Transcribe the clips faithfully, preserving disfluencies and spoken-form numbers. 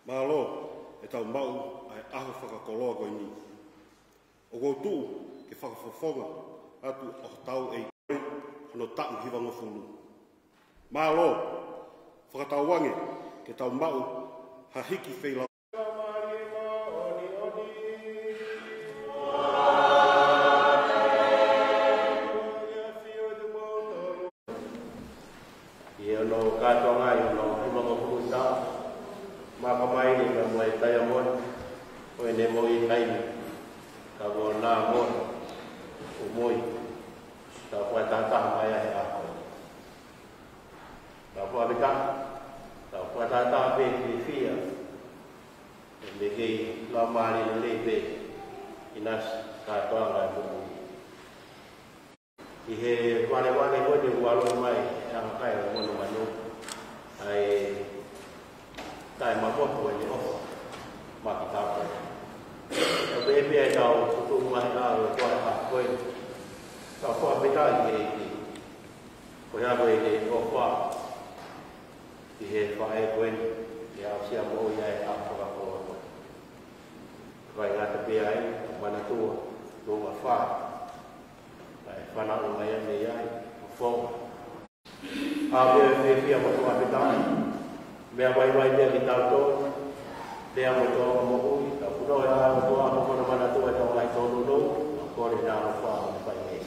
Mālō ʻetau maʻu ʻa e ʻaho fakakoloa ko eni. ʻOku ou tuʻu ke fakafofonga atu ʻo tau ʻe hono taʻu hivangofulu. Mālō, fakatauange ke tau maʻu ha hiki feilau. ʻI hono kātoanga ʻi hono hivangofulu taʻu, maka mai ni ka mo e taiamondi, ko ʻene moʻui taimi, ka ko ʻena moʻui, ʻo moʻui, ka ko e taha mai ʻa e ako. Ka ko e ʻapi ka, ka ko e taha pē ki fia, ʻe me kei lau mālie lelei pē, ʻi nasi kātoanga ʻo e moʻui. ʻI he valevale ko eni ʻoku ʻalu mai ʻa e anga kai ʻo e monumanu, ʻa e taʻemamotu ʻene ʻofa maʻa kitautolu. ʻO pehē pē ʻetau tuʻu mai ʻa e ʻOtua ʻi he ʻaho ko eni. Tau fakafetaʻi ki he ʻEiki. Ko ia ko e ʻofa ʻi he faʻē ko eni, ʻe aʻusia moʻui ʻa e ʻaho fakakoloa. Faingataʻa pē ai, manatua, tuʻunga fā. ʻA e fanauʻi mai ʻa e meʻa ʻi ai, ʻo fou. ʻA e meʻa fiefia mo e fakafetaʻi. Meʻa vaivai meʻa kitautolu. Meʻa mo e tōʻonga moʻui. Tau punou ʻa e ʻOtua mo hono manatua ʻetau ngaahi tōnounou. ʻA kole naʻa ʻofa mo fai meʻa.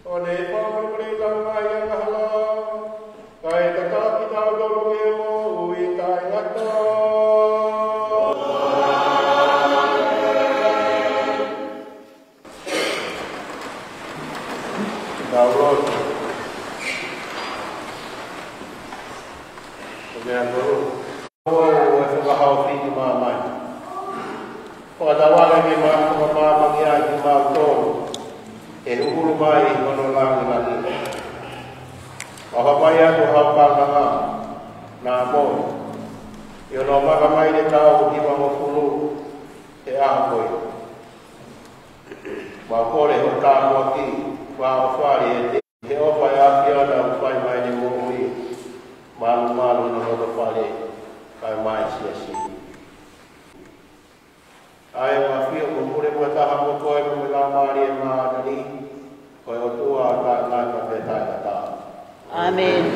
ʻO ne fakamolemole ʻetau ngaahi angahala, kae tataki kitautolu ki he moʻui taʻengata. Tau lotu. Ko e meʻa tolu. ʻO e fakahaofi ki māmani. Fakatauange ke mau fakamāmani ai kimautolu ʻi he ʻuhulu mai ʻi hono langilangi. Mau hapai atu hau kaunanga, naʻa mo, ʻi hono maka mai ʻetau hivangofulu he ʻaho ko eni. Mau kole hoʻo tāpuaki, fakaʻofa ʻi he ʻofa ʻa e ʻAfiona ʻoku fai mai ʻene moʻui, malumalu hono loto fale, kae mai siasi. ʻA e ʻAfio ʻoku pule fakataha mo koe mo e Laumālie Māʻoniʻoni, ko e ʻOtua taʻengata pea taʻengata. ʻĀmeni.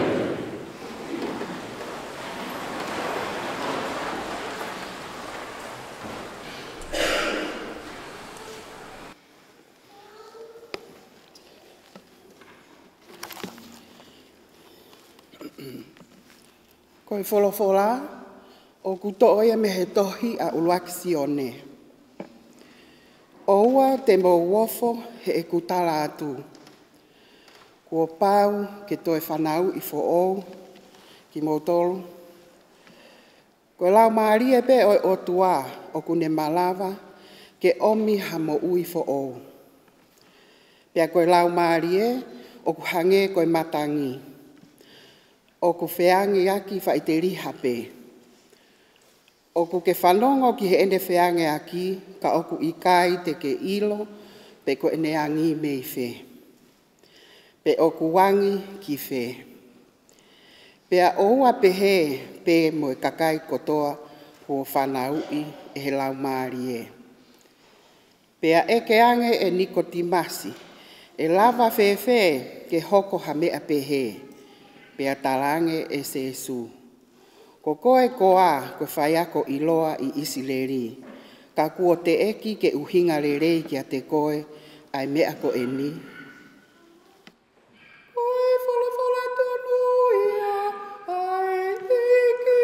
Ko e folofola ʻoku toʻo ia mei he tohi ʻa ʻUluaki Sione. ʻOua te mou ofo heʻeku tala atu, kuo pau ke toe fanauʻi foʻou kimoutolu. Ko e Laumālie pē ʻo e ʻOtua ʻoku ne malava ke ʻomi ha moʻui foʻou. Pea ko e Laumālie ʻoku hangē ko e matangi, ʻoku feangiaki faʻiteliha pē. ʻOku ke fanongo ki heʻene feangeaki, ka ʻoku ʻikai te ke ʻilo pe ko ʻene angi mei fē, pe ʻoku angi ki fē. Pea ʻoua pehē pē mo e kakai kotoa kuo fanauʻi ʻe he Laumālie. Pea ʻeke ange ʻe Nikotīmasi, ʻe lava fēfē ke hoko ha meʻa pehē? Pea talaange ʻe Sēsū, Ko koe koā ko e faiako ʻiloa ʻi ʻIsileli, ka kuo teʻeki ke ʻuhinga lelei kiate koe ʻa e meʻa ko eni? Ko e folofola tonu ia ʻa e ʻEiki.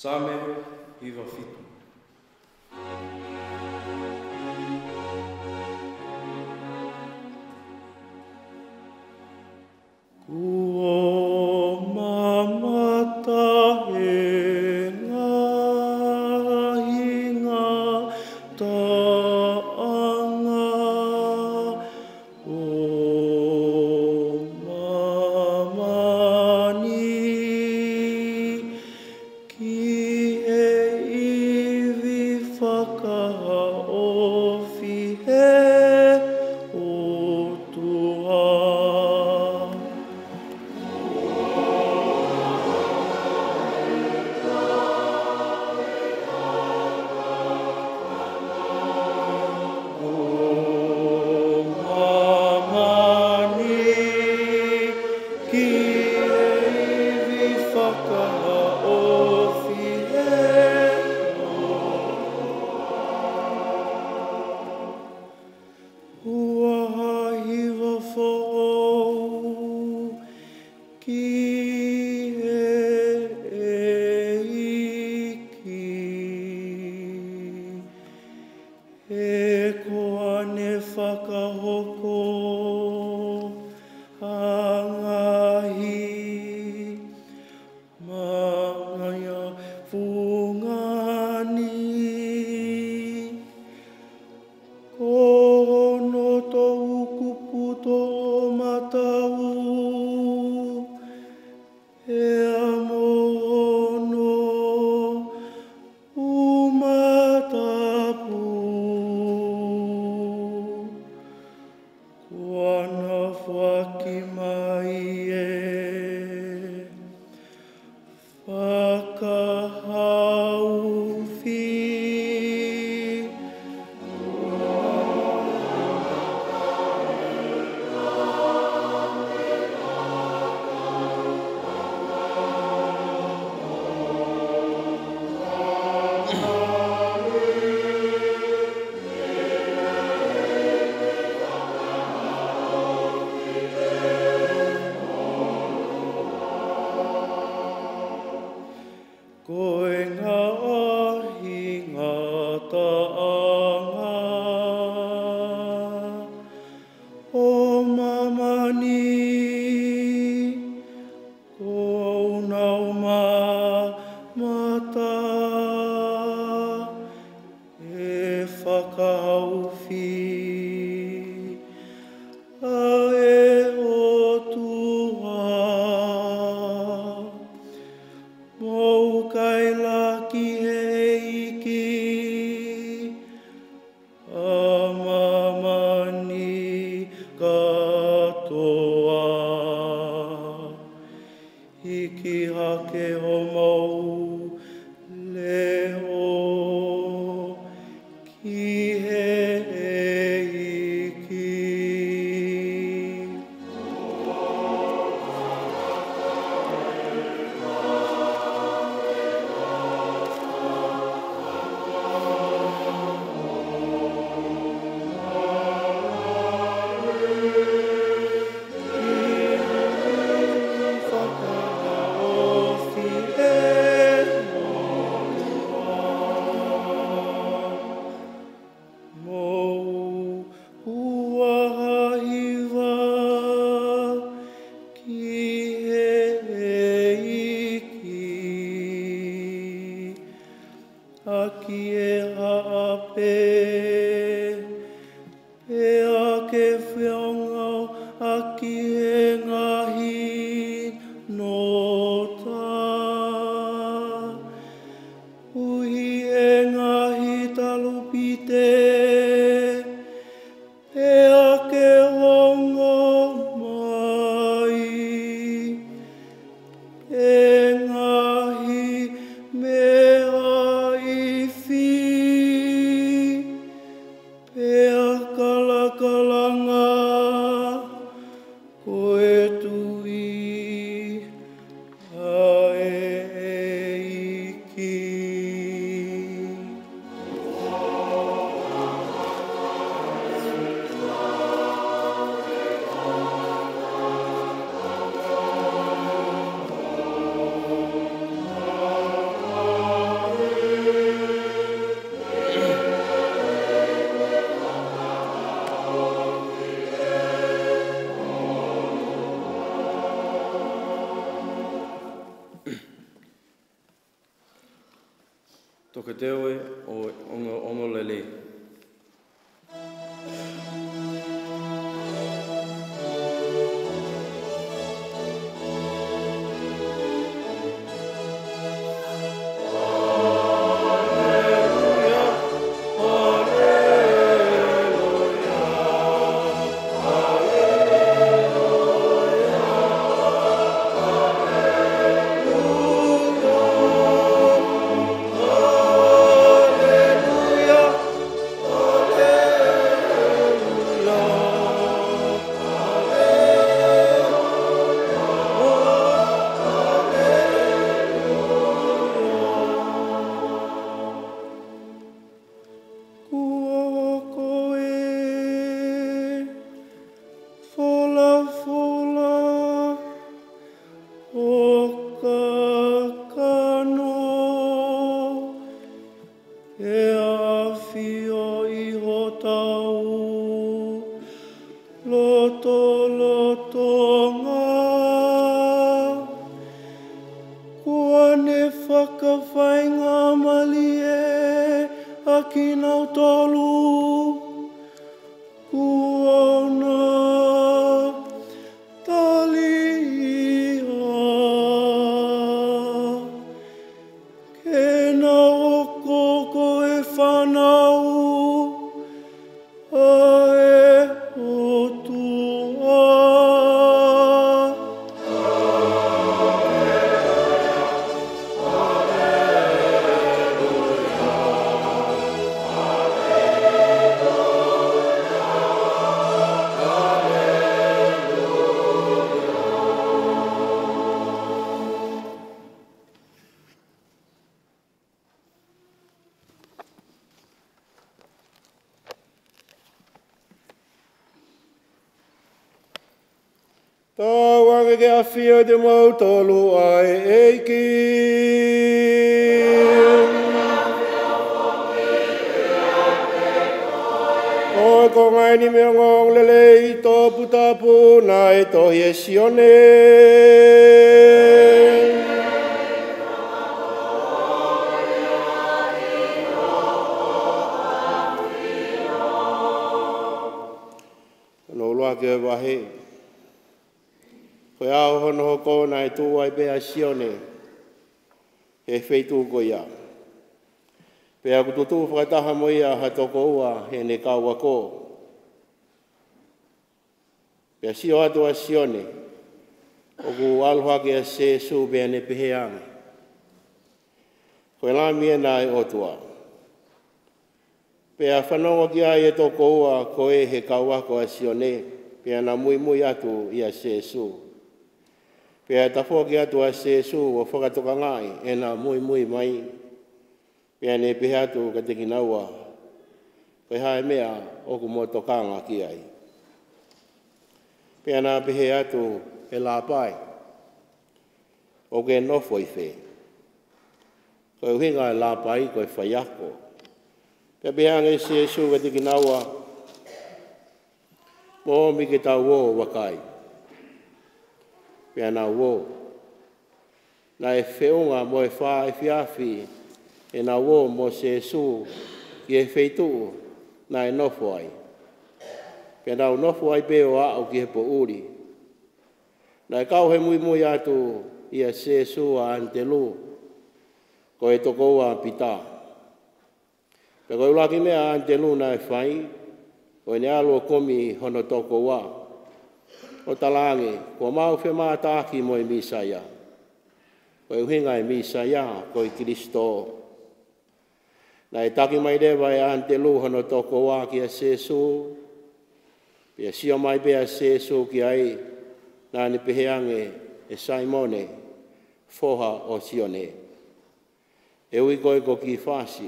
Saame hiva fitu. Kuo mamata e ngaahi ngataʻanga ʻo māmani ki he ivi fakahaofi ʻe he ʻOtua. Ua hiva foʻou ki he ʻEiki. He ko ʻene fakahoko ʻa e ngaahi mamahi fungani. Ko hono toʻukupu toʻomataʻu pea mo hono uma tapu, kuo na foaki mai ʻa e fakahaofi. Ko e ngaahi ngataʻanga ʻo māmani, kuo nau mamata ʻe he fakahaofi ʻa e ʻOtua. Mou kaila ki he ʻEiki, ʻa māmani kātoa. Hiki hake homou leʻo ki he ʻEiki. ki he haʻape, pea ke feongoʻaki he ngaahi nota, ʻuhi he ngaahi talupite, pea ke ongo mai he ngaahi meʻa ifi, pea kalakalanga ko e tui ʻa e ʻEiki. Toketeu ʻo e ongoongolelei. Kuo hoko e folofola ʻo kakano, ʻe ʻafio ʻi hotau lotolotonga. Kuo ne fakafaingamālie ʻa kinautolu kuo na tali ia, ke na hoko ko e fānau ʻa e ʻOtua. Tauange ke ʻafio ʻiate kimoutolu ʻa e ʻEiki. Ko e konga ʻeni mei he ongoongolelei toputapu naʻe tohi ʻe Sione. Hono ʻuluaki ʻo e vahe. Ko e ʻaho hono hoko naʻe tuʻu ai pē ʻa Sione he feituʻu ko ia. Pea kuo tutuʻu fakataha mo ia ha toko ua ʻene kau ako. Pea sio atu ʻa Sione, ʻoku ʻalu hake ʻa Sīsū pea ne pehē ange, Ko e Lami ena ʻa e ʻOtua. Pea fanongo ki ai e toko ua ko ē he kau ako ʻa Sione, pea na muimui atu ʻia Sīsū. Pea tafoki atu ʻa Sīsū ʻo fakatokangaʻi ʻena muimui mai. Pea ne pehē atu kiate kinaua, Ko e hā e meʻa ʻoku mo tokanga ki ai? Pea na pehē atu, ʻE Lāpai, ʻoku ke nofo ʻi fē? Ko e ʻuhinga ʻo e Lāpai ko e faiako. Pea pehē ange ʻe Sīsū kiate kinaua, Mou ōmi ke tau ō ʻo vakai. Pea nau ō. Naʻe feʻunga mo e fā efiafi ʻenau ō mo Sēsū ki he feituʻu naʻe nofo ai. Pea nau nofo ai pē ʻo aʻu ki he poʻuli. Naʻe kau he muimui atu ʻia Sēsū ʻa ʻAnitelū, ko e tokoua ʻo Pita. Pea ko e ʻuluaki meʻa ʻa ʻAnitelū naʻe fai, ko ʻene ʻalu ʻo kumi hono tokoua, ʻo talaange, kuo mau femātaaki mo e Mīsaia. Ko e ʻuhinga e Mīsaia, ko e Kilisitō. Naʻe taki mai leva ʻe ʻAnitelū hono tokoua kia Sēsū, pea sio mai pē ʻa Sēsū ki ai, naʻa ne pehē ange, ʻE Saimone, foha ʻo Sione, ʻe ui koe ko Kīfasi,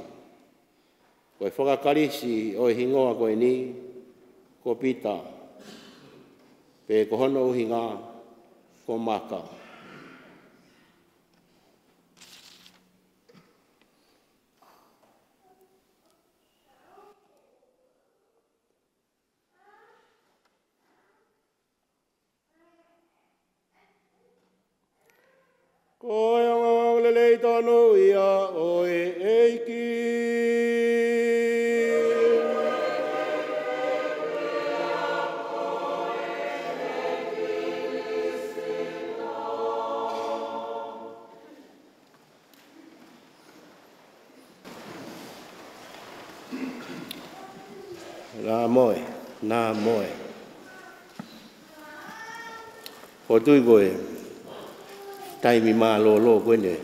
ko e fakakalisi ʻo e hingoa ko eni, ko Pita, pe ko hono ʻuhinga, ko Maka. Ko e ongoongolelei tonu ia ʻo e ʻEiki. Nā moe, nā moe. ʻOku ou tui ko e taimi mālōlō ko eni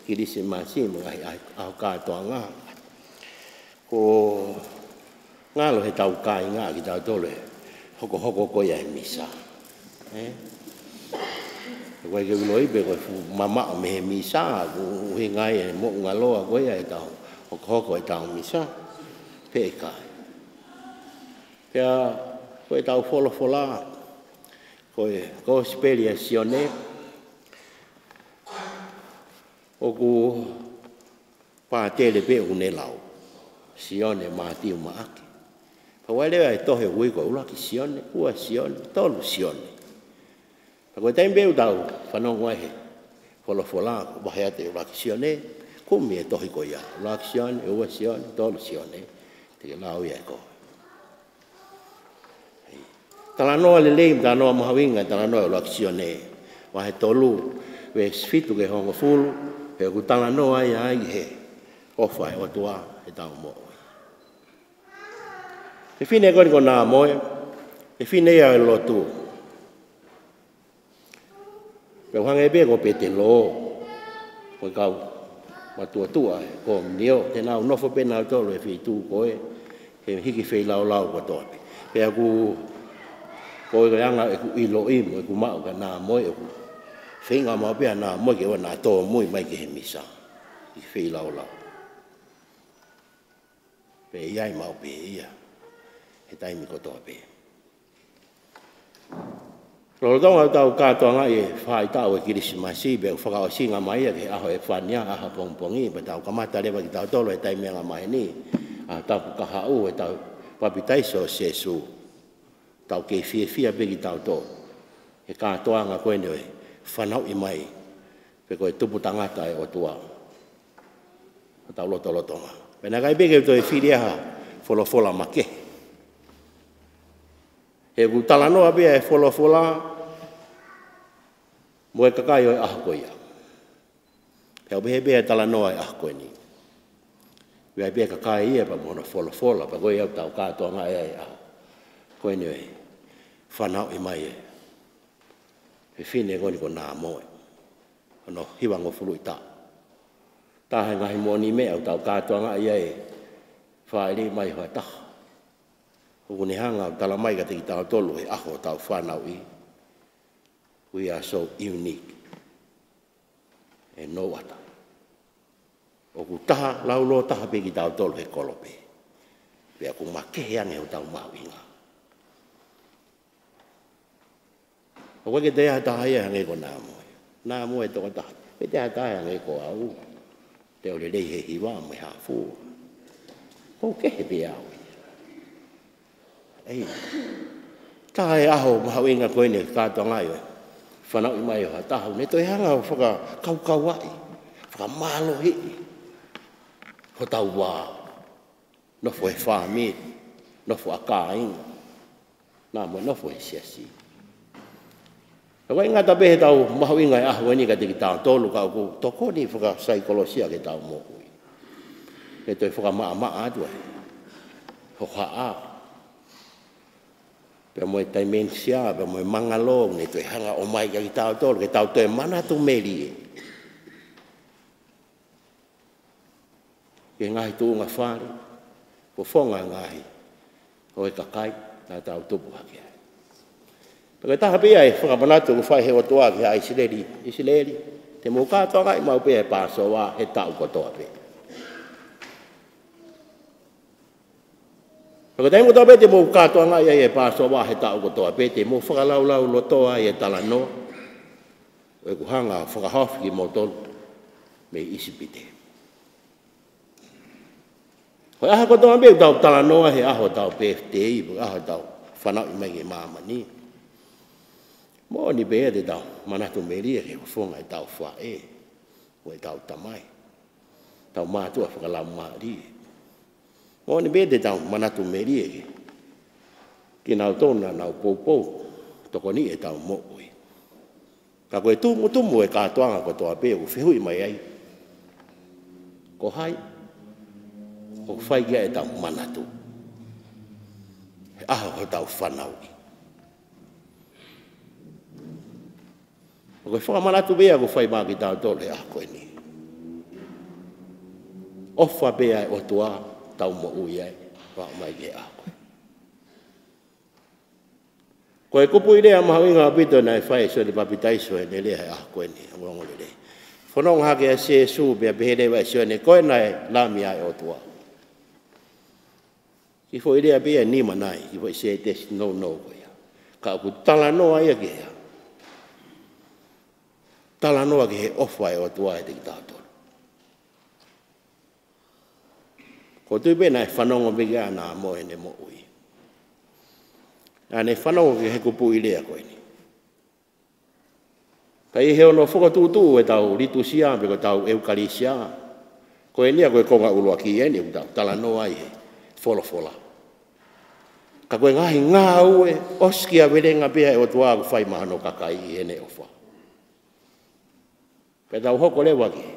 Kilisimasi mo e ngaahi ʻaho kātoanga, ko e ngalo heʻetau kāinga kitautolu e hokohoko ko ia e misa. ʻE? Ko e ke ulo ipe ko e fuʻu mamaʻo mei he misa, ko e ʻuhinga ia e moʻungaloa ko ia ʻetau hokohoko ʻetau misa. Pea ʻikai. Pea ko ʻetau folofola, ko e Kosipeli ʻa Sione, ʻoku pātele pē ʻoku ne lau. Sione, Mātiu, Maʻake. Pea ʻoku ʻi ai leva e tohi ʻoku ui ko e ʻuluaki Sione, ua Sione, tolu Sione. Pea ko e taimi pē ʻoku tau fanongo ai he folofola, ʻoku vahe atu e ʻuluaki Sione, kumi e tohi ko ia. ʻUluaki Sione, ua Sione, tolu Sione. Te ke lau ia ʻe koe. Talanoa lelei, talanoa mahuʻinga, talanoa ʻuluaki Sione. Vahe tolu, veesi fitu ki he hongofulu, he ʻoku talanoa ai ʻa e ʻofa ʻa e ʻOtua ʻi heʻetau moʻui. Fefine ko eni ko Nāmoe, fefine ia ʻo e lotu. Pea ʻoku hangē pē ko Petelo, ko e kau matuʻotuʻa ʻi he komiunio, te nau nofo pē nautolu he feituʻu ko ē, he hiki feilaulau kotoa pē. Pea ʻoku, ko e anga ʻeku ʻiloʻi mo ʻeku maʻu kia Nāmoe ʻoku feinga maʻu pē ʻa Nāmoe ke ʻoua naʻa tōmui mai ki he misa, hiki feilaulau. Pea ʻi ai maʻu pē ia he taimi kotoa pē. Lolotonga ʻetau kātoangaʻi e faʻahitaʻu e Kilisimasi, pea ʻoku fakaʻosinga mai ia ki he ʻaho ʻEfifania, ʻaho pongipongi, pea tau kamata leva kitautolu he taimi anga maheni, ʻaho tapu kahaʻu ʻetau papitaiso ʻo Sēsū. Tau kei fiefia pē kitautolu he kātoanga ko eni ʻo e fanauʻi mai, pe ko e tupu tangata ʻa e ʻOtua ʻi hotau lotolotonga. Pea naʻe ʻikai pē ke u toe fili ha folofola makehe. He ʻoku talanoa pē ʻa e folofola mo e kakai ʻo e ʻaho ko ia. Pea ʻoku pehē pē ʻa e talanoa ʻo e ʻaho ko eni. ʻOku ʻi ai pē ʻa e kakai ia pea mo hono folofola, pea ko ia ʻoku tau kātoangaʻi ai ʻa e ʻaho ko eni ʻo e fanauʻi mai e fefine ko eni ko Nāmoe. Hono hivangofulu ʻi taʻu. Taha e ngaahi moʻoniʻi meʻa ʻoku tau kātoangaʻi ai e fāʻeleʻi mai ʻo ha taha. ʻOku ne hanga ʻo tala mai kiate kitautolu he ʻaho ʻo ʻetau fanauʻi, we are so unique and no other. ʻOku taha, laulōtaha pē kitautolu he kolope. Pea ʻoku makehe ange hotau mahuʻinga. ʻOku ʻikai ke toe ʻi ai ha taha ia hangē ko Nāmoe. Nāmoe tokotaha. ʻIkai toe ʻi ai ha taha ia hangē ko au. Te u lelei he hiva mo e hā fua. ʻOku ou kehe pē au ia. ʻEi, taha e ʻaho mahuʻinga ko eni kātoangaʻi ʻo e fanauʻi mai ʻo ha taha, ʻoku ne toe hanga ʻo fakakaukauaʻi, fakamālohiʻi hotau vā, nofo he fāmili, nofo ʻa kāinga, naʻa mo e nofo he siasi. Ka ʻoku ʻikai ngata pē heʻetau mahuʻinga he ʻaho ni kiate kitautolu, ka ʻoku tokoni fakasaikolosia ki heʻetau moʻui. ʻE toe fakamaʻamaʻa atu ai hohaʻa, pea mo e dementia, pea mo e māngalo, ne toe hanga ʻo ʻomai kiate kitautolu ke tau toe manatu melie ki he ngaahi tuʻunga fale, fofonga ngaahi ʻo e kakai naʻa tau tupu hake ai. Pea ko e taha pē ia e fakamanatu ʻoku fai he ʻOtua ki he ʻa ʻIsileli: ʻIsileli, te mou kātoangaʻi maʻu pē ʻa e Pāsova he taʻu kotoa pē. Pea ko e taimi kotoa pē te mou kātoangaʻi ai e Pāsova he taʻu kotoa pē, te mou fakalaulaulotoa ai e talanoa ʻo ʻeku hanga ʻo fakahaofi kimoutolu mei ʻIsipite. Ko e ʻaho kotoa pē ʻoku tau talanoa he ʻaho ʻetau pēfitei, ko e ʻaho ʻetau fanauʻi mai ki māmani, moʻoni pē ia te tau manatu melie ki he fofonga ʻetau faʻē mo ʻetau tamai, ʻetau mātuʻa fakalaumālie. Moʻoni pē te tau manatu melie ki kinautolu naʻa nau poupou tokoniʻi ʻetau moʻui. Ka ko e tumutumu e kātoanga kotoa pē ʻoku fehuʻi mai ai, ko hai ʻoku fai ki ai ʻetau manatu he ʻaho hotau fanauʻi? Ko e fakamanatu pē ia ʻoku fai maʻa kitautolu he ʻaho ko eni. ʻOfa pē ʻa e ʻOtua ʻetau moʻui ai, ʻo aʻu mai ki he ʻaho ko eni. Ko e kupuʻi lea mahuʻinga ʻaupito naʻe fai ʻe Sione Papitaiso heʻene lea he ʻaho ko eni, ongoongolelei. Fononga hake ʻa Sīsū pea pehē leva ʻe Sione, ko ena e Lami ʻa e ʻOtua. Kiʻi foʻi lea pē ia ʻe nima nai, kiʻi foʻi sētesi nounou ko ia. Ka ʻoku talanoa ia ki he hā? Talanoa ki he ʻofa ʻa e ʻOtua ʻiate kitautolu. ʻOku ou tui pē naʻe fanongo pē ki ai ʻa Nāmoe heʻene moʻui. Naʻa ne fanongo ki he kupuʻi lea ko eni. Ka ʻi he hono fokotuʻutuʻu ʻetau litusia pe ko ʻetau ʻeukalisia, ko eni ia ko e konga ʻuluaki eni ʻoku tau talanoa ai he folofola. Ka ko e ngaahi ngāue ʻosikiavelenga pē ʻa e ʻOtua ʻoku fai maʻa hono kakai ʻi heʻene ʻofa. Pea tau hoko leva ki he,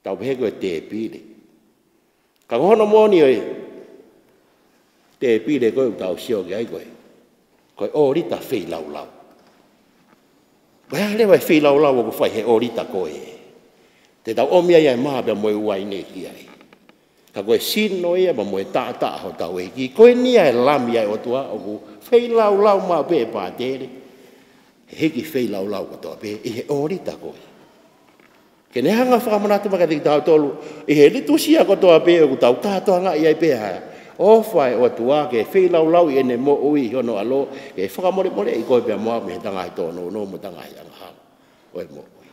tau pehē ko e tēpile. Ka ko hono moʻoni ʻo e tēpile ko ē ʻoku tau sio ki ai ko e, ko e ʻōlita feilaulau. Ko e hā leva e feilaulau ʻoku fai he ʻōlita ko ē? Te tau ʻomi ai ʻa e mā pea mo e uaine ki ai. Ka ko e sino ia pea mo e taʻataʻa hotau ʻEiki. Ko eni ia e Lami ʻa e ʻOtua ʻoku feilaulau maʻu pē ʻe Pātele he hiki feilaulau kotoa pē ʻi he ʻōlita ko ē. Ke ne hanga ʻo fakamanatu mai kiate kitautolu ʻi he litusia kotoa pē ʻoku tau kātoangaʻi ai pē ʻa e ʻofa ʻa e ʻOtua ke feilaulau ʻi heʻene moʻui ʻi hono ʻAlo, ke fakamolemoleʻi koe pea mo au mei heʻetau ngaahi tōnounou mo ʻetau ngaahi angahala ʻo e moʻui.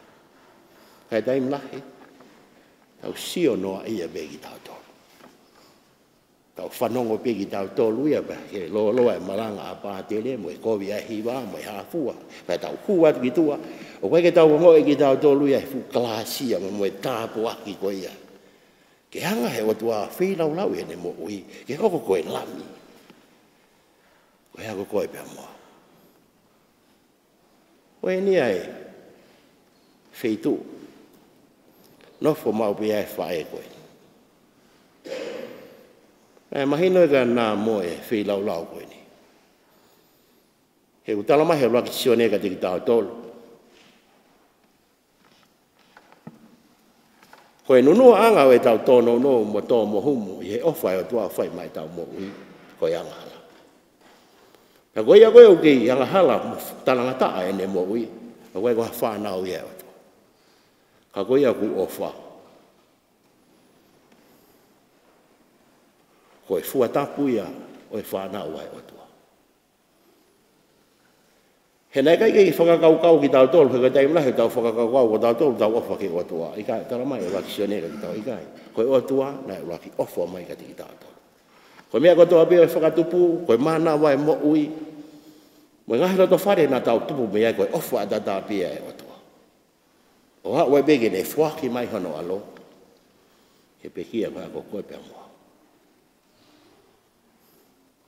Kae taimi lahi, tau sio noaʻia pē kitautolu. Tau fanongo pē kitautolu ia pea ke lōloa e malanga ʻa Pātele mo e kovi ʻa e hiva mo e hā fua. Pea tau hū atu ki tuʻa, ʻoku ʻikai ke tau ongoʻi kitautolu ia he fuʻu kalāsia mo, mo e tāpuaki ko ia. Ke hanga he ʻOtua ʻo feilaulau ʻi heʻene moʻui, ke hoko ko e Lami. Ko e hā ko koe pea mo au? Ko eni ia e feituʻu nofo maʻu pē ai e faʻē ko eni. Naʻe mahino ʻe Nāmoe e feilaulau ko eni. He ʻoku talamai he ʻuluaki Sione kiate kitautolu, ko e nunuʻanga ʻo ʻetau tōnounou mo tō mo humu ʻi he ʻofa ʻa e ʻOtua ʻoku fai maʻa ʻetau moʻui, ko e angahala. Pea ko ia ko ē ʻoku kei angahala mo talangataʻa ʻene moʻui, ʻoku ʻikai ko ha fānau ia ʻa e ʻOtua. Ka ko ia ʻoku ʻofa, ko e fua tapu ia ʻo e fānau ʻa e ʻOtua. He naʻe ʻikai ke fakakaukau kitautolu, he ko e taimi lahi ʻoku tau fakakaukau ko kitautolu ʻoku tau ʻofa ki he ʻOtua. ʻIkai, talamai ʻe he ʻuluaki Sione kiate kitautolu, ʻikai. Ko e ʻOtua naʻe ʻuluaki ʻofa mai kiate kitautolu. Ko e meʻa kotoa pē ʻo e fakatupu, ko e mānava ʻo e moʻui, mo e ngaahi lotofale naʻa tau tupu mei ai, ko e ʻofa ʻataʻatā pē ia ʻa e ʻOtua. ʻO aʻu ai pē ke ne foaki mai hono ʻAlo ʻe pekia koe, ko koe pea mo au.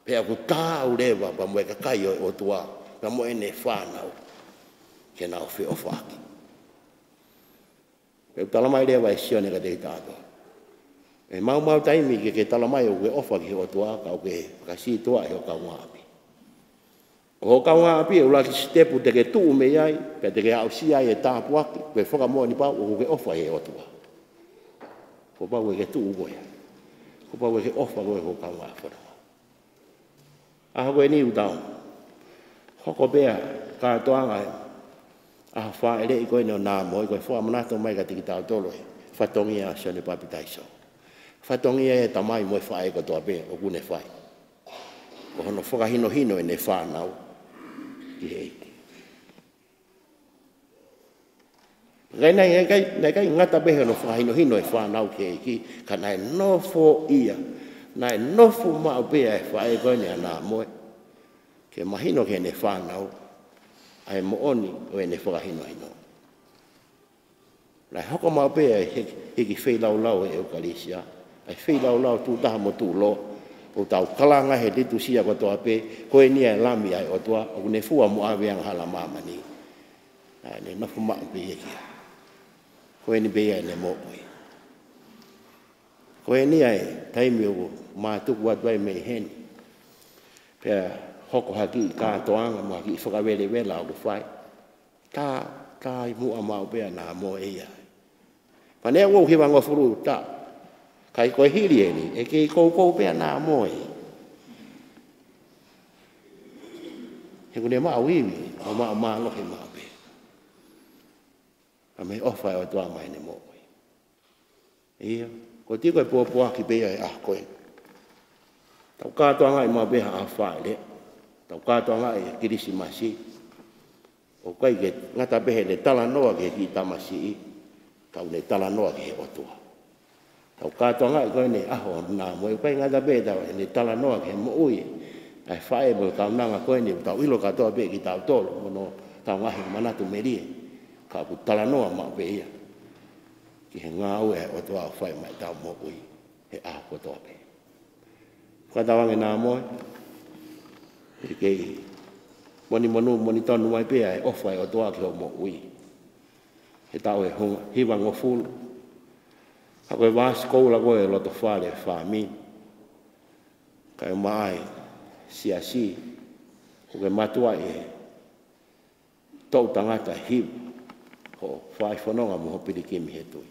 Pea ʻoku taau leva pea mo e kakai ʻo e ʻOtua, pea mo ʻene fānau, ke nau feʻofaʻaki. Pea ʻoku talamai leva ʻe Sione kiate kitautolu, ʻe maumau taimi ke ke talamai ʻoku ke ʻofa ki he ʻOtua, ka ʻoku ke fakasītuʻaʻi ho kaungāʻapi. Ko ho kaungāʻapi e ʻuluaki sitepu te ke tuʻu mei ai, pea te ke aʻusia ai e tāpuaki, ko e fakamoʻoni pau ʻoku ke ʻofa he ʻOtua. Kuo pau ke ke tuʻu koe. Kuo pau ke ke ʻofa koe ho kaungāfononga. ʻAho ko eni ʻoku tau hoko pē ʻa e kātoanga ʻa e ʻaho fāʻeleʻi ko eni ʻo Nāmoe, ko e fakamanatu mai kiate kitautolu e fatongia ʻa Sione Papitaiso. Fatongia ʻa e tamai mo e faʻē kotoa pē ʻoku ne fai. Ko hono fakahinohino ʻene fānau ki he ʻEiki. Ka naʻe ʻikai, naʻe ʻikai, naʻe ʻikai ngata pē hono fakahinohino e fānau ki he ʻEiki, ka naʻe nofo ia, naʻe nofo maʻu pē ʻa e faʻē ko eni ʻa Nāmoe ke mahino ki heʻene fānau ʻa e moʻoni ʻo ʻene fakahinohino. Naʻe hoko maʻu pē ʻa e hiki, hiki feilaulau ʻo e ʻEukalisia, ʻa e feilaulau tuʻu taha mo tuʻu loa, ʻoku tau kalanga he Litūsia kotoa pē, ko eni ʻa e Lami ʻa e ʻOtua, ʻoku ne fua mo ʻave angahala māmani. Naʻa ne nofo maʻu pē ia ki ai. Ko eni pē ia ʻene moʻui. Ko eni ʻa e taimi ʻoku mātuku atu ai mei heni. Pea hoko ha kiʻi kātoanga mo ha kiʻi fakavelevela ʻoku fai. Tā, tā ʻi muʻa maʻu pē ʻa Nāmoe ia. Pea neongo ʻoku hivangofulu taʻu, ka ʻi ko e hili eni, ʻe kei koukou pē ʻa Nāmoe. He ʻoku ne maʻu ivi, ʻo maʻu mālohi maʻu pē. Ka mei he ʻofa ʻa e ʻOtua maʻa ʻene moʻui. ʻIo, ko e tiko e pōpoaki pē ia ʻa e ʻaho ko ē. Tau kātoangaʻi maʻu pē ha ʻaho fāʻeleʻi. Tau kātoangaʻi e Kilisimasi. ʻOku ʻikai ke ngata pē heʻene talanoa ki he kiʻi tamasiʻi, ka ʻoku ne talanoa ki he ʻOtua. Tau kātoangaʻi ko eni ʻaho ʻo Nāmoe, ʻoku ʻikai ngata pē ʻetau, ʻene talanoa ki he moʻui ʻa e faʻē mo e kaunanga ko eni, ʻoku tau ʻilo kātoa pē kitautolu mo hotau ngaahi manatu melie, ka ʻoku talanoa maʻu pē ia ki he ngāue ʻa e ʻOtua ʻoku fai maʻa ʻetau moʻui he ʻaho kotoa pē. Fakatauange Nāmoe, ʻe kei monimonū, monitonu mai pē ʻa e ʻofa ʻa e ʻOtua ki hoʻo moʻui. He taʻu ʻe hunga, hivangofulu. Ka ko e vāsikoula ko ē ʻo e lotofale ʻo e fāmili, kae ʻumaʻā e siasi, ʻoku ke mātuʻaki ʻi he toʻu tangata hiva, hoʻo fai fononga mo hoʻo pilikimi he tui.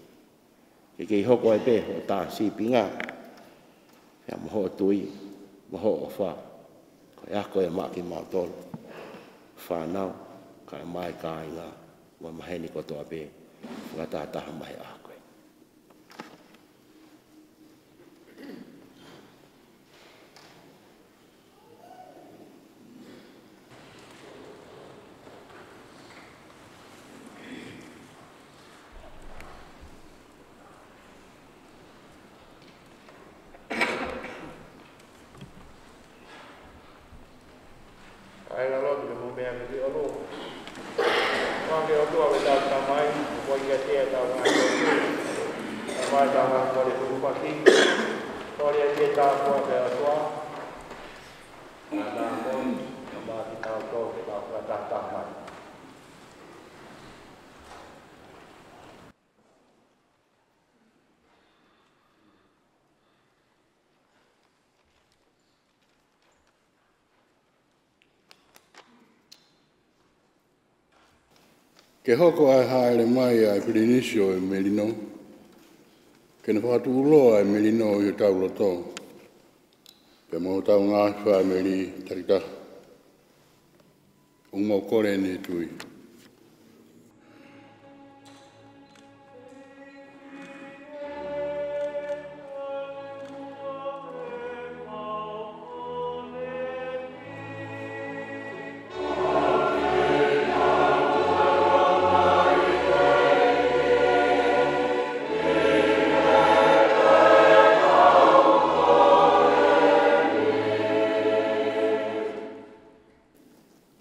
Ke kei hoko ai pē hoʻo tā sīpinga, pea mo hoʻo tui, mo hoʻo ʻofa, ko e ako ia maʻa kimautolu, fānau, kae ʻumaʻā e kāinga, mo e maheni kotoa pē, fakatahataha mai he ʻaho ko ē. ʻAi lalo ki he mo mea me ki ʻolunga. Fanga ʻOtua ʻa e tau Tamai, ʻoku ʻikai ke tea tau ngā. Tamai tau ngā kole tupaki. Kole ʻa e tau kua ke ʻOtua. Ngā nā moʻoni, ngā mā ki tau tō ke tau kua tā tā mai. Ke hoko ʻa e hāʻele mai ʻa e Pilinisi ʻo e Melino, ke ne fakatuʻuloa ʻa e melino ʻi hotau loto, pea mo hotau ngaahi fāmili takitaha. ʻOku mau kole ni tui.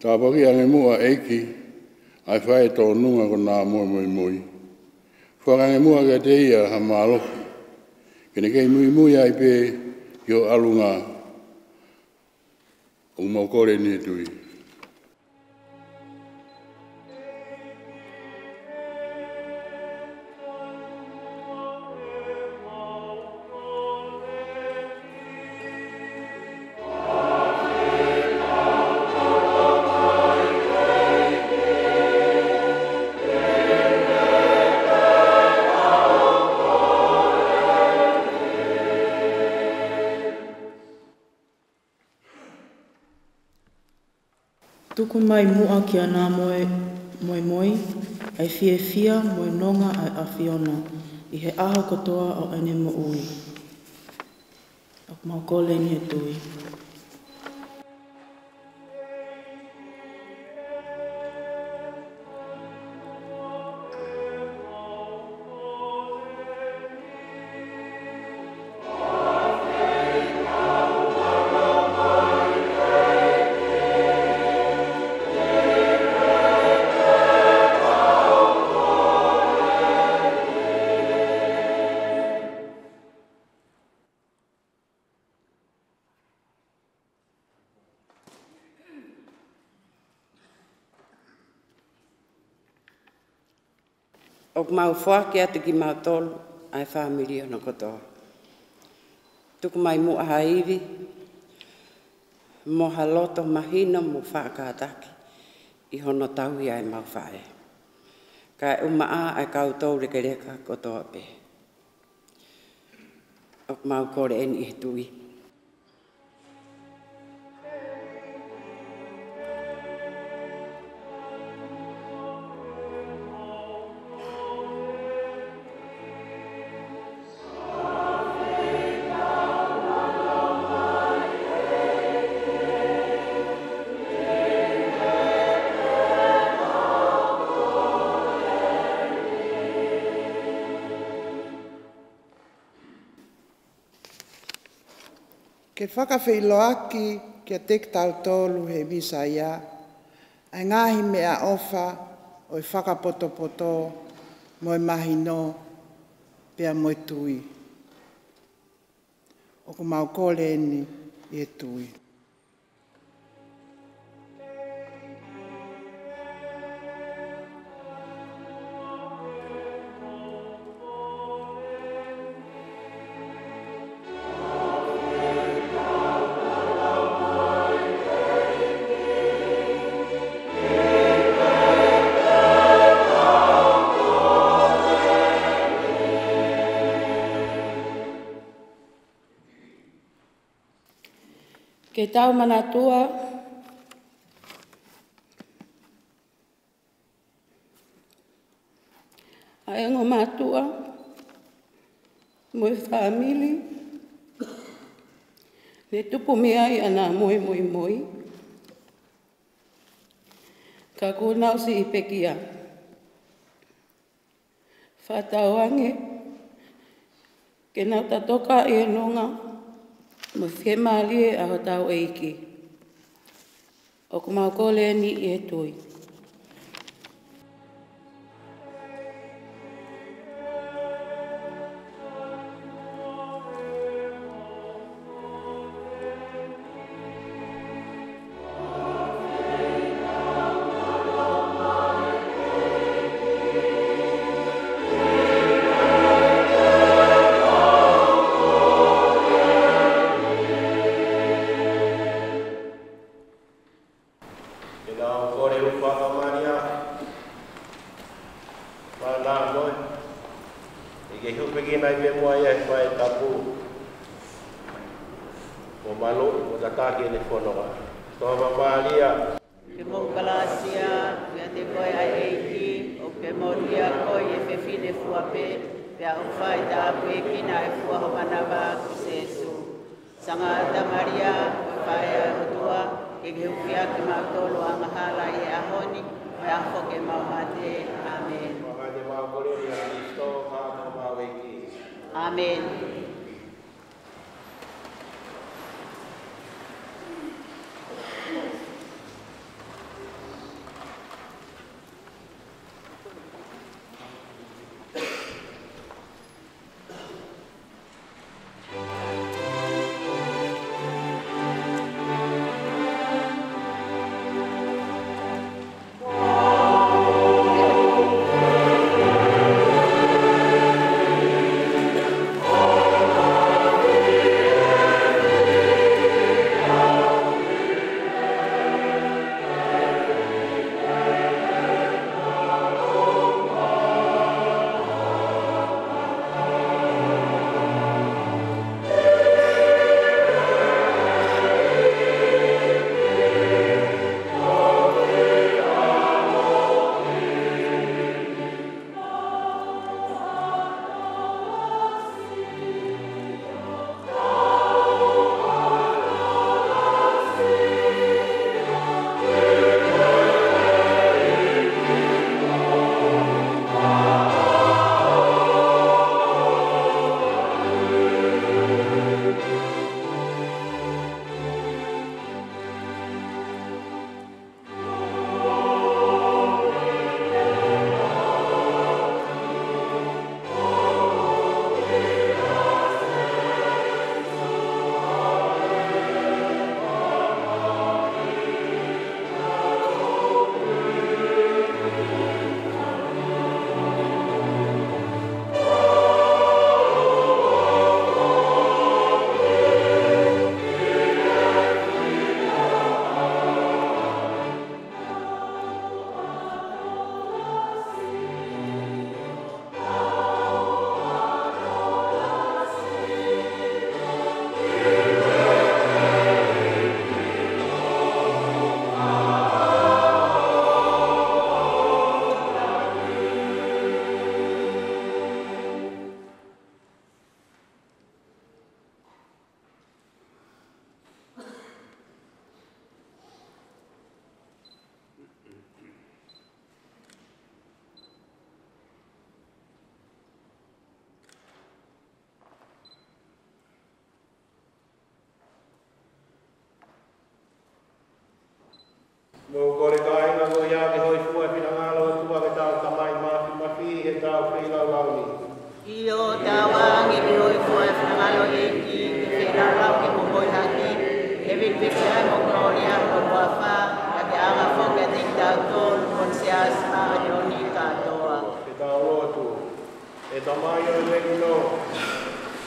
Tāpuakiʻi ange muʻa ʻEiki ʻa e faʻē tōnunga ko Nāmoemoemoi. Foaki ange muʻa kiate ia ha mālohi Ke ne kei muimui ai pē ʻi ho ʻalunga, ʻoku mau kole ni ʻi he tui. Tuku mai muʻa kia Namoe Moimoi ʻa e fiefia mo e nonga ʻa e ʻAfiona ʻi he ʻaho kotoa ʻo ʻene moʻui. ʻOku mau kole ni ʻi he tui. ʻOku mau foaki atu kimautolu ʻa e fāmili ʻoʻona kotoa. Tuku mai muʻa ha ivi mo ha loto mahino mo faʻa kātaki ʻi hono tauhi ʻa ʻemau faʻē. Kae ʻumaʻā ʻa e kau toulekeleka kotoa pē. ʻOku mau kole eni ʻi he tui. Ke fakafeʻiloaki kiate kitautolu ʻe he Mīsaia ʻa e ngaahi meʻaʻofa ʻo e fakapotopoto mo e mahino pea mo e tui. ʻOku mau kole eni ʻi he tui. Ke tau manatua ʻa e ongo mātuʻa mo e fāmili ne tupu mei ai ʻa Namoe Moimoi. Ka kuo nau siʻi pekia. Fakatauange ke nau tatoka ʻi he nonga mo e fiemālie ʻa hotau ʻEiki. ʻOku mau kole eni ʻi he tui. Ke tau kole ʻi he huafa ʻo Malia Fānau Moe, ʻi he hūfekina ai pē muʻa ia ʻe he fai tapu mo malu mo tataki ʻene fononga. Tofa Malia. Ke mou kalāsia, ʻiate koe ʻa e ʻEiki, ʻoku ke moʻui ʻa koe ʻi he fefine fua pē, pea ʻoku fai tāpuekina ʻa e fua ho manava ko Sēsū. Sangata Malia, ko e faʻē ʻa e ʻOtua, ke ke hūfia kimautolu angahala ʻi he ʻaho ni, mo e ʻaho ke mau mate. ʻĀmeni. Ko e ngaahi te mau kole ni ʻia Kalaisi, ko homau ʻEiki. ʻĀmeni. ʻOku ou kole kāinga ko ia ke hōifua e finangalo ʻo e ʻOtua ko e Tamai Māfimafi ʻi heʻetau feilaulau ni. ʻIo, tauange ke hōifua e finangalo ʻo e ʻEiki, ke feilaulau ke momoi hake, ke vivili ai mo kolōlia mo e huafa, kae ʻatā foki kiate kitautolu, mo e siasi māʻoniʻoni kātoa. Ke tau lotu. ʻE Tamai ʻo e melino,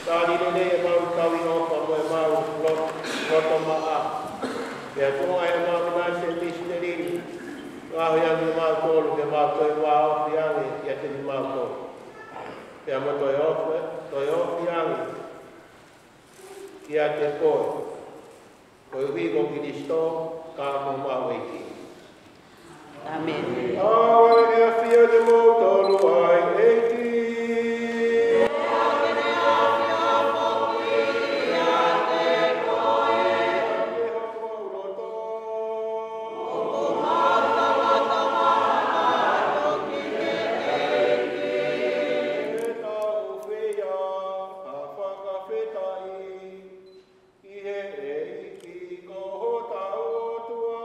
tali lelei ʻemau tauhi ʻofa mo ʻemau lo-, loto maʻa. Pea tuʻunga ʻemau ʻinasi e misiteli ni, ngaohi ange kimautolu ke mau toe vāofi ange kiate kimautolu. Pea mo toe ofi, toe ofi ange kiate koe. Koeʻuhi ko Kilisitō, ko homau ʻEiki. ʻĀmeni. ʻAve ʻa e ʻafio kiate kimoutolu ʻa e ʻEiki. Ke tau feia ha fakafetaʻi ki he ʻEiki ko hotau ʻOtua.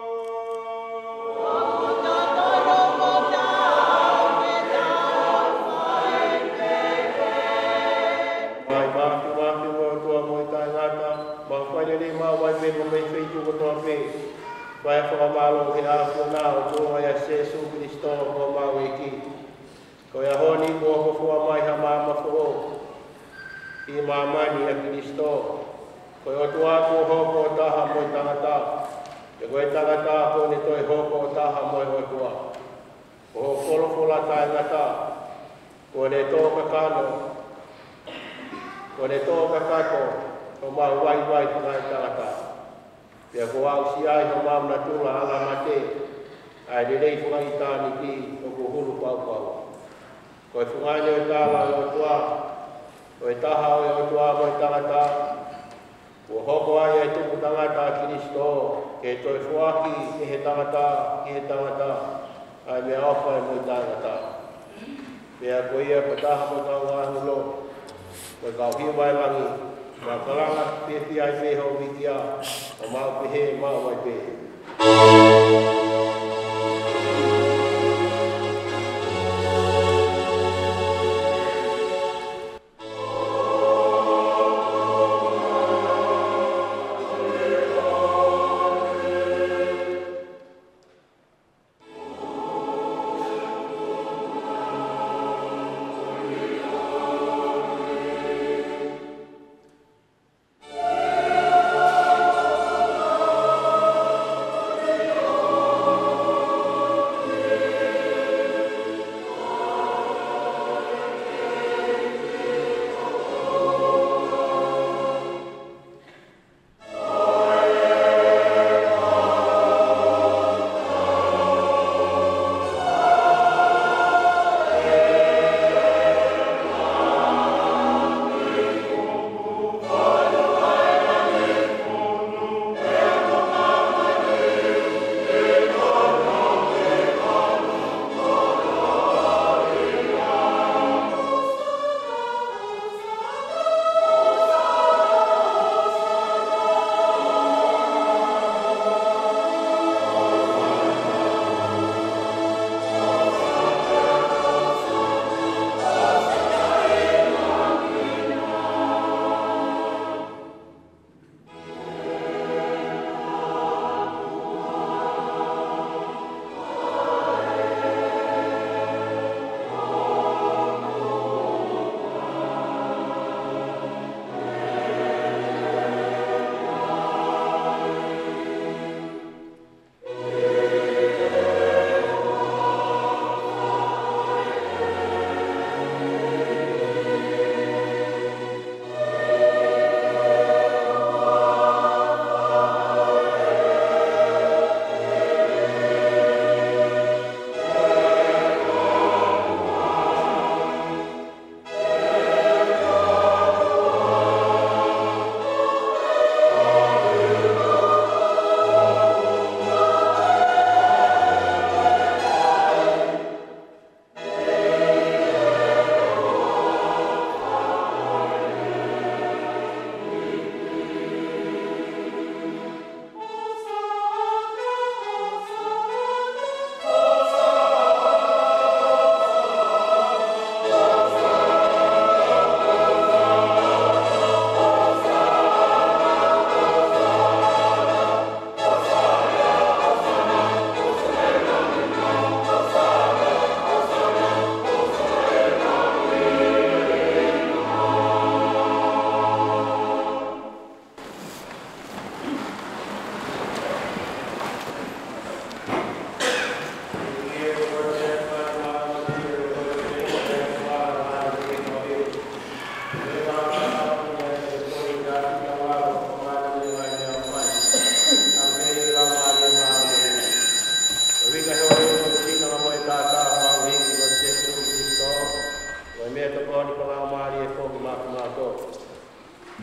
Tamai māfimafi, ko e ʻOtua moʻui taʻengata, mau fai lelei, mau ʻai pē mo mei feituʻu kotoa pē. Fai ha fakamālō ki he ʻAfiona, ʻo tuʻunga ʻia Sēsū Kilisitō ko homau ʻEiki. Ko e ʻaho ni kuo hoko mai ha maama foʻou ʻi māmani ʻia Kilisitō. Ko e ʻOtua kuo hoko ʻo taha mo e tangata, pea ko e tangata kuo ne toe hoko ʻo taha mo e ʻOtua. Ko hoʻo folofola taʻengata kuo ne tō kakano, kuo ne tō kakato homau vaivai fakaetangata. Pea kuo aʻusia ai homau natula ʻalamate ʻa e lelei fakaʻitāniti ʻoku hulu paupau. Ko e fungani ʻo e tala ʻo e ʻOtua, ko e taha ʻo e ʻOtua mo e tangata, kuo hoko ai ʻa e tupu tangata ʻa Kilisitō, ke toe foaki ʻe he tangata ki he tangata ʻa e meʻaʻofa ʻo e moʻui taʻengata. Pea ko ia ko e taha mo e kau ngaahi ulo, mo e kau hiva ʻo e langi, mau kalanga fiefia ai pē hoʻo vīkia, ʻo mau pehē, mau ʻai pē. Tokoni pea Laumālie foki maʻa kimautolu.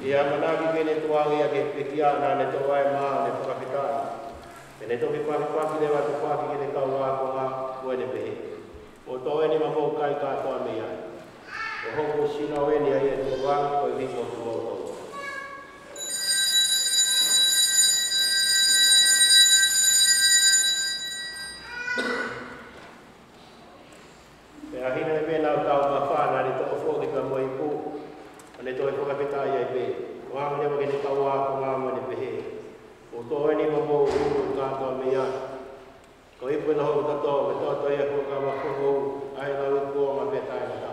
ʻI he ʻamanaki ke ne tukuange ia ki he pekia, naʻa ne toʻo ai e mā ʻo ne fakafetaʻi, pea ne toki pakipaki leva ʻo tufaki ki heʻene kau ākonga, ʻo ne pehē: Ko e toʻo eni maʻa moutolu kātoa mei ai. Ko hoku sino eni ʻa ia ʻe tukuange koeʻuhi ko kimoutolu. Pea ʻi he ʻaho naʻe pehē naʻa tau mafana, naʻa ne toʻo foki pea mo e ipu, ʻo ne toki fakafetaʻi ai pē, ʻo hanga leva ki heʻene kau ākonga, ʻo ne pehē: Ko e toʻo eni maʻa moutolu kātoa mei ai. Ko e ipu ena ʻo hoku toto, ko e toto ia ʻo e fuakava foʻou, ʻa ia ʻe lau ʻi kuonga pea taʻengata.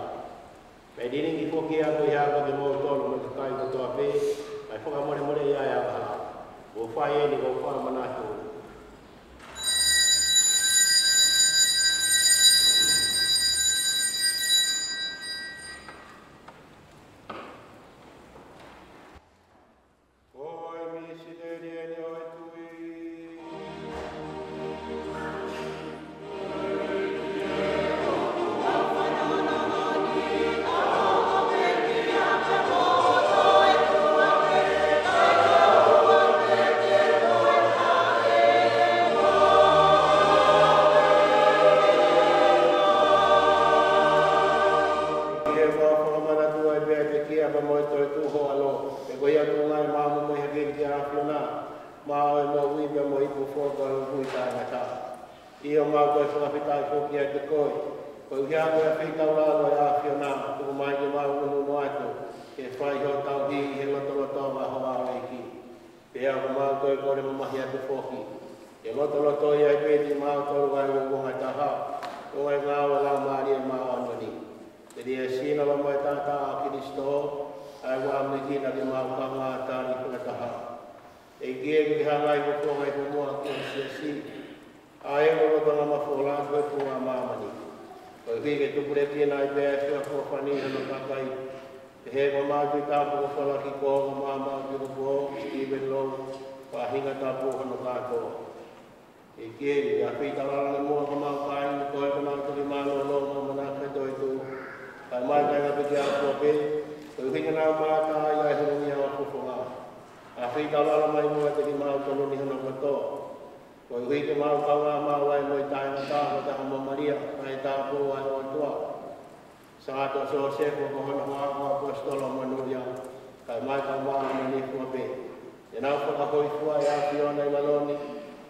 Pea ʻe lilingi foki ia ko ia kiate kimoutolu mo e kakai kotoa pē, kae fakamolemoleʻi ai ʻa e angahala. Mou fai eni ko hoku fakamanatu. Ko e misiteli eni ʻo e tui. ʻI he fakamanatu ai pē ʻa e pekia pea mo e toetuʻu ho ʻAlo, he ko ia ʻoku ngāue maʻu mo e hake ki he ʻAfiona, maʻu ʻa e moʻui pea mo e ipu foʻou ʻo e moʻui taʻengata. ʻIo, mau toe fakafetaʻi foki kiate koe, koeʻuhi ko e afeitaulalo ʻa e ʻAfiona, tuku mai ke mau ʻunuʻunu atu ke fai hoʻo tauhi ʻi he lotolotonga ho ʻAlo ʻEiki. Pea ʻoku mau toe kole mamahi atu foki ke lotolotoi ai pē kimautolu ʻa e uouangataha, ʻo e ngāue ʻa e Laumālie Māʻoniʻoni. Ke lea sino la mo e taʻataʻa ʻo Kilisitō, ʻa ia ʻoku ʻamanekina ke mau kaungā tali fakataha. ʻEiki, ke ke hangai ko e konga ʻi he muʻa ki he siasi, ʻa ia ʻoku lolotonga mafola atu he funga māmani, koeʻuhi ke tupulekina ai pē ʻa e efiafi ʻo e fānau ʻa hono kakai. Pehē ko ʻemau Tuʻi Tapu ko Falakiko, ko ʻemau Maʻu Epikopō Sitiveni Lou, faʻahinga tapu hono kātoa. ʻEiki, ʻi he afeitaulalo ni muʻa ki homau kāinga ko ē kuo nau toki mālōlō mo ʻamanaki ki he toetuʻu, kae ʻomai kāinga pē ki he ʻaho pē, koeʻuhi ke nau mamata ʻi he hononga ʻo e fofonga. Afeitaulalo mai muʻa kiate kimautolu ni hono kotoa, koeʻuhi ke mau kaungā maʻu ai mo e taʻengata, ko e taha mo Malia, kae tāpuakiʻi ʻe he ʻOtua, Sangata Siosefa ko hono hoa, ko e ʻaposetolo monūʻia, kae ʻomai kau māʻoniʻoni kotoa pē. Ke nau fakahōifua ʻi he ʻAfiona ʻi he ʻaho ni,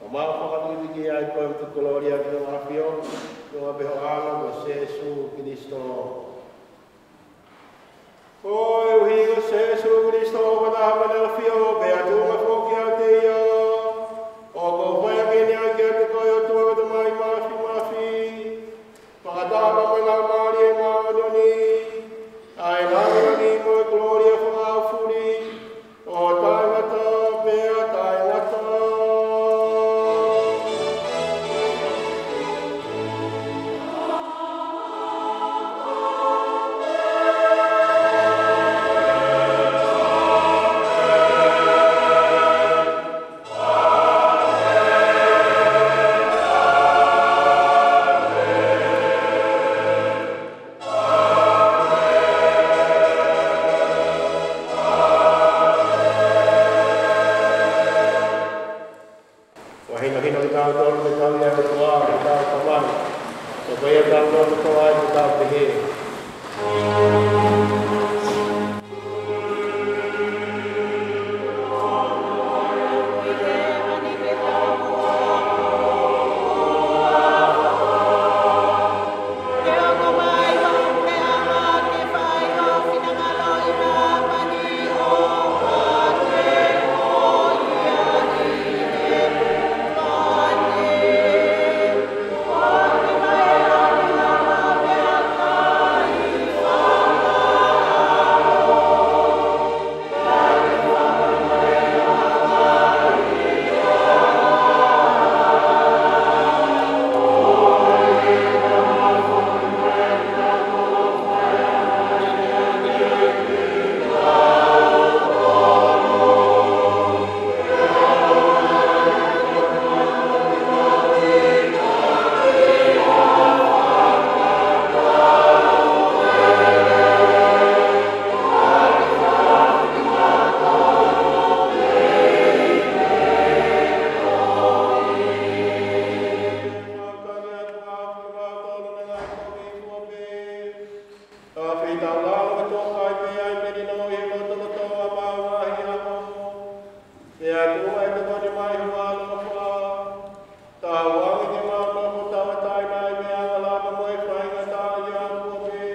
ʻo mau fakavikivikiʻi ai koe mo tuku kolōlia ki ho ʻAfio, ʻi he huafa pē ho ʻAlo ko Sēsū Kilisitō. Koeʻuhi ko Sēsū Kilisitō ko e taha mo e ʻAfio, pea tuʻunga foki ʻiate ia, ʻoku fai ʻaki eni ʻa e ʻofa ʻa e ʻOtua ko e Tamai Māfimafi, fakataha mo e Laumālie Māʻoniʻoni, ʻa e lāngilangi mo e kolōlia fakaʻaufuli, ʻo taʻengata pea taʻengata. Mātuʻaki pē ʻa e melino ʻi he lotolotonga ʻo ʻemau ngaahi ʻaho. Pea tuku mai ʻa e tokoni mai ho ʻAlo, tauange ke mau nofo tauʻatāina ʻi he angahala mo e faingataʻaʻia ʻa e ʻOtua,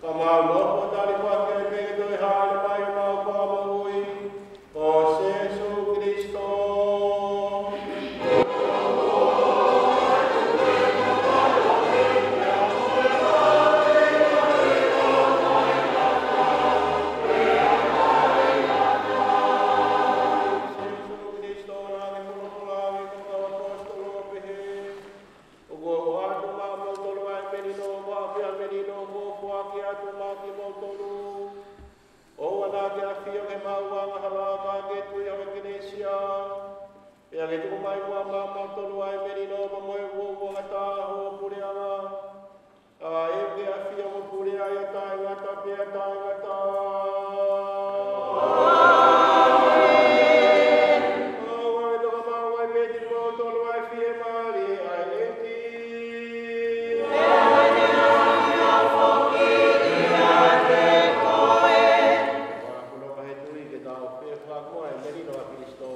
ka mau nofo talifaki ai pē ki he toe hāʻele mai ʻo homau Fakamoʻui, ko Sīsū Kalaisi. Sīsū Kalaisi, naʻa ke folofola ange ki hotau ʻaposetolo ʻo pehē, ʻoku ou ʻoatu maʻamoutolu ʻa e melino, ʻa e melino kuo foaki atu maʻa kimoutolu. ʻOua naʻa ke ʻafio ʻi heʻemau angahala, ka ke tui ʻi ho kelesi, pea ke tuku mai muʻa maʻamoutolu ʻa e melino pea mo e uouangataha ʻo ho puleʻanga, ʻa ia ʻoku ke ʻafio mo pule ai ʻo taʻengata pea taʻengata. ʻOua ʻe toka maʻu ai pē kimoutolu ʻa e fiemālie ʻa e ʻEiki. Pea ke nofo foki ʻiate koe. Pea kuo pau ke tau feʻiloaki mo e melino ʻa Kalaisi.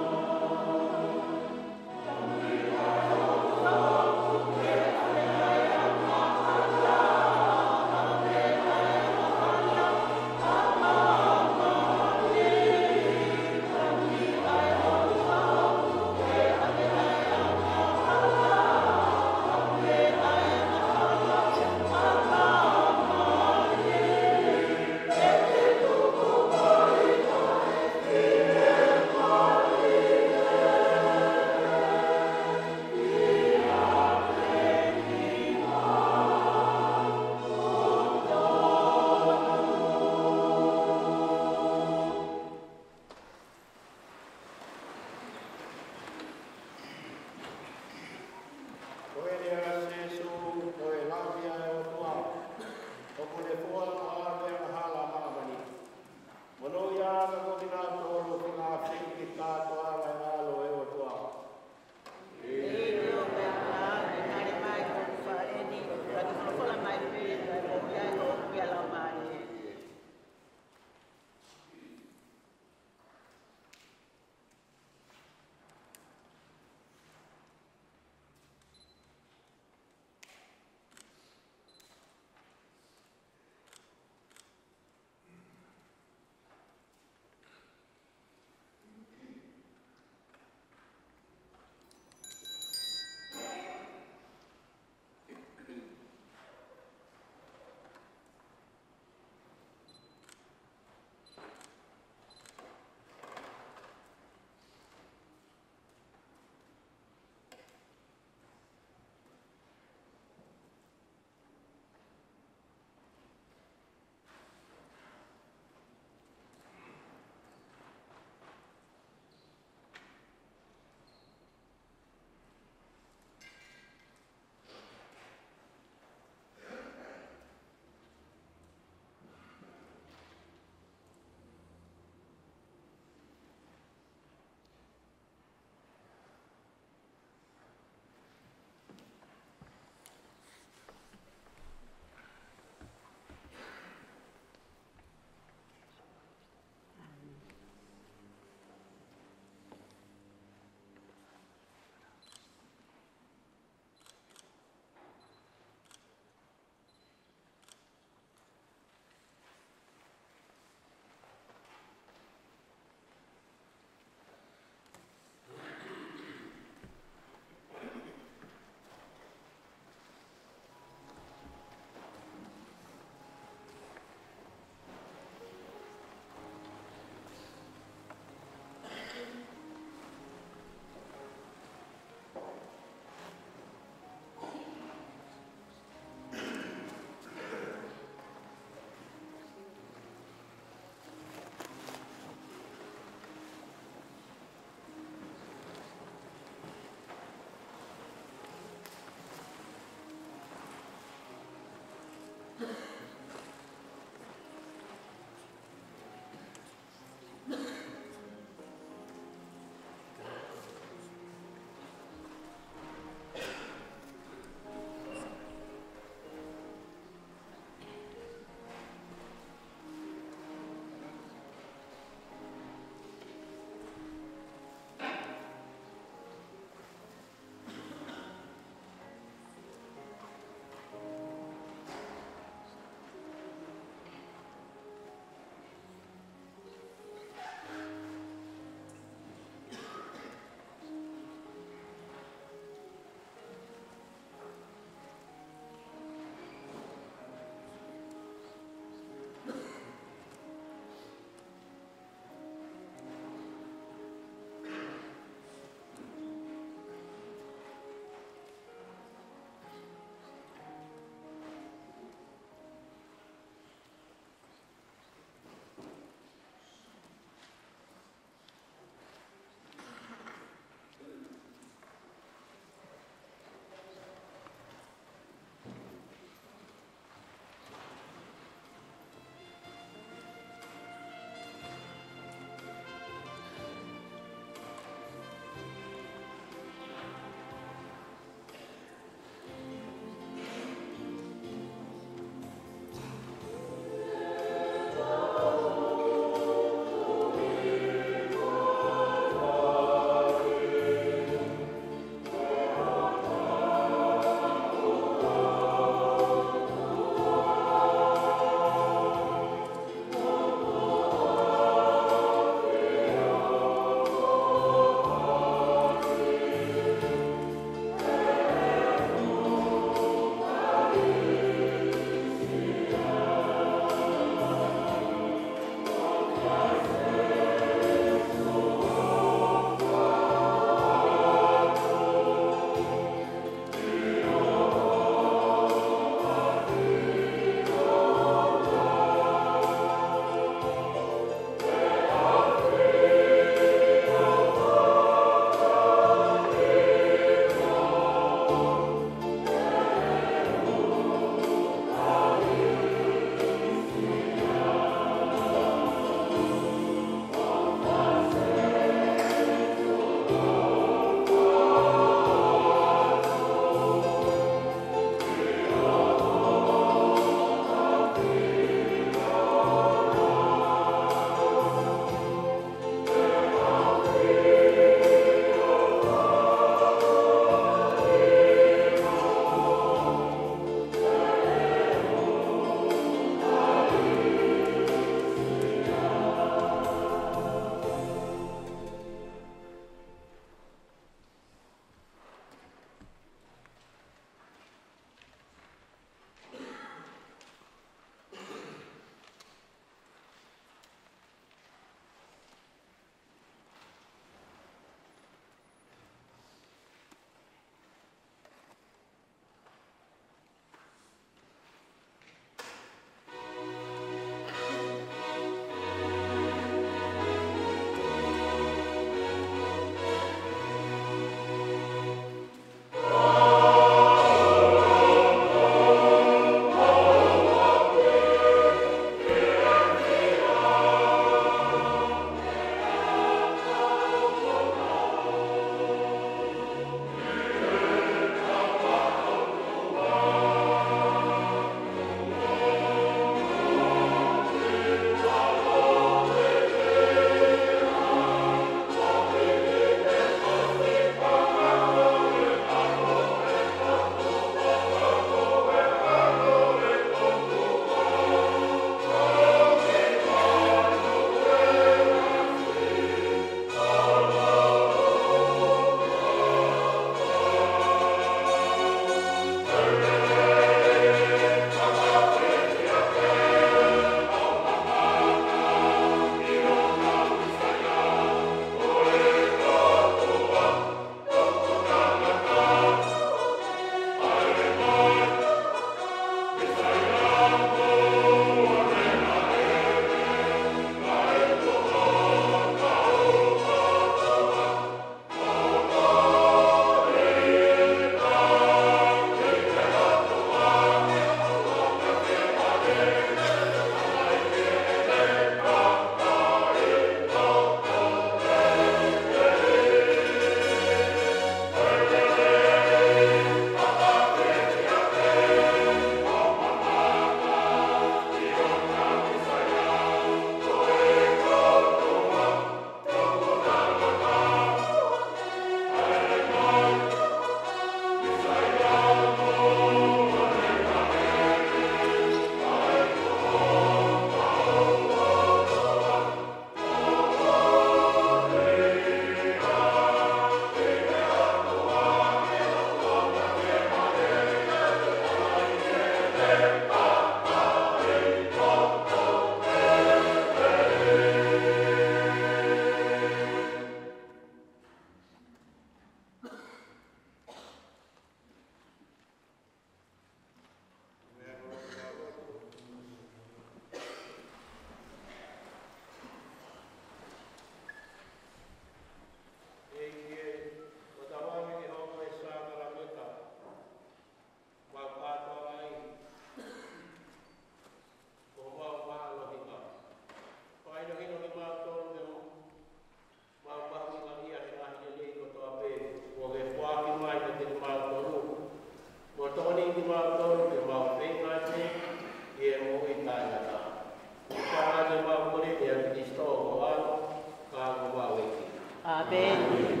ʻĀmeni.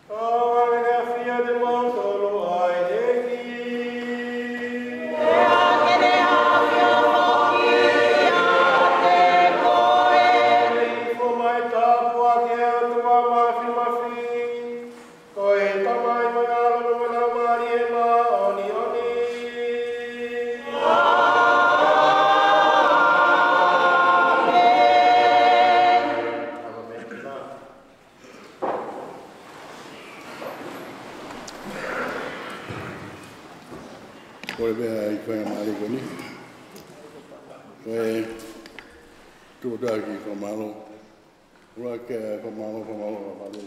ʻOku ʻikai ke ʻafio ʻiate kimautolu ʻa e ʻEiki. Pea ke ne ʻafio foki ʻiate koe. Ke fai mai e tāpuaki ʻa e ʻOtua Māfimafi, ko e Tamai mo e ʻAlo mo e Laumālie Māʻoniʻoni. ʻĀmeni. Kole pē ʻa e faingamālie ko eni. Ko e tuʻu atu ʻa e kiʻi fakamālō. ʻOua ke fakamālō, fakamālō, fakamālō.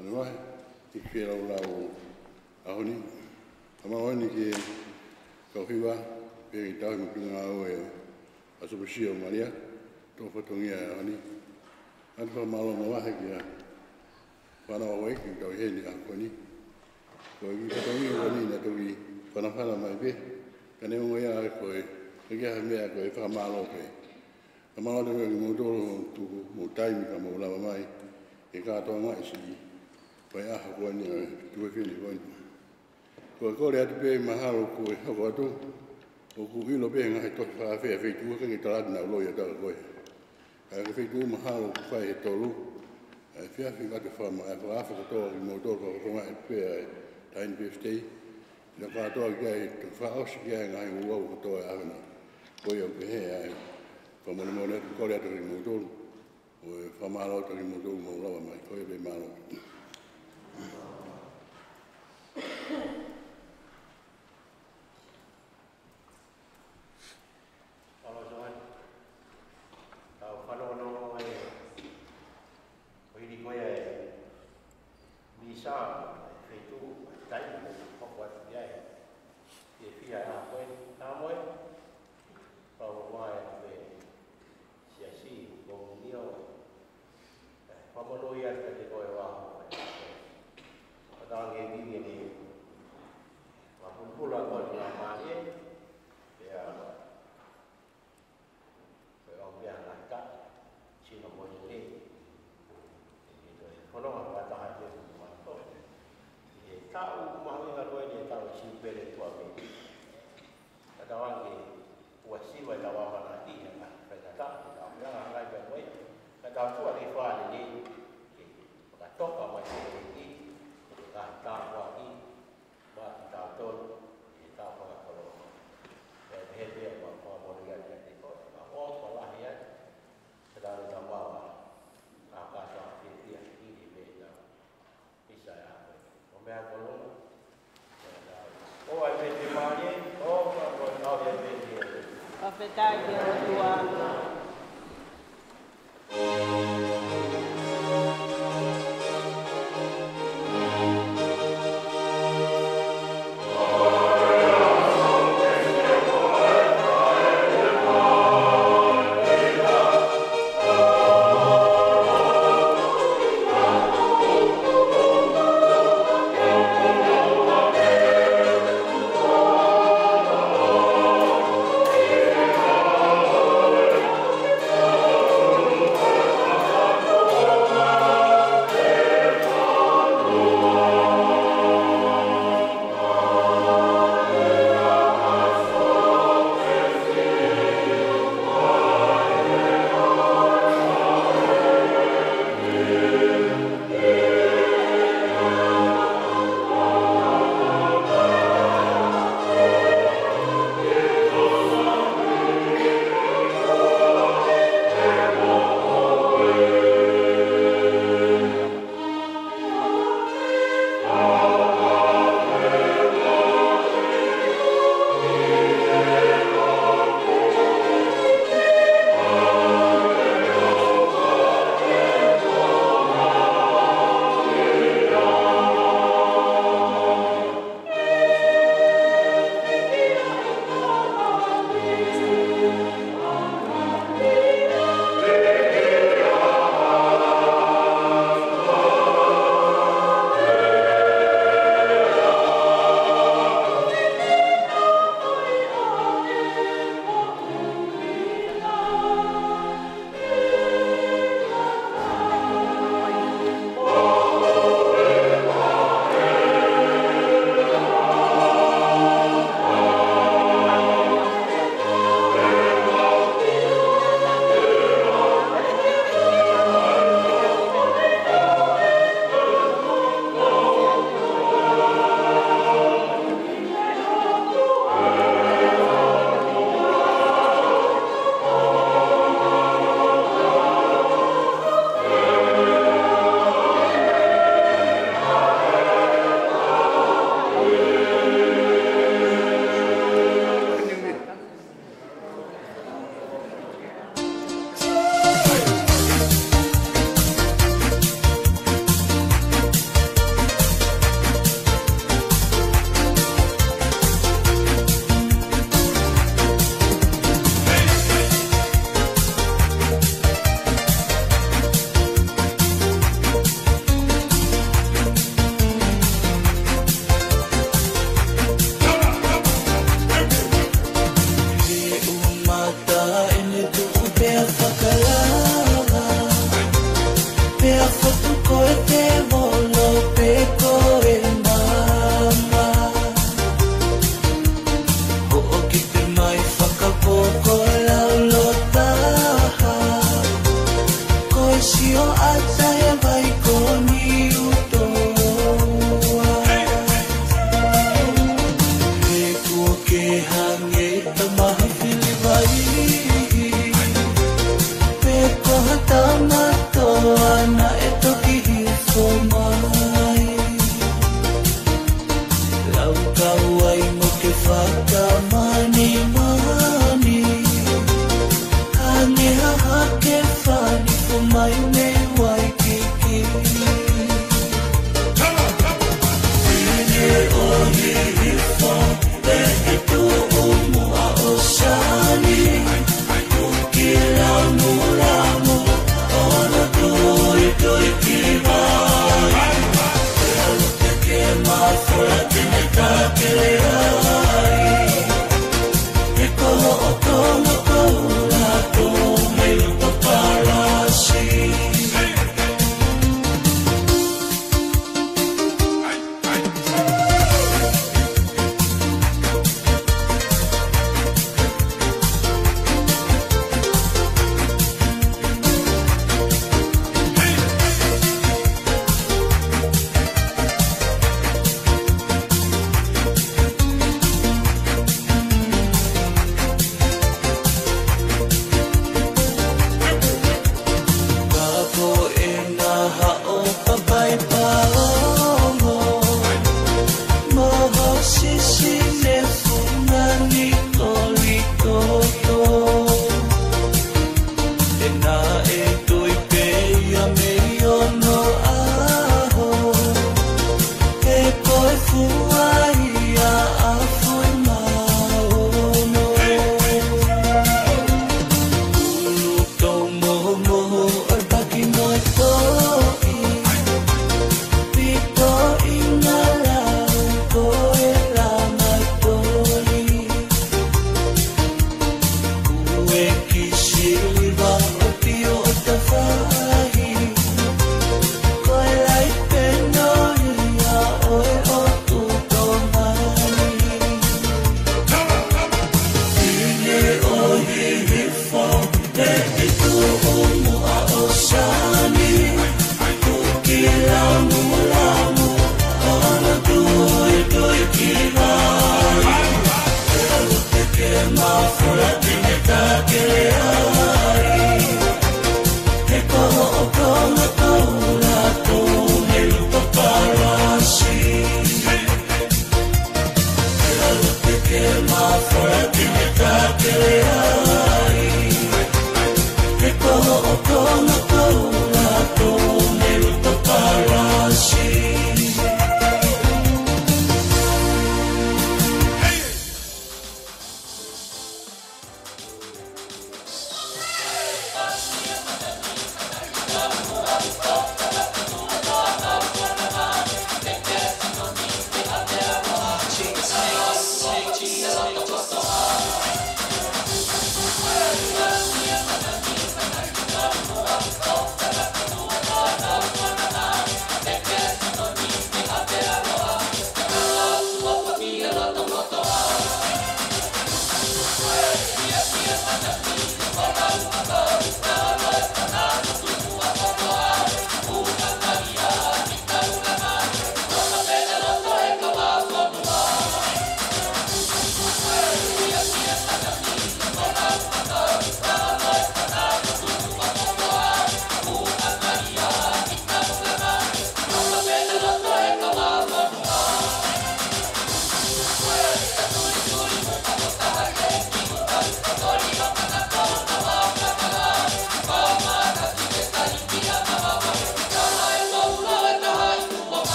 Anu ai, ʻi he laulau ʻaho ni. Fakamālō eni ki he kau hiva, pea ki he tauhi mo e ngāue ʻa e ʻApisikopū Malia, tō fatongia ʻaho ni. ʻOatu e fakamālō mo e ʻofa ki he fānau ʻa e ʻEiki ʻoku tau ʻi heni he ʻaho ko eni. Ko e kiʻi fatongia ko eni naʻe toki fanafana mai pē, ka neongo ia ko e, ko e kiʻi meʻa ko e fakamālō pē. Fakamālō atu kiate kimoutolu hoʻomou tuku homou taimi ka mou lava mai he kātoanga ʻi he siʻi ʻaho ko eni ʻo e tuʻu heni ko eni. Ko e kole atu pē mahalo ko e hoko atu, ʻoku ʻilo pē ngaahi tohi fakaafe ʻa e feituʻu, ʻikai ke tala atu naʻa ku loi atu ʻa koe. Ka ko e feituʻu mahalo ʻoku fai he tolu ʻa e efiafi, ʻoatu e fakama-, ʻa e fakaafe kotoa kimoutolu, fakatokangaʻi pē ʻa e taimi pē fitei. Naʻa kātoa ki ai, fakaʻosi ki ai ngaahi ouau kotoa ʻa e ʻaho ni. Ko ia ʻoku pehē ai, fakamolemole atu, kole atu kimoutolu. ʻOku ou fakamālō atu kimoutolu hoʻomou lava mai, ko ia pē, mālō. Mālō Soani. Tau fanongonongo ai. Ko hili ko ia e misa, feituʻu, taimi, hoko atu ki ai. Ke fia ʻa koe, tā moe. Pau mai pē. Siasi, komunio. Fakamolemole atu kiate koe ʻo aʻu. Ka tau ngāue ki he ngāue. Mapulupulu ko e ngāue mālie. Pea, pea ʻoku pehē ngata. Sino mo e lelei. Ko e fononga fakataha te u mato. He taʻu mahuʻinga ko eni, taʻu Siupeli tuʻa mei. Ka tau ange ua siva ʻi he tau ʻamanaki, ʻa e ngaahi faingataʻa, ʻi he tau meʻa ngaahi pea ko ē, ka tau tuʻa ki he fale ni, ke fakatoka mai ki he ʻEiki, ko e ngaahi tāpuaki, maʻa kitautolu, ʻi he tau fakakoloa. Pea pehē pē ʻa e fakamolemole atu kiate koe, ka ʻofa lahi atu, ka tau tau maua, ʻa e kātoa fiefia, ʻi he meʻa tau. Fakafetaʻi ki he ʻOtua.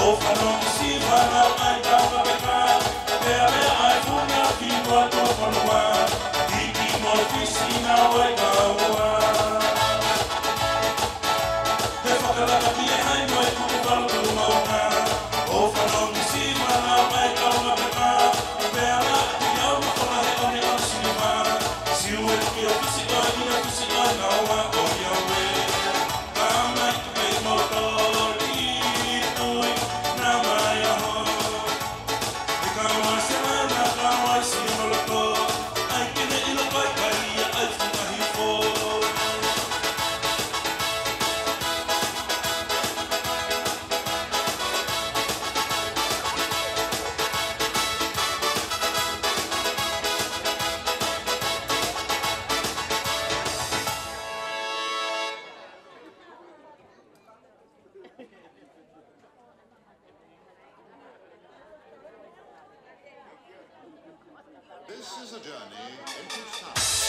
ʻO fanongo ki siva naʻe ʻai tau ka peka, pea meʻa ai funa ki tua tuʻa fonua, ʻi ki mo fisi naʻe ʻai kaua. He fakalaka ki he hai mo e kuku palu tulu maunga. ʻO fanongo ki siva naʻe ʻai tau ka peka, pea meʻa ki au ma kola he one on siniva. Siu e ki o fisi ʻo ina fisi ʻo naua ʻo ia ue. Ka mai This is a journey into sound.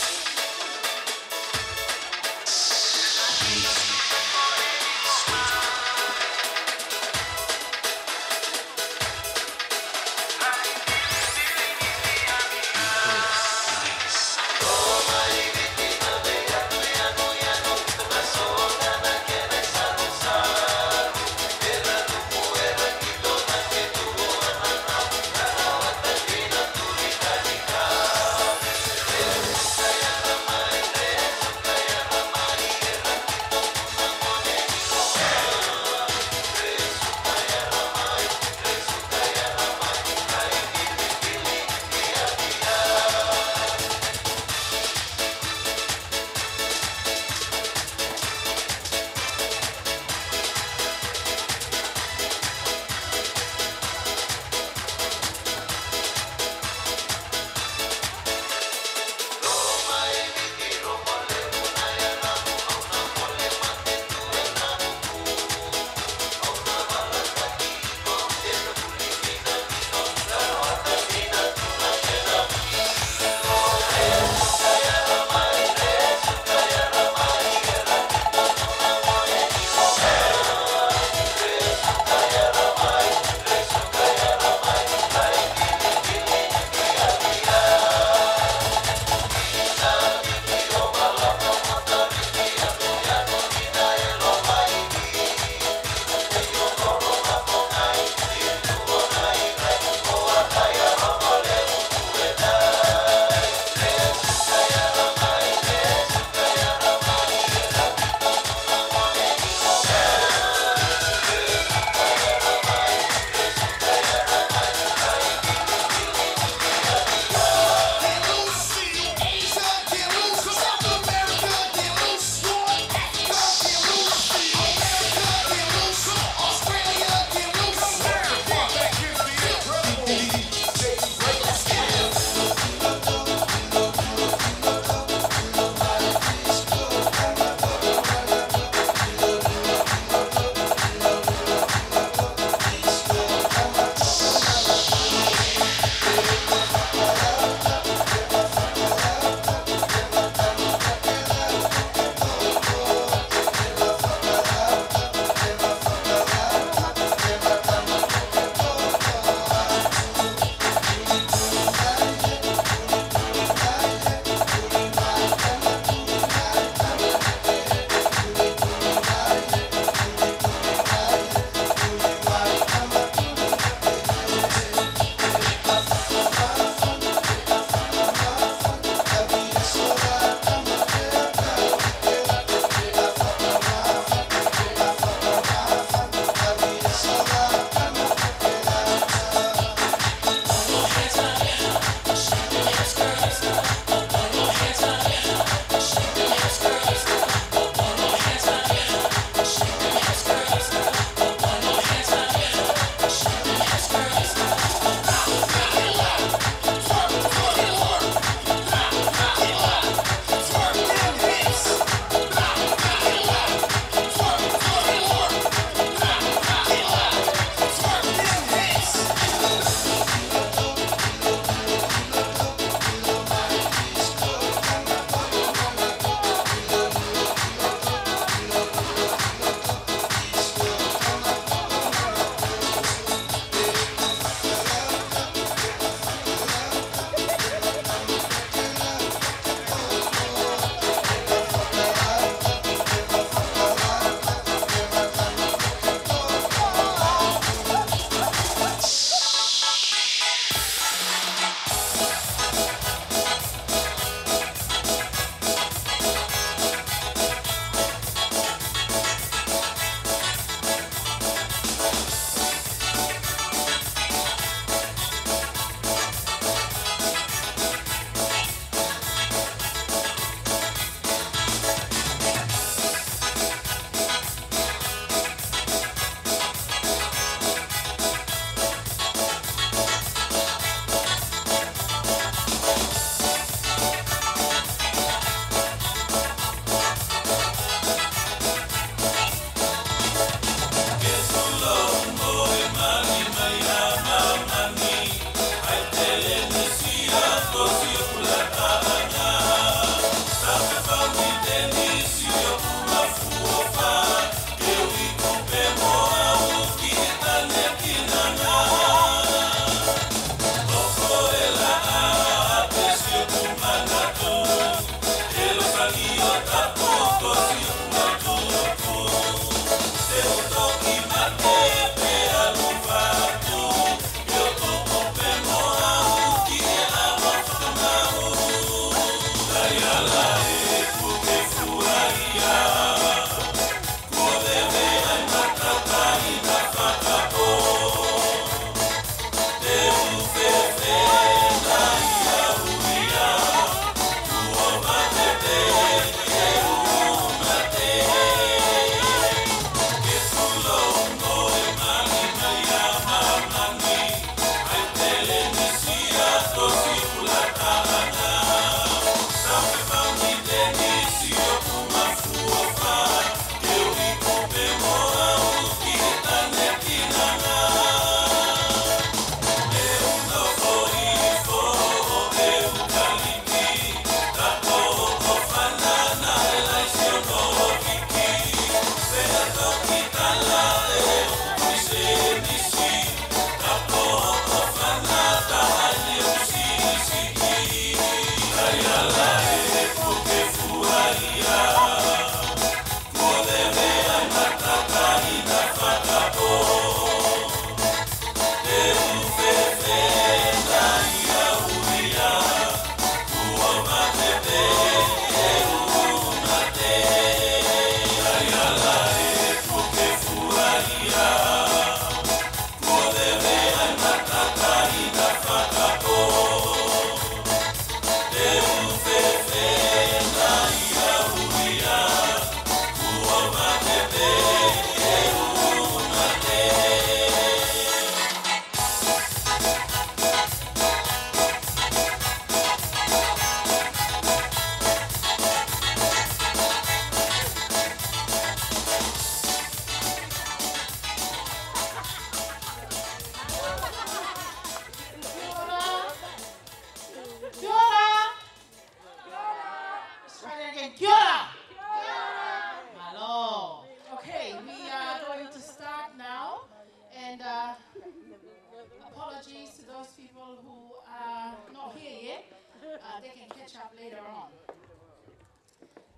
who are not here yet, uh, they can catch up later on.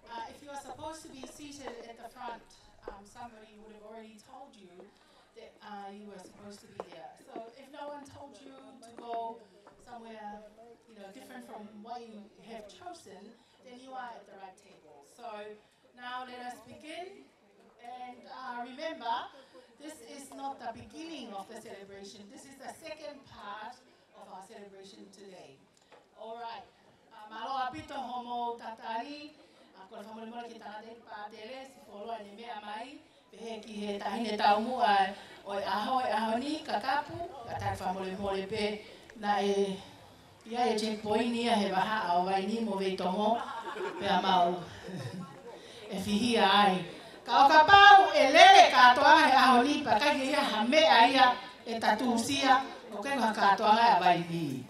Uh, if you are supposed to be seated at the front, um, somebody would have already told you that, uh, you were supposed to be there. So if no one told you to go somewhere, you know, different from what you have chosen, then you are at the right table. So now let us begin. And, uh, remember, this is not the beginning of the celebration. This is the second part of our celebration today. All right. Uh, mālō ʻaupito hoʻomou tatali. Uh, kole fakamolemole ki he tangataʻeiki pātele, siʻi fuoloa ʻene meʻa mai. Pehē ki he taʻahine taumuʻa ʻo e ʻaho, ʻo e ʻaho ni, Kakapu, ka tali fakamolemole pē naʻe ʻi ai e checkpoint ia he vahaʻa ʻo Vainī mo Veitongo, pea mau ʻe fihia ai. Ka ʻo kapau ʻe lele kātoanga he ʻaho ni pea ʻikai ke ʻi ai ha meʻa ia ʻe tatusia, ʻoku ʻikai ko ha kātoanga ia ʻa Vainī.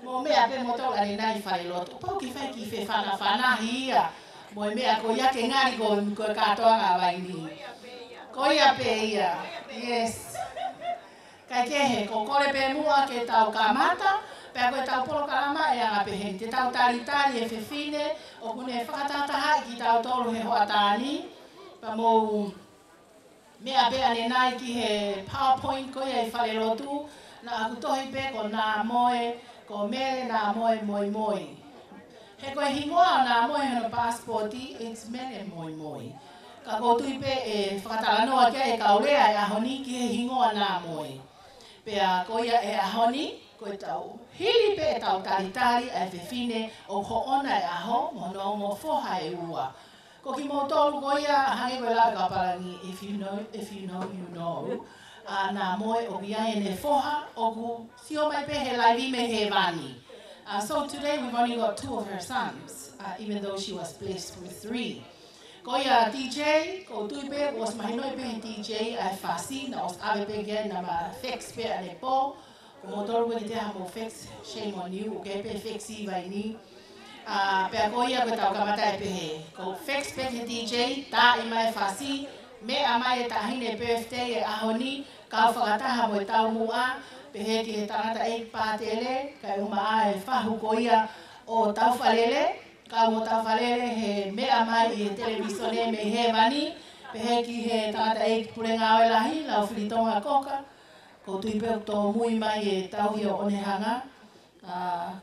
Mou meʻa pē moutolu ʻanenai ʻi falelotu. Pau ke fai e kiʻi fefanafanahi ia mo e meʻa ko ia ke ngali ko, ko e kātoanga ʻa Vainī. Ko ia pē ia. Yes. Kae kehe, ko e kole pē muʻa ke tau kamata, pea ko ʻetau polokalama ʻe anga pehē ni. Te tau talitali e fefine ʻoku ne fakatahatahaʻi kitautolu he hoʻatā ni, pea mou meʻa pē ʻanenai ki he PowerPoint ko ia ʻi falelotu, naʻá ku tohi pē ko Nāmoe, ko Mele Nāmoe Moimoi. He ko e hingoa ʻo Nāmoe hono passport, it's Mele Moimoi. Ka ʻoku ou tui pē ʻe fakatalanoa ki ai e kau lea e ʻaho ni ki he hingoa Nāmoe. Pea ko ia e ʻaho ni, ko ʻetau hili pē ʻetau talitali ʻa e fefine ʻoku hoʻona e ʻaho, mo hono ongo foha ʻe ua. Ko kimoutolu ko ia, hangē ko e lau ʻa e kau pālangi, if you know, if you know, you know. ʻA Nāmoe ʻoku ʻi ai ʻene foha, ʻoku sio mai pē he laivi mei hēvani. Uh, so today we've only got two of her sons, uh, even though she was blessed with three. Ko ia D J, ʻoku ou tui pē, ʻosi mahinoʻi pē he D J ʻa e fasi, naʻe ʻosi ʻave pē ki ai, naʻá ma fax pē ʻanepō. Ko moutolu ʻoku ʻikai toe ʻi ai haʻamou fax, shame on you, ʻoku ʻi ai pē fax ʻi Vainī. ʻA, pea ko ia ko ʻetau kamata ʻe pehē. Ko e fax pē ki he D J, tā mai e fasi, meʻa mai e taʻahine birthday e ʻaho ni, kau fakataha mo e taumuʻa, pehē ki he tangataʻeiki pātele, kae ʻumaʻā e fahu ko ia ʻo Taufalele, kau mo Taufalele he meʻa mai ʻi he televīsone mei hēvani, pehē ki he tangataʻeiki pule ngāue lahi, Laufilitonga Koka, ʻoku ou tui pē ʻoku tōmui mai e tauhi ʻo Onehunga, ʻa,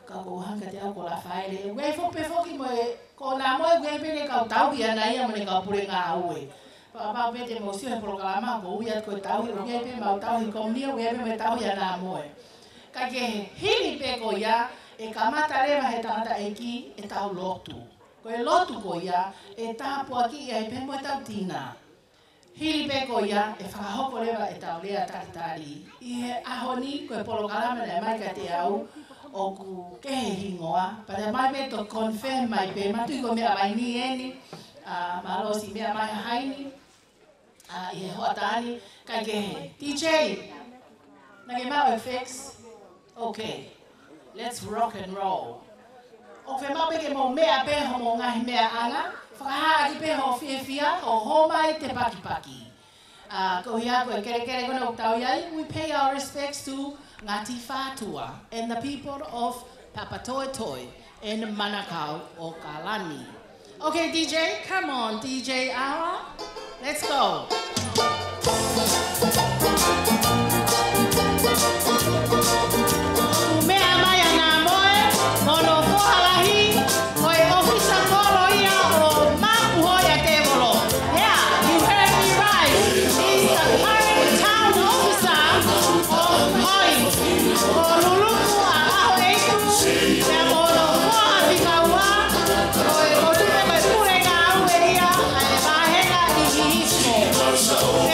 ka ʻoku ou hanga kiate au ko Lafaele. ʻOku ʻi ai foki pē foki mo e, ko Nāmoe ʻoku ʻi ai pē ʻene kau tauhi ʻana ia mo ʻene kau pule ngāue. Pea kapau pē te mou sio he polokalama, ʻoku ou ui atu ko e tauhi, ʻoku ʻi ai pē ʻemau tauhi komiuni, ʻoku ʻi ai pē mo e tauhi ʻa Nāmoe. Kae kehe, hili pē ko ia, ʻe kamata leva he tangataʻeiki ʻetau lotu. Ko e lotu ko ia, ʻe tāpuakiʻi ai pē mo ʻetau tina. Hili pē ko ia, ʻe fakahoko leva ʻetau lea talitali. ʻI he ʻaho ni, ko e polokalama naʻe ʻomai kiate au, ʻoku kehe hingoa, pea naʻe ʻomai pē to confirm mai pē, ma tui ko e meʻa mai ni eni, ʻa, mālō siʻi meʻa mai Haini, ʻa, ʻi he hoʻatā ni, kae kehe. D J, naʻá ke maʻu e fax? Okay. Let's rock and roll. ʻOku fiemaʻu pē ke mou meʻa pē hoʻomou ngaahi meʻaʻanga, fakahā ʻaki pē hoʻo fiefia, hoʻo hōmai tepakipaki. ʻA, ko ia ko e kelekele ko ena ʻoku tau ʻi ai, we pay our respects to Ngāti Whātua and the people of Papatoetoe and Manukau ʻo Kalani. Okay, D J, come on, D J Awa. Let's go. Meʻa mai ʻa Nāmoe, mo hono foha lahi, ko e ʻōfisa kolo ia ʻo Mapuhoia Tēvolo. Yeah, you heard me right. He's the current town officer of Hoi. Ko Luluku ʻa ʻAhoʻeitu, pea mo hono foha fika ua, ko e ʻotu pē ko e pule ngāue ia ʻa e vāhenga ʻi Hihifo.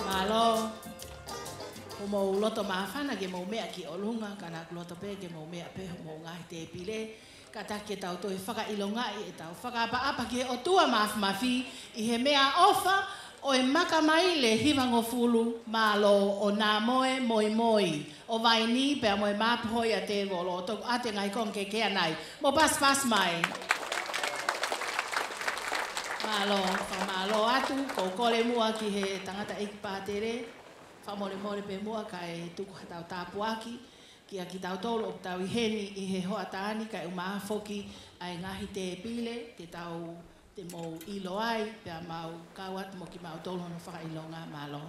Mālō. Ko hoʻomou loto māfana ke mou meʻa ki ʻolunga, ka naʻá ku loto pē ke mou meʻa pē hoʻomou ngaahi tēpile. Kātaki ke tau toe fakaʻilongaʻi ʻetau fakaʻapaʻapa ki he ʻOtua Māfimafi ʻi he meʻaʻofa ʻo e Makamaile hivangofulu mā lō ʻo Nāmoe Moimoi ʻo Vaini pea mo e Māpohoi ʻa Tēvolo. Toku ʻoatu e ngaahi konga kehekehe ʻanai. Mou pasipasi mai. Mālō, fakamālō atu, ʻoku ou kole muʻa ki he tangataʻeiki pātele, fakamolemole pē muʻa kae tuku haʻatau tāpuaki kia kitautolu ʻoku tau ʻi heni ʻi he hoʻatā ni, kae ʻumaʻā foki ʻa e ngaahi tēpile te tau, te mou ʻilo ai, pea mau kau atu mo kimautolu hono fakaʻilonga. Mālō.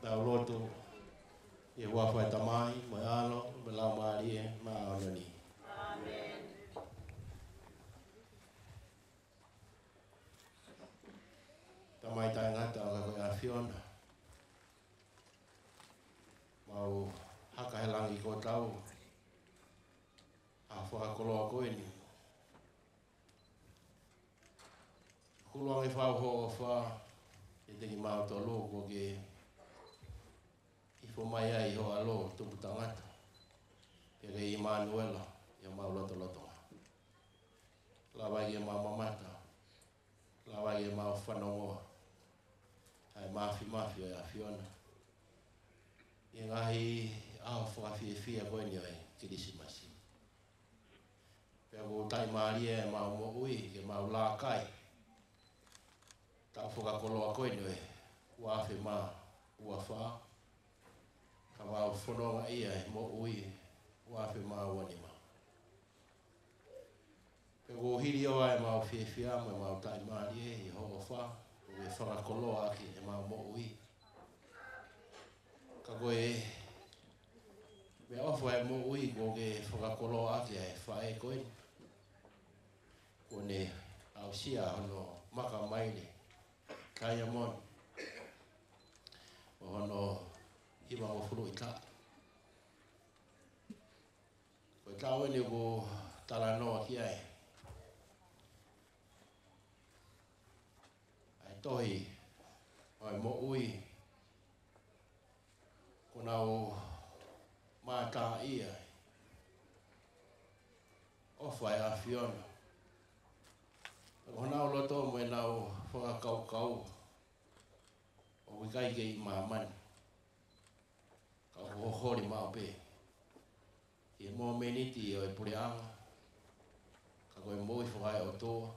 Tau lotu. ʻI he huafa ʻo e Tamai, mo e ʻAlo, mo e Laumālie Māʻoniʻoni. ʻĀmeni. Tamai taʻengata ʻo e ʻAfiona, mau haka he langi ko tau ʻa e fakakoloa ko eni. Hulu ange fau hoʻo ʻofa kiate kimautolu, kuo ke hifo mai ai ho ʻAlo tupu tangata, pea ko e ʻImanuela ʻi homau lotolotonga. Lava ai ke mau mamata, lava ai ke mau fanongoa ʻa e māfimafi ʻo e ʻAfiona ʻi he ngaahi ʻaho fakafiefia ko eni ʻo e Kilisimasi. Pea kuo taʻimālie ʻemau moʻui ke mau lākai taʻu fakakoloa ko eni ʻo e ua afe mā ua fā, ka mau fononga ia he moʻui ua afe mā ua nima. Pea kuo hilio ʻemau fiefia mo ʻemau taʻimālie ʻi hoʻo ʻofa, kuo ke fakakoloa ʻaki ʻemau moʻui. Ka ko e meʻaʻofa ʻo e moʻui kuo ke fakakoloa ʻaki ʻa e faʻē ko eni, kuo ne aʻusia hono makamaile taiamoni mo hono hivangofulu ʻi taʻu. Ko e taʻu eni ʻoku talanoa ki ai ʻa e tohi ʻo e moʻui, kuo nau mātā ia ʻofa ʻa e ʻAfiona. Ko honau loto mo ʻenau fakakaukau ʻoku ʻikai ke ʻi māmani, ka ʻoku holi maʻu pē ki he momeniti ʻo e puleʻanga, ka ko e moʻui fakaeʻotua,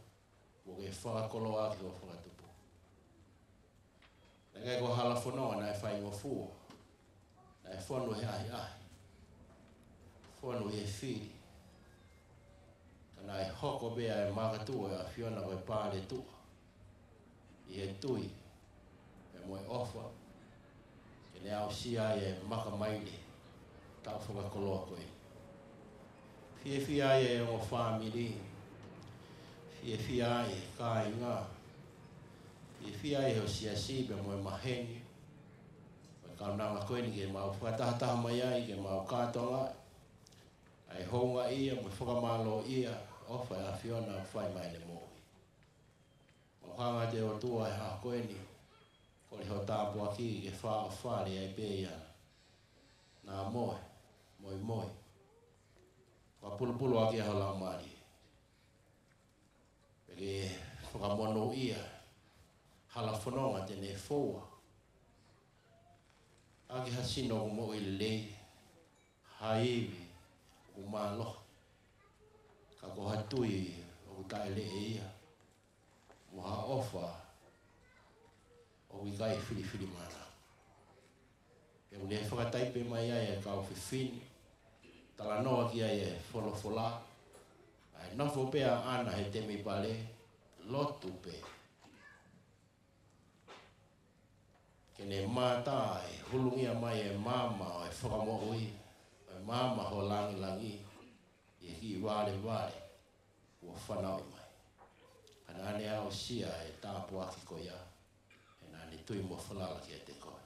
kuo ke fakakoloa ʻaki hoʻo fakatupu. Naʻe ʻikai ko ha hala fononga naʻe faingofua, naʻe fonu he ʻahiʻahi, fonu he fili, ka naʻe hoko pē ʻa e makatuʻu ʻo e ʻAfiona ko e paletuʻa ʻi he tui pea mo e ʻofa, ke ne aʻusia ai e makamaile taʻu fakakoloa ko ē. Fiefia ai e ongo fāmili, fiefia ai e kāinga, fiefia ai ho siasi pea mo e maheni, mo e kaunanga ko eni ke mau fakatahataha mai ai, ke mau kātoanga ʻa e houngaʻia mo e fakamālōʻia ʻofa ʻa e ʻAfiona ʻoku fai mai ʻene moʻui. Mau hanga atu ʻOtua he ʻaho ko eni, kole ho tāpuaki ke fakaʻofa lelei ai pē ia Nāmoe Moimoi. Fakapulupulu ʻaki ʻa ho laumālie. Pea ke fakamonūʻia hala fononga te ne foua ʻaki ha sino ʻoku moʻui lelei, ha ivi ʻoku mālohi, ka ko ha tui ʻoku taʻeleʻeia, mo ha ʻofa ʻoku ʻikai filifilimānako. Pea ʻoku ne fakataipe mai ai e kau fefine, talanoa ki ai e folofola, Nofo pē ʻa ʻAna he temipale, lotu pē. Ke ne mātā e hulungia mai e maama ʻo e fakamoʻui, ʻo e maama ho langilangi, ʻi he kiʻi valevale kuo fanauʻi mai. Pea naʻa ne aʻusia e tāpuaki ko ia, he naʻa ne tui mo falala kiate koe.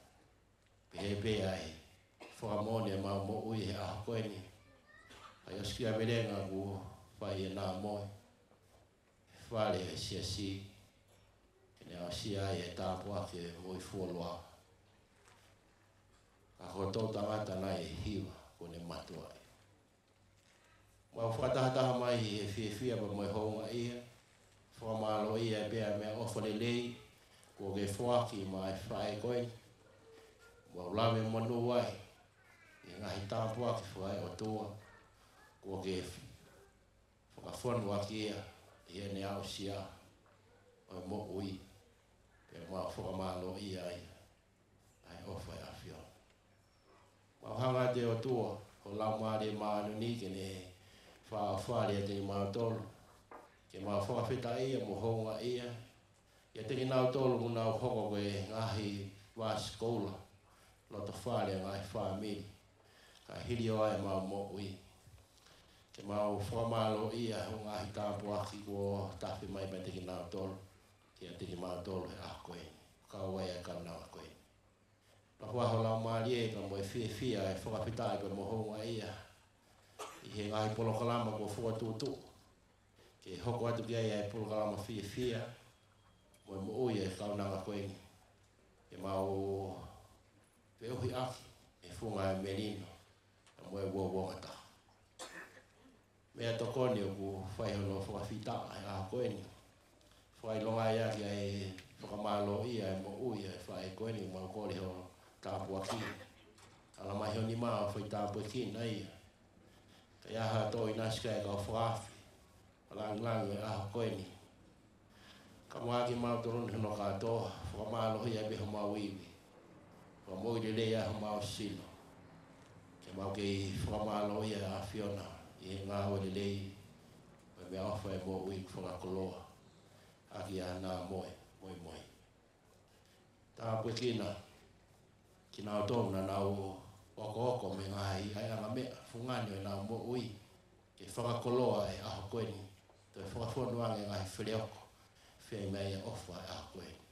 Pehē pē ʻa e fakamoʻoni ʻemau moʻui he ʻaho ko eni. ʻA e ʻosikiavelenga kuo fai ʻe Namoe he fale ʻo e siasi, ke ne aʻusia ai e tāpuaki ʻo e moʻui fuoloa. Ka ko e toʻutangata naʻe hiva, kuo ne mātuʻaki. Mau fakatahataha mai he fiefia pea mo e houngaʻia, fakamālōʻia pea mo e ʻofa lelei kuo ke foaki maʻa e faʻē ko eni. Mau lave monū ai ʻi he ngaahi tāpuaki fakaeʻotua kuo ke fakafonu ʻaki ia ʻi heʻene aʻusia ʻo e moʻui, pea mau fakamālōʻia ai ʻa e ʻofa ʻa e ʻAfiona. Mau hanga atu ʻOtua ho Laumālie Māʻoniʻoni ke ne fakaʻofa ʻiate kimautolu, ke mau fakafetaʻia mo houngaʻia ʻiate kinautolu ʻoku nau hoko ko e ngaahi vāsikoula loto fale ʻa e ngaahi fāmili, kae hiliō ai ʻemau moʻui. Ke mau fakamālōʻia ho ngaahi tāpuaki kuo tafe mai pē ʻiate kinautolu, kiate kimautolu he ʻaho ko eni, kau ai ʻa e kaunanga ko eni. Nofo ā ho Laumālie pea mo e fiefia, e fakafetaʻi pea mo e houngaʻia ʻi he ngaahi polokalama kuo fokotuʻutuʻu ke hoko atu ki ai ʻa e polokalama fiefia mo e moʻui ʻa e kaunanga ko eni. Ke mau feohiʻaki e funga ʻo e melino pea mo e uouangataha. Meʻatokoni ʻoku fai hono fakafetaʻi he ʻaho ko eni. Fakaʻilonga ai ʻaki ʻa e fakamālōʻia e moʻui ʻa e faʻē ko eni, mau kole ho tāpuaki. Ala mai ho nima ʻo fai tāpuekina ia. Ka ʻi ai ha toe ʻinasi kae kau fakaafe, fakalāngilangi ʻa e ʻaho ko eni. Ka mau kimautolu ni hono kātoa, fakamālōʻia pē homau ivi. Fakamoʻui lelei ʻa homau sino. Ke mau kei fakamālōʻia ʻa e ʻAfiona ʻi he ngāue lelei mo e meʻaʻofa ʻo e moʻui, fakakoloa ʻaki ʻa Namoe, Moimoi. Tāpuekina kinautolu naʻa nau okooko mei he ngaahi ʻaiʻanga meʻa fungani ʻo ʻenau moʻui, ke fakakoloa e ʻaho ko eni, toe fakafonu ange e ngaahi feleoko, fai mai e ʻofa e ʻaho ko eni.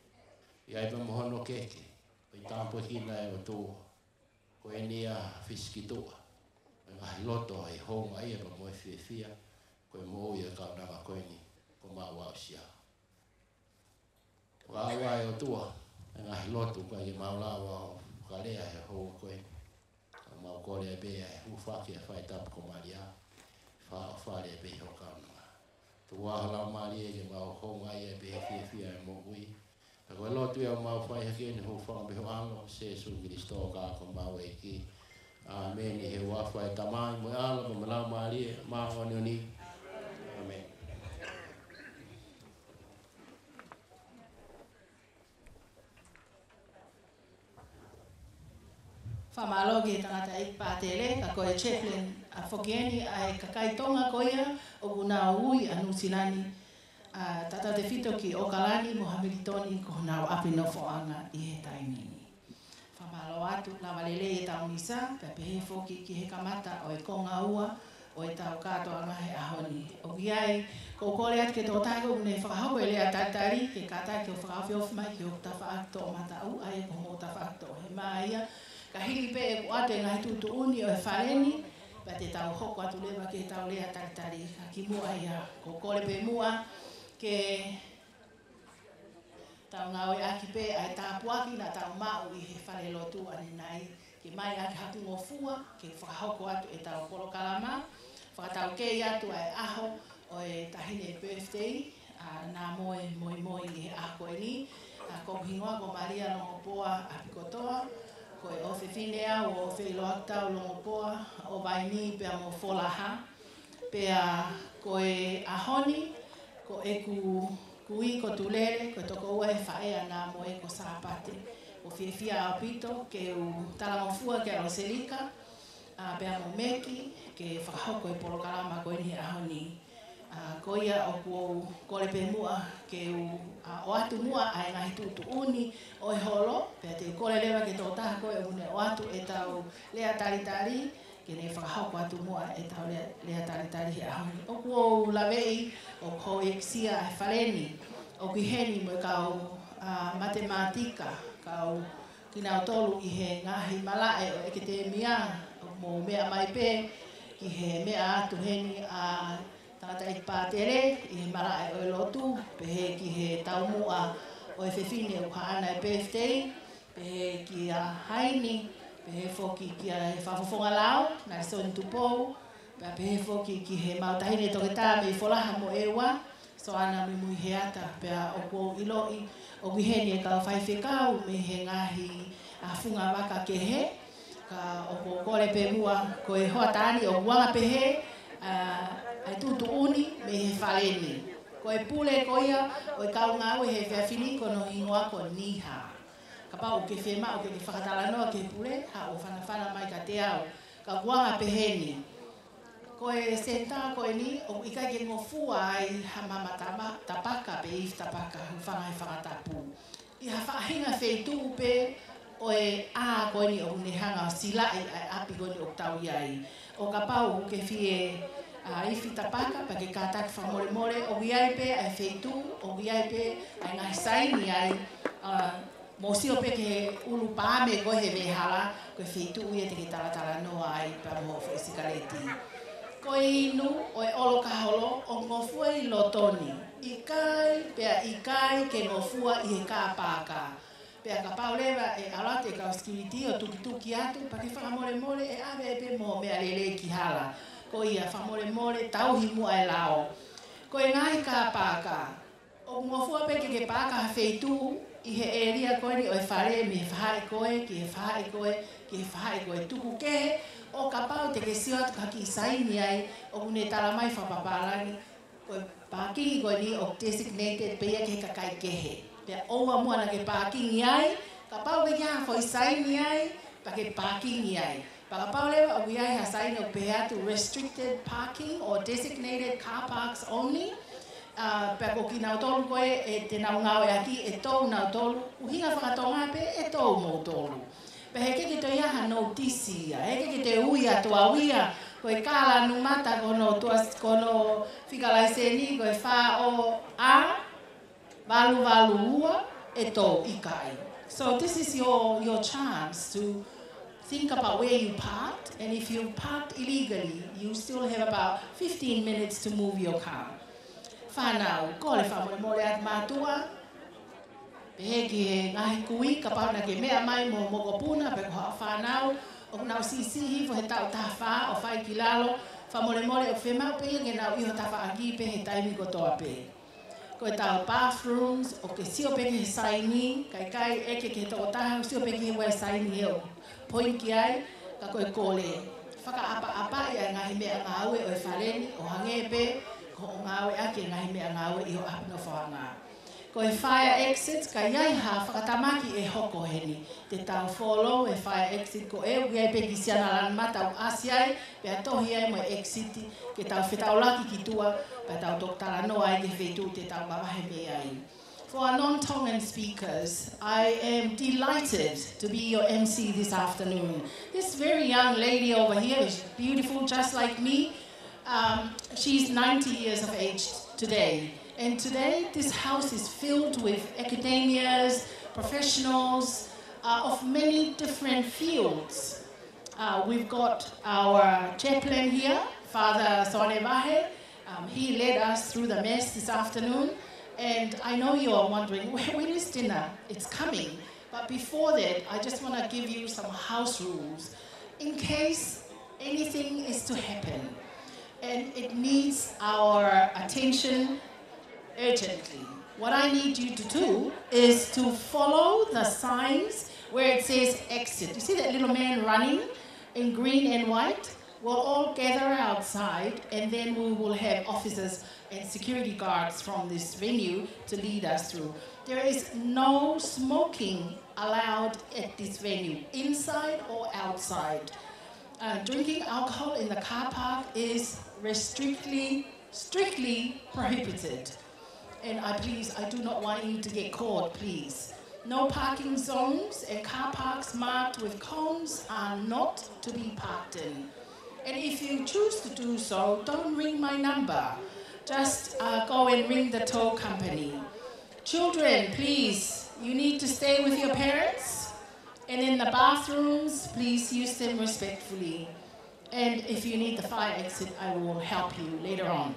ʻI ai pē mo hono keke, ʻoku tāpuekina ʻe ʻOtua, ko eni ʻa e fisikituʻa ʻo e ngaahi loto ʻi he houngaʻia pea mo e fiefia, ko e moʻui ʻa e kaunanga ko eni kuo mau aʻusia. Fakaaʻu ʻe ʻOtua e ngaahi lotu, ʻikai ke mau lava ʻo fakalea he houa ko eni. Ka mau kole pē ʻa e hūfaki ʻa e faaitapu ko Malia, fakaʻofa lelei pē ho kaunanga. Tuku ā ho Laumālie ke mau houngaʻia pē he fiefia ʻo e moʻui. Ka ko e lotu ia ʻoku mau fai hake ni, hūfanga pē ho ʻAlo, Sēsū Kilisitō ko homau ʻEiki. ʻĀmeni. ʻI he huafa ʻo e Tamai mo e ʻAlo mo e Laumālie Māʻoniʻoni. ʻĀmeni. Fakamālō ki he tangataʻeiki pātele, ka ko e chaplain ʻa foki eni ʻa e kakai Tonga ko ia ʻoku nau ui ʻa Nuʻusila ni, ʻa tautautefito ki ʻOkalani mo Hamilitoni ko honau ʻapi nofoʻanga ʻi he taimi ni. Fakamālō atu, lava lelei ʻetau misa, pea pehē foki ki he kamata ʻo e konga ua ʻo ʻetau kātoanga he ʻaho ni. ʻOku ʻi ai, ʻoku ou kole atu ki he tokotaha ʻoku ne fakahoko e lea talitali, ke kātaki ʻo fakaofiofi mai ki hoku tafaʻaki toʻomataʻu, ʻa ia ko hoku tafaʻaki toʻohema ia. Ka hili pē ʻeku ʻoatu e ngaahi tuʻutuʻuni ʻo e fale ni, pea te tau hoko atu leva ki heʻetau lea talitali. Ka kimuʻa ia, ʻoku ou kole pē muʻa ke tau ngāueʻaki pē ʻa e tāpuaki naʻa tau maʻu ʻi he falelotu ʻanenai, ke ʻomai ʻaki haku ngofua ke fakahoko atu ʻetau polokalama, fakataukei atu ʻa e ʻaho ʻo e taʻahine birthday ʻa Namoe Moimoi ʻi he ʻaho ko eni. ʻA, ko hoku hingoa ko Malia Longopoa ʻApikotoa, ko e ʻofefine au ʻo Feiloaʻakitau Longopoa, ʻo Vaini pea mo Folaha. Pea ko e ʻaho ni, ko ʻeku kui ko Tulele, ko e tokoua e faʻē ʻa Namoe ko Sāpate. ʻOku ou fiefia ʻaupito ke u talangofua kia Loselika, ʻa, pea mo Meki, ke fakahoko e polokalama ko eni he ʻaho ni. ʻA, ko ia ʻoku ou kole pē muʻa ke u, ʻa, ʻoatu muʻa ʻa e ngaahi tuʻutuʻuni ʻo e holo, pea te u kole leva ki he tokotaha ko ē ʻoku ne ʻoatu ʻetau lea talitali, ke ne fakahoko atu muʻa ʻetau lea, lea talitali he ʻaho ni. ʻOku ou laveʻi ʻoku houʻeiki ʻa e fale ni, ʻoku ʻi heni mo e kau, ʻa, matemātika, kau kinautolu ʻi he ngaahi malaʻe ʻo e ʻEkitēmia, ʻoku mou meʻa mai pē ki he meʻa atu heni ʻa Tangataʻeiki Pātele ʻi he malaʻe ʻo e lotu, pehē ki he taumuʻa ʻo e fefine ʻoku haʻana e birthday, pehē kia Haini, pehē foki kia e Fakafofonga Lao, Nalisoni Tupou, pea pehē foki ki he mau taʻahine toketā mei Folaha mo ʻEua, Soana Muimuiheata, pea ʻoku ou ʻiloʻi ʻoku ʻi heni e kau faifekau mei he ngaahi, ʻa, funga vaka kehe, ka ʻoku ou kole pē muʻa ko e hoʻatā ni ʻoku anga pehē, ʻa, ʻa e tuʻutuʻuni mei he fale ni. Ko e pule ko ia ʻo e kau ngāue he efiafi ni ko hono hingoa ko Niha. Kapau ʻoku ke fiemaʻu ke ke fakatalanoa ki he pule, haʻu ʻo fanafana mai kiate au. Ka ʻoku anga pehē ni. Ko e senitā ko eni, ʻoku ʻikai ke ngofua ai ha mama tama, tapaka pe ifi tapaka, hūfanga he fakatapu. ʻI ha faʻahinga feituʻu pē ʻo e ʻā ko eni ʻoku ne hanga ʻo silaʻi ʻa e ʻapi ko eni ʻoku tau ʻi ai. ʻO kapau ʻoku ke fie, ʻa, ifi tapaka, pea ke kātaki fakamolemole, ʻoku ʻi ai pē ʻa e feituʻu, ʻoku ʻi ai pē ʻa e ngaahi saini ai, ʻa, mou sio pē ki he ʻulu paame ko ē he veʻehala, ko e feituʻu ia te ke talatalanoa ai pea mo hoʻo foʻi sikaleti. Ko e inu ʻo e ʻolo ka holo ʻoku ngofua ʻi loto ni. ʻIkai, pea ʻikai ke ngofua ʻi he kā paaka. Pea kapau leva ʻe ʻalu atu e kau security ʻo tukituki atu, pea ke fakamolemole ʻe ʻave pē mo e meʻalele ki hala. Ko ia fakamolemole tauhi muʻa e lao. Ko e ngaahi kā paaka. ʻOku ngofua pē ke ke paaka ha feituʻu ʻi he ʻēlia ko eni ʻo e fale mei he faʻahi ko ē, ki he faʻahi ko ē, ki he faʻahi ko ē tuku kehe, ʻo kapau te ke sio atu ki ha kiʻi saini ai, ʻoku ne tala mai fakapapālangi, ko e pākingi ko eni ʻoku designated pē ia ki he kakai kehe. Pea ʻoua muʻa naʻa ke pākingi ai, kapau ʻoku ʻikai ha foʻi saini ai, pea ke pākingi ai. Pea kapau leva ʻoku ʻi ai ha saini ʻoku pehē atu restricted parking or designated car parks only, ʻa, pea ko kinautolu ko ē ʻe te nau ngāueʻaki ʻe tō nautolu, ʻuhinga fakatonga pē ʻe tō moutolu. Pea heʻikai ke toe ʻi ai ha nōtisi ia, heʻikai ke toe ui atu au ia, ko e kā lanu mata ko hono tuʻa, ko hono fika laiseni, ko e fā o a, valu valu ua, ʻe tō ʻikai. So this is your, your chance to think about where you parked, and if you parked illegally, you still have about fifteen minutes to move your car. Fānau, kole fakamolemole atu mātuʻa, pehē ki he ngaahi kui, kapau naʻa ke meʻa mai mo e mokopuna, pe ko haʻo fānau, ʻoku nau siʻisiʻi hifo he taʻu taha fā ʻo fai ki lalo, fakamolemole ʻoku fiemaʻu pē ia ke nau ʻi ho tafaʻaki pē he taimi kotoa pē. Ko ʻetau bathrooms, ʻoku ke sio pē ki he saini, kae ʻikai ʻeke ki he tokotaha, sio pē ki he ua e saini ʻoku poini ki ai, ka ko e kole. Fakaʻapaʻapaʻi ʻa e ngaahi meʻangāue ʻo e fale ni, ʻo hangē pē ko hoʻo ngāueʻaki e ngaahi meʻangāue ʻi ho ʻapi nofoʻanga. Ko e fire exit, ka ʻi ai ha fakatamaki ʻe hoko heni. Te tau follow e fire exit ko ē, ʻoku ʻi ai pē kiʻi siana lanu mata ʻoku ʻasi ai, pea tohi ai mo e exit, ke tau fetaulaki ki tuʻa, pea tau toki talanoa ai ki he feituʻu te tau mavahe mei ai. For our non-Tongan speakers, I am delighted to be your M C this afternoon. This very young lady over here is beautiful, just like me. Um, she's ninety years of age today. And today, this house is filled with academias, professionals, uh, of many different fields. Uh, we've got our chaplain here, Father Soane Vahe. Um, he led us through the mass this afternoon. And I know you are wondering, "When, when is dinner?" It's coming. But before that, I just wanna give you some house rules. In case anything is to happen, and it needs our attention urgently. What I need you to do is to follow the signs where it says exit. You see that little man running in green and white? We'll all gather outside, and then we will have officers and security guards from this venue to lead us through. There is no smoking allowed at this venue, inside or outside. Uh, drinking alcohol in the car park is strictly Strictly prohibited. And I please, I do not want you to get caught, please. No parking zones and car parks marked with cones are not to be parked in. And if you choose to do so, don't ring my number. Just, uh, go and ring the toll company. Children, please, you need to stay with your parents. And in the bathrooms, please use them respectfully. And if you need the fire exit, I will help you later on.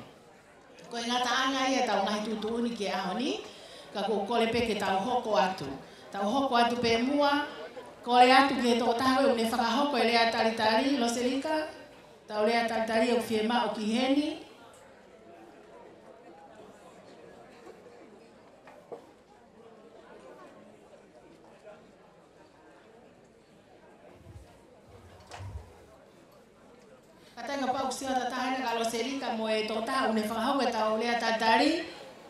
Ko e ngataʻanga ia ʻetau ngaahi tuʻutuʻuni ki he ʻaho ni, ka ʻoku ou kole pē ke tau hoko atu. Tau hoko atu pē muʻa, kole atu ki he tokotaha ʻoku ne fakahoko e lea talitali, Loselika, tau lea talitali ʻoku fiemaʻu ki heni. Kātaki kapau ʻoku sio atu ha taha hena kia Loselika mo e tokotaha ʻoku ne fakahoko ʻetau lea talitali,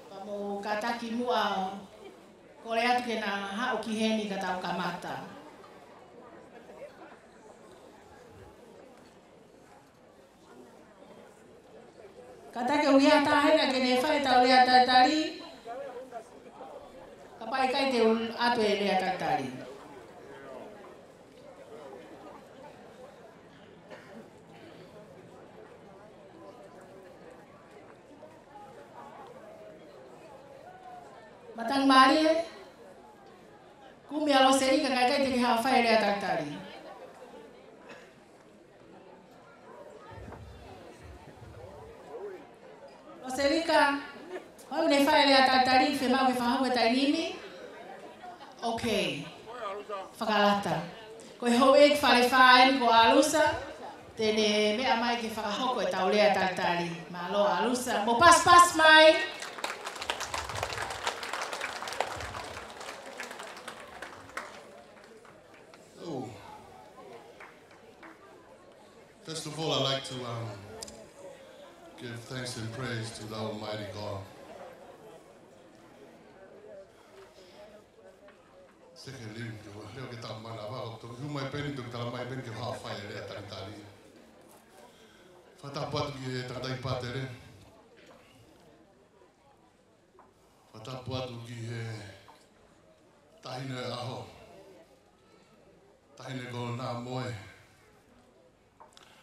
pea mou kātaki muʻa ʻo kole atu ke na haʻu ki heni ka tau kamata. Kātaki ʻoku ʻi ai ha taha hena ke ne fai ʻetau lea talitali. Kapau ʻikai te u ʻoatu e lea talitali. Matangi mālie, kumi ʻa Loselika ka ʻikai te ke haʻu ʻo fai e lea talitali. Loselika, ʻoua naʻa fai e lea talitali, fiemaʻu ke fakahoko he taimi ni. Ok. Fakalata. Ko e houʻeiki Falefā eni ko ʻAlusa, te ne meʻa mai ke fakahoko ʻetau lea talitali. Mālō ʻAlusa. Mou pasipasi mai. Oh. First of all, I'd like to, um, give thanks and praise to the Almighty God. Secondly, ke ua leo ke tau mana wa, ko toki hū mai pē eni, toki tala mai pē eni ke haʻu ʻo fai e lea talitali. Fakatapu atu ki he tangataʻeiki pātele. Fakatapu atu ki he taʻahine ʻaho. Taʻahine ko Namoe.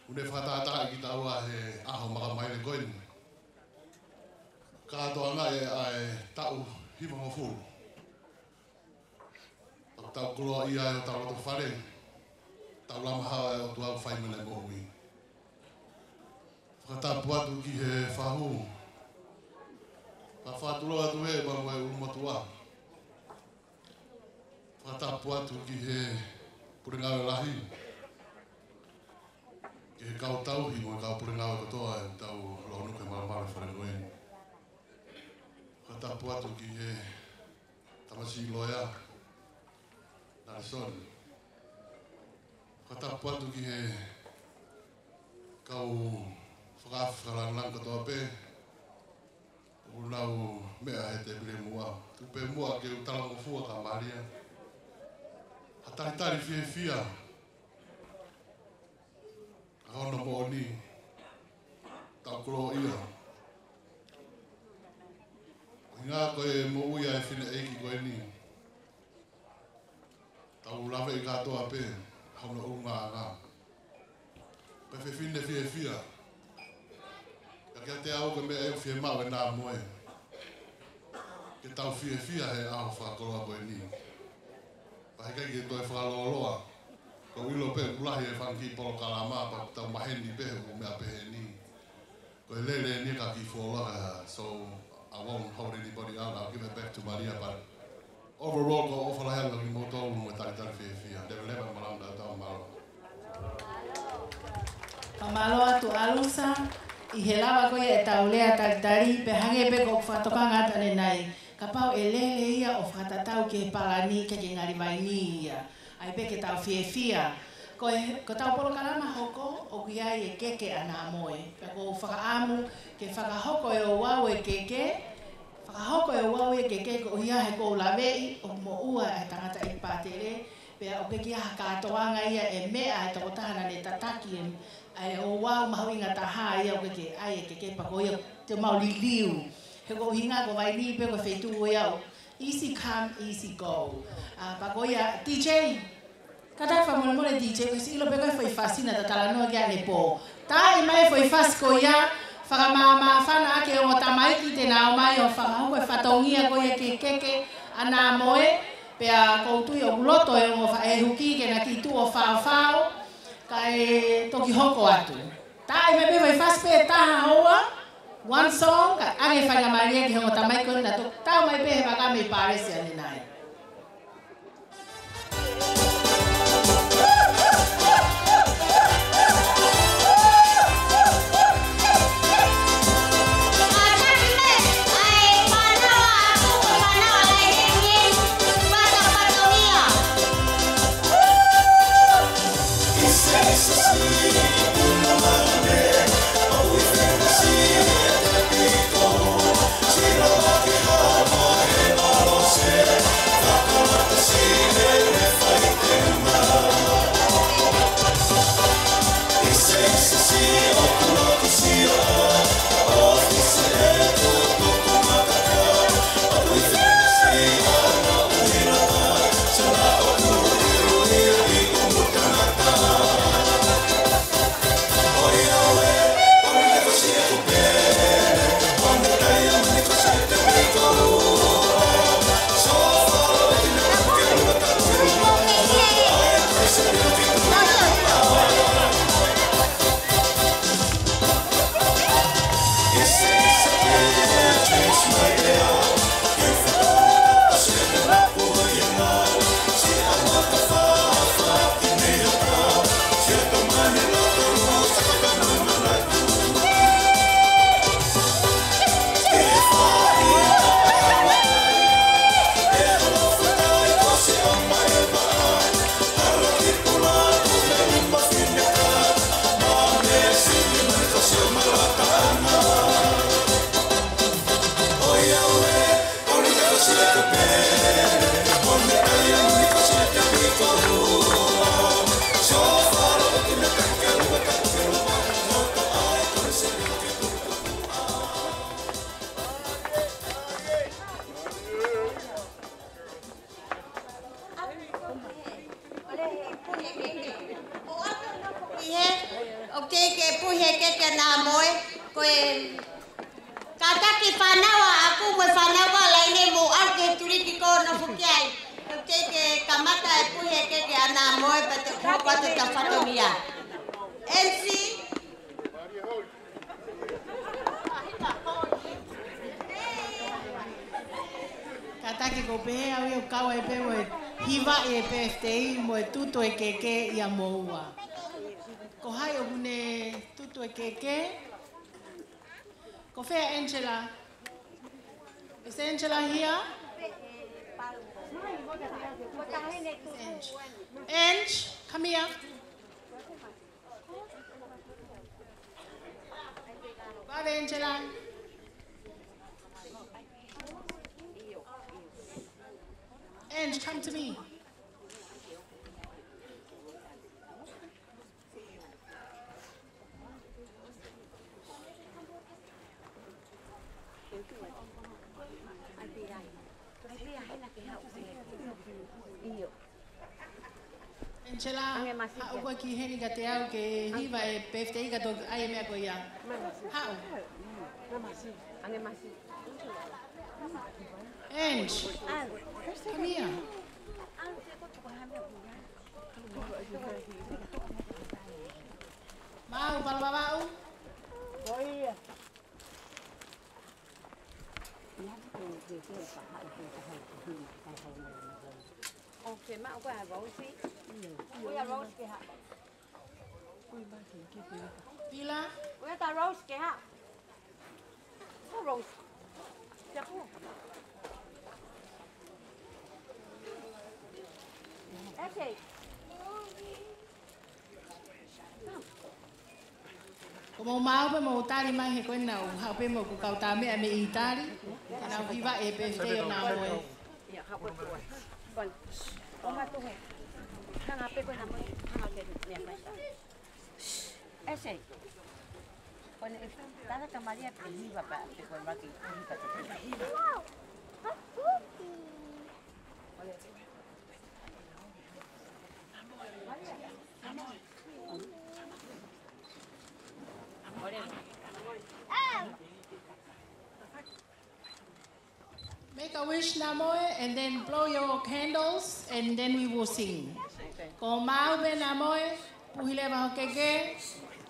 ʻOku ne fakatātaaʻi kitaua he ʻaho makamaile ko eni. Kātoanga ʻa e taʻu hivangofulu. Tau koloaʻia ʻi hotau loto fale. Tau lama hao ʻa e ʻOtua ʻoku fai mai ʻene moʻui. Fakatapu atu ki he fahu. Ka fakatulou atu he ʻa e ʻulumotuʻa. Fakatapu atu ki he Pule Ngāue Lahi. Ki he kau tauhi mo e kau pule ngāue kotoa ʻoku tau lōnuku he malumalu ʻo e fale ko eni. Fakatapu atu ki he tamasiʻi loea, Nalesoni. Fakatapu atu ki he kau fakaafe fakalāngilangi kotoa pē ʻoku nau meʻa he tēpile muʻa. Tuku pē muʻa ke u talangofua kia Malia ha talitali fiefia ʻa hono moʻoni. Tau koloaʻia. ʻUhinga ko e moʻui ʻa e fineʻeiki ko eni. Tau laveʻi kātoa pē hono ʻulungaanga. Ko e fefine fiefia. Ka kiate au ko e meʻa ʻoku fiemaʻu ʻe Namoe, ke tau fiefia he ʻaho fakakoloa ko eni. Pea heʻikai ke toe fakalōloa. ʻOku ou ʻilo pē ʻoku lahi e fanga kiʻi polokalama pea tau maheni pē ʻoku meʻa pehē ni. Ko e lele eni ka kiʻi fuoloa, so I won't hold anybody up. I'll give it back to Malia, but overall, ʻoku ou ʻofa lahi ange kimoutolu mo e talitali fiefia. Leveleva e malanga, tau mālō. Ka mālō atu ʻAlusa, ʻi he lava ko ia ʻetau lea talitali, pea hangē pē ko e fakatokanga atu ʻanenai. Kapau ʻe lele ia ʻo fakatatau ki he palani, ʻikai ke ngali vaini ia. ʻAi pē ke tau fiefia. Ko e, ko ʻetau polokalama hoko, ʻoku ʻi ai e keke ʻa Namoe. Pea ʻoku ou fakaʻamu ke fakahoko ʻe ouau e keke, fakahoko ʻe ouau e keke koeʻuhi he ʻoku ou laveʻi ʻoku moʻua e tangataʻeiki pātele, Pea ʻoku ʻikai ha kātoanga ia ʻe meʻa ʻa e tokotaha naʻa ne tataki e, ʻa e ouau mahuʻinga taha ia ʻoku ʻikai ke ʻai ʻe Kekepa ko ia te mau liliu. He ko e ʻuhinga ko Vainī pē ko e feituʻu ia ʻo easy come, easy go. ʻA, pea ko ia, D J, kātaki fakamolemole D J, ko e sio pē ko e foʻi fasi naʻa ta talanoa ki ai ʻanepō. Taaʻi mai e foʻi fasi ko ia, fakamāmāfana ʻaki e ongo tamaiki te nau ō mai ʻo fakahoko e fatongia ko ia ki he keke ʻa Nāmoe, pea ʻoku ou tui ʻoku loto e ongo fa-, e huki ke na kiʻi tuʻu ʻo faofao, kae toki hoko atu. Taaʻi mai pē foʻi fasi pē ʻe taha ʻe ua, one song, kae ʻange faingamālie ki he ongo tamaiki ko ena ʻo tau mai pē he vaka mei Pālesi ʻanenai. ʻI he, ʻoku teʻeki ke puhi e keke ʻa Nāmoe, ko e kātaki fānau ʻaʻaku mo e fānau ʻa Laine mou ʻalu ki he tuliki ʻo nofo ki ai. ʻOku teʻeki ke kamata e puhi e keke ʻa Nāmoe pea te hoko atu ʻetau fatongia. M C. Kātaki ʻoku ou pehē au ia ʻoku kau ai pē mo e hivaʻi e birthday mo e tutu e keke ia moua. Ko hai ʻoku ne tutu e keke? Ko fē Angela? Is Angela here? Ange, come here. Brother Angela. Ange, come to me. Angela, haʻu koe ki heni kiate au ke hiva e birthday kae toki ʻai e meʻa ko ia. Haʻu. Ange, come here. Maʻu, Palavavau. ʻOkei, maʻu ko e rose. Ko e rose ke hā? Pila? Ko e rose ke hā? Ko e rose. Kia pō. ʻOkei. Ko mou maʻu pē mou tali mai he ko ena ʻoku haʻu pē mo ʻeku kau tā meʻa mei ʻĪtali. Nau hiva e birthday ʻo Nāmoe. Ia, haʻu ko tua. Bon. Oma tuhe. Ese. Ko ʻene tala ka Malia pe hiva pē, pe ko e maki hiva pē. Make a wish, Namoe, and then blow your candles, and then we will sing. Ko maʻu pē, Namoe, puhi leva ho keke,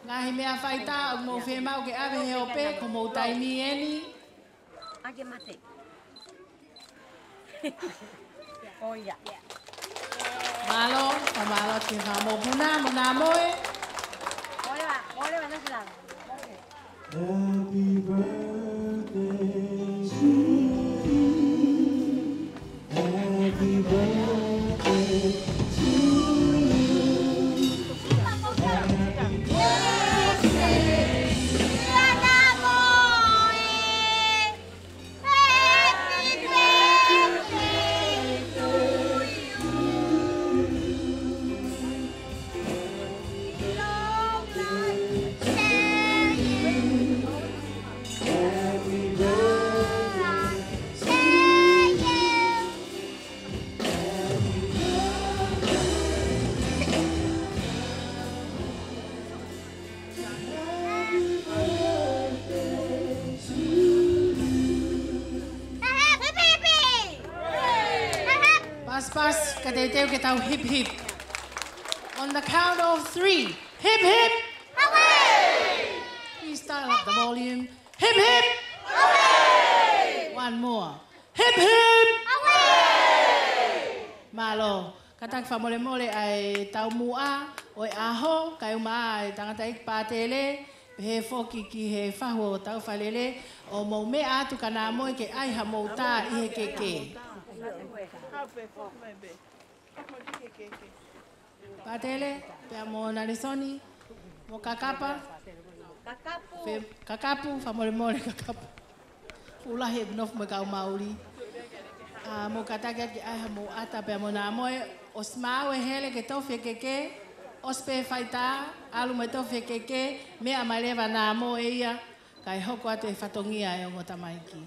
ngaahi meʻa faitā ʻoku mou fiemaʻu ke ʻave he ope, ko homou taimi eni. Ake mate. Oh, ia. Mālō, fakamālō ki he Fakamoʻui mo Namoe. Ora, ora, ora, ora. Happy birthday to you. Happy birthday to you. Happy birthday, dear Namoe. Happy birthday to you. Long life to you. Happy birthday to you. Pas, pas, ka teuteu ke tau hip hip. On the count of three. Hip, hip. Hooray! Please dial up the volume. Hip, hip. Hooray! One more. Hip, hip. Hooray! Mālō. Kātaki fakamolemole ʻa e taumuʻa ʻo e ʻaho, kae ʻumaʻā ʻa e tangataʻeiki pātele, pehē foki ki he fahu ʻo Taufaʻalele, ʻo mou meʻa atu kia Namoe ke ʻai hamou tā ʻi he keke. Pātele, pea mo Nalesoni, mo Kakapa. Kakapu. Fe-, Kakapu, fakamolemole Kakapu. Fuʻu lahi e nofo mo e kau Mauli. ʻA, mou kātaki atu ke ʻai hamou ʻata pea mo Namoe, ʻosi maʻu e hele ke tofi e keke, ʻosi pē faitā, ʻalu mo e tofi e keke, meʻa mai leva Namoe ia, kae hoko atu e fatongia e ongo tamaiki.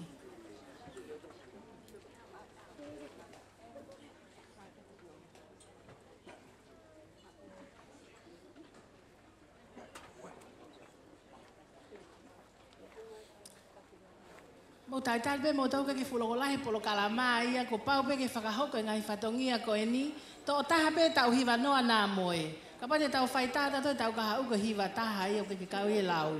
Mou talitali pē, mou tau ke ke fuʻu loko lahi polokalama ia, kuo pau pē ke fakahoko e ngaahi fatongia ko eni. Tokotaha pē tau hiva noa Namoe. Kapau te tau faitā tautolu, tau kahaʻu ko e hiva taha ia ʻoku ke kau ʻi he lau.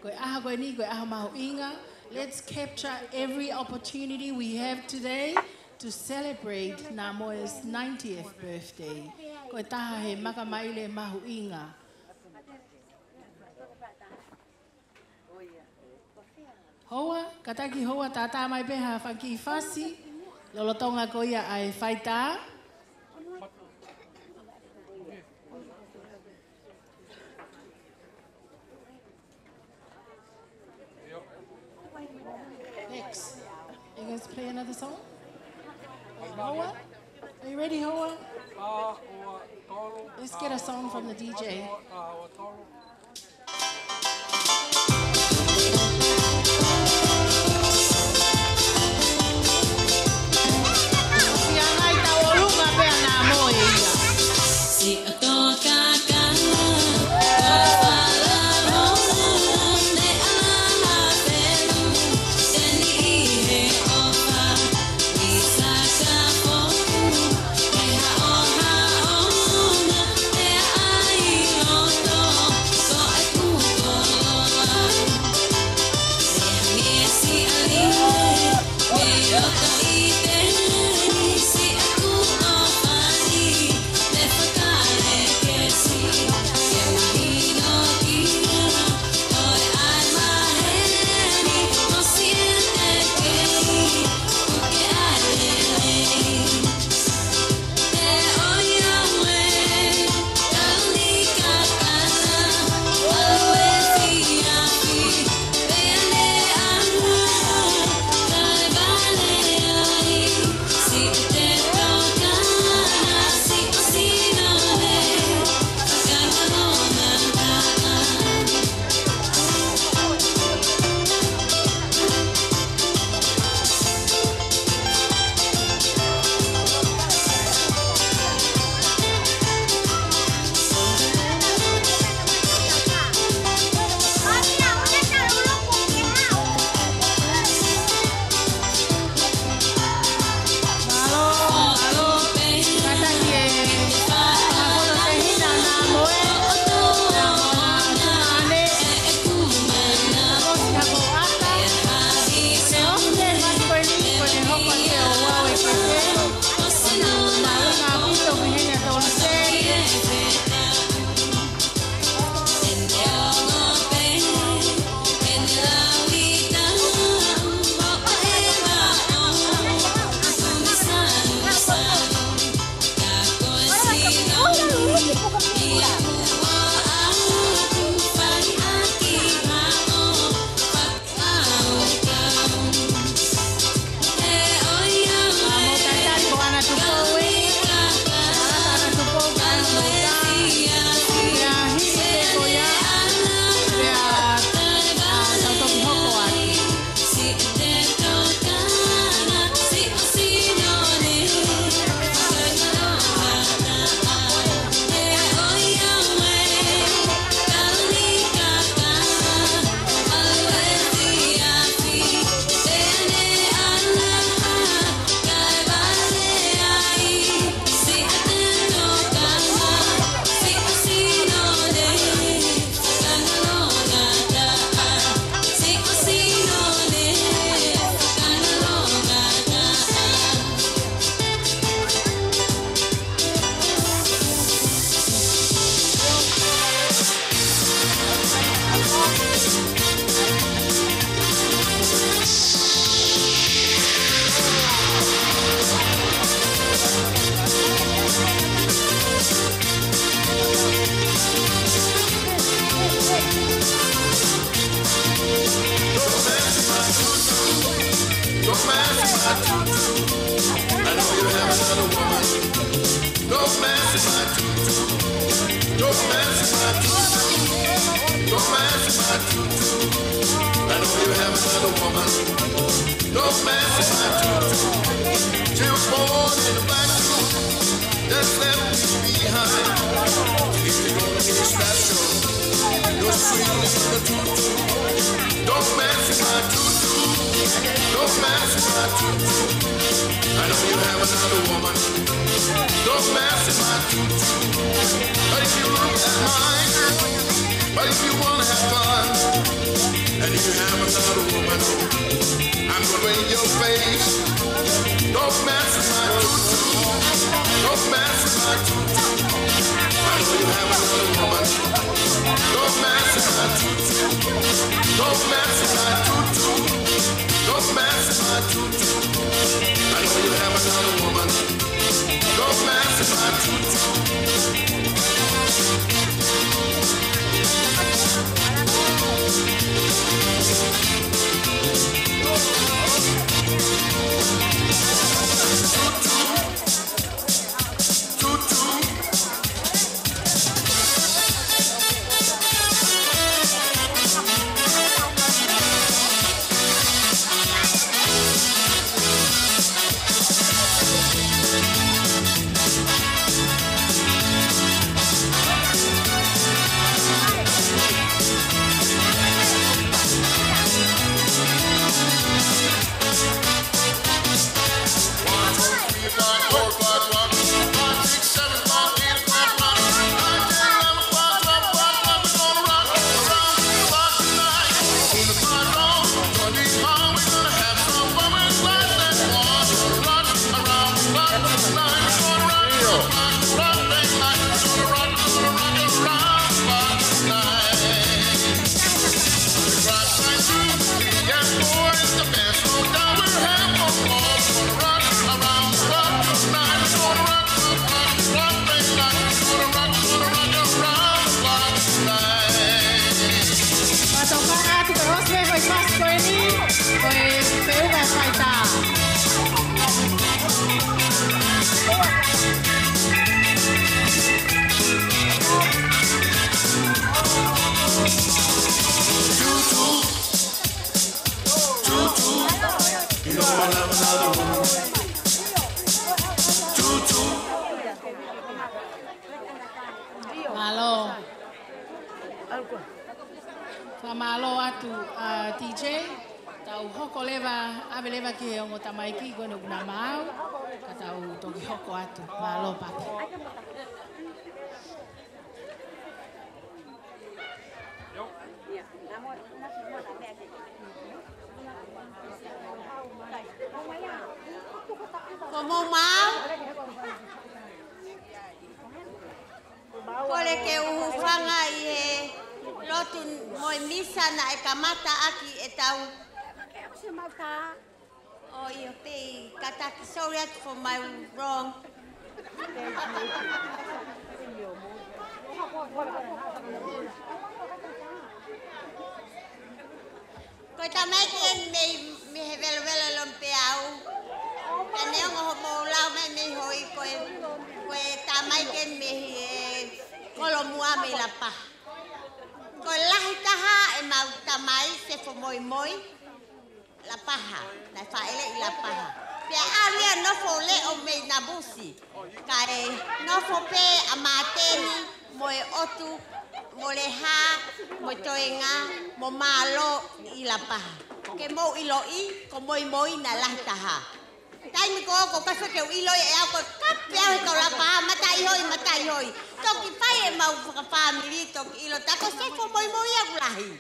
Ko e ʻaho ko eni, ko e ʻaho mahuʻinga. Let's capture every opportunity we have today to celebrate Namoe's ninetieth birthday. Ko e taha he makamaile mahuʻinga. Houa, kātaki Houa, tātā mai pē ha fanga kiʻi fasi, lolotonga ko ia ʻa e faitā. Next. You guys play another song? Hoa? Are you ready, Hoa? Let's get a song from the D J. Don't mess with my tutu. I know you have another woman. Don't mess with my tutu. Don't mess with my tutu. Don't mess with my tutu. I know you have another woman. Don't mess with my tutu. She was born in a black suit. Just left me behind. If you're gonna be special, you're sweet little tutu. Don't mess with my tutu. Don't mess with my tutu. I know you have another woman. Don't mess with my tutu. But if you look at mine, but if you wanna have fun, and you have another woman, I'm gonna in your face. Don't mess with my tutu. Don't mess with my tutu. I know you have another woman. Don't mess with my tutu. Don't mess with my tutu. Don't mess with my tutu. I know you have another woman. Don't mess with my tutu. Mātou kae atu ko e ʻosi pē ko e fasi ko eni, ko e feʻunga e faitā. Tutu, tutu, you know I love another woman. Tutu. Mālō. Fakamālō atu, ʻa, D J, tau hoko leva, ʻave leva ki he ongo tamaiki ko eni ʻoku na maʻu, ka tau toki hoko atu. Mālō Paki. Ko mou maʻu? Kole ke u hūfanga ʻi he lotu mo e misa naʻe kamata ʻaki ʻetau. ʻOi, ʻio pē, kātaki, sorry atu for my wrong. Thank you. Ko e tamaiki eni mei, mei he velovelo ʻo Lomipeau. Pea neongo hoʻomou lau mai mei Hoi, ko e, ko e tamaiki eni mei he Kolomua mei Lapaha. Ko e lahi taha ʻemau tamai, Sefo Moimoi, Lapaha, naʻe fāʻeleʻi Lapaha. Pea ʻalu ia ʻo nofo leʻo mei Navusi. Kae nofo pē ʻa Māteni mo e ʻOtu, mo Leha, mo Toenga, mo Mālō ʻi Lapaha. Ke mou ʻiloʻi, ko Moimoi naʻe lahi taha. Taimi ko ē ʻoku ou kei ʻiloʻi ʻe au ko e kape au he kau Lapaha, mataʻi Hoi, mataʻi Hoi. Toki fai ʻemau fakafāmili, toki ʻilo, tā ko Sefo Moimoi ia ʻoku lahi.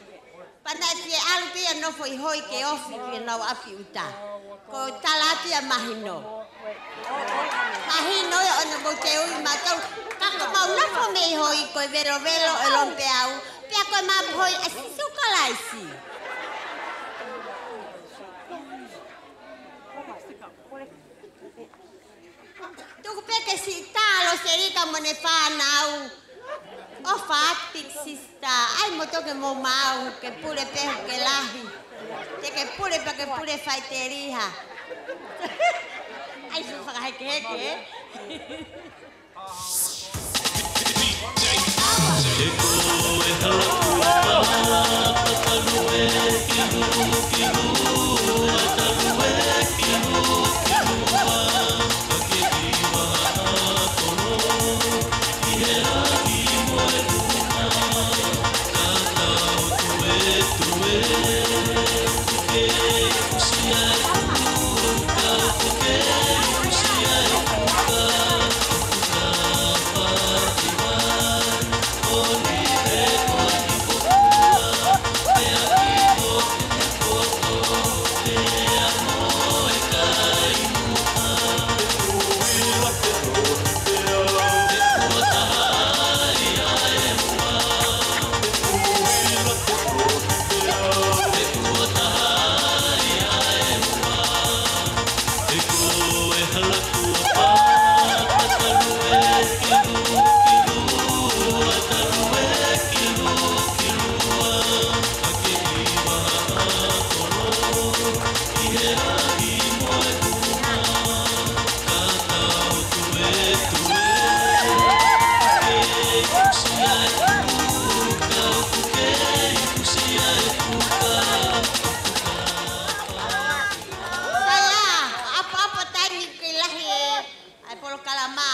Pea naʻe fie ʻalu pē ia ʻo nofo ʻi Hoi ke ofi ki honau ʻapi ʻuta. Ko e tala atu ia mahino. Mahino ia ʻoku mou teuʻi mautolu. Ka ko ʻemau nofo mei Hoi ko e velovelo ʻo Lomipeau. Pea ko e mapuhoi ʻa Sīsū Kalaisi. Tuku pē ke siʻi tā Loselika mo ʻene fānau. ʻOfa atu Big Sister. ʻAi mo toki mo maau ke pule pē ke lahi. Te ke pule pē ke pule faiteliha. ʻAi su fakahekeheke, ē? Sai ā, ʻapaʻapa taimi ke lahi ē, ʻa e polokalama.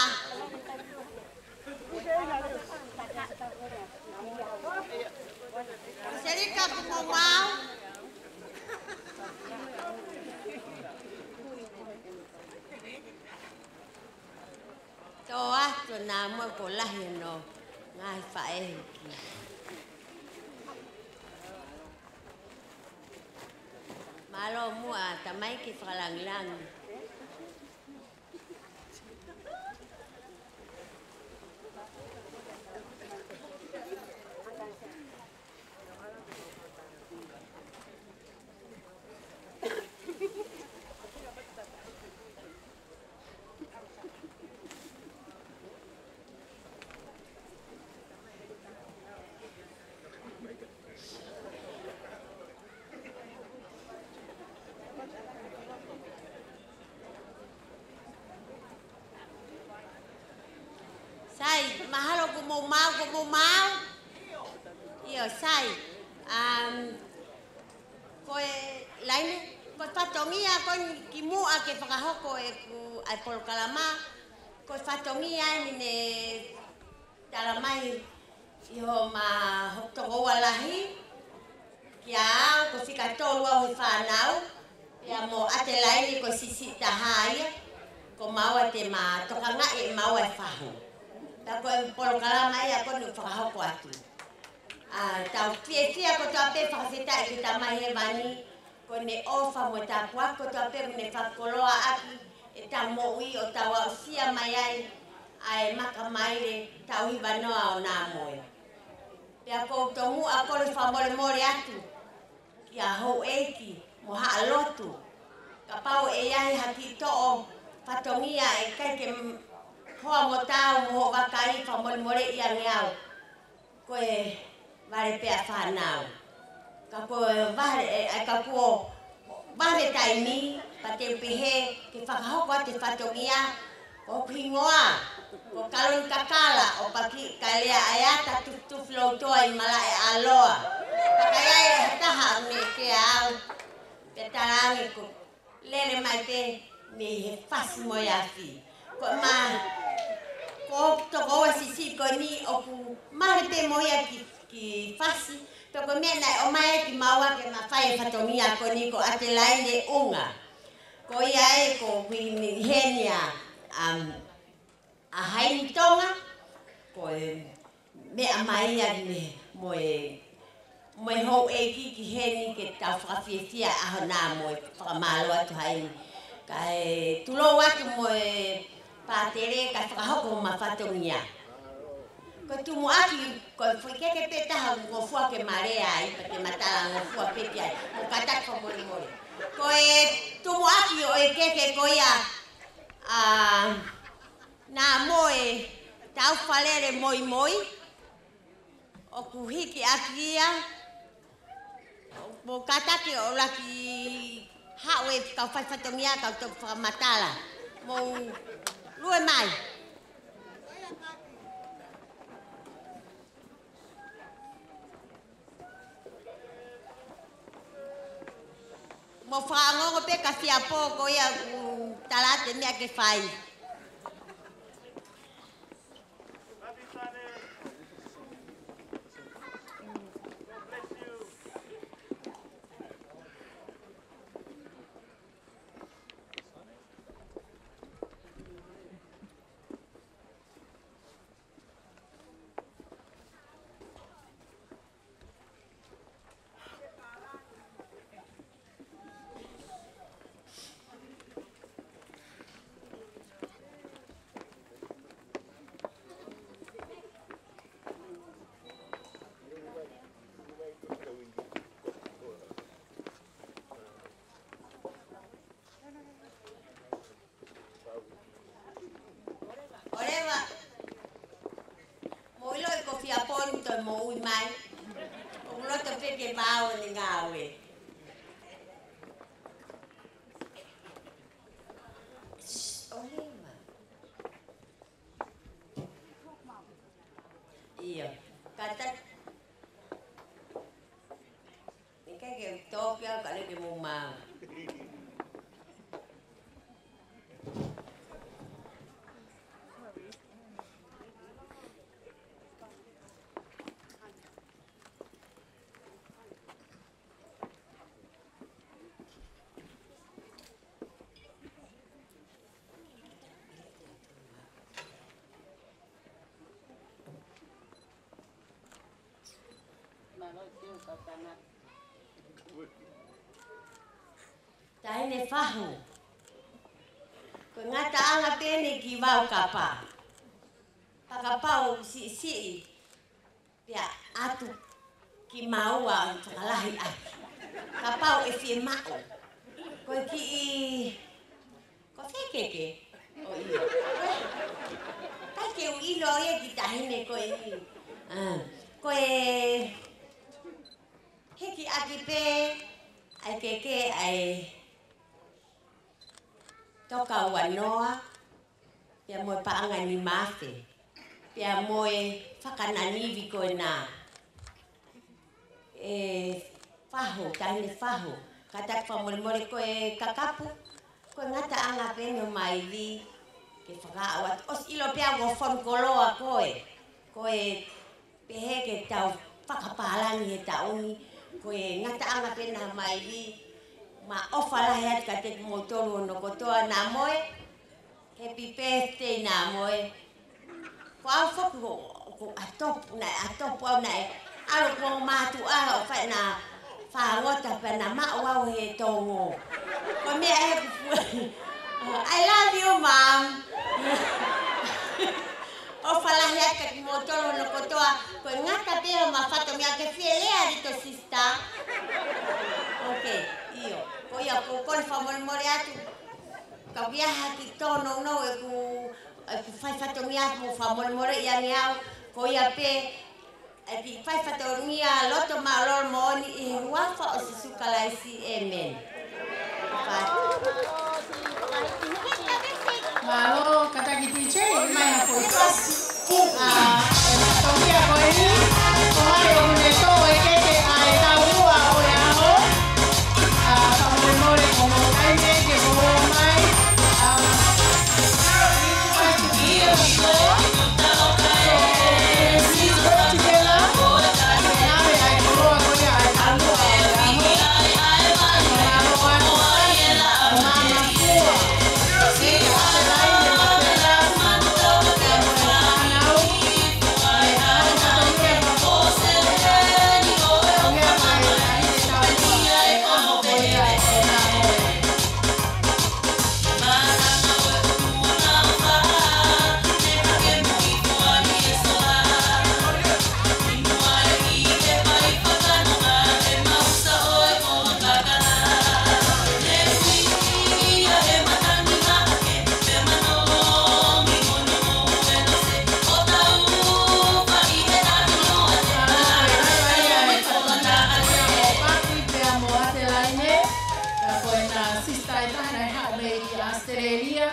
Selika, kuo mau maau. Tō atu ʻa Namoe, kuo lahi hono ngaahi faʻē huki. Mālō muʻa tamaiki, fakalangilangi. Sai, mahalo kuo mou maau, kuo mou maau. ʻIo, sai. Um, ko e laine, ko e fatongia ko eni kimuʻa ke fakahoko ʻeku ʻa e polokalama, ko e fatongia eni ne tala mai ʻi hoʻoma tokoua lahi, kia au ko e fika tolu au he fānau, pea mo ʻAtelaini ko e siʻisiʻi taha ia, ko maua te ma tokangaʻi ʻe maua e fahu. Pea ko e polokalama ia ko eni ʻoku fakahoko atu. ʻA, tau fiefia kotoa pē, fakafetaʻi ki he Tamai Hēvani, ko ʻene ʻofa mo e tāpuaki kotoa pē kuo ne fakakoloaʻaki ʻetau moʻui ʻo tau aʻusia mai ai ʻa e maka maile tauhi vanoa ʻo Namoe. Pea ʻoku ou tomuʻa kole fakamolemole atu kia houʻeiki mo haʻa lotu. Kapau ʻe ʻi ai ha kiʻi toʻo fatongia ʻe ʻikai ke m-, hoa mo taau mo hoʻo vakai, fakamolemoleʻi ange au. Ko e vale pē ʻa fānau. Ka ko e vale, ē, ʻa e ka kuo vale taimi, pea te u pehē ke fakahoko atu e fatongia, ko hoku hingoa, ko Kaloni Kakala, ʻo Paki Kalea ʻa e ata tufutufu loutoa ʻi malaʻe ʻa Loa. Ka ʻi ai ha taha ʻoku ne ke au, pea talaange ko lele mai pē mei he fasi mo e afi. Ko e ma, ko e tokoua siʻisiʻi ko eni ʻoku mali pē mo ia ki, ki fasi, pea ko e meʻa naʻe ʻomai kimaua ke ma fai e fatongia ko eni ko ʻAtelaine ʻUnga. Ko ia ē ko Vini heni ʻa, um, ʻa Haini Tonga, ko e meʻa mai ia ne mo e, mo e houʻeiki ki heni ke tau fakafiefia ʻaho na mo e fakamālō atu Haini. Kae tulou atu mo e pātele kae fakahoko ma fatongia. Ko e tumuʻaki, ko e foʻi keke pē taha ʻoku ngofua ke ma lea ai, pea te ma talangofua pē ki ai, mo kātaki fakamolemole. Ko e tumuʻaki ʻo e keke ko ia, ʻa, Naʻa mo e tau falele moimoi, ʻoku hiki ʻaki ia, mo kātaki ʻo laki haʻu e kau fai fatongia kau toki fakamatala. Mou lue mai. Mou fakaongoongo pē ka fia pō ko ia ʻoku tala atu e meʻa ke fai. ʻOleva. Mou ʻiloʻi ko fia pō ni toe moʻui mai. ʻOku loto pē ke vao ni ngāue. ʻOleva. ʻIo. Kātaki. ʻIkai ke u tō pē au ka leke mo mau. Taʻahine Fahu. Ko e ngataʻanga pē eni ki Vaukapa. Fakapapau siʻisiʻi. Pea ʻatu kimaua ʻo fakalahi ʻaki. Kapau ʻe fiemaʻu. Ko e kiʻi, ko e fekeke. ʻO ia. ʻIkai ke u ʻilo ia ki taʻahine ko eni. ʻA, ko e hiki ʻaki pē, ʻa e keke, ʻa e toka ua noa, pea mo e paʻanga nima afe, pea mo e fakananivi ko ena. ʻE Fahu, taʻahine Fahu, kātaki fakamolemole ko e kakapu, ko e ngataʻanga pē eni ʻo maili ke fakaaʻu atu. ʻOsi ʻilo pē au ʻoku fonu koloa koe, ko e pehē ke tau fakapālangi he taʻu ni, ko e ngataʻanga pē ena maili, ma ʻofa lahi atu kiate kimoutolu hono kotoa. Naʻa mo e, happy birthday naʻa mo e. Ko au foki ko, ko ʻatopu, naʻe ʻatopu au naʻe ʻalu kuo mātuʻa ʻo fai ʻena fāngota pea na maʻu au he tongo. Ko e meʻa ʻe he kupu. I love you, Mom. ʻOfa lahi atu kiate kimoutolu hono kotoa, ko e ngata pē ʻo ma fatongia ke fie lea, little sister. Okay, ʻio. Ko ia, ko, ko e fakamolemole atu. Ka ʻoku ʻi ai ha kiʻi tōnounou ʻeku, ʻeku fai fatongia mo fakamolemoleʻi ange au, ko ia pē, ʻEiki, fai fatongia loto mālōlō moʻoni ʻi he huafa ʻo Sīsū Kalaisi. ʻĒmeni. Fai. Mālō, kātaki T J, mai ha foʻi fasi. ʻA, ʻe fatongia ko eni, ko hai ʻoku ne toʻo e keke ʻa e taumuʻa ʻo e ʻaho. ʻA, fakamolemole ko mo taime ke mo mai. ʻA, Pea ko ena sister ʻe taha naʻe haʻu mei ʻAositelēlia.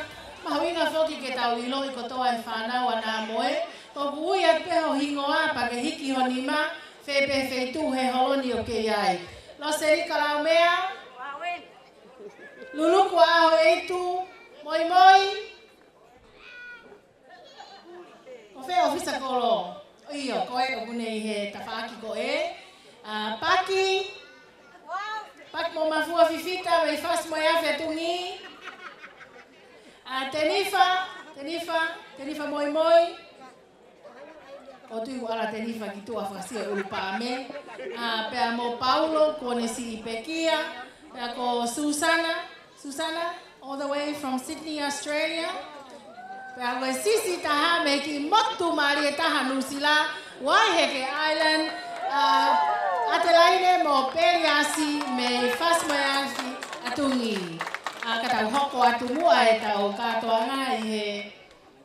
Mahuʻinga foki ke tau ʻiloʻi kotoa e fānau ʻa Nāmoe. ʻOku ui atu pē ho hingoa pea ke hiki ho nima, fē pē feituʻu he holo ni ʻoku ke ʻi ai. Loseli Kalaumea. Luluku ʻAhoʻeitu. Moimoi. Ko fē ʻofisa kolo? ʻIo, ko ē ʻoku ne ʻi he tafaʻaki ko ē. ʻA, Paki. Paki mo Mafua Fifita, mei Fasi mo e Afe Tungi. ʻA, Tenifa, Tenifa, Tenifa moimoi. ʻOku ou tui ʻoku ʻalu ʻa Tenifa ki tuʻa fakasio ʻi ʻUlupaame. ʻA, pea mo Paulo, kuo ne siʻi pekia. Pea ko Susana, Susana, all the way from Sydney, Australia. Pea ko e siʻisiʻi taha mei he kiʻi motu mālie taha Nuʻusila, Waiheke Island, ʻa, ʻAtelaine mo Peliasi mei Fasi mo e Afe Tungi. ʻA, ka tau hoko atu muʻa ʻetau kātoanga ʻi he,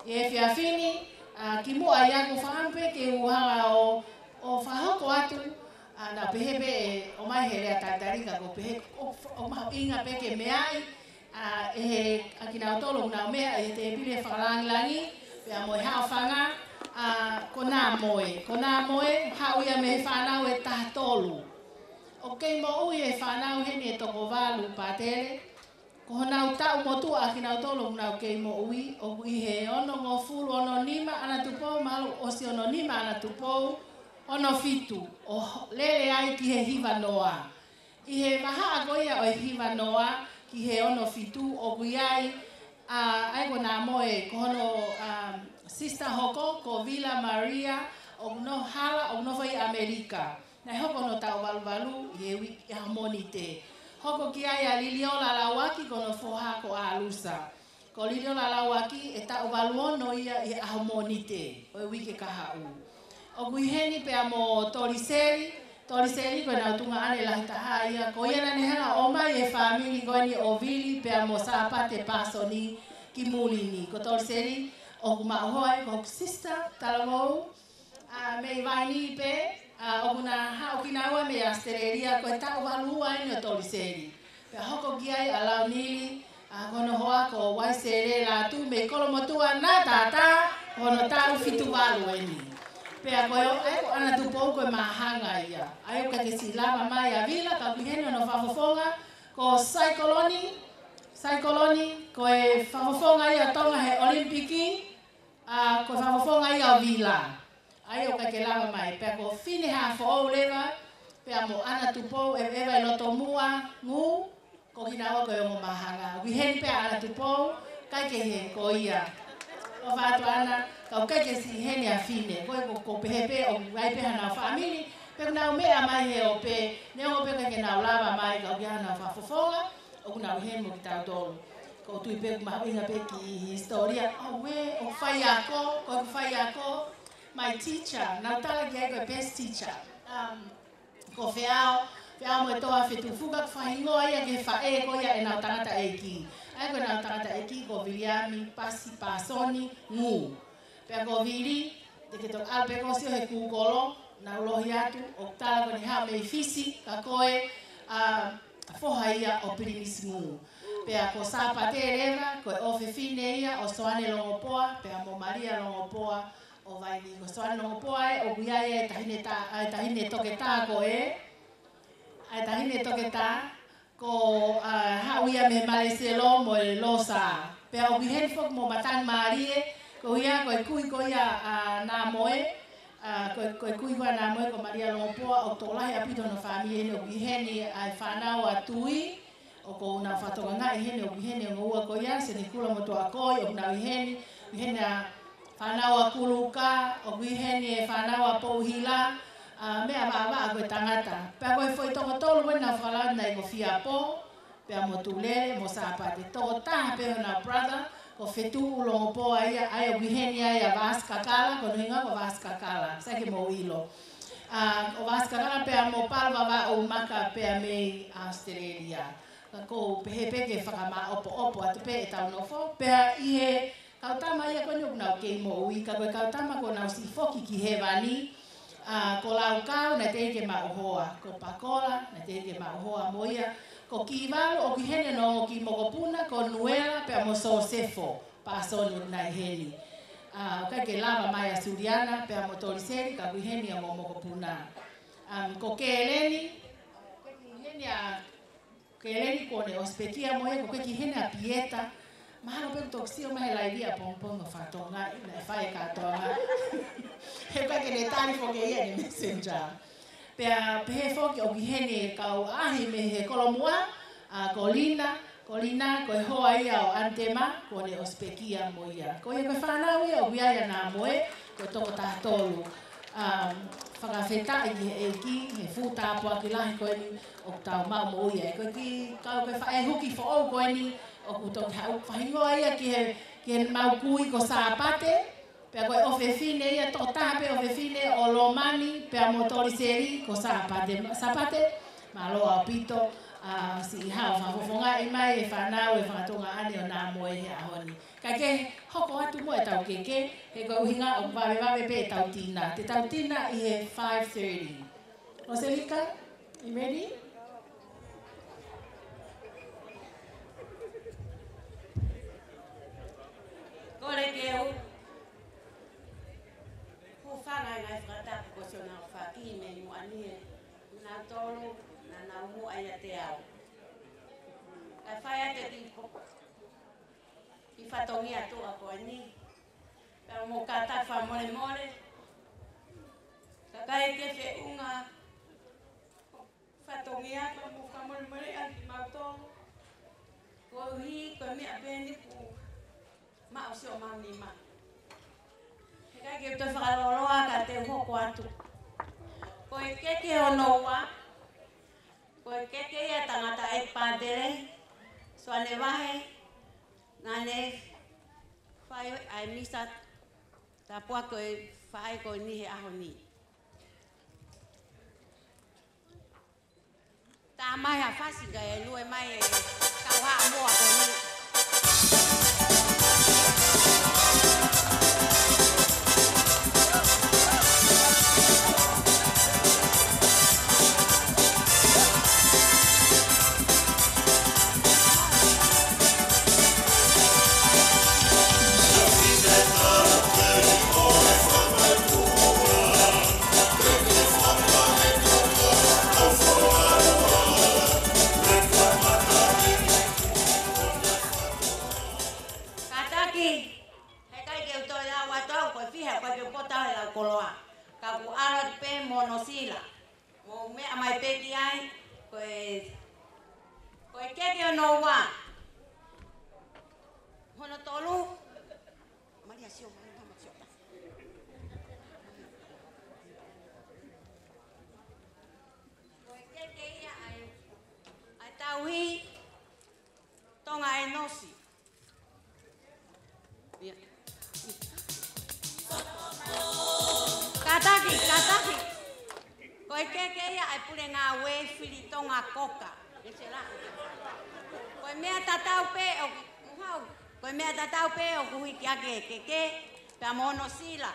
ʻi he efiafi ni, ʻa, kimuʻa ia ʻoku ou fakaʻamu pē ke u hanga ʻo, ʻo fakahoko atu, ʻa, naʻa pehē pē ʻe ʻomai he lea talitali ka ʻoku pehē ʻoku, ʻoku mahuʻinga pē ke meaʻi, ʻa, ʻe he, ʻa kinautolu ʻoku nau meʻa ʻi he tēpile fakalāngilangi, pea mo e haʻofanga, ʻa, ko Nāmoe. Ko Nāmoe, haʻu ia mei he fānau ʻe taha tolu. ʻOku kei moʻui e fānau heni ʻe toko valu pātele. Ko honau taʻu motuʻa ʻa kinautolu ʻoku nau kei moʻui, ʻoku ʻi he onongofulu ono nima ʻAna Tupou, mahalo ʻosi ono nima ʻAna Tupou, ono fitu, ʻo lele ai ki he hiva noa. ʻI he vahaʻa ko ia ʻo e hiva noa ki he ono fitu ʻoku ʻi ai, ʻa, ʻa ia ko Nāmoe, ko hono, um, sister hoko, ko Vila Maria, ʻoku nofo hala, ʻoku nofo ʻi ʻAmelika. Naʻe hoko hono taʻu valuvalu ʻi he uike ʻaho Mōnite. Hoko ki ai ʻa Liliola Lauaki ko hono foha ko ʻAlusa. Ko Liliola Lauaki ʻe taʻu valu ono ia ʻi he ʻaho Mōnite ʻo e uike kahaʻu. ʻOku ʻi heni pea mo Toliseli, Toliseli ko ʻenau tuongaʻane lahi taha ia, ko ia naʻa ne hanga ʻo ʻomai e fāmili ko eni ʻo Vili pea mo Sāpate Pāsoni ki muli ni. Ko Toliseli ʻoku maʻu hoa ia ko hoku sister talavou, ʻa, mei Vainī pē, ʻa, ʻoku na haʻu kinaua mei ʻAositelēlia, ko e taʻu valu ua eni ʻo Toliseli. Pea hoko ki ai ʻa Launili, ʻa, ko hono hoa ko Waisele Lātū mei Kolomotuʻa, Natata, ko hono taʻu fitu valu eni. Pea ko e, ʻa ia ko ʻAna Tupou ko e māhanga ia. ʻA ia ʻoku ʻikai ke siʻi lava mai ʻa Vila, ka ʻoku ʻi heni hono fakafofonga, ko Saikoloni, Saikoloni, ko e fakafofonga ia ʻo Tonga he ʻOlimipiki, ʻa, ko e fakafofonga ia ʻo Vila. ʻA ia ʻoku ʻikai ke lava mai, pea ko Fine Haʻafoʻou leva, pea mo ʻAna Tupou, ʻEvaʻeva ʻi Lotomuʻa, Ngū, ko kinaua ko e ongo māhanga. ʻOku ʻi heni pē ʻa ʻAna Tupou, ʻikai ke ʻi heni ko ia. ʻOfa atu ʻAna, ka ʻoku ʻikai ke siʻi ʻi heni ʻa Fine, ko e ko, ko pehē pē, ʻoku ʻi ai pē hanau fāmili, pea ʻoku nau meʻa mai he ope, neongo pē ʻikai ke nau lava mai, ka ʻoku ʻi ai hanau fakafofonga, ʻoku nau ʻi heni mo kitautolu. ʻOku ou tui pē ʻoku mahuʻinga pē ki he hisitōlia. ʻOku, ʻoku faiako, ko ʻeku faiako, my teacher, naʻá ku tala ki ai ko e best teacher. Um, ko Feao, Feao mo e Toa Fetufuka, ko e faʻahingoa ia ki he faʻē ko ia ʻenau tangataʻeiki. ʻA ia ko ʻenau tangataʻeiki ko Viliami Pasi Pāsoni Ngū. Pea ko Vili, te ke toki ʻalu pē ʻo sio he Google, Naʻa ku ʻiloʻi atu, ʻoku tala ko eni haʻu mei Fisi, ka ko e, ā, foha ia ʻo Pilinisi Ngū. Pea ko Sāpate leva, ko e ʻofefine ia ʻo Soane Longopoa, pea mo Malia Longopoa ʻo Vainī. Ko Soane Longopoa ē, ʻoku ʻi ai e taʻahine tā, ʻa e taʻahine toketā ko ē, ʻa e taʻahine toketā, ko, ā, haʻu ia mei Maleselo mo e Losa. Pea ʻoku ʻi heni foki mo matangi mālie, ko ia ko e kui ko ia ʻa Namoe, ā, ko e, ko e kui ko ia ʻa Namoe ko Malia Longopoa, ʻoku tokolahi ʻaupito hono fāmili heni, ʻoku ʻi heni ʻa e fānau ʻa Tui, ʻoku nau fakatokangaʻi heni, ʻoku ʻi heni ʻa e ongo ua ko ia, Senikula mo Tuakoi, ʻoku nau ʻi heni, ʻi heni ʻa e fānau ʻa Kuluka, ʻoku ʻi heni e fānau ʻa Pouhila, ā, meʻa vaʻavaʻa ko e tangata. Pea ko e foʻi toko tolu ko ē naʻa ku fakalau atu naʻe ko Fiapo, pea mo Tulele, mo Sāpate. Toko taha pē honau brother, ko Fetuʻu Longopoa ia, ʻa ia ʻoku ʻi heni ai ʻa Vasi Kakala, ko hono hingoa ko Vasi Kakala, sai ke mou ʻilo. Ā, ko Vasi Kakala pea mo Palu Vavaʻu Maka pea mei Australia. Ka ʻoku ou pehē pē ke fakamāʻopoʻopo atu pē ʻetau nofo, pea ʻi he kau tama ia ko eni ʻoku nau kei moʻui, ka ko e kau tama kuo nau siʻi foki ki hēvani, ā, ko Laukau naʻe teʻeki ke maʻu hoa, ko Pakola naʻe teʻeki ke maʻu hoa mo ia, ko Kivalu ʻoku ʻi heni hono ongo kiʻi mokopuna, ko Nuela pea mo Sosefo Pasoni ʻoku nau ʻi heni. Ā, ʻikai ke lava mai ʻa Suliana pea mo Toliseli, ka ʻoku ʻi heni ʻa e ongo mokopuna. Ā, ko Keleni, ʻoku ʻi heni ʻa Keleni kuo ne ʻosi pekia mo ia, ʻoku ʻikai ke ʻi heni ʻa Pieta. Mahalo pē ʻoku toki sio mai he laivi ʻapongipongi ʻo fakatonga, naʻe fai e kātoanga. He ʻikai ke ne tali foki ia ʻene messenger. Pea pehē foki ʻoku ʻi heni e kau ʻaʻahi mei he Kolomuʻa, ā, ko Lina, ko Lina, ko e hoa ia ʻo ʻAnitema, kuo ne ʻosi pekia mo ia. Ko ia ko e fānau ia ʻoku ʻi ai ʻa Namoe, ko e toko taha tolu. Um, fakafetaʻi ki he ʻEiki, he fuʻu tāpuaki lahi ko eni ʻoku tau maʻu moʻui ai. Ko e kiʻi kau ko e faʻē huki foʻou ko eni, ʻoku toki haʻu fahingoa ia ki he, ki heʻemau kui ko Sāpate, pea ko e ʻofefine ia, toko taha pē ʻofefine ʻo Lomani, pea mo Toliseli ko Sāpate. Sāpate, mālō ʻaupito, ā, siʻi haʻu ʻo fakafofongaʻi mai e fānau e fakatuongaʻane ʻo Namoe he ʻaho ni. Kae ke hoko atu mo ʻetau keke, he ko e ʻuhinga ʻoku vavevave pē ʻetau tina. Te tau tina ʻi he five thirty. Roselika, you ready? Kole ke u hūfanga he ngaahi fakatapu ko siʻonau faki mei muʻa ni ē. Nautolu naʻa nau muʻa ʻiate au. Kae fai atu e kiʻi po- kiʻi fatongia tuʻa ko eni. Pea mo kātaki fakamolemole. Kae ʻikai ke feʻunga fatongia pea mo fakamolemole ʻa kimautolu. Koeʻuhi ko e meʻa pē eni kuo maʻu siʻomau nima. He ʻikai ke u toe fakalōloa ka te u hoko atu. Ko e keke hono ua, ko e keke ia tangata ʻeiki pātele, Soane Vahe, naʻa ne fai ʻa e misa tāpuaki ko e faʻē ko eni he ʻaho ni. Tā mai ha fasi kae lue mai e kau haʻamoa ko eni. Kātaki, he ʻikai ke u toe lau atu au, ko e fiha, ʻikai ke u pota he lau koloa. Ka ʻoku ʻalu atu pē mo hono sila. Mou meʻa mai pē ki ai, ko e, ko e keke hono ua. Hono tolu. Malia sio, Malia, Malia sio. Ko e keke ia ʻa e, ʻa e tauhi Tonga ʻEnosi. Ia. Kātaki, kātaki. Ko e keke ia ʻa e pule ngāue fili Tonga Koka. ʻE sela. Ko e meʻa tatau pē ʻoku, uhau. Ko e meʻa tatau pē ʻoku hiki ake e keke, pea mo hono sila.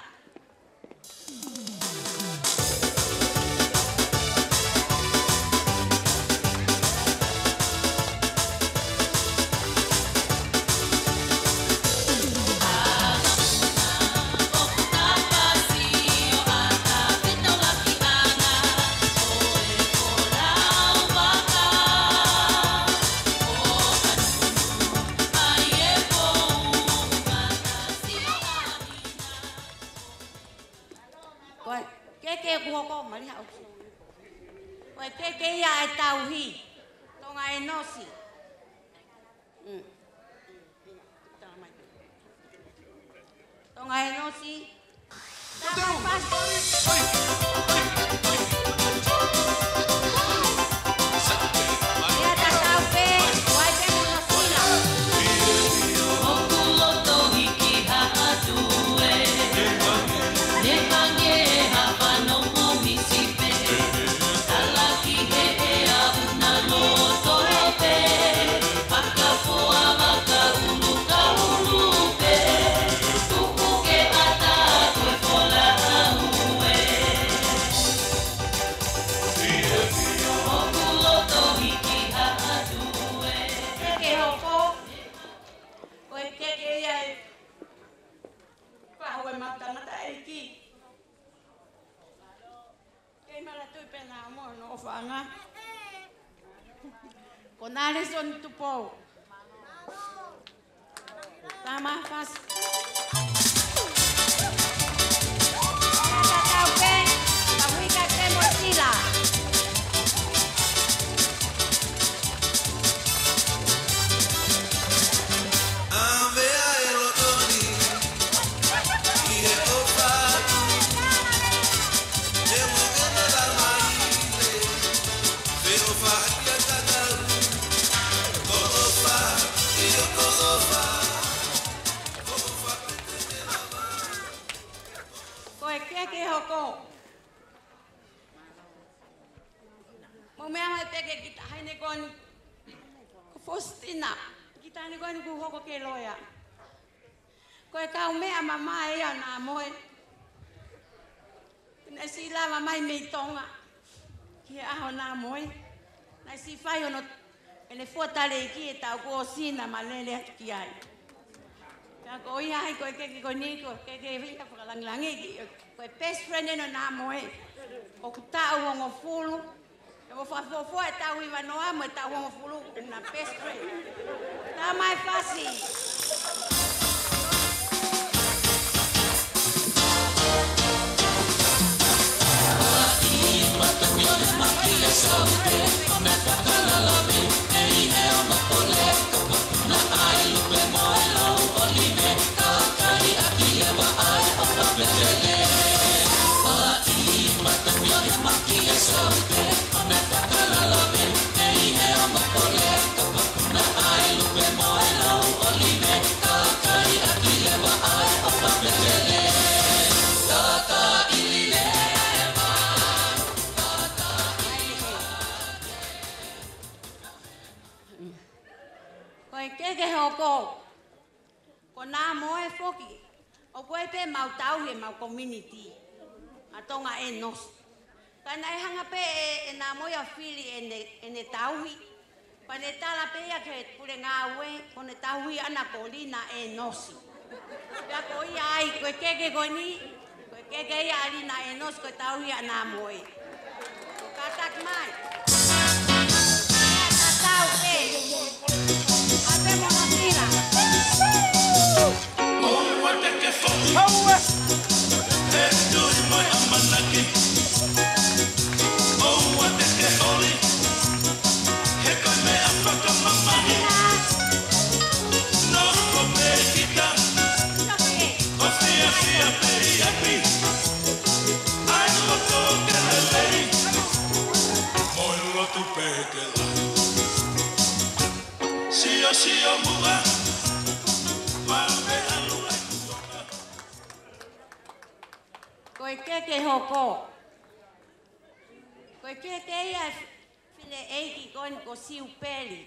Ko e keke kuo hoko, mali haʻu. Ko e keke ia ʻa e tauhi. Tonga ʻEnosi. Mm. Tonga ʻEnosi. Tama fasi. Ia tatau pē, ʻoua ʻe te mono sila. ʻOku loto hiki haʻa tuʻu ē. Ne pange ha fano mo misi pē. Talaki he ʻea una loto pē. Fakafoa vaka ulu ka ulu pē. Tuku ke ʻata ko e fola ʻaue. ʻOku loto hiki haʻa tuʻu ē. Keke hoko. Ko e keke ia ʻe fahu e mau tangataʻeiki. Kei manatuʻi pē naʻa mo hono ʻofaʻanga. Ko Nalesoni Tupou. Tama fasi. Ia tatau pē, ka huika te mo sila. ʻAve ʻa e loto ni, ʻi he ʻofa atu, ʻe mo ke na la mai te, feʻofaʻaki ʻa tatau, ko ʻofa, ʻio ko ʻofa, ko ʻofa pē te te lava. Ko e keke hoko. Mou meʻa mai pē ke kita haine koni. Ko Fositina, kita haine koni kuo hoko ke loea. Ko e kaumeʻa mamae ia ʻa Namoe. Naʻe siʻi lava mai mei Tonga ki he ʻaho Namoe. Naʻe siʻi fai hono ʻene fua taleiki e taʻu kuo ʻosi naʻa ma lele atu ki ai. Ka ko ia ai ko e keke ko eni ko e keke ia fakalangilangi ki, ko e best friend ʻena ʻo Namoe. ʻOku taʻu hongofulu. ʻE mo fakafuofua e taʻu hiva noa mo e taʻu hongofulu na best friend. Tama fasi. Ko e keke hoko. Ko Namoe foki, ʻoku ʻi ai pē mau tauhi ʻemau community ʻa Tonga ʻEnosi. Ka naʻe hanga pē ʻe, ʻe Namoe ʻo fili ʻene, ʻene tauhi. Pea ne tala pē ia ki he pule ngāue, ko ʻene tauhi ʻana ko Lina ʻEnosi. Pea ko ia ai, ko e keke ko eni, ko e keke ia ʻa Lina ʻEnosi, ko e tauhi ʻa Namoe. Kātaki mai. Ia tatau pē. ʻAve mo hono sila. ʻOua te ke foʻi. ʻOua. E tui mo e ʻamanaki. ʻOua te ke holi. He ko e meʻa fakamamahi. Nofo pē kita. ʻO fiefia pē ʻi ʻapi. ʻAi loto ke lelei. Mo e lotu pē ke lahi. Siosio muʻa. Vave ʻalu ai kuonga. Ko e keke hoko. Ko e keke ia e fineʻeiki ko eni ko Siupeli.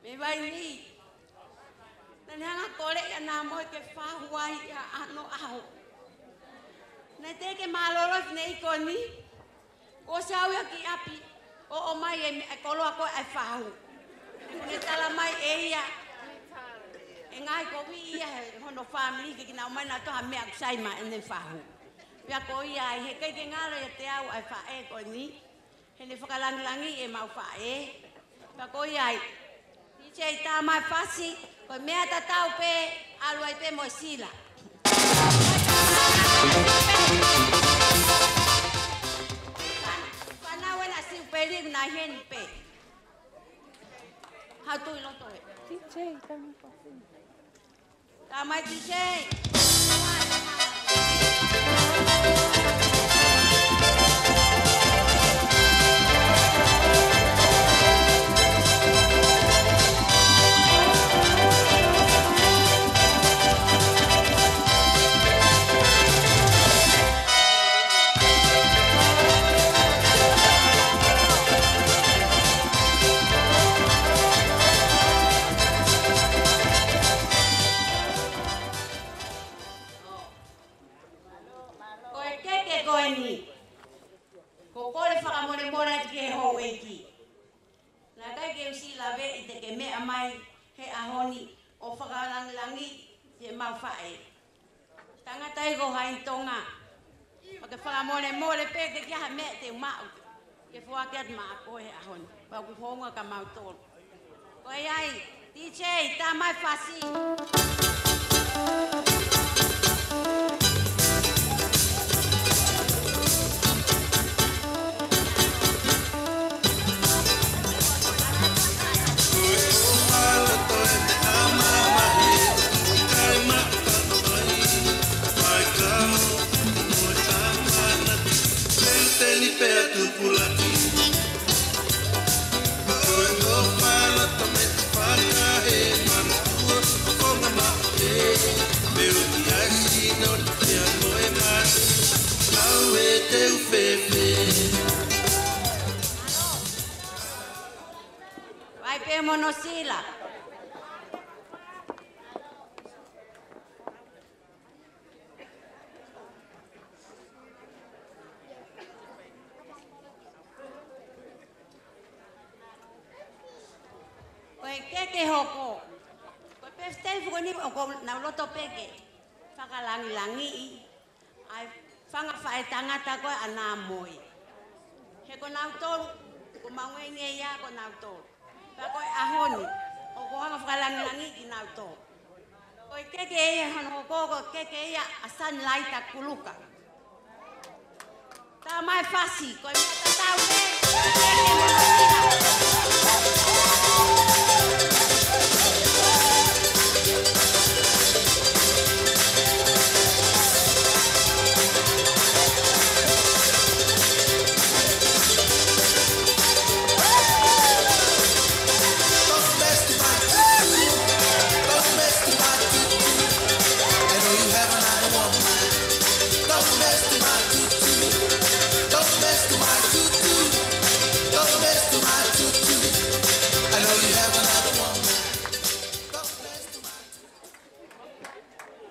Mei Vainī. Naʻa ne hanga ʻo kole ʻia Namoe ke fahu ai ʻi ha ʻano ʻaho. Naʻe teʻeki mālōlō e fineʻeiki ko eni. Kuo ʻosi ʻalu ia ki ʻapi, ʻo ʻomai e meʻa, e koloa ko ē ʻa e fahu. He kuo ne tala mai ʻe ia, ʻe ngaahi kovi ia he hono fāmili ke kina ʻomai nautolu ha meʻa ʻoku sai maʻa ʻene fahu. Pea ko ia ai, heʻikai ke ngalo ʻiate au ʻa e faʻē ko eni. He ne fakalangilangiʻi ʻemau faʻē. Pea ko ia ai. DJ Tama Fasi, ko e meʻa tatau pē, ʻalu ai pē mo e sila. eni pē. Haʻu ʻi loto ē. T J, tama pasi. Tama T J. Ko e keke ko eni, ʻoku ou kole fakamolemole atu ki he houʻeiki. Naʻe ʻikai ke u siʻi laveʻi te ke meʻa mai he ʻaho ni ʻo fakalangilangiʻi ʻemau faʻē. Tangata ʻi ko hai Tonga. Pea ke fakamolemole pē ke ʻi ai ha meʻa te u maʻu ke foaki atu maʻa koe he ʻaho ni. Pea ʻoku hounga kia mautolu. Ko ia ai, T J, tama e fasi. Vai pē Monosila. Ko e keke hoko. Ko e pēsitei fuko ni ʻoku ou loto pē ke fakalangilangiʻi ʻa e fanga faʻētangata ko ē ʻa Nāmoe. He ko nautolu, ʻoku mau ngeingeia ko nautolu. Pea ko e ʻaho ni, ʻoku ou hanga fakalangilangiʻi kinautolu. Ko e keke ia hono hoko, ko e keke ia ʻa Sunlight ʻa Kuluka. Tama e fasi, ko e meʻa tatau pē, ko e keke mo e kina.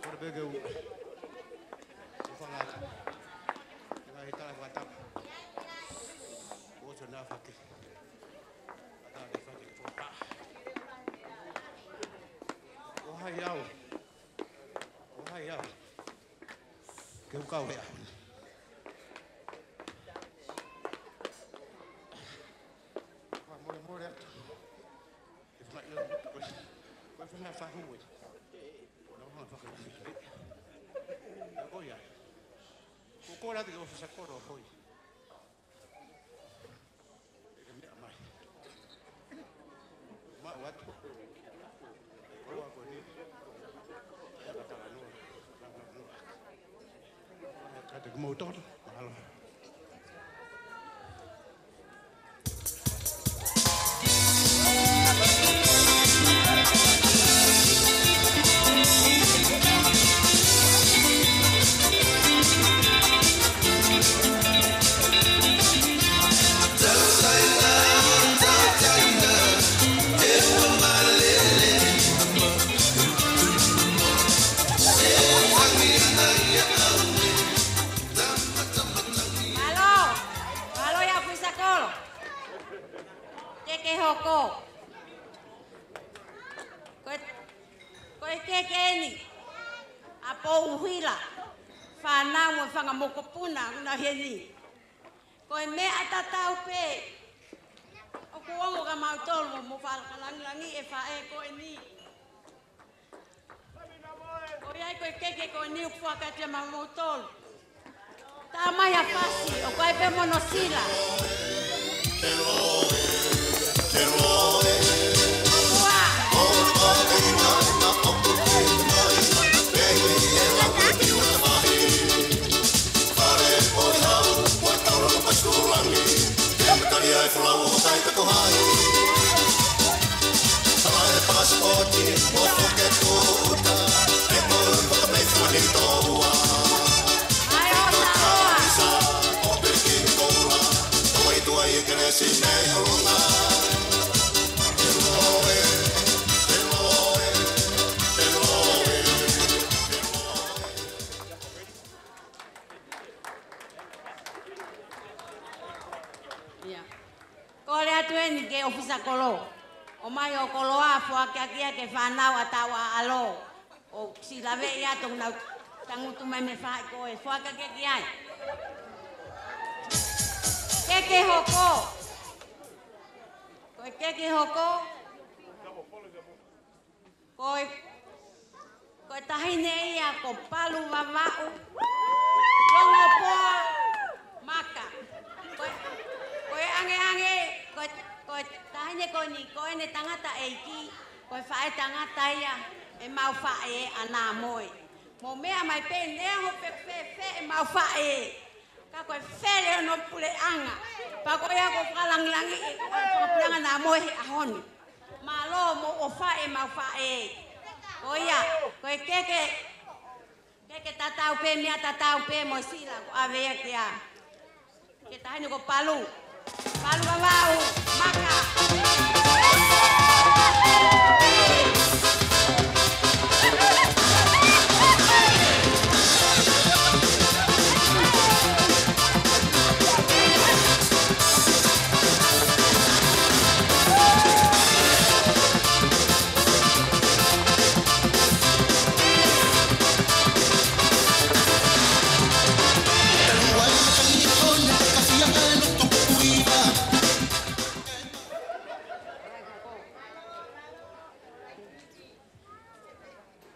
Kole pē ke u, u fanga atu. Ngaahi tala fakatapu. ʻOsi ʻena fake. Ata ke fake ko pa. ʻO hai au. ʻO hai au. Ke u kau he ʻaho ni. Fakamolemole atu. Ko e fanga fahu ē. Ko e fanga fahu ē. Ko ia. Ko kola te ke ʻofisa kolo hoi. Ke meʻa mai. Maʻu atu. Koloa ko eni. Ka talanoa. Talanoa. Kātaki kimoutolu. Mahalo. Mālō, mālō ia ʻofisa kolo. Keke hoko. Ko e, ko e keke eni ʻa Pouhila, fānau mo e fanga mokopuna ʻoku nau ʻi heni. Ko e meʻa tatau pē. ʻOku ongo kia mautolu mo, mo fakalangilangiʻi e faʻē ko eni. Ko ia ai ko e keke ko eni ʻoku fakatau maʻa moutolu. Tama e fasi, ʻoku ʻi ai pē Monosila. Ia. Kole atu eni ki he ʻōfisa kolo. ʻOmai hoʻo koloa, foaki ʻaki ia ki he fānau ʻa Tauʻaʻalo. ʻO siʻi laveʻi atu ʻoku nau tangutu mai mei he faʻē ko ē, foaki ʻaki ia ki ai. Keke hoko. Ko e keke hoko. Ko e, ko e taʻahine ia ko Palu Vavaʻu Longopoa Maka. Ko e, ko e ʻangeʻange, ko e, ko e taʻahine ko eni, ko ʻene tangataʻeiki, ko e faʻētangata ia ʻemau faʻē ʻa Namoe. Mou meʻa mai pē, neongo pe fēfē ʻemau faʻē, ka ko e fele hono puleʻanga. Pea ko ia ʻoku fakalāngilangiʻi ʻa e fakapuleʻanga Namoe he ʻaho ni. Mālō mo e ʻofa ʻemau faʻē. Ko ia, ko e keke, keke tatau pē, meʻa tatau pē mo e sila ʻoku ʻave ia ki he taʻahine ko Palu. Palu Vavaʻu Maka.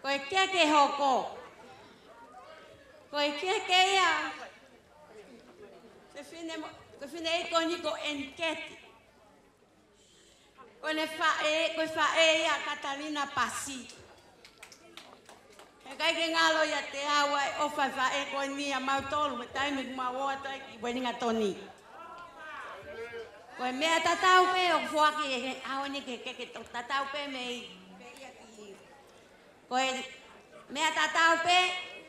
Ko e keke hoko. Ko e keke ia. Ko e fefine mo-, ko e fineʻeiki ko eni ko ʻEniketi. Ko ʻene faʻē, ko e faʻē ia ʻa Katalina Pasi. Heʻikai ke ngalo ʻiate au ʻa e ʻofa ʻa e faʻē ko eni ʻia mautolu, mei he taimi ʻoku mau ō atu ai ki Uelingatoni. Ko e meʻa tatau pē ʻoku foaki he ʻaho ni ki he keke, tatau pē mei, mei ia ki Ko e meʻa tatau pē,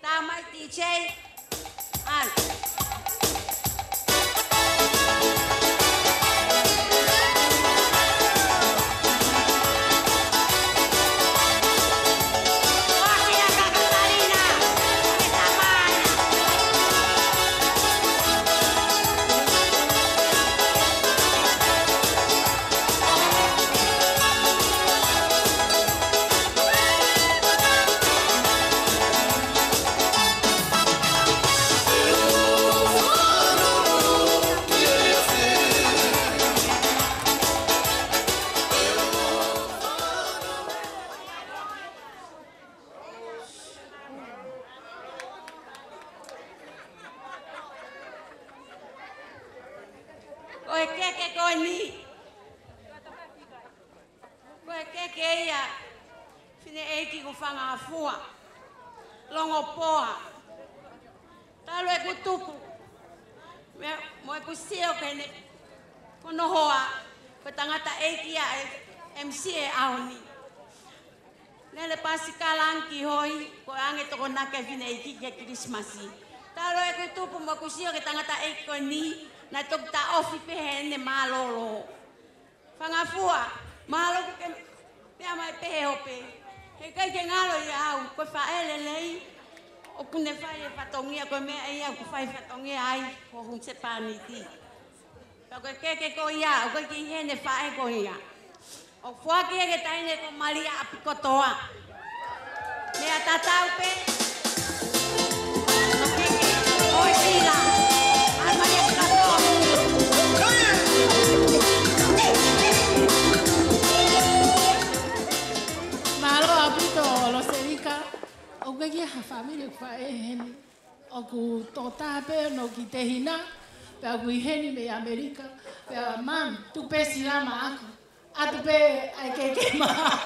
tā mai D J. ʻAlu. Ko e keke ko eni. Ko e keke ia, fineʻeiki ko Fangafua Longopoa. Talu ʻeku tupu, mo, mo ʻeku sio ki heʻene, ko hono hoa, ko e tangataʻeiki ia ʻa e M C ʻo e ʻaho ni. Naʻe ʻi ai e pasikala ange ki Hoi, ko e ʻange Tokonaki ʻa e fineʻeiki ki he Kilisimasi. Talu ʻeku tupu mo ʻeku sio ki he tangataʻeiki ko eni, naʻe toki taʻofi pē heʻene mālōlō. Fangafua, mālō ke ke meʻa mai pē he ope. Heʻikai ke ngalo ʻiate au, ko e faʻē lelei, ʻoku ne fai e fatongia, ko e meʻa ia ʻoku fai fatongia ai, ko e husepāniti. Pea ko e keke ko ia, ʻoku ʻikai ke ʻi heni e faʻē ko ia. ʻOku foaki ia ki he taʻahine ko Malia ʻApikotoa. Meʻa tatau pē. Ko e keke, ko e sila. ʻAi Malia ʻApikotoa. Mālō ʻaupito Loselika. ʻOku ʻikai ke ʻi ai ha fāmili ʻoku faʻē heni. ʻOku tokotaha pē hono kiʻi tehina, pea ʻoku ʻi heni mei ʻAmelika, pea mami, tuku pē sila maʻaku. ʻAtu pē ʻa e keke maʻau.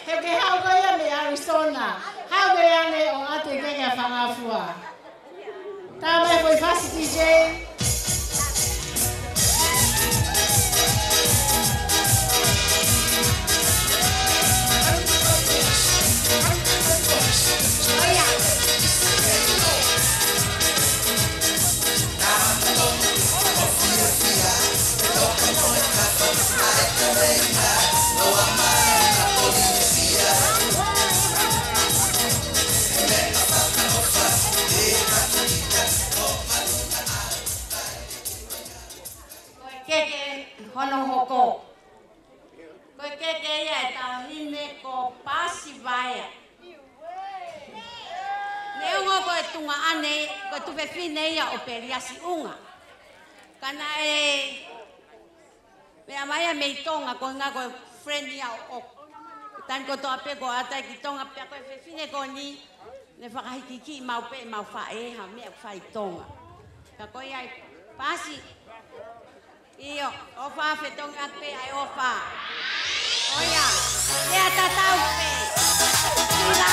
He ʻoku ke haʻu koe ia mei Arizona. Haʻu koe ia ʻo ʻoatu e keke ʻa Fangafua. Tā mai e foʻi fasi D J. Taʻahine ko Pasi Vaea. Neongo ko e tuongaʻane, ko e tuofefine ia ʻo Peliasiʻunga. Ka naʻe meʻa mai ia mei Tonga, ko e ʻuhinga ko e friend ia ʻo, ʻo taimi kotoa pē ko ʻatai ki Tonga, pea ko e fefine ko eni, ne fakahikihikiʻi maʻu pē ʻemau faʻē ha meʻa ʻoku fai ʻi Tonga. Ka ko ia ai Pasi, ʻio, ʻofa fetongi atu pē ʻa e ʻofa. ʻO ia, lea tatau pē. Sila.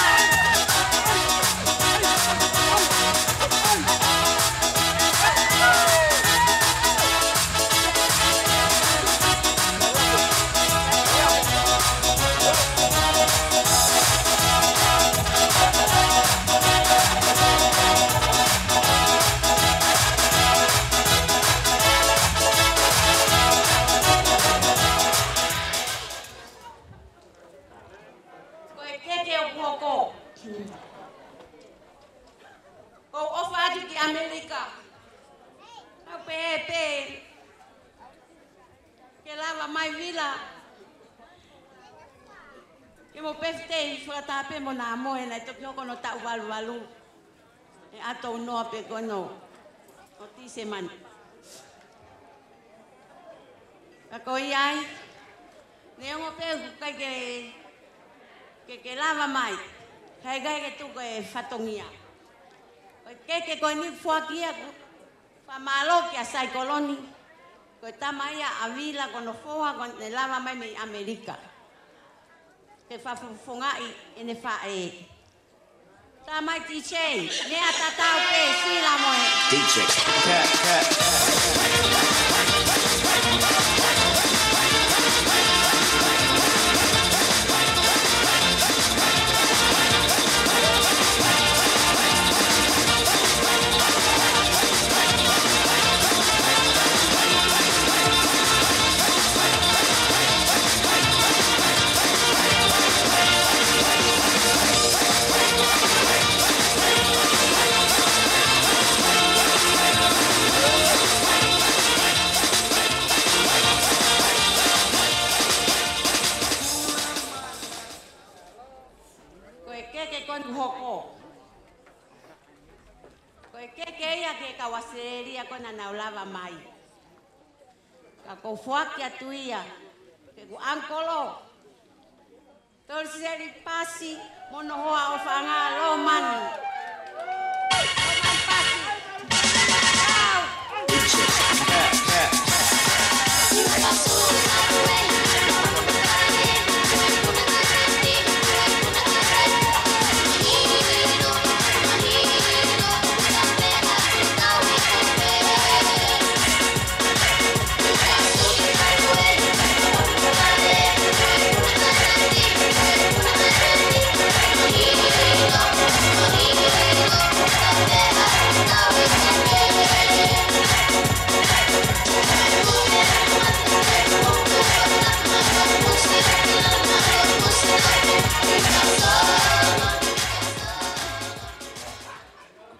Ko e keke ʻoku hoko. Ko u ʻofa atu ki ʻAmelika. Au pē pē ke lava mai Vila. Ke mo birthday fakataha pē mo Namoe naʻe toki hoko hono taʻu valuvalu. ʻE ʻato unoa pē ko eni ʻo Tīsema ni. Ka ko ia ai, neongo pē ʻoku ʻikai ke, ke, ke lava mai, ka ʻikai ke tuku e fatongia. Ko e keke ko eni foaki ia ʻoku fakamālō kia Saikoloni, ko e tama ia ʻa Vila ko hono foha ko eni lava mai mei ʻAmelika. Ke fakafofongaʻi ʻene faʻē. Tamai D J, meʻa tatau pē, Sila mo e. D J. Ko e keke ko eni hoko. Ko e keke ia ki he kau ʻAositelēlia ko ē naʻa nau lava mai. Ka ko u foaki atu ia ki heʻeku ʻangikolo, Toliseli Pasi, mo hono hoa ʻofaʻanga, Lomani. Lomani Pasi.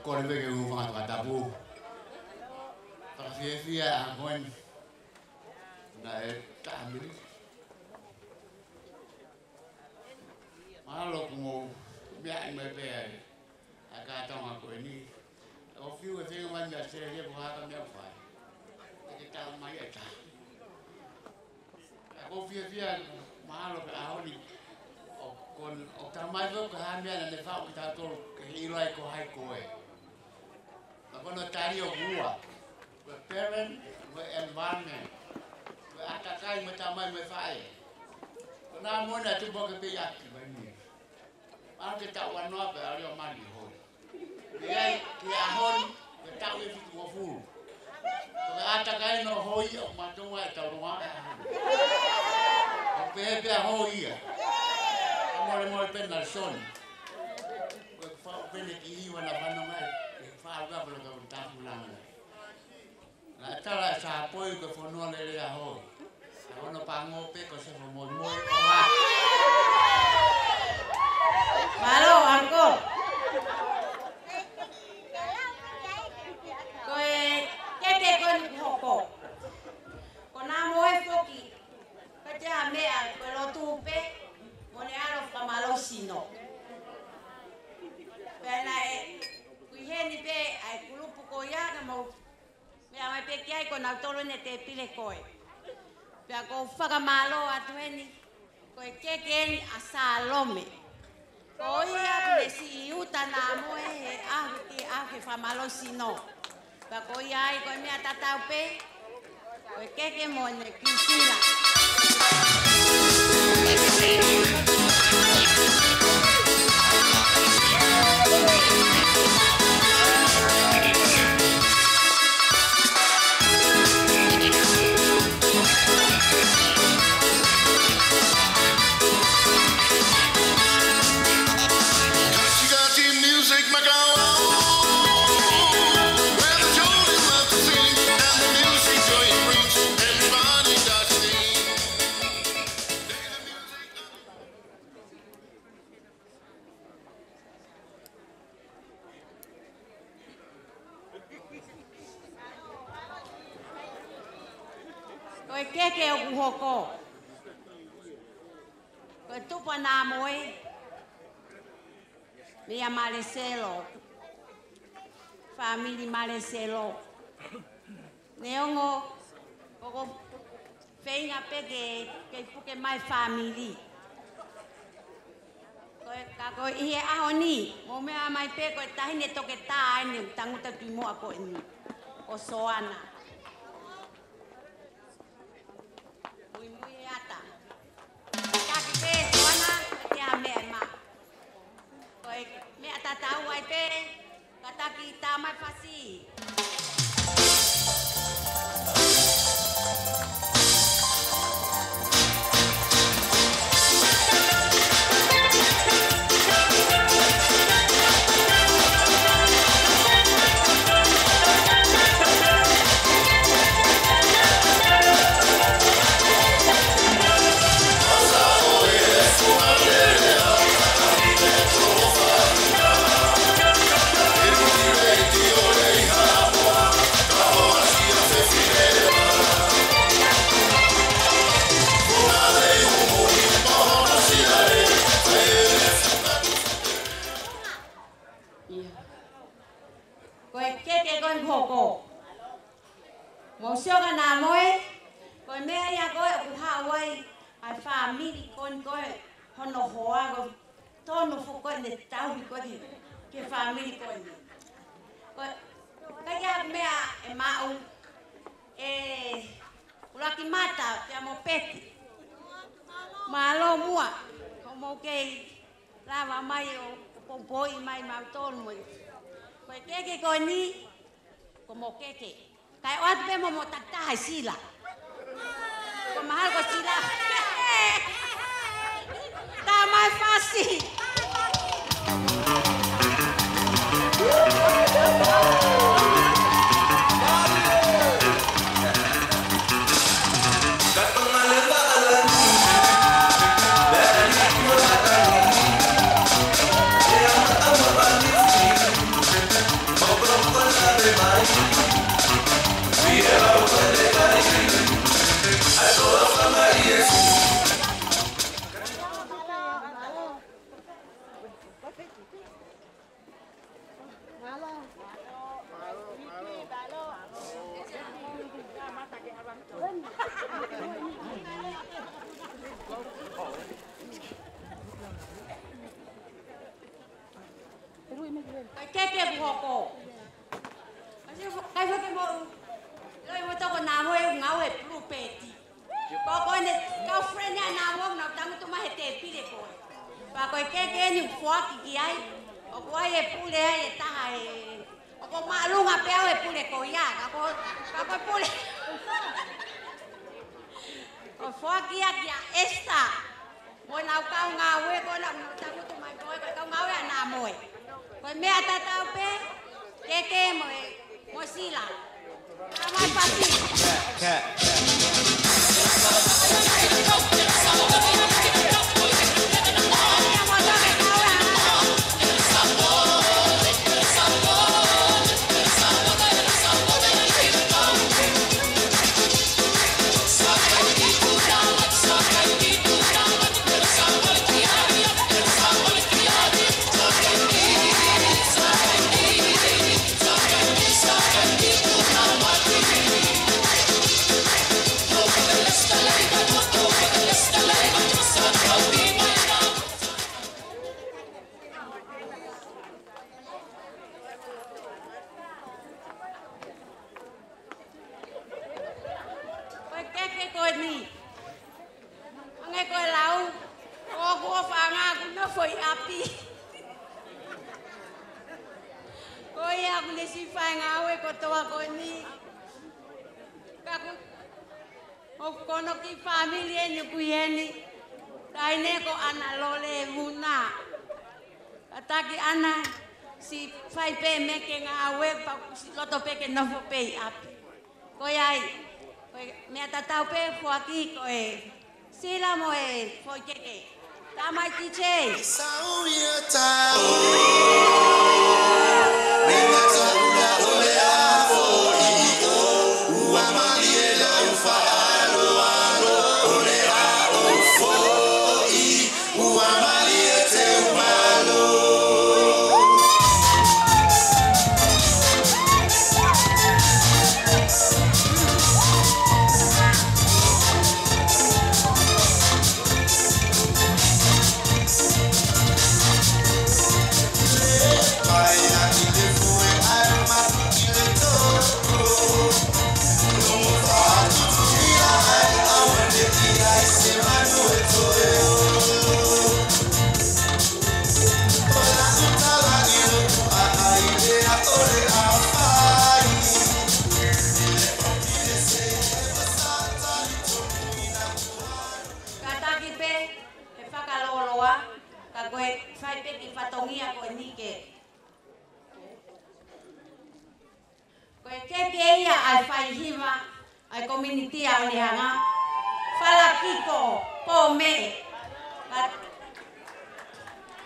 Kole pē ke u fakatapu. Fakafiefia ʻa Gwen. Naʻe taʻamili. Mahalo kuo mou meaʻi mai pē ʻa e ʻakā Tonga ko eni. ʻOku fiu e feinga mai mei ʻAositelēlia pe ko e hā ka meʻa ʻoku fai. Te ke tau mai e taha. Ka ʻoku ou fiefia mahalo pē ʻaho ni. ʻOku, ʻoku tau mai ko e hā meʻa naʻa ne faʻu kitautolu ke ʻilo ai ko hai koe. Ka ko hono tali ʻoku ua. Ko e parent, ko e environment. Ko e ʻātakai mo e tamai mo e faʻē. Ko Namoe naʻe tupu hake pē ʻi ʻapi mai ni. Mahalo ke taʻu uanoa pē ʻalu ʻo mali hoi. Pea ʻi he ʻaho ni, ko e taʻu ʻe fitungofulu. Ko e ʻātakai hono hoi ʻoku mātuʻaki ʻi he taulonga ʻa e ʻaho ni. ʻOku pehē pē ʻa e hoi ia. Ka molemole pē Nalesoni. Ko e faʻu pē ʻene kiʻi hiva naʻa fanongo ai, ʻe faʻu ka pala ka un tapu langa. Naʻe tala ʻe Sapoi ko e fonua lelei ʻa hoi. Ka ko hono pango pē ko e sefo moimoi ʻo hā. Mālō, uncle. Ko e keke ko eni kuo hoko. Ko Namoe foki. Ko e taha meʻa, ko e lotu pē. Mou meʻa mai pē ki ai, ko nautolu ʻene tēpile ko ē. Pea ʻoku ou fakamālō atu heni, ko e keke eni ʻa Salome. Ko ia ʻoku ne siʻi uta namoe he ʻaho ki he ʻaho ke fakamālohisino. Pea ko ia ai ko e meʻa tatau pē, ko e keke mo ʻene kisila. Ko e keke ʻoku hoko, ko e tupu ʻa namoe, meia Maleselo, fāmili Maleselo. Neongo ʻoku ou feinga pē ke, ke puke mai fāmili. Ko e, ka ko e ʻi he ʻaho ni, mou meʻa mai pē ko e taʻahine toketā eni, tangutu tuʻimoa ko eni, ko Soana. Muimui he ata. Taki pē Soana, ke ha meʻa ʻe maʻu. Ko e meʻa tatau ai pē, kātaki tā mai fasi. Ko e keke ko eni ʻoku hoko. Mou sio ka namoe, ko e meʻa ia ko ē ʻoku haʻu ai ʻa e fāmili ko eni ko ē hono hoa ko e tonu foki ko ē ʻene tauhi ko ē ki he fāmili ko eni. Ko e, ka ia meʻa ʻe maʻu ʻe ʻUluakimata pea mo Peti. Mālō muʻa, ko mou kei lava mai ʻo poupouʻi mai mautolu mo e. Ko e keke ko eni, ko mo keke. Kae ʻoatu pē mo mo takitaha e sila. Ko mahalo ko sila. Tā mai fasi. Ko e keke ʻoku hoko. Kasi fo-, kai foki mo u. Loi mo toko namoe ʻoku ngāue he Blue Bird. Ko ko ʻene girlfriend ia namoe ʻoku nau tangutu mai he tēpile ko ē. Pea ko e keke eni ʻoku foaki ki ai. ʻOku ʻi ai e pule ai e taha ē. ʻOku ou māʻolunga pē au he pule ko ia. Ka ko, ka ko e pule. ʻOku foaki ia kia Esther. Mo ʻenau kau ngāue ko ena, mo tangutu mai ko ē, ko e kau ngāue ʻa namoe. Ko e meʻa tatau pē, keke mo e, mo sila. Ka mai pasi. Hangē ko e lau, ʻoku ou fanga ʻoku nofo ʻi ʻapi. Ko ia ʻoku ne siʻi fai e ngāue kotoa ko eni. Ka ʻoku, ʻoku ko hono kiʻi fāmili eni ʻoku ʻi heni. Taʻahine ko ʻAna Lole Muna. Kātaki ʻAna, siʻi fai pē mei he ngāue pea ʻoku siʻi loto pē ke nofo pē ʻi ʻapi. Ko ia ai, ko e meʻa tatau pē foaki ko e sila mo e foʻi keke. Tamai T J. Kātaki pē, he fakalōloa, ka ko e fai pē ki fatongia ko eni ke. Ko e keke ia ʻa e faihiva ʻa e community ʻa Onehunga. Falakiko, Pome. Ka,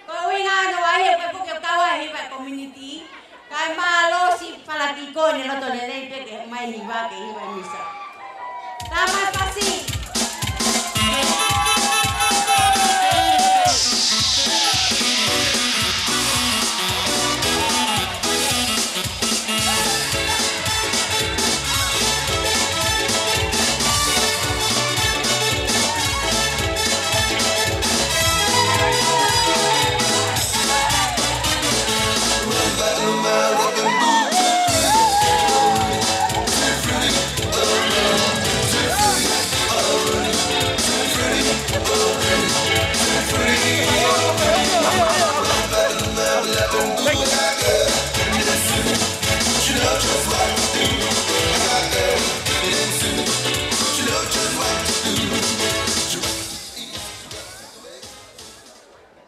ko e ʻuhinga ʻoku ʻi ai e puke ʻoku kau ai e hiva ʻa e community. Kae mālō siʻi Falakiko ʻene loto lelei pē ke ʻomai e hiva ke hiva e misa. Tamai Pasi.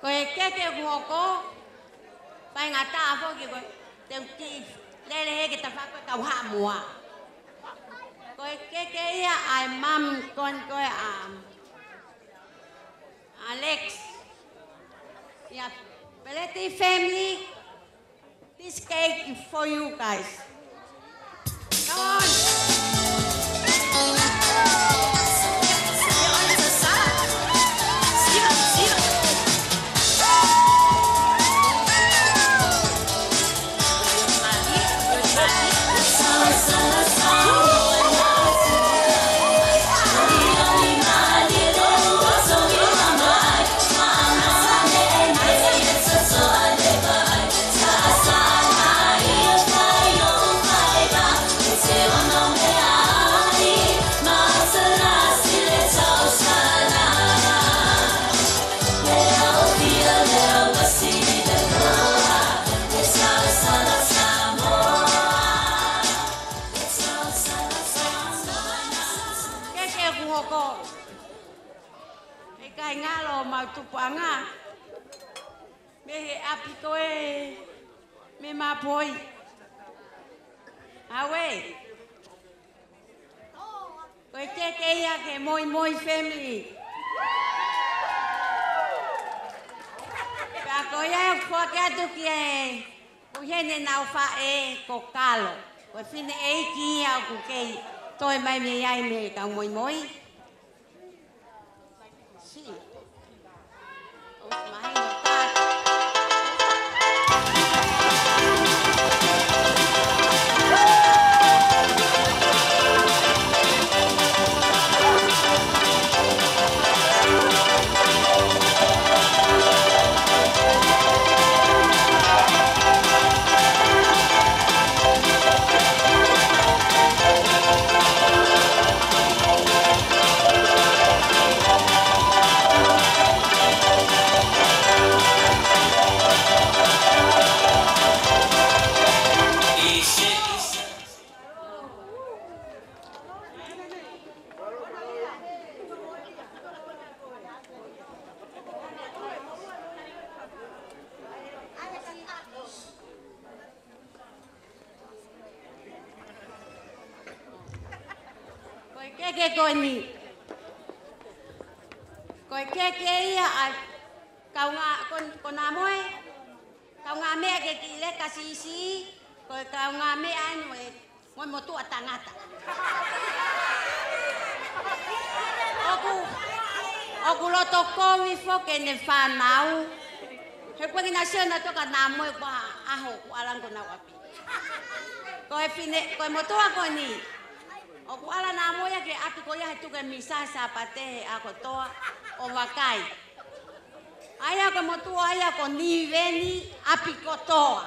Ko e keke ʻoku hoko, faingataʻa foki ko e teu ki lele he ke tafa ko e kau Haʻamoa. Ko e keke ia ʻa e mami ko eni ko e ʻa Alex. Ia, Peleti family, this cake is for you guys. Come on. Keke ʻoku hoko. ʻIkai ngalo homau tupuʻanga. Mei he ʻapi ko ē mei Mapoi. Aue. Ko e keke ia ki he Moimoi family. Pea ko ia ʻoku foaki atu ki he ʻuhene ʻenau faʻē ko Kalo. Ko e fineʻeiki ia ʻoku kei toe mai mei ai mei he kau Moimoi. Keke ko eni. Ko e keke ia ʻa e kaungā, ko, ko Namoe, kaungāmeʻa ki he kiʻi leka siʻisiʻi, ko e kaungāmeʻa eni mo e, mo e motuʻa tangata. ʻOku, ʻoku loto kovi foki ʻene fānau. He kuo ʻikai ke nau sio nautolu kia Namoe, ko e ʻaho ʻoku ʻalu ange ko honau ʻapi. Ko e fine, ko e motuʻa ko eni. ʻOku ʻalu ʻa Namoe ia ki he ʻapi ko ia he tuku e misa he Sāpate he ʻaho kotoa ʻo vakai. ʻA ia ko e motuʻa ia ko Niveni ʻApikotoa.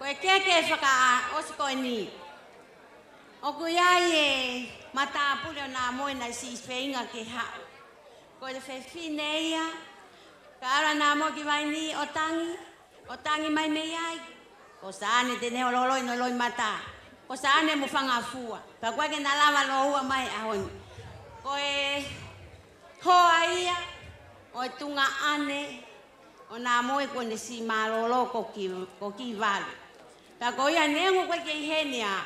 Ko e keke fakaʻosi ko eni. ʻOku ʻi ai e matāpule ʻo Namoe naʻe siʻi feinga ke haʻu. Ko e fefine ia, ka ʻalu ʻa Namoe ki Vainī ʻo tangi, ʻo tangi mai mei ai. Ko Saane te ne ʻoloholoʻi hono loʻimata. Ko Saane mo Fangafua. Pea ʻoku ʻikai ke na lava lōua mai he ʻaho ni. Ko e hoa ia ʻo e tuongaʻane ʻo Namoe kuo ne siʻi mālōlō ko Ki-, ko Kivalu. Pea ko ia neongo ʻoku ʻikai ke ʻi heni ʻa,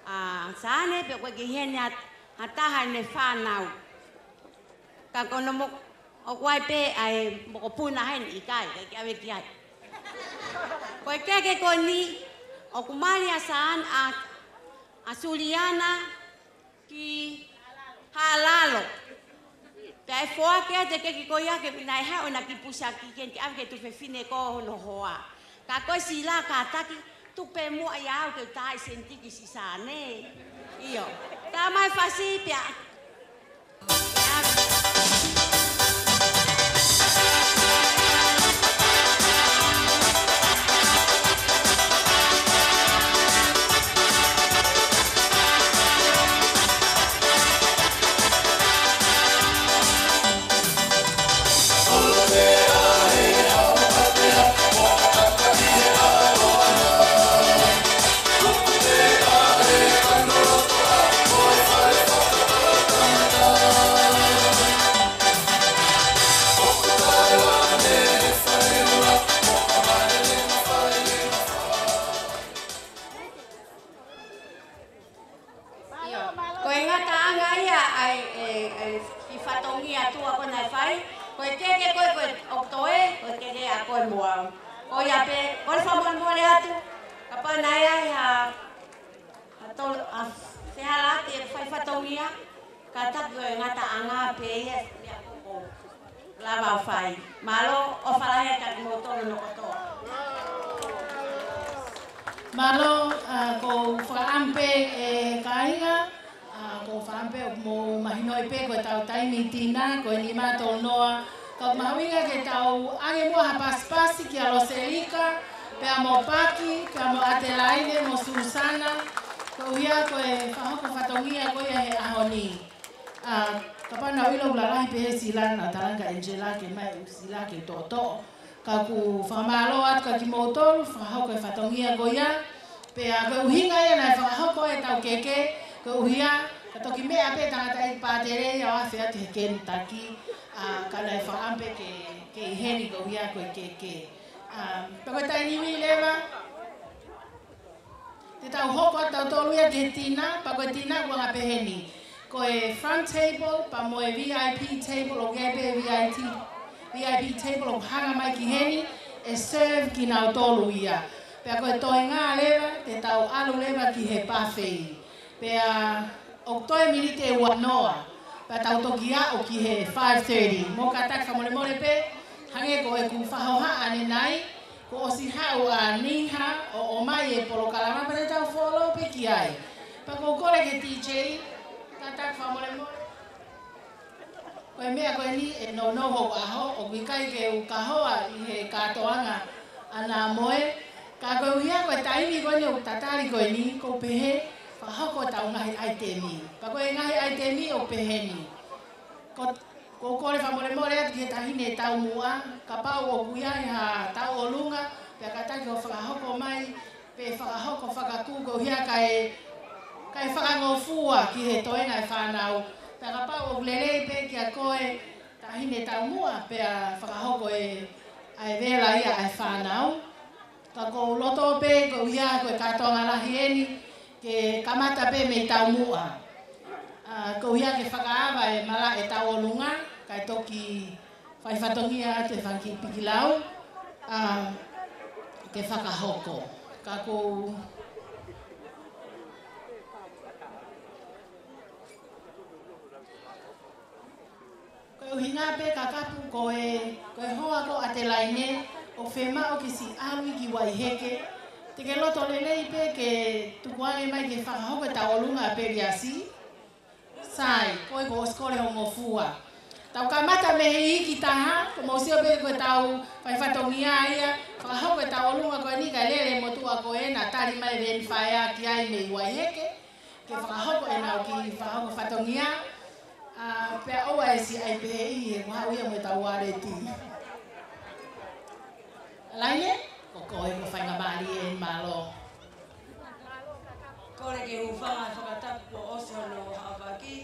ʻa Saane, pea ʻoku ʻikai ke ʻi heni ʻa, ʻa ha taha ʻene fānau. Ka ko hono mo-, ʻoku ʻi ai pē ʻa e mokopuna heni, ʻikai, ʻikai ke ʻave ki ai. Ko e keke ko eni, ʻoku mali ʻa Saane, ʻa, ʻa Suliana ki Haʻalalo. Pea ʻe foaki atu e keke ko ia ke naʻe haʻu ʻena kiʻi pusa ki ke ʻave ki he tuofefine ko hono hoa. Ka ko e sila kātaki, tuku pē muʻa ʻia au ke u tā e sēniti ki Saane. ʻIo. Tā mai fasi pea. ʻIo. Ko e ngataʻanga ia ʻa e, e, e, kiʻi fatongia tuʻa ko ē naʻe fai. Ko e keke ko ē, ko e ʻoku toe, ko e keke ʻa koe mo au. Ko ia pē, ko e fakamolemole atu. Kapau naʻe ʻi ai ha, ha tolu, ha fehālaaki e fai fatongia. Kātaki ko e ngataʻanga pē ia, meʻa ko ē ʻoku lava ʻo fai. Mālō, ʻofa lahi atu kiate kimoutolu hono kotoa. Mālō, ʻa, ʻoku ou fakaʻamu pē ʻe kāinga, ʻa, ʻoku ou fakaʻamu pē ʻoku mou mahinoʻi pē ko ʻetau taimi tina, ko e nima tolu noa. Ka ʻoku mahuʻinga ke tau ʻange muʻa ha pasipasi kia Loselika, Pea mo Paki, pea mo Atelaine, mo Susana, koeʻuhi ko e fakahoko fatongia ko ia he ʻaho ni. ʻA, kapau naʻa ʻilo ʻoku lalahi pē he sila, naʻa tau talanga kia Angela ke ʻomai ʻū sila ke toʻotoʻo. Ka ʻoku ou fakamālō atu kia kimoutolu, fakahoko e fatongia ko ia. Pea ko e ʻuhinga ia naʻe fakahoko e tau keke, koeʻuhi ka toki meʻa pē tangataʻeiki pātele ia ʻo afe atu he Kentucky, ʻa, ka naʻe fakaʻamu pē ke, ke ʻi heni koeʻuhi ko e keke. ʻA, pea ko e taimi ni leva, te tau hoko atu tautolu ia ki he tina, pea ko e tina ʻoku anga peheni. Ko e front table, pea mo e V I P table, ʻoku ʻi ai pē V I P, V I P table ʻoku hanga mai ki heni, ʻe serve kinautolu ia. Pea ko e toenga leva, te tau ʻalu leva ki he buffet. Pea ʻoku toe miniti ʻe uanoa, pea tau toki aʻu ki he five thirty. Mou kātaki fakamolemole pē, hangē ko ʻeku fakahohaʻa ʻanenai, kuo ʻosi haʻu ʻa Niha ʻo ʻomai e polokalama pea te tau follow pē ki ai. Pea ʻoku ou kole ki he D J, kātaki fakamolemole. Ko e meʻa ko eni ʻe nounou hoku ʻaho, ʻoku ʻikai ke u kahoa ʻi he kātoanga ʻa Namoe. Ka koeʻuhi ko e taimi ko eni ʻoku tatali ko eni, ʻoku ou pehē, fakahoko ʻetau ngaahi ʻaitemi. Pea ko e ngaahi ʻaitemi ʻoku peheni. Ko, ʻoku ou kole fakamolemole atu ki he taʻahine taumuʻa, kapau ʻoku ʻi ai ha tauʻolunga, pea kātaki ʻo fakahoko mai, pe fakahoko fakakū koeʻuhi kae, kae fakangofua ki he toenga e fānau. Pea kapau ʻoku lelei pē kia koe, taʻahine taumuʻa, pea fakahoko e, ʻa e vela ia ʻa e fānau. Ka ʻoku ou loto pē koeʻuhi ko e kātoanga lahi eni, ke kamata pē mei taumuʻa. ʻA, koeʻuhi ke fakaava e malaʻe tauʻolunga, kae toki fai fatongia atu e fanga kiʻi pikilau, ʻa, ke fakahoko. Ka ʻoku ou Ko e ʻuhinga pē Kakapu ko e, ko e hoa ko Atelaine, ʻoku fiemaʻu ke siʻi ʻalu ki Waiheke. Te ke loto lelei pē ke tukuange mai ke fakahoko e tauʻolunga ʻa Peliasi. Sai, ko e kuo ʻosi kole hoʻo ngofua. Tau kamata mei he iiki taha, kuo mou sio pē ko e tau fai fatongia ia, fakahoko e tauʻolunga ko eni kae lele motuʻa ko ē naʻa tali mai Venifaea ki ai mei Waiheke. Ke fakahoko ʻenau kiʻi fakahoko fatongia, ʻa, pea ʻoua ʻe siʻi ʻai pehē ʻi he kuo haʻu ia mo e tau waleti. Laine, ko koe ko e faingamālie eni, mālō. Kole ke u hūfanga he fakatapu kuo ʻosi hono haʻofaki.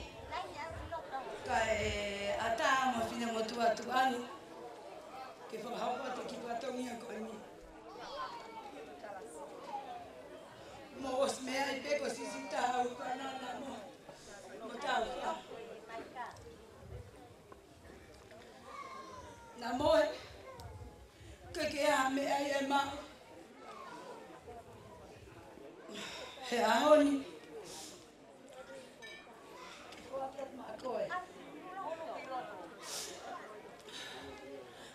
Kae ʻatā mo e finemotuʻa tuʻa ni ke fakahoko atu e kiʻi fatongia ko eni. Mou ʻosi meaʻi pē ko e sisitā ʻa Upanana mo, mo Taufa. Naʻa mo e, ke ke ʻa meʻa ia ʻe maʻu he ʻaho ni.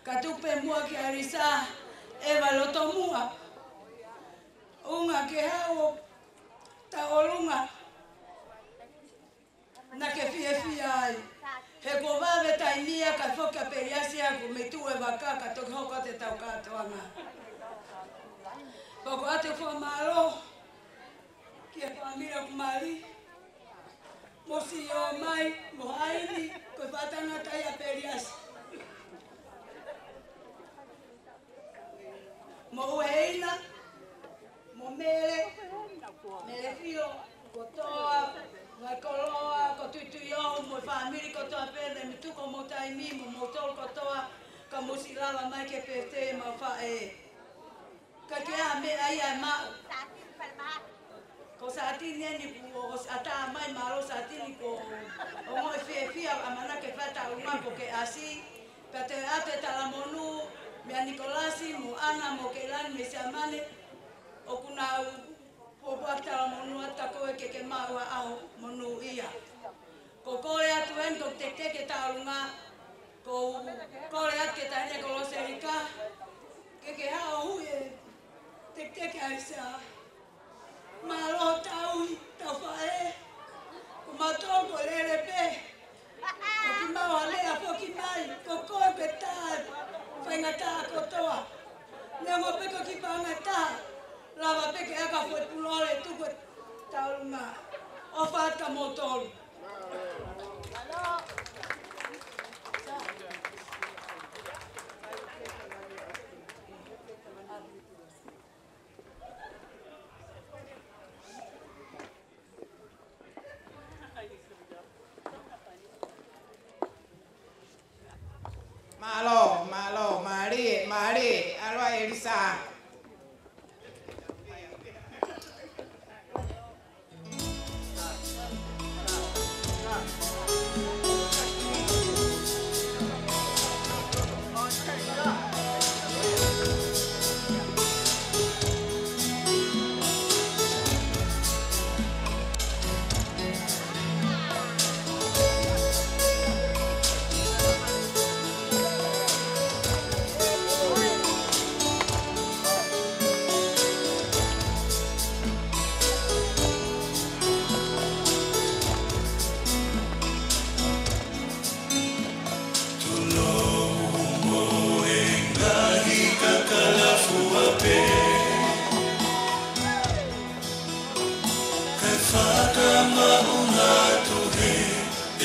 Ka tuku pē muʻa kia Lisa, ʻeva loto muʻa. ʻUhinga ke haʻu ʻo tauʻolunga naʻa ke fiefia ai. He kuo vave taimi ia ka foki ʻa Peliasi ʻaku mei tuʻu e vaka ka toki hoko atu e tau kātoanga. Pea ʻoku ʻoatu e fakamālō ki he fāmili ʻo Kumali, mo Sio mai, mo Haini, ko e faʻa tangata ia ʻa Peliasi. Mo Ueina, mo Mele, Mele Fio, kotoa, mo e koloa, ko Tuituiohu, mo e fāmili kotoa pē, mou tuku hoʻomou taimi, mo moutolu kotoa, ka mou siʻi lava mai ki he pētē ʻemau faʻē. Ka ke ʻa meʻa ia ʻe maʻu. Ko e sātini eni kuo ʻosi ʻatā mai, mālō sātini, kuo ongoʻi fiefia ʻamanaki ke fai tauʻolunga kuo ke ʻasi. Pea toe ʻoatu e talamonū meia Nikolasi mo ʻAna mo Keilani mei Siamane. ʻOku nau pōpoaki talamonū atu kia koe ke ke maʻu ha ʻaho monūʻia. ʻOku ou kole atu eni ko e teketeke tauʻolunga, ʻoku ou kole atu ki he taʻahine ko Loselika, ke ke haʻu ʻo hui e teketeke ʻa Lisa. Mālō tauhi, tau faʻē, ko mautolu ko e lele pē. Ko kimaua lea foki mai, ko koe ko e tā, faingataʻa kotoa. Ko peko ki panga taha, lava pē ke aka foʻi pulole tuku e tauluma. ʻOfa atu kia moutolu. Mālō, mālō, mālie, mālie, ʻalu ā ʻElisa. Tulou mo e ngaahi kakala fua pē, kae fakamaʻunga atu hē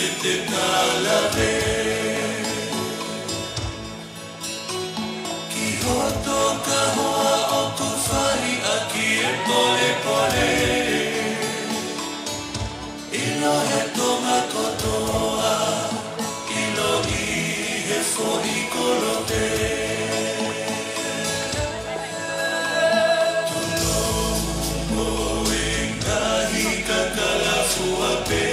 ʻete kalave ki hoto kahoa ʻoku fai ʻaki e polepole. ʻIlo he Tonga kotoa, ʻilo ʻi he foʻi kolope. Tulou mo e ngaahi kakala fua pē,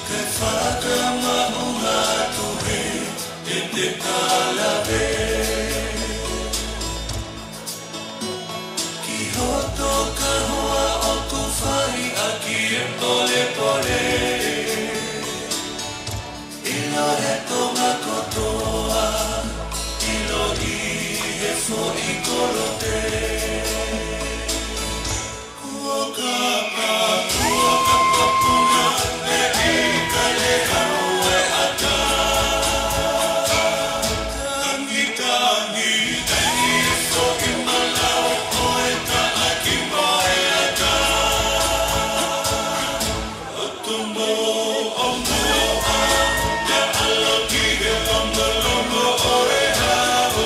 kae fakamaʻunga atu hē ʻete kalave ki hoto kahoa ʻoku fai ʻaki e polepole. ʻIlo he Tonga kotoa, ʻilo ʻi he foʻi kolope. Kuo kapa, kuo kapa puna, e ʻikai ke kau e ʻata. Tangi, tangi, tangi, e foʻi malau ʻo e taʻaki mo e ata. ʻO tumu ʻo muʻa, te ʻalu ki he longolongo ʻo e hau.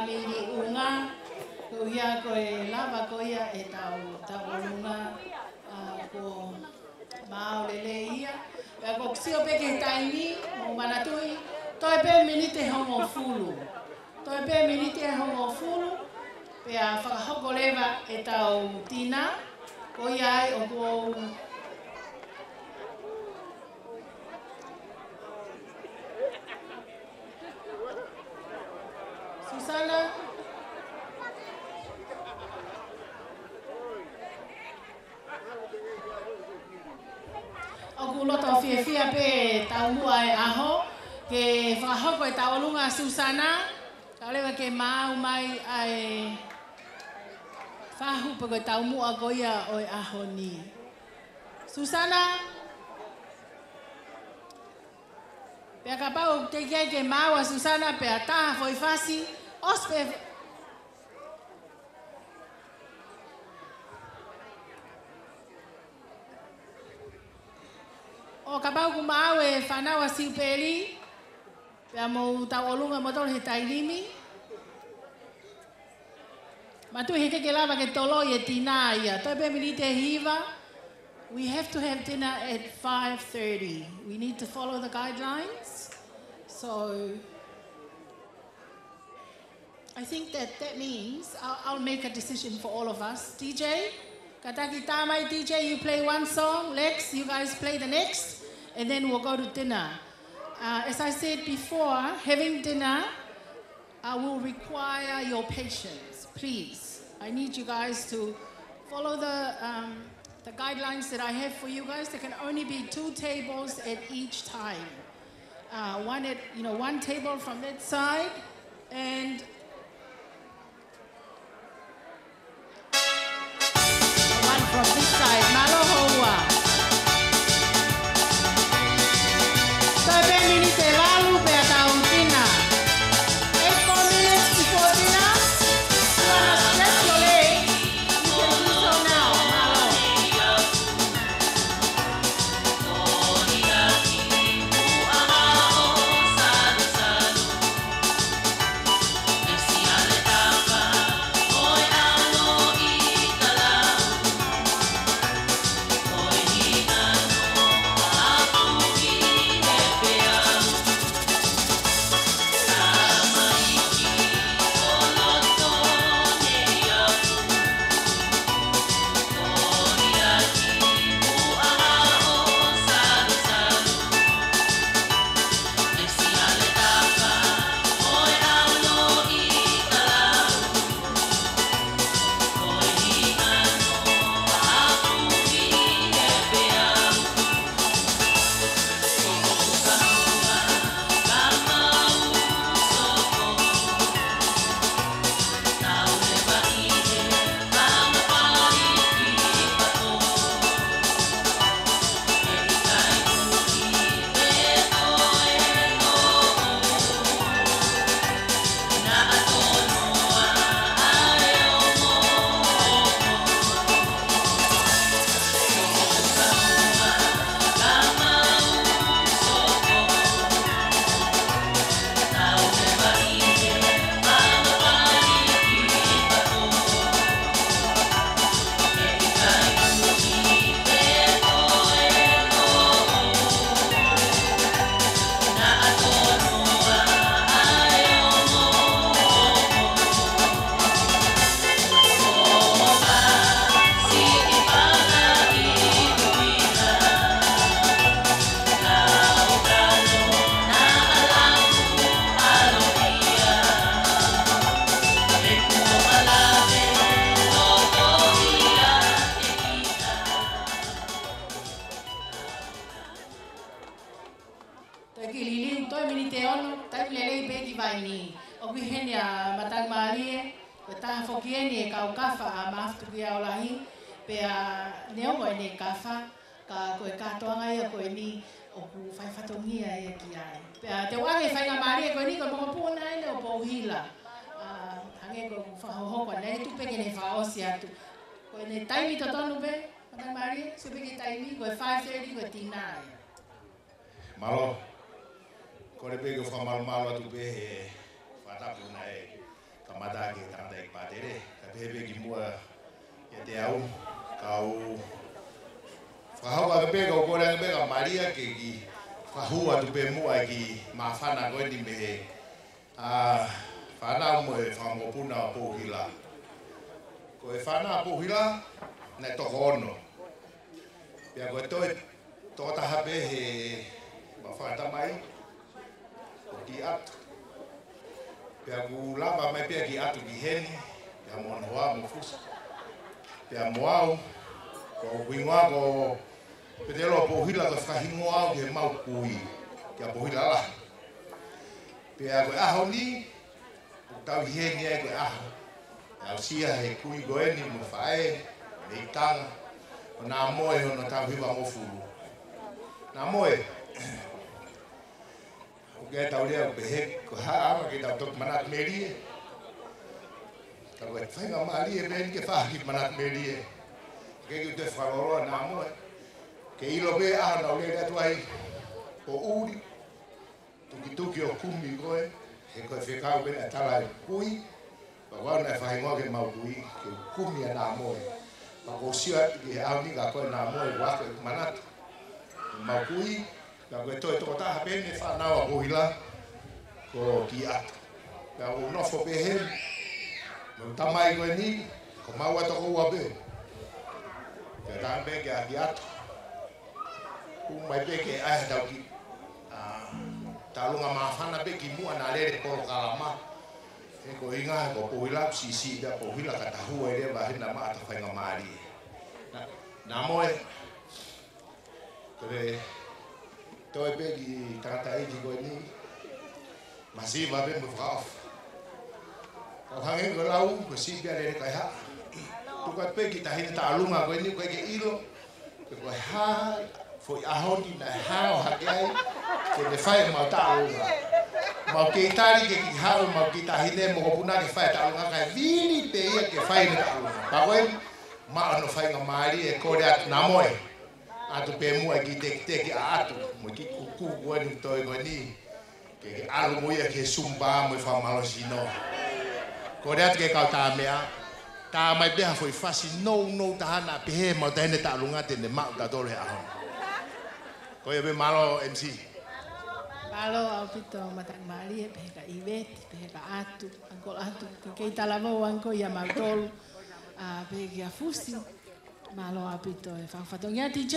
Mili unga, ko ia ko e lava ko ia ʻetau, tauʻolunga, ʻa, ko maau lelei ia. Pea ko e sio pē ki he taimi, mou manatuʻi, toe pē miniti ʻe hongofulu. Toe pē miniti ʻe hongofulu, pea fakahoko leva ʻetau tina, ko ia ai ʻoku ou Susana. ʻOku loto fiefia pē taumuʻa e ʻaho, ke fakahoko e tauʻolunga Susana, kae ʻoua leva ke maau mai ʻa e fahu pe ko e taumuʻa ko ia ʻo e ʻaho ni. Susana, pea kapau ʻoku teʻeki ai ke maau ʻa Susana pea tā ha foʻi fasi, ʻosi pē. ʻO kapau ʻoku maau e fānau ʻa Siupeli, pea mou tauʻolunga moutolu he taimi ni. Manatuʻi heʻikai ke lava ke toloi e tina ia. Toe pē miniti ʻe hiva. We have to have dinner at five thirty. We need to follow the guidelines. So, I think that that means I'll, I'll make a decision for all of us. D J, kātaki tā mai, D J, you play one song. Lex, you guys play the next. And then we'll go to dinner. Uh, as I said before, having dinner I will require your patience, please. I need you guys to follow the, um, the guidelines that I have for you guys. There can only be two tables at each time. Uh, one at, you know, one table from that side and one from this side. Mālō houa. Toe pē miniti ʻe valu pea tau tina. Eight more minutes before dinner. If you wanna stretch your legs, you can do so now. Mālō. Toe kiʻi liliu, toe miniti ʻe ono, taimi lelei pē ki Vaini. ʻOku ʻi heni ʻa Matangi Mālie, ko e taha foki eni e kau kafa ʻa Mafitu ki Aolahi, pea neongo ʻene kafa, ka ko e kātoanga ia ko eni ʻoku fai fatongia ia ki ai. Pea te u ʻoange e faingamālie ko eni ko e mokopuna eni ʻo Pouhila. ʻA, hangē ko e fakahohoko ʻanenai, tuku pē ke ne fakaʻosi atu. Ko ʻene taimi totonu pē, Matangi Mālie, sio pē ki he taimi, ko e five thirty ko e tina ia. Mālō. Kole pē ke u fakamalumalu atu pē he fakatapu naʻe ka He pē kimuʻa kiate au, kau fakahoko ange pē, kau kole ange pē kia Malia ke kiʻi fakahū atu pē muʻa e kiʻi māfana ko eni mei he, ā, fānau mo e fanga mokopuna ʻo Pouhila. Ko e fānau ʻa Pouhila, naʻe toko ono. Pea ko e toe tokotaha pē he mau fanga tamai, ko Kiatu. Pea kuo lava mai pē ʻa Kiatu ki heni, pea mo hono hoa mo Fusi. Pea mo au, ko hoku hingoa ko Petelo Pouhila, ko e fakahingoa au ki heʻemau kui, kia Pouhila Lahi. Pea ko e ʻaho ni, ʻoku tau ʻi heni ai ko e ʻaho ʻe aʻusia he kui ko eni mo e faʻē, mei Tonga, ʻo Namoe hono taʻu hivangofulu. Namoe, ʻoku ʻikai ke tau lea ʻo pehē ko e hā, ʻalu ke tau toki manatu melie. Ka ko e faingamālie pē eni ke fai ha kiʻi manatu melie. Ke kiʻi toe fakalōloa Namoe. Ke ʻilo pē ʻa hono lele atu ai, ʻo ʻuli. Tukituki ʻo kumi koe, he ko e fekau pē naʻe tala ʻe he kui, pea ko au naʻe fakahingoa ki heʻemau kui, ke u kumi ʻa Namoe. Pea ko e sio atu ki he ʻaho ni ka ko e Namoe, ʻoku ako ʻeku manatu. Mau kui, pea ko e toe tokotaha pē eni fānau ʻa Pouhila, ko Kiatu. Pea u nofo pē heni, mo e tamai ko eni, ko maua toko ua pē. Pea tala pē kia Kiatu. Kuo mai pē ke ʻai haʻatau kiʻi, ā, taʻalunga māfana pē kimuʻa naʻa lele polokalama. He ko e ʻuhinga he ko Pouhila, siʻisiʻi pē ʻa Pouhila ka tahua ʻi he leva he naʻa maʻu ʻa e faingamālie. Naʻa, Namoe, ko e toe pē kiʻi tangataʻeiki ko eni. Masiva pē mo fakaʻofa. Kau hangē ko e lau, ko e siʻi pē ʻa e lele kaihaʻa. Tuku atu pē kiʻi taʻahine taʻalunga ko eni, ʻoku ʻikai ke ʻilo pe ko e hā foʻi ʻaho ni naʻe hao hake ai ke ne fai ʻemau taʻalunga. Mau kei tali ke kiʻi haʻu ʻemau kiʻi taʻahine mokopuna ke fai taʻalunga, kae vili pē ia ke fai ʻene taʻalunga. Pea ko eni, maʻu hono faingamālie, kole atu Namoe, ʻatu pē muʻa e kiʻi tekiteki ʻaʻatu, mo e kiʻi kuku ko eni toe ko eni. Ke, ke ʻalu mo ia ki he Zumba mo e fakamālohisino. Kole atu ki he kau tāmeʻa, tā mai pē ha foʻi fasi nounou taha naʻa pehē ʻemau taʻahine taʻalunga te ne maʻu tautolu he ʻaho ni. Ko ia pē, mālō M C. Mālō ʻaupito Matangi Malie, pehē kia ʻIveti, pehē kia ʻAtu, Uncle ʻAtu, ke kei talavou ange ko ia mautolu, ā, pehē kia Fusi. Mālō ʻaupito e fakafatongia D J.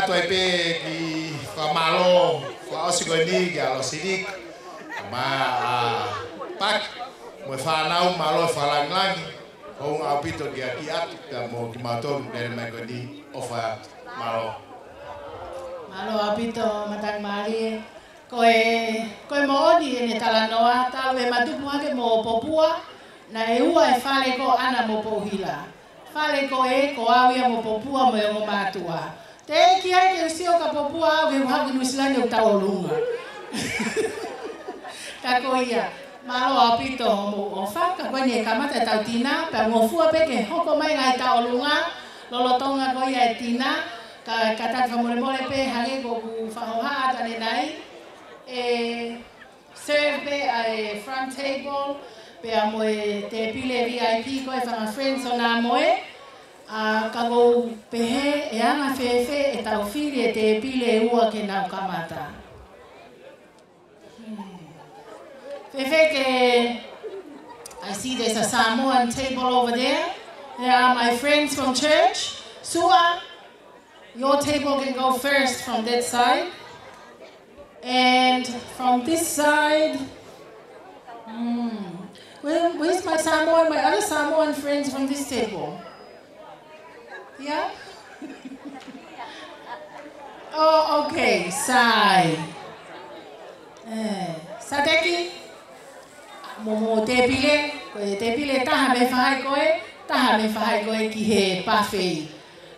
Toe pē ki he fakamālō fakaʻosi ko eni kia Losilik, mo Paki, mo e fānau, mālō e fakalāngilangi, hounga ʻaupito ke ʻaki atu, pea mo kimautolu lele mai ko eni, ʻofa atu. Mālō. Mālō ʻaupito, matangi mālie. Ko e, ko e moʻoni ʻene talanoa, talu ʻema tupu hake mo Popua, naʻe ua e fale ko ʻAna mo Pouhila. Fale ko ē, ko au ia mo Popua mo e ongo mātuʻa. Teʻeki ai ke u sio kia Popua au ke u haʻu ki Nuʻusila ni ʻo tauʻolunga. Ka ko ia, mālō ʻaupito hoʻomou ʻofa, ka ko eni ʻe kamata ʻetau tina, pea ngofua pē ke hoko mai ngaahi tauʻolunga, lolotonga ko ia e tina, ka, kātaki fakamolemole pē hangē ko ʻeku fakahohaʻa atu ʻanenai, ʻe serve pē ʻa e front table, pea mo e tēpile V I P ko e fanga friends ʻo Nāmoe, ʻa, ka ʻoku ou pehē ʻe anga fēfē ʻetau fili e tēpile ʻe ua ke nau kamata. Hmm. Fēfē ke, I see there's a Samoan table over there. There are my friends from church. Suʻa, your table can go first from that side. And from this side, hmm, where, where's my Samoan, my other Samoan friends from this table? Yeah? Oh, okay, Sai. Eh, Sateki, mo, mo tēpile, ko e tēpile taha mei fahai ko ē, taha mei fahai ko ē ki he buffet.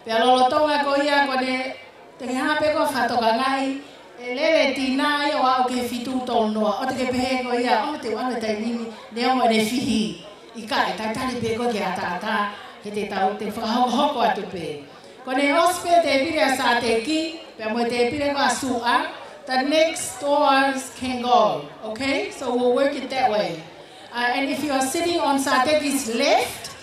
Pea lolotonga ko ia ko ē, te ke hanga pē koe ʻo fakatokangaʻi, ʻe lele tina ia ʻo aʻu ki he fitu tolu noa, ʻoua te ke pehē ko ia, ʻo te u ʻalu he taimi ni, neongo ʻene fihi, ʻikai, talitali pē koe ke ʻataʻatā, he te tau, te fakahokohoko atu pē. Ko ʻene ʻosi pē tēpile ʻa Sateki, pea mo e tēpile ko ē ʻa Suʻa, the next doors can go, okay? So we'll work it that way. Uh, and if you are sitting on Sateki's left,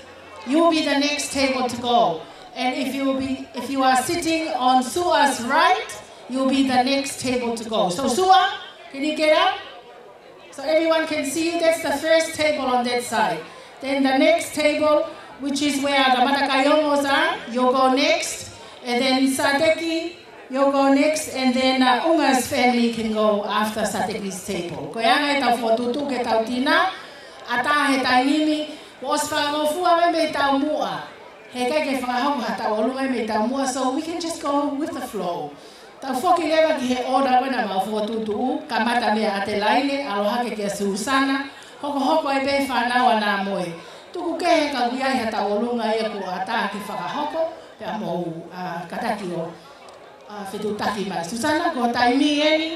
you'll be the next table to go. And if you will be, if you are sitting on Suʻa's right, you'll be the next table to go. So Suʻa, can you get up? So everyone can see you. That's the first table on that side. Then the next table, which is where the Matakaionos are, you'll go next. And then Sateki, you'll go next. And then, uh, Unga's family can go after Sateki's table. Ko e anga ʻetau fokotuʻutuʻu ke tau tina, ʻatā he taimi ni, kuo ʻosi fakangofua mai mei taumuʻa. Heʻikai ke fakahoko ha tauʻolunga mei taumuʻa, so we can just go with the flow. Tau foki leva ki he order ko ē naʻa mau fokotuʻutuʻu, kamata meia ʻAtelaine, ʻalu hake kia Susana, hokohoko ai pē fānau ʻa Nāmoe. Tuku kehe ka ʻoku ʻi ai ha tauʻolunga ia kuo ʻatā ke fakahoko, pea mou, ʻa, kātaki ʻo, ʻa, fetuʻutaki mai. Susana, ko e taimi eni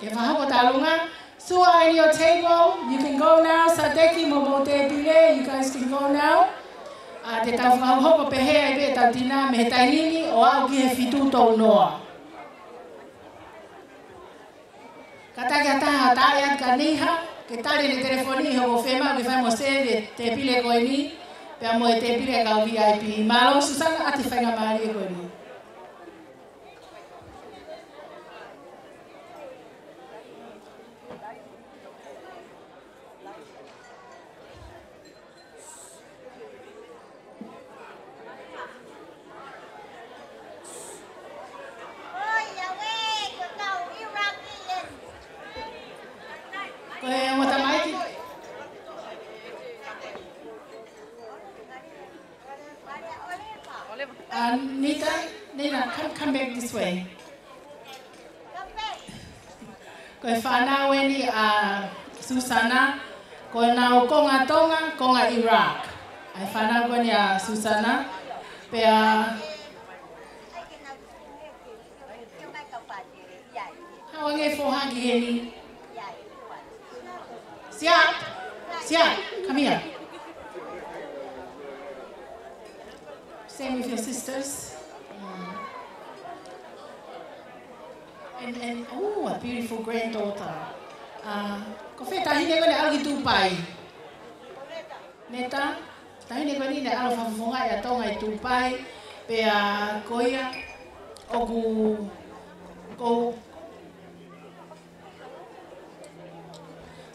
ke fakahoko tauʻolunga. Suʻa, in your table, you can go now. Sateki mo hoʻomou tēpile, you guys can go now. ʻA, te tau fakahoko pehē ai pē ʻetau tina mei he taimi ni ʻo aʻu ki he fitu tolu noa. Kātaki ha taha ʻo taaʻi atu kia Neiha, ke tali ʻene telefoni he ʻoku fiemaʻu ke fai mo e sēvesi e tēpile ko eni, pea mo e tēpile ʻa e kau V I P. Mālō Susana ʻa e faingamālie ko eni. Ko e ongo tamaiki. Uh, Nita, Nita, come, come back this way. Ko e fānau eni ʻa Susana, ko ʻenau konga Tonga, konga Iraq. ʻA e fānau ko eni ʻa Susana, pea Hau ange foha ki heni. Siap, Siap, come here. Same with your sisters. Mm. And, and, oh, a beautiful granddaughter. Uh, ko fē taʻahine ko ē naʻe ʻalu ki Tupai? Neta, taʻahine ko eni naʻe ʻalu fakafofongaʻi ʻa Tonga ʻi Tupai, pea ko ia ʻoku, ko,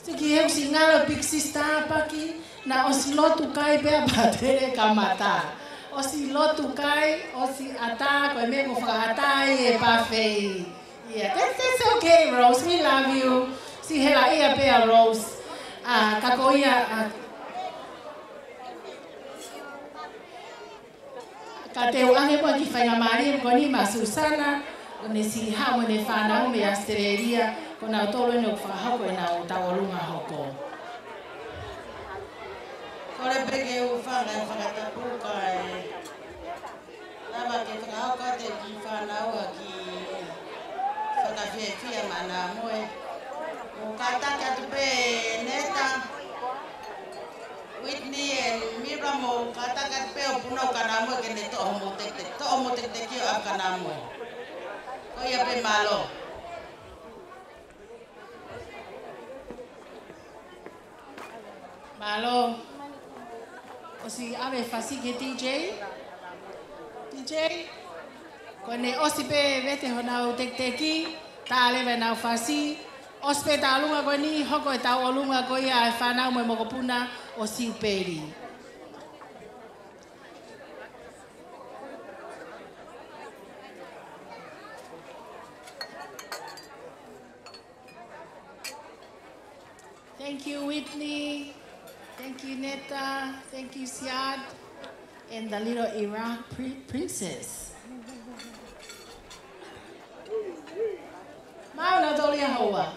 siki he usi ngalo Big Sister Paki, naʻe ʻosi lotu kai pea pātele kamata. ʻOsi lotu kai, ʻosi ʻatā, ko e meʻa ʻoku fakaʻatā ai e pāfei. Yeah, that's, that's okay, Rose. We love you. Siʻi helaʻia pē ʻa Rose. ʻA, ka ko ia, ʻa, ka te u ʻange muʻa ki he faingamālie ko eni maʻa Susana, ʻo ne siʻi haʻu mo ʻene fānau mei Australia, ko nautolu eni ʻoku fakahoko ʻenau tauʻolunga hoko. Kole pē ke u fanga e fakatapu kae lava ke fakahoko atu e kiʻi fānau ʻa e kiʻi fakafiefia maʻa Namoe. Mou kātaki atu pē Neta, Whitney and Mira, mou kātaki atu pē ʻo punou kia Namoe ke ne toʻo homou teketeke, toʻo homou teketeke ʻo ʻave kia Namoe. Ko ia pē, mālō. Mālō. ʻOsi ʻave fasi ki he DJ. DJ. Ko ʻene ʻosi pē vete honau teketeki, tā leva ʻenau fasi. ʻOsi pē tauʻolunga ko eni, hoko e tauʻolunga ko ia ʻa e fānau mo e mokopuna ʻo Siupeli. Thank you, Whitney. Thank you, Neta. Thank you, Siad. And the little Iraq pri-, princess. Mauna Tolia Hoa.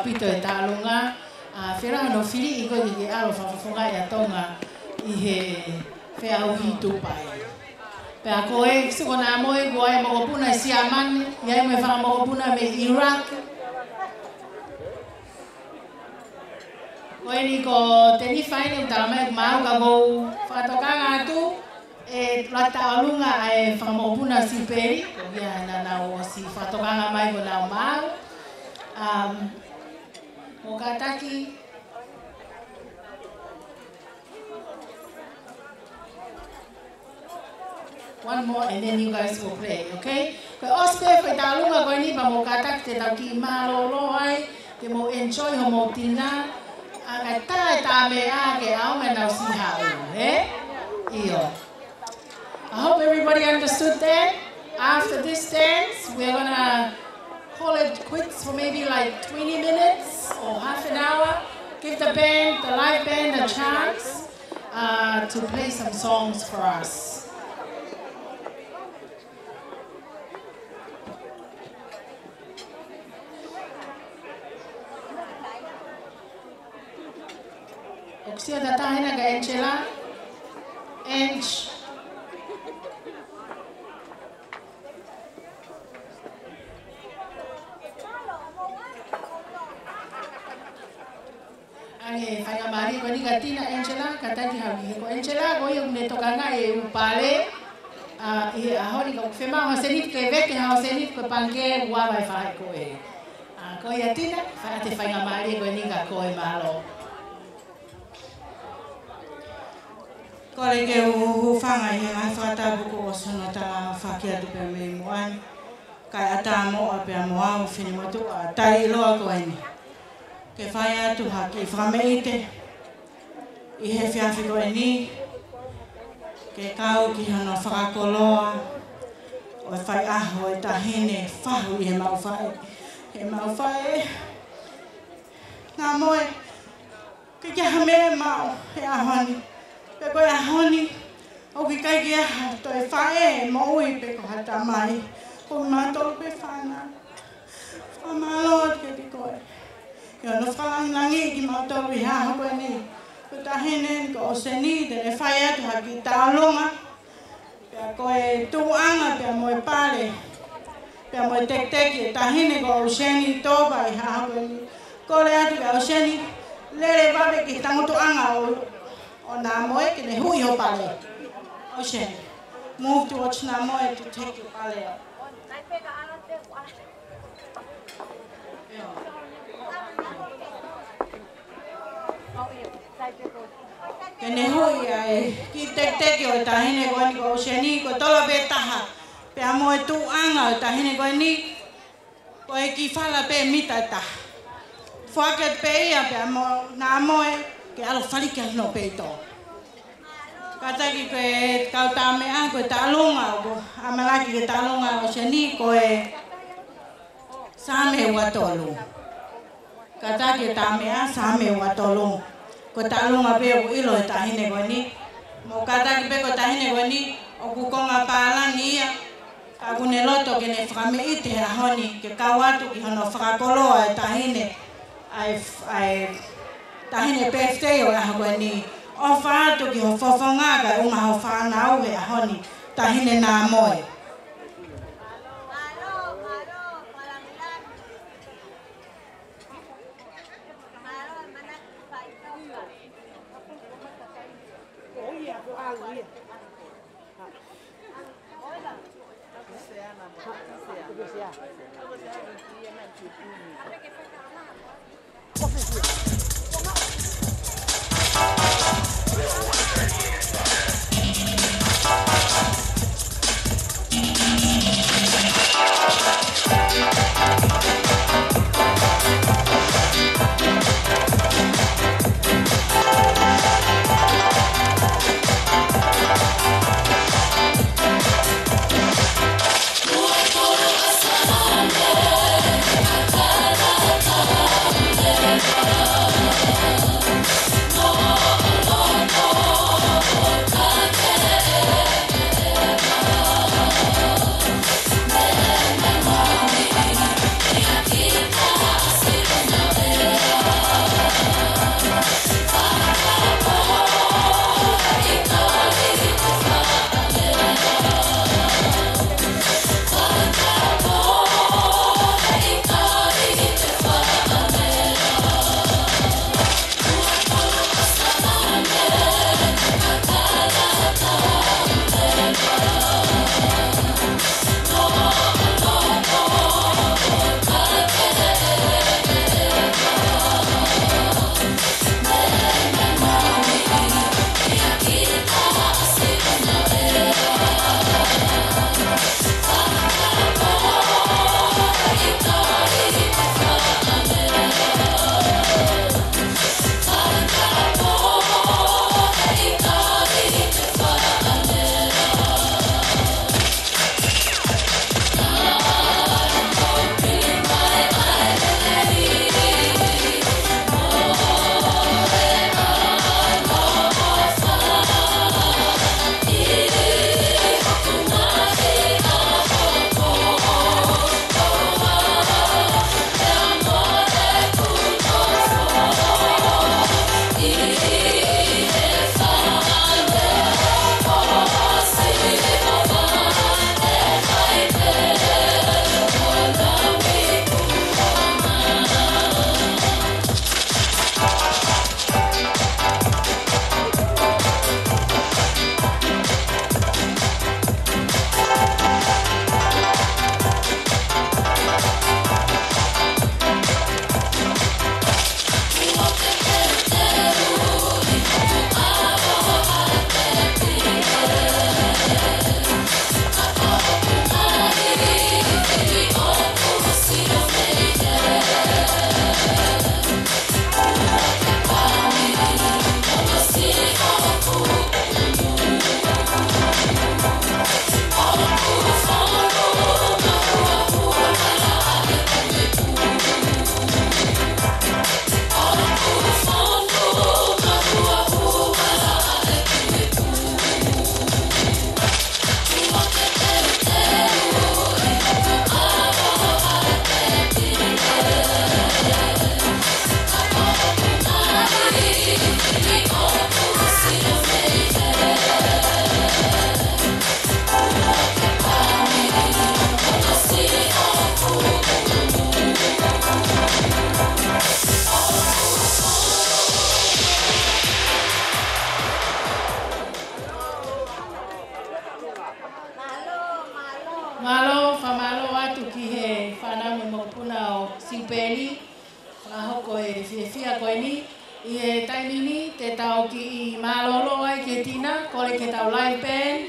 ʻaupito e Taʻalunga, ʻa, fēfē hono fili ʻi ko ē ke ʻalu ʻo fakafofongaʻi ʻa Tonga ʻi he feʻauhi Tupai. Pea ko e siko naʻa mo e ko e mokopuna Siamane, ʻi ai mo e fanga mokopuna mei Iraq. Ko eni ko Tenifa eni ʻoku talamai maʻu ka kou fakatokanga atu, ʻe Lata ʻAlunga ʻa e fanga mokopuna Sipeli, ko ia naʻa nau ʻosi fakatokanga mai ko nau maʻu. Um, mou kātaki. One more and then you guys will play, okay? Ko e ʻosi pē foʻi Taʻalunga ko eni pea mou kātaki te tau kiʻi mālōlō ai, te mou enjoy homou tina. ʻA, kae tā e tā meʻa ke ʻaonga nau siʻi haʻu, ē? ʻIo. I hope everybody understood that. After this dance, we're gonna call it quits for maybe, like, twenty minutes or half an hour. Give the band, the live band, a chance, uh, to play some songs for us. ʻOku sio tatau hena kia Angela. Ange. ʻA e faingamālie ko eni kia Tina, Angela, kātaki haʻu ki he ko Angela, ko ia ʻoku ne tokangaʻi e ʻū pale, ʻa, ʻi he ʻaho ni. Ka ʻoku fiemaʻu ha sēniti ke vete ha sēniti ko e pangikē ʻoku ava e faʻahi ko ē. ʻA, ko ia Tina, fai atu e faingamālie ko eni kia koe, mālō. Kole ke u hūfanga ʻi he ngaahi fakatapu kuo ʻosi hono talafaki atu pē mei muʻa ni. Kae ʻatā moʻoku pea mo au, finemotuʻa taiʻiloa ko eni, ke fai atu ha kiʻi fakameʻite ʻi he efiafi ko eni, ke kau ki hono fakakoloa ʻo e faiʻaho ʻo e taʻahine fahu ʻi he maʻu faʻē. He maʻu faʻē. Naʻa mo e ke ke ha meʻa maʻu he ʻaho ni. Pea ko e ʻaho ni, ʻoku ʻikai ke ʻi ai ha toe faʻē moʻui pe ko ha tamai. Ko mautolu pē fānau. Fakamālō atu kiate koe ʻi hono fakalangilangiʻi kimautolu ʻi he ʻaho ko eni. Ko e taʻahine ni ko ʻOseni, te ne fai atu ha kiʻi taʻalonga. Pea ko e tuʻuʻanga, pea mo e pale, pea mo e tekiteki ʻo e taʻahine ko ʻOseni Topa ʻi he ʻaho ko eni. Kole atu kia ʻOseni, lele vave ki he tangutuʻanga ʻo, ʻo Namoe ke ne huʻi ho pale. ʻOseni, move towards Namoe to take your pale. Ke ne huʻi ʻa e kiʻi tekiteki ʻo e taʻahine ko eni ko ʻOseni, ko e tola pē taha, pea mo e tuʻuʻanga ʻo e taʻahine ko eni, ko e kiʻi fala pē mita ʻe taha. Foaki atu pē ia pea mo Namoe ke ʻalu ʻo faliki ʻi hono peito. Kātaki ko e kau tā meʻa, ko e taʻalonga, ʻoku ʻamanaki ke taʻalonga ʻa ʻOseni, ko e Saame ua tolu. Kātaki e tā meʻa, Saame ua tolu. Ko e taʻalonga pē ʻoku ʻilo ʻe he taʻahine ko eni. Mou kātaki pē ko e taʻahine ko eni, ʻoku konga pālangi ia. Ka ʻoku ne loto ke ne fakameʻite he ʻaho ni, ke kau atu ki hono fakakoloa e taʻahine, ʻa e, ʻa e taʻahine birthday ʻo e ʻaho ko eni. ʻOfa atu ki ho fofonga kae ʻumaʻā ho fānau he ʻaho ni, taʻahine Namoe. Siupeli, fakahoko e fiefia ko eni. ʻI he taimi ni, te tau kiʻi mālōlō ai ki he tina, kole ki heʻetau live band,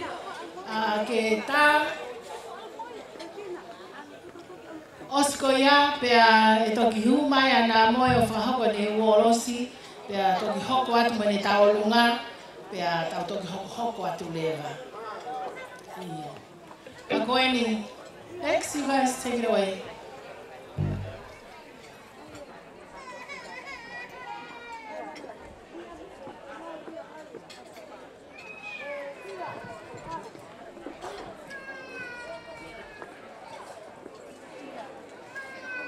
ʻa, ke tā. ʻOsi ko ia, pea ʻe toki hū mai ʻa Namoe ʻo fakahoko ʻene uolosi, pea toki hoko atu mo ʻene tauʻolunga, pea tau toki hokohoko atu leva. ʻIo. Ka ko eni, Lex, you guys take it away.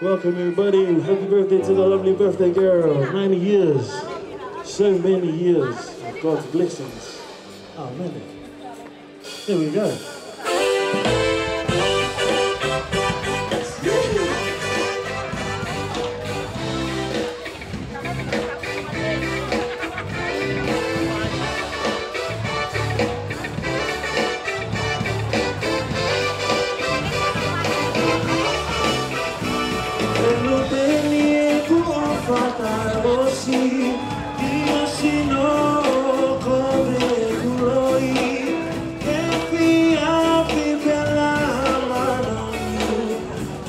Welcome, everybody, and happy birthday to the lovely birthday girl. Ninety years. So many years of God's blessings. Amen. Here we go. Feluteni, ʻeku ʻofa taʻeʻosi, ʻosi nō ko ʻeku loi, efiafi pē ʻa e mālohi,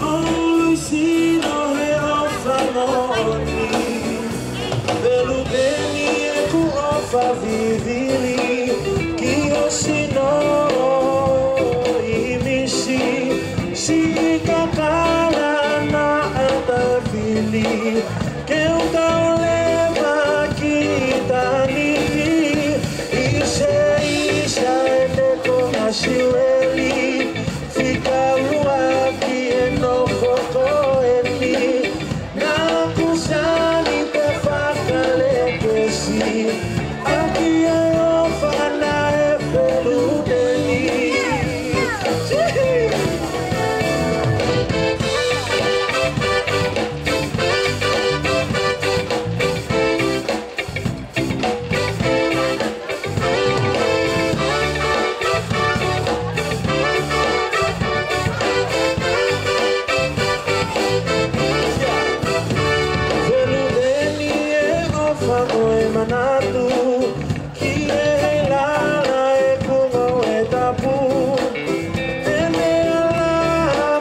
ʻoku ʻosi nō he ʻofa moʻoni. Feluteni, ʻeku ʻofa vivili, kuo ʻosi nō ʻimisi, siʻi kakala naʻa ta fili, ke u tau leva ki Taniti, ʻi se isa ʻe te ko Ngasiueli, fika ua ki he nofo ko eni, naʻa ku sani pē fakalekesi, ʻaki ʻa e ʻofa naʻe feluteni. Feluteni, ʻe ʻofa mo e manatu, ki he lala ʻeku ngoue tapu, ʻene ala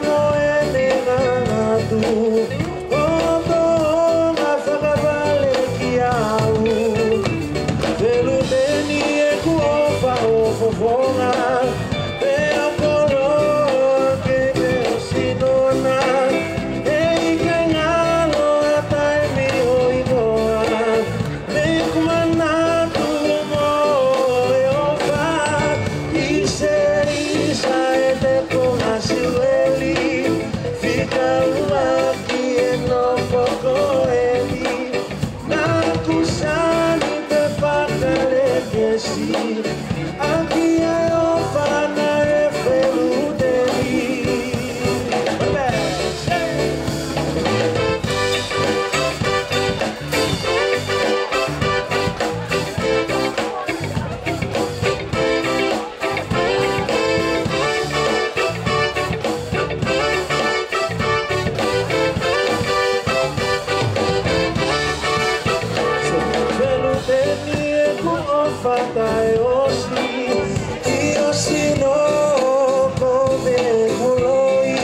mo ʻene ngangatu, ʻo toʻonga fakavale kiate au. Feluteni, ʻeku ʻofa ʻo fofonga, pea koloa ke me ʻosi nona, ʻe ʻikai ngalo ʻa e taimi ʻo e ʻiloa, me ku manatu mo e ʻofa, ʻi se isa ʻe te ko Ngasiueli, fika ua ki he nofo ko eni, naʻa ku sani pē fakalekesi, ʻaki ʻa e ʻofa naʻe feluteni. Feluteni, ʻeku ʻofa taʻeʻosi, kuo ʻosi nō ko ʻeku loi,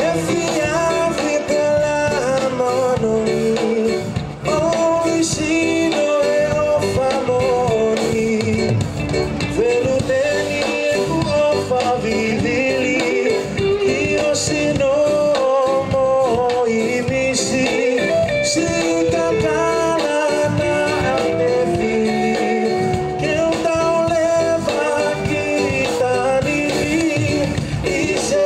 efiafi pē ʻa e mālohi, ʻosi nō he ʻofa moʻoni. Feluteni, ʻeku ʻofa vivili, kuo ʻosi nō mo ʻimisi, siʻi kakala naʻa te fili, ke u tau leva ki Taniti, ʻi se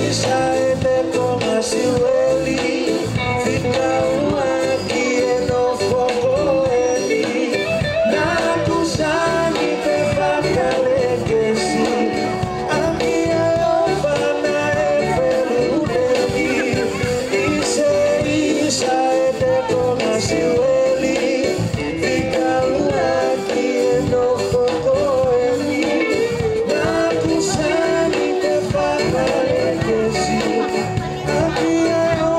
isa ʻe te ko Ngasiueli, fika ua ki he nofo ko eni, naʻa ku sani pē fakalekesi, ʻaki ʻa e ʻofa naʻe feluteni, ʻi se isa ʻe te ko Ngasiueli, fika ua ki he nofo ko eni, naʻa ku sani pē fakalekesi, ʻaki ʻa e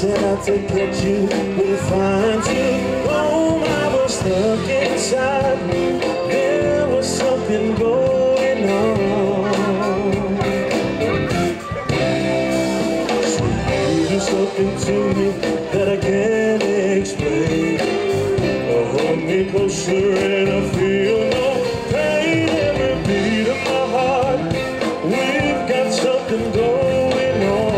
Set out to get you, we find you. Oh, I was stuck inside. There was something going on. So you do something to me that I can't explain. You hold me closer and I feel no pain. Every beat of my heart, we've got something going on.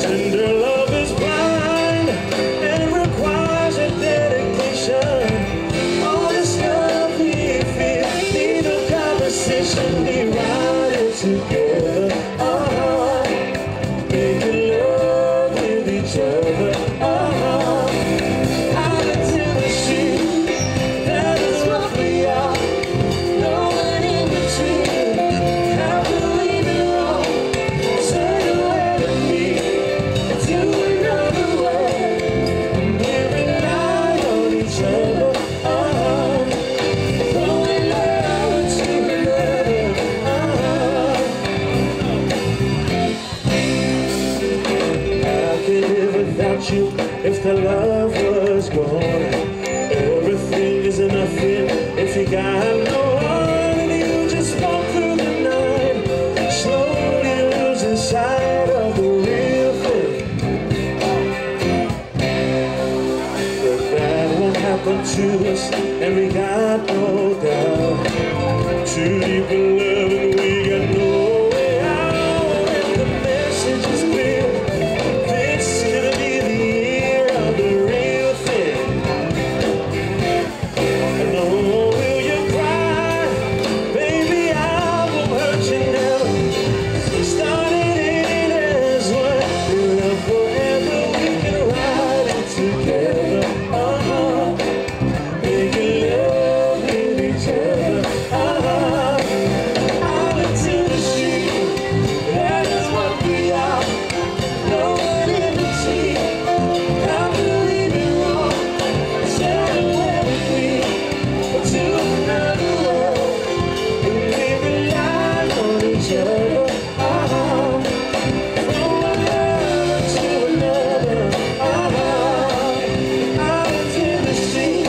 Tender love is blind and requires a dedication. All this love we feel, need a conversation, we ride it together. Uh-huh. Making love with each other. Uh-huh. Out into the street, that is what we are. No one in between. How could we be wrong? Turn away with me to another world. We rely on each other. Uh-huh. Throwing love to another. Uh-huh. I could live without you if the love was gone. Everything is nothing if you got no one. And you just walk through the night, slowly losing sight of the real thing. But that won't happen to us, and we got no doubt. Too deep in love, and we got no way out. And the message is clear. This could be the year of the real thing. And oh, will you cry? Baby, I won't hurt you now. Started it as one. We'll love forever. We can ride it together. Uh-huh. Making love with each other. Uh-huh. Out into the street. That is what we are. No one in between. How could we be wrong? Turn away with me to another world. And we rely on each other. Uh-huh. From one lover to another. Uh-huh. Out into the street.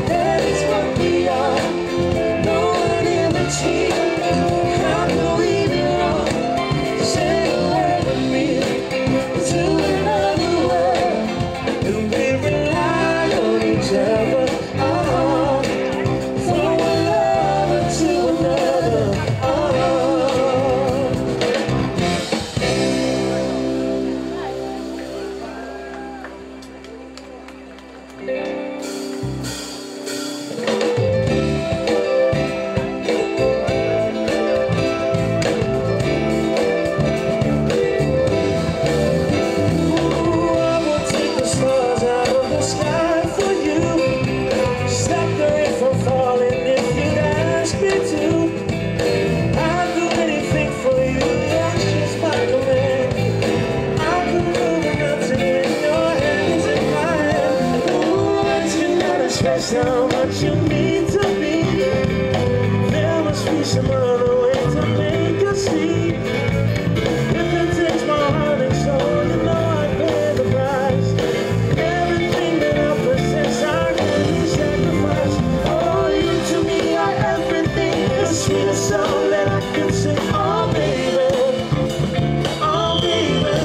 That is what we are. No one in between. How could we be wrong? Say a word with me to another world. And we rely on each other. Oh, from one lover to another. Oh. Ooh, I will take the stars out of the sky for you. Stop the rain from falling if you'd ask me to. I'd do anything for you, that's just my command. I could move a mountain when your hand is in my hand. Ooh, words cannot express how much you mean to me. There must be some other way to make us see. If it takes my heart and soul, you know I pay the price. Everything that I possess, I gladly sacrifice. Oh, you to me are everything. The sweetest song that I can sing. Oh, baby. Oh, baby.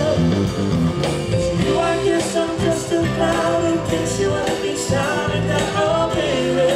To you, I guess I'm just a cloud. It thinks you wanna be silent. Oh, baby.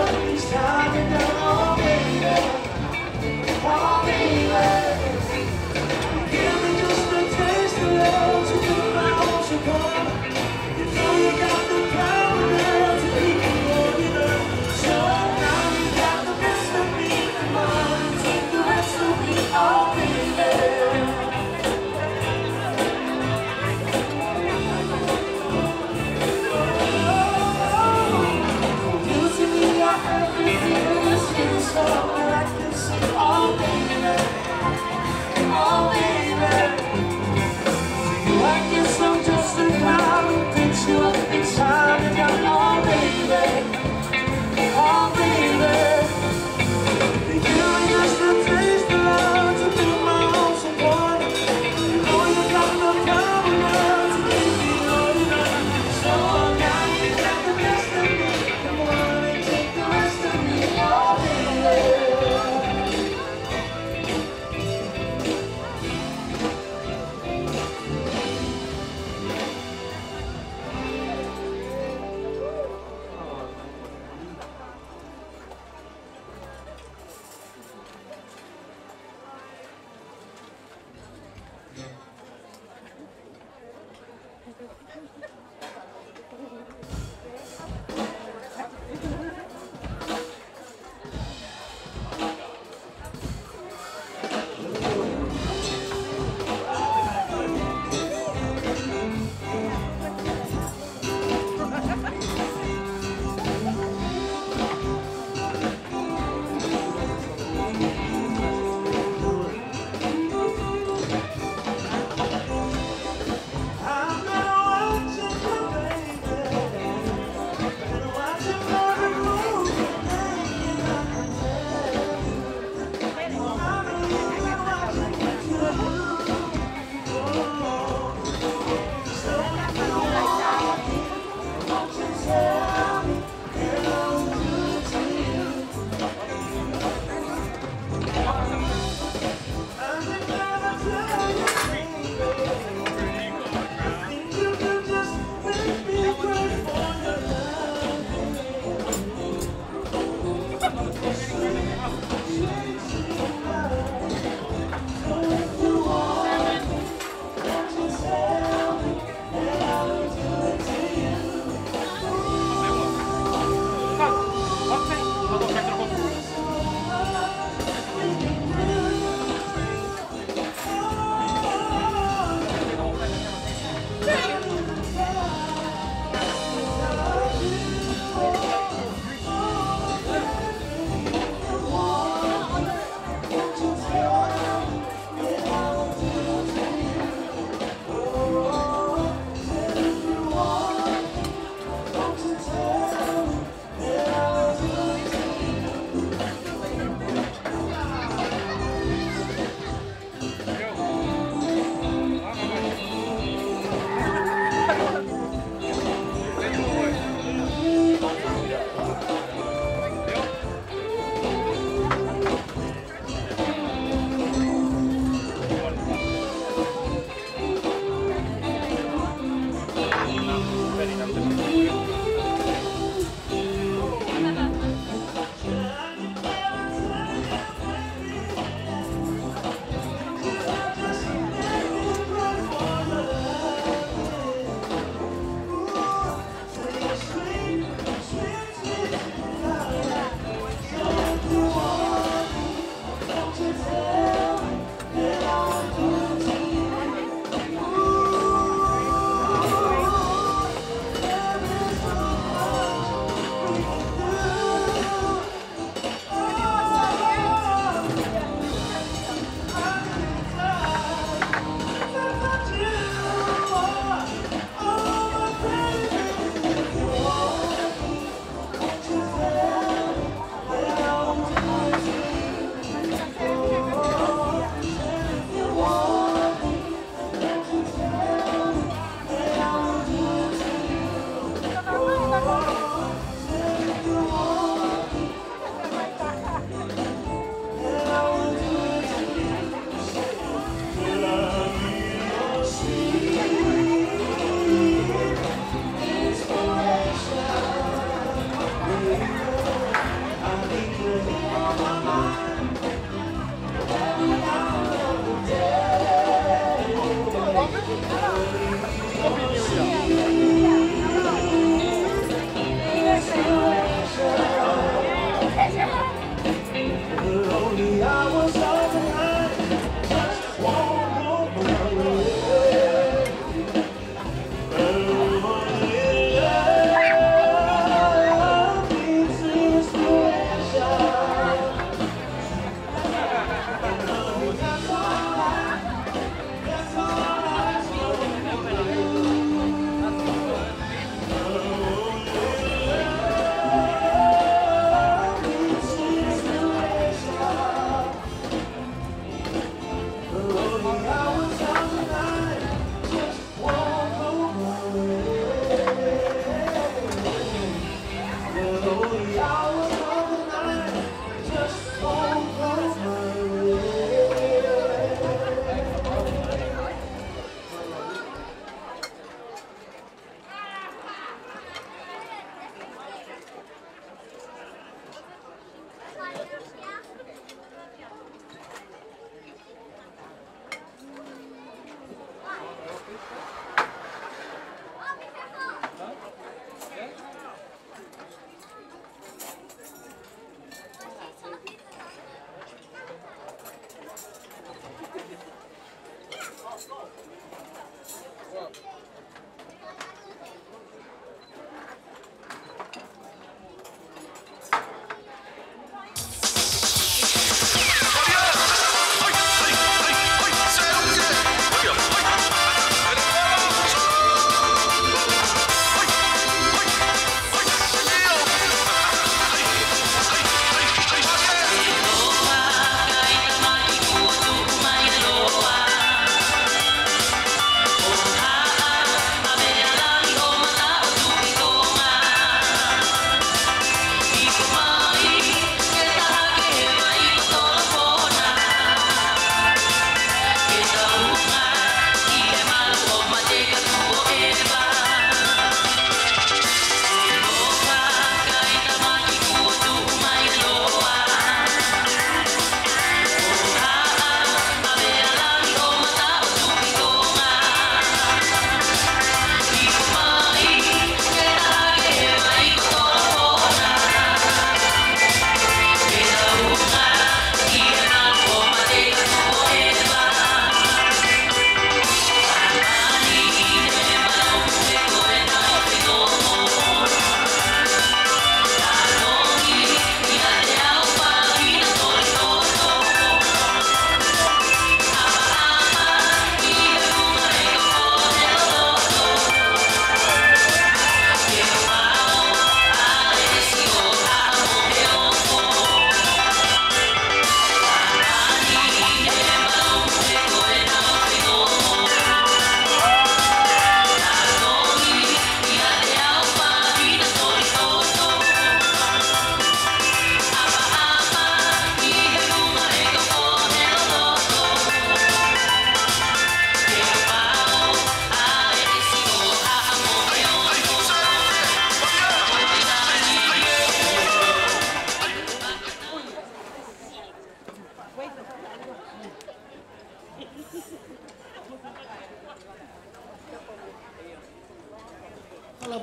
He's coming down, oh baby, oh baby. Give me just a taste of love to put my hopes upon. You know you got the power, girl, to keep me holding on. So now you got the best of me, come on, take the rest of me, oh baby. You see me, I have everything.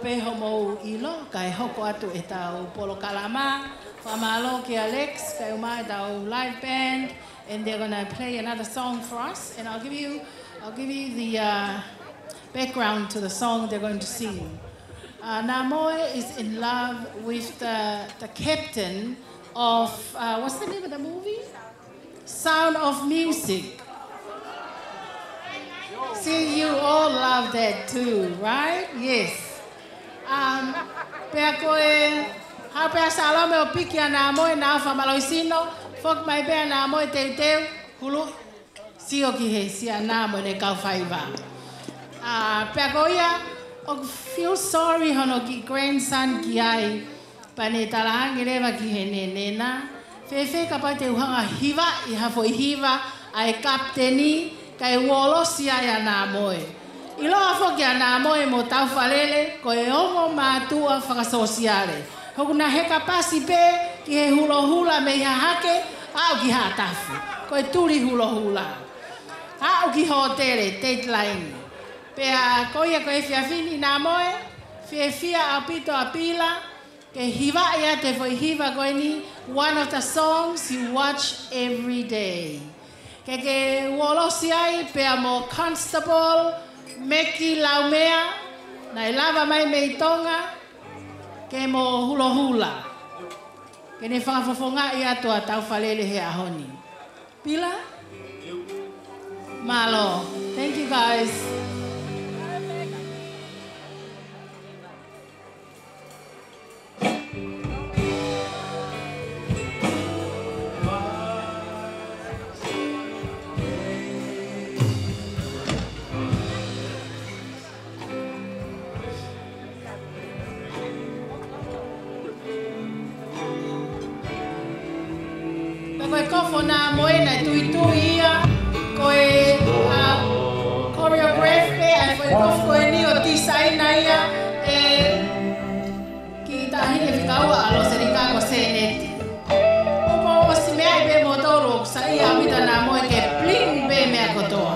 pē hoʻomou ʻilo, kae hoko atu ʻetau polokalama. Fakamālō kia Lex, kae ʻumaʻā ʻetau live band, and they're gonna play another song for us, and I'll give you, I'll give you the, uh, background to the song they're going to sing. Uh, Nāmoe is in love with the, the captain of, uh, what's the name of the movie? Sound of Music. See, you all love that too, right? Yes. Um, pea ko e, haʻu pē ʻa Salome ʻo piki ʻa Nāmoe, naʻa fakamālohisino, foki mai pē ʻa Nāmoe teuteu, hulu, sio ki he siana mo ʻene kau faiva. Ah, pea ko ia, ʻoku feel sorry hono kiʻi grandson ki ai, pea ne talaange leva ki heʻene nena, fēfē kapau te u hanga hivaʻi ha foʻi hiva ʻa e kapiteni, kae uolosi ai ʻa Nāmoe. ʻIloa foki ʻa Nāmoe mo Taufalele, ko e ongo mātuʻa fakasōsiale. ʻOku na heka pasi pē ki he hulohula mei Hahake, aʻu ki Haʻatafu. Ko e tuli hulohula. Aʻu ki hōtele, Dateline. Pea ko ia ko e efiafi ni Nāmoe, fiefia ʻaupito ʻa Pila, ke hivaʻi atu e foʻi hiva ko eni, one of the songs you watch every day. Ke ke uolosi ai pea mo Constable Meki Laumea, naʻe lava mai mei Tonga, ke mo hulohula. Ke ne fakafofongaʻi atu ʻa Taufalele he ʻaho ni. Pila? Mālō. Thank you, guys. Pea ko e kofo Nāmoe naʻe tuitui ia, ko e, ah, choreograph pē ʻa e foʻi kofo ko eni ʻo tisaina ia ʻe kiʻi taʻahine fika ua ʻa Loselika ko Seneti. Kuo pau ʻosi meaʻi pē moutolu ʻoku saiʻia ʻaupito ʻa Nāmoe ke bling pē meʻa kotoa.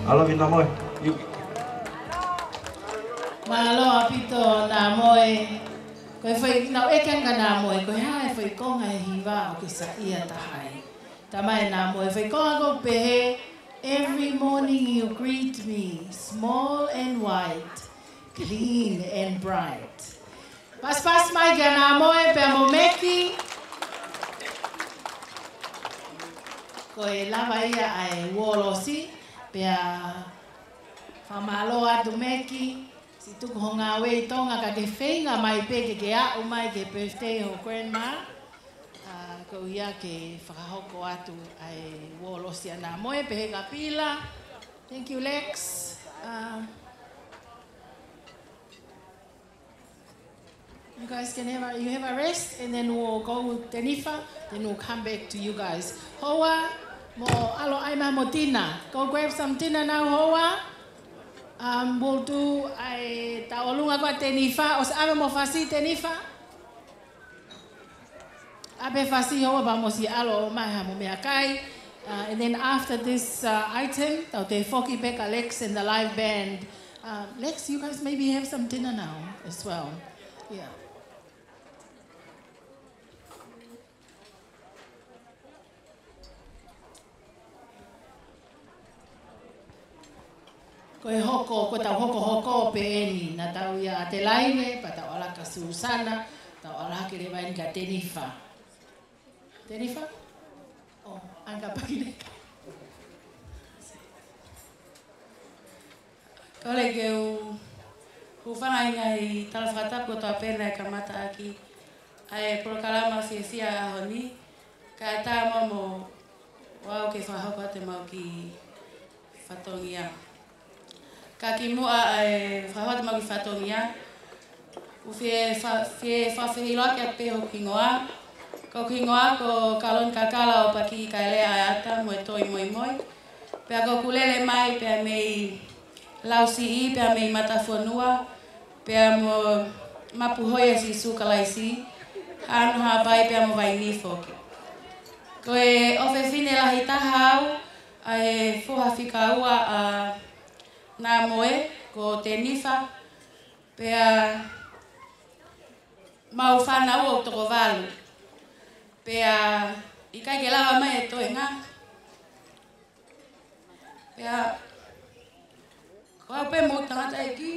I love you, Nāmoe. Mālō ʻaupito Nāmoe. Ko e foʻi, naʻe ʻeke ange kia Nāmoe, ko e hā e foʻi konga he hiva ʻoku ke saiʻia taha ai. Talamai ʻe Nāmoe, foʻi konga ʻoku pehē, "Every morning you greet me, small and white. Clean and bright. Pasipasi mai kia Namoe pea mo Meki. Ko e lava ia ʻa e uolosi, pea fakamālō atu Meki, siʻi tuku ho ngāue ʻi Tonga ka ke feinga mai pē ke ke aʻu mai ki he birthday ho grandma. ʻA, ko ia ke fakahoko atu ʻa e uolosi ʻa Namoe pehē kia Pila. Thank you, Lex. Uh, you guys can have a, you have a rest, and then we'll go with Tenifa, then we'll come back to you guys. Hoa, mo ʻalu ʻai mai mo dinner. Go grab some dinner now, Hoa. Um, we'll do ʻa e tauʻolunga ko ē ʻa Tenifa, ʻosi ʻave mo fasi Tenifa. ʻAve fasi Hoa pea mo siʻi ʻalu ʻo ʻomai ha mo meʻakai. Uh, and then after this, uh, item, tau toe foki pē kia Lex and the live band. Uh, Lex, you guys maybe have some dinner now as well. Yeah. Ko e hoko, ko ʻetau hokohoko pē eni, naʻa tau ʻi Adelaide, pea tau ʻalu kia Susana, tau ʻalu hake leva eni kia Tenifa. Tenifa? Oh, ʻalu kia Pakileka. Kole ke u hūfanga ʻi he ngaahi tala fakatapu kotoa pē naʻe kamata ʻaki ʻa e polokalama fiefia ʻo e ʻaho ni, kae ʻatā muʻa mo au ke fakahoko atu ʻemau kiʻi fatongia. Ka kimuʻa ʻa e fakahoko atu ʻemau kiʻi fatongia, ʻoku ou fie fa-, fie fakafeʻiloaki atu pē hoku hingoa. Ko hoku hingoa ko Kaloni Kakala ʻo Paki Kaelea ʻAeata mo e Toi Moimoi. Pea ʻoku ou lele mai pea mei Lausiʻi, pea mei Matafonua, pea mo Mapuhoia Sīsū Kalaisi, Haʻano Haʻapai pea mo Vainī foki. Ko e ʻofefine lahi taha au ʻa e foha fika ua ʻa Namoe, ko Tenifa, pea ʻemau fānau ʻoku toko valu. Pea ʻikai ke lava mai e toenga. Pea ko au pē mo e tangataʻeiki,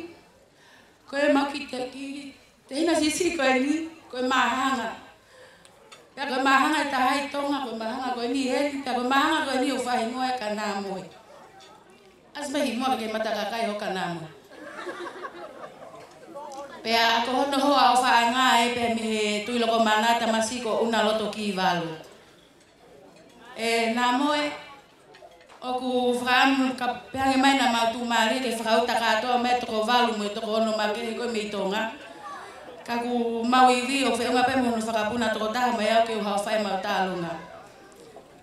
ko ʻemau kiʻi te-, kiʻi tehina siʻisiʻi ko eni, ko e Māhanga. Pea ko e Māhanga ʻe taha ʻi Tonga, ko e Māhanga ko eni ʻi heni, pea ko e Māhanga ko eni ʻoku fakahingoa ia kia Namoe. ʻAsi mai ki muʻa ke mata kakai hoka Namoe. Pea ko hono hoa ʻofaʻanga ē pea mei he Tuʻi Lokomana, tamasiʻi ko ʻUna Loto Kivalu. ʻE Namoe, ʻoku ou fakaʻamu ka pehē ange mai naʻa mau tuʻumālie ke fakauta kātoa mai toko valu mo e toko ono makehe ko ē mei Tonga. Ka ʻoku mau ivi ʻo feʻunga pē mo hono fakapuna toko taha mai au ke u haʻu ʻo fai ʻemau tālunga.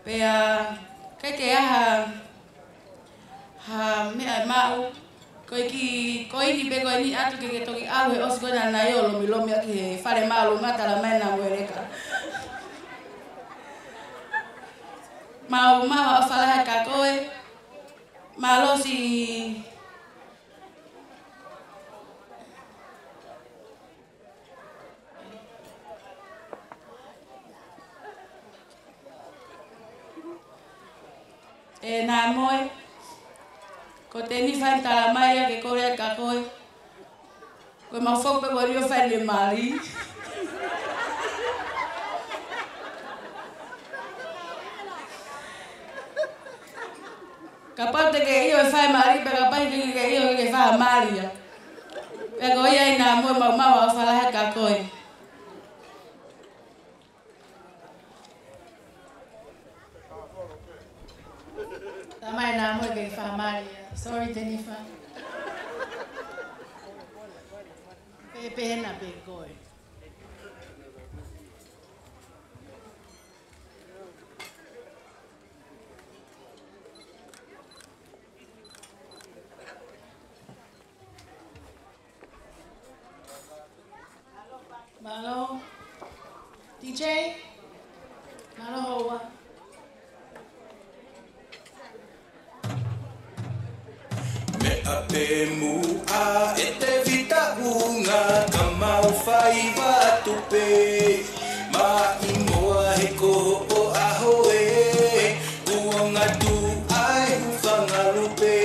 Pea ʻikai ke ʻi ai ha, ha meʻa ʻe maʻu, ko e kiʻi koini pē ko eni atu ke ke toki ʻalu he ʻosi ko ē naʻa nau ō ʻo lomilomi ʻaki he fale māʻolunga, tala mai naʻa mo e leka. Mau, mau ʻofa lahi atu kia koe. Mālō siʻi ʻe Namoe, ko Tenifa ʻoku tala mai ia ke kole atu kia koe. Ko ʻemau foki pē ko eni ʻo fai e mali. Kapau te ke ʻilo e fai mali, pea kapau te ke ʻilo ke fai mali ia. Pea ko ia ai Namoe, mau, mau ʻofa lahi atu kia koe. Tala mai Namoe ke fai mali ia. Sorry, Tenifa. Pehē pē ena pē koe. Mālō. D J? Mālō Hoa. Meʻa pē muʻa ʻe Tevita Vunga ka mau fai atu pē. Maʻimoa he ko hoʻo ʻaho ē, kuo ngatu ai hūfanga lupe.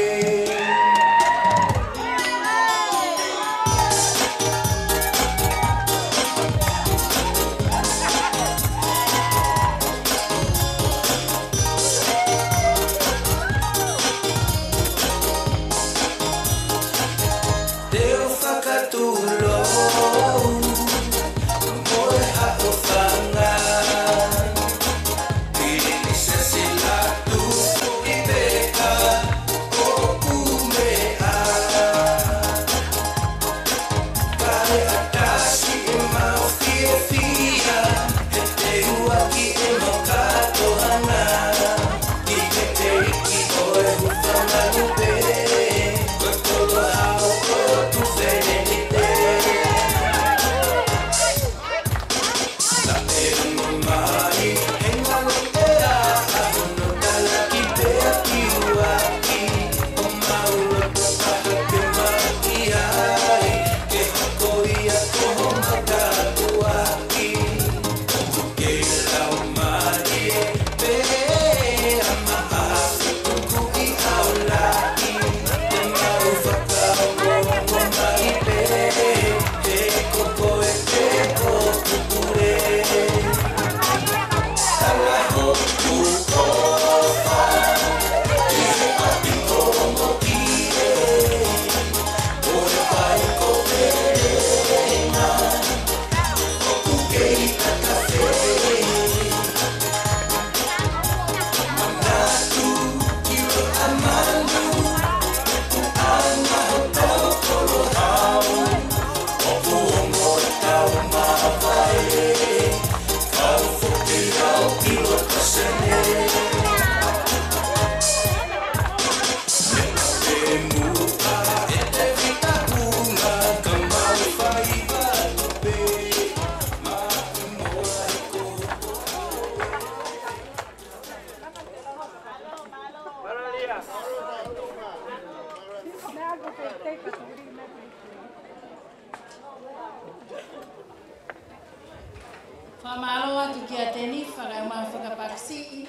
Fakamālō atu kia Tenifa kae ʻumaʻā Fakapakisiʻi.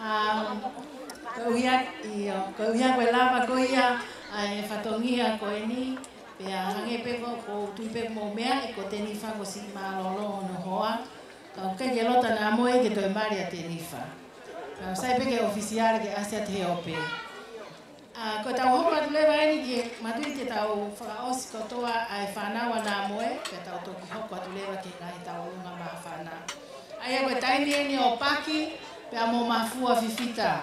Um, koeʻuhi, ʻio, koeʻuhi ko e lava ko ia ʻa e fatongia ko eni, pea hangē pē ko, ko u tui pē mo meʻa ʻe ko Tenifa ko siʻi mālōlō hono hoa, ka ʻoku ʻikai ke loto naʻa mo e ke toe mali ʻa Tenifa. Ka sai pē ke ʻofisiale ke ʻasi atu he ope. ʻA, ko ʻetau hoko atu leva eni ke manatuʻi te tau fakaʻosi kotoa ʻa e fānau ʻa Nāmoe, pea tau toki hoko atu leva ki he ngaahi tauʻolunga māfana. ʻA ia ko e taimi eni ʻo Paki, pea mo Mafua Fifita.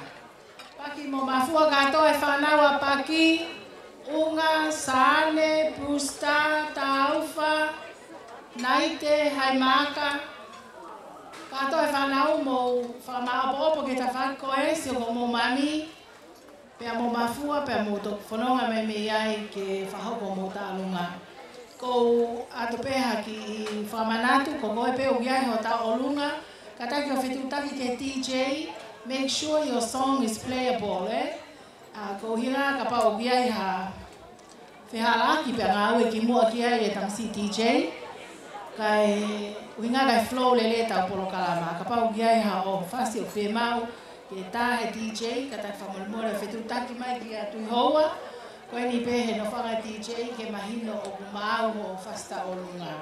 Paki mo Mafua kātoa e fānau ʻa Paki, ʻUnga, Sane, Brewster, Taufa, Naite, Haimaka. Kātoa e fānau mou fakamāʻopoʻopo ki he tafaʻaki ko ē, sio ko mou mami. Pea mo Mafua, pea mou toki fononga mai mei ai ke fakahoko homou tauʻolunga. Ko u ʻoatu pē ha kiʻi fakamanatu, ko koe pē ʻoku ʻi ai ho tauʻolunga, kātaki ʻo fetuʻutaki ki he D J, make sure your song is playable, ē? ʻA, ko u hila kapau ʻoku ʻi ai ha fehālaaki pea ngāue kimuʻa ki ai e tamasiʻi D J. Kae ʻuhinga kae flow lelei ʻetau polokalama. Kapau ʻoku ʻi ai haʻo fasi ʻoku fiemaʻu ke tā ʻe he D J, kātaki fakamolemole ʻo fetuʻutaki mai kia Tuʻihoua. Ko eni pē he nofoʻanga D J ke mahino ʻoku maau hoʻo fasi tauʻolunga.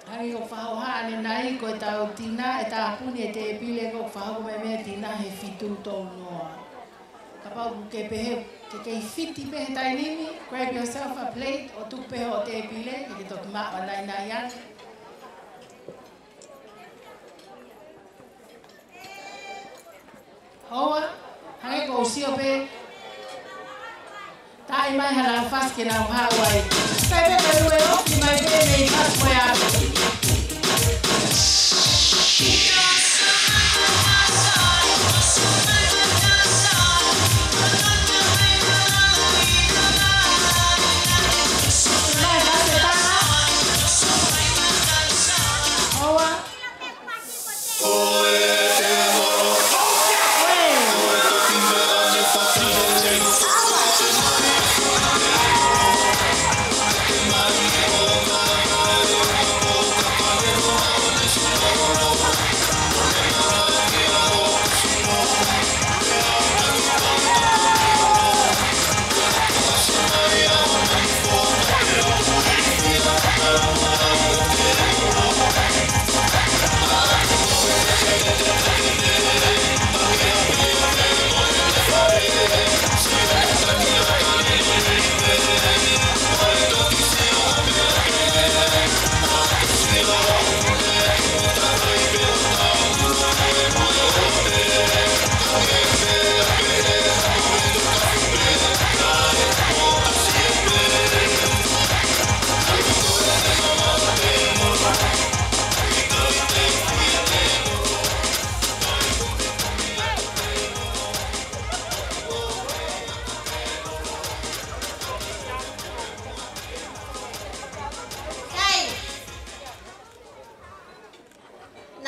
Hangē ko e fakahohaʻa ʻanenai ko ʻetau tina, ʻe tāpuni e tēpile ko e fakahoko mai mei ai e tina he fitu tolu noa. Kapau ʻoku ke pehē, ke kei fiti pē he taimi ni, grab yourself a plate, ʻo tuku pē hoʻo tēpile, ke ke toki maʻu ʻanenai ange. Hoa, hangē ko u sio pē, tā mai haʻanau fasi ke nau haʻu ai. Sai pē ko e lue ofi mai pē mei fasi ko ia.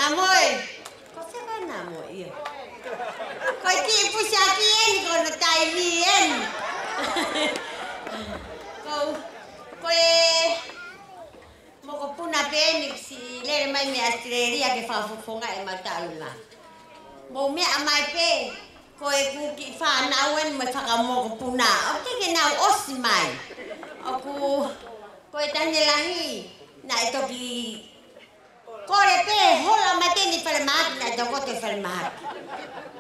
Namoe. Ko fē ko Namoe ia? Ko e kiʻi pusiaki eni ko hono taimi eni. Ko, ko e mokopuna pē eni siʻi lele mai mei ʻAositelēlia ke fakafofongaʻi ʻemau taʻalunga. Mou meʻa mai pē, ko ʻeku kiʻi fānau eni mo e fakamokopuna. ʻOku teʻeki ke nau ʻosi mai. ʻOku, ko e taʻahine lahi, naʻe toki kole pē, hola mai pē mei falemahaki, naʻe tokoto ʻi falemahaki.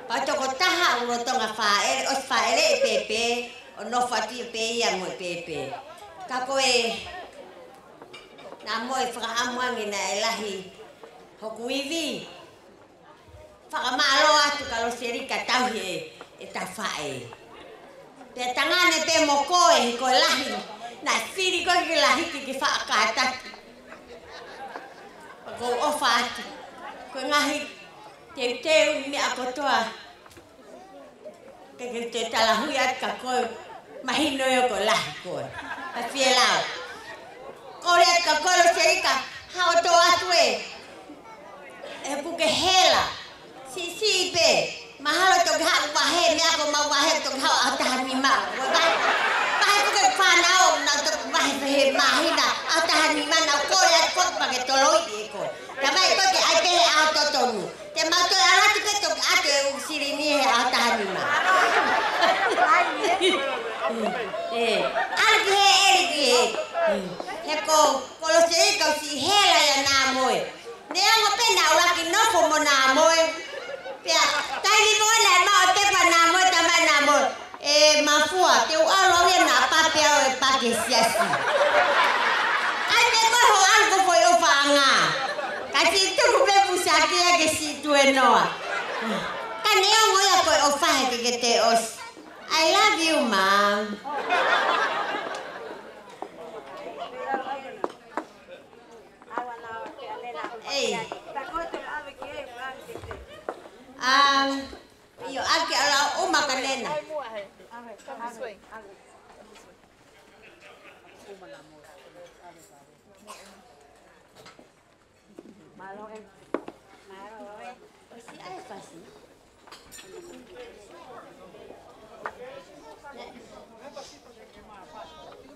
Pea tokotaha ʻoku lolotonga fāʻele, ʻosi fāʻeleʻi e pēpē, ʻo nofo atu pē ia mo e pēpē. Ka ko e, Namoe, fakaʻamu ange naʻe lahi hoku ivi. Fakamālō atu kia Loselika, tauhi e, ʻeta faʻē. Pea tangane pē mo koe, ko e lahi. Naʻe fili koe ke lahi ke, ke faʻa kātaki. Ko e ʻofa atu. Ko e ngaahi teuteu, meʻa kotoa. Ke, ke te talahui atu kia koe, mahino ia ko e lahi koe. Ka fie lau. Kole atu kia koe Loselika, haʻu ʻo tō atu ē. ʻOku ke hela. Siʻisiʻi pē. Mahalo toki haʻu vahe, meʻa ko ʻemau vahe toki haʻu ʻaho taha nima. Ko e vahe. Vahe ko e fānau, naʻa toki vahe pē he māhina. ʻAho taha nima naʻa kole atu koe pea ke toloi ē koe. Tamai ko e ke ʻai pē he ʻaho totonu. Te mau toe ʻalu atu pē toki ʻatu e ʻū silini he ʻaho taha nima. ʻĒ, ʻalu ki hē, ʻalu ki hē. He ko, ko Loselika ʻosi hela ia Namoe. Neongo pē naʻa ʻuluaki nofo mo Namoe. Pea, taimi mo ʻena ʻe maʻu e pepa Namoe, tamai Namoe. ʻE Mafua, te u ʻalu au ia naʻa pape au e paki siasi. ʻAi pē koe hoʻo ʻalu ko e foʻi ʻofaʻanga. Ka siʻi tuku pē pusiaki ia ke siʻi tuēnoa. Ka neongo ia ko e ʻofa he ke ke te ʻosi. I love you, Mom. Ei. Um, ʻIo, ʻaki ʻalu ʻo maka nena.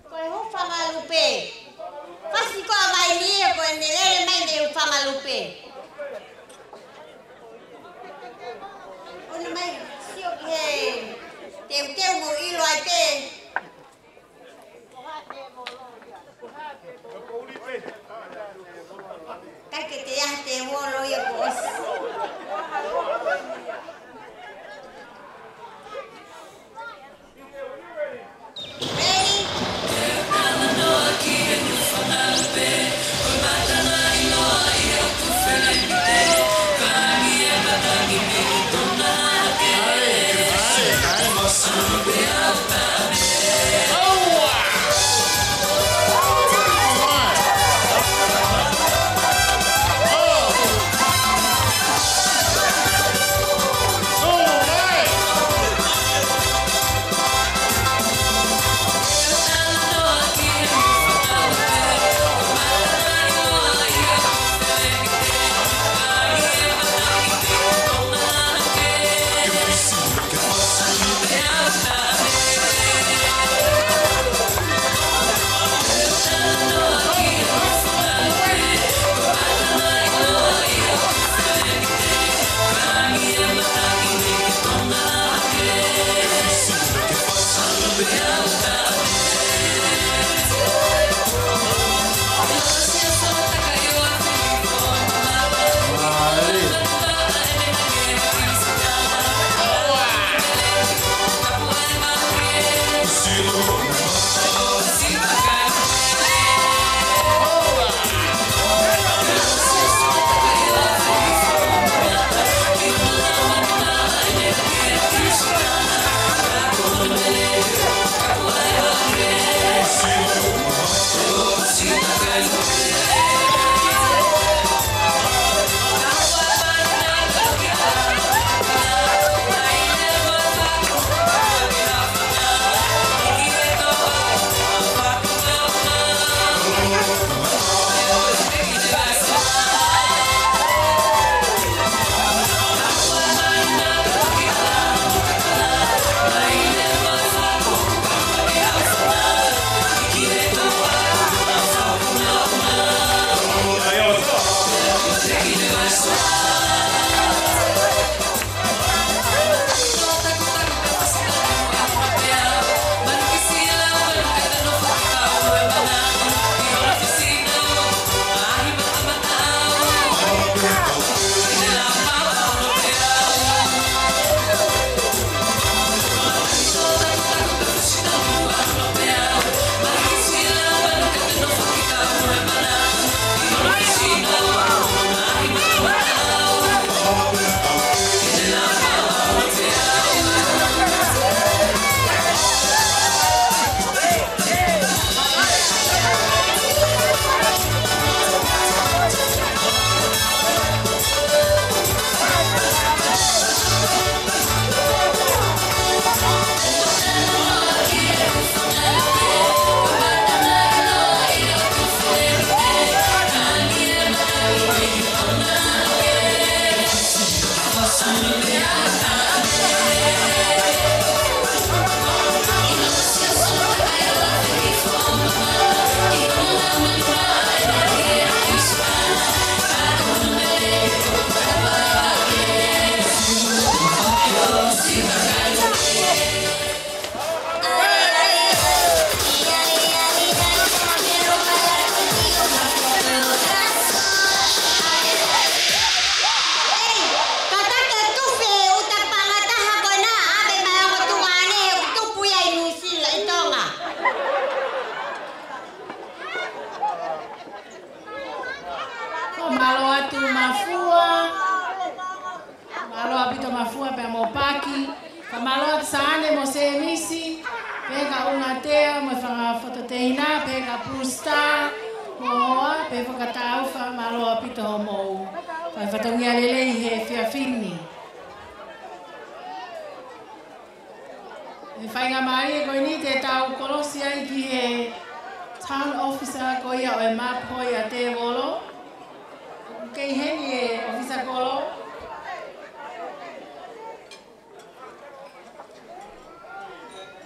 Ko e hūfanga lupe. Fasi ko ʻa Vaini ia ko ʻene lele mai mei hūfanga lupe. ʻOna mai, sio ki he teuteu mo ʻilo ai pē. Ka ke te ʻai te volo ia ko ʻosi. Ready? Mafua, mālō ʻaupito Mafua pea mo Paki, fakamālō atu Sane mo Semisi, pea ka Ungatea mo e fanga fototeina, pea ka Brewster mo Hoa, pea fakataufa mālō ʻaupito hoʻomou fai fatongia lelei he efiafi ni. ʻI he faingamālie ko eni te tau kolosi ai ki he town officer ko ia ʻo e Map Hoi ʻa Tēvolo. Kei heni e ʻofisa kolo.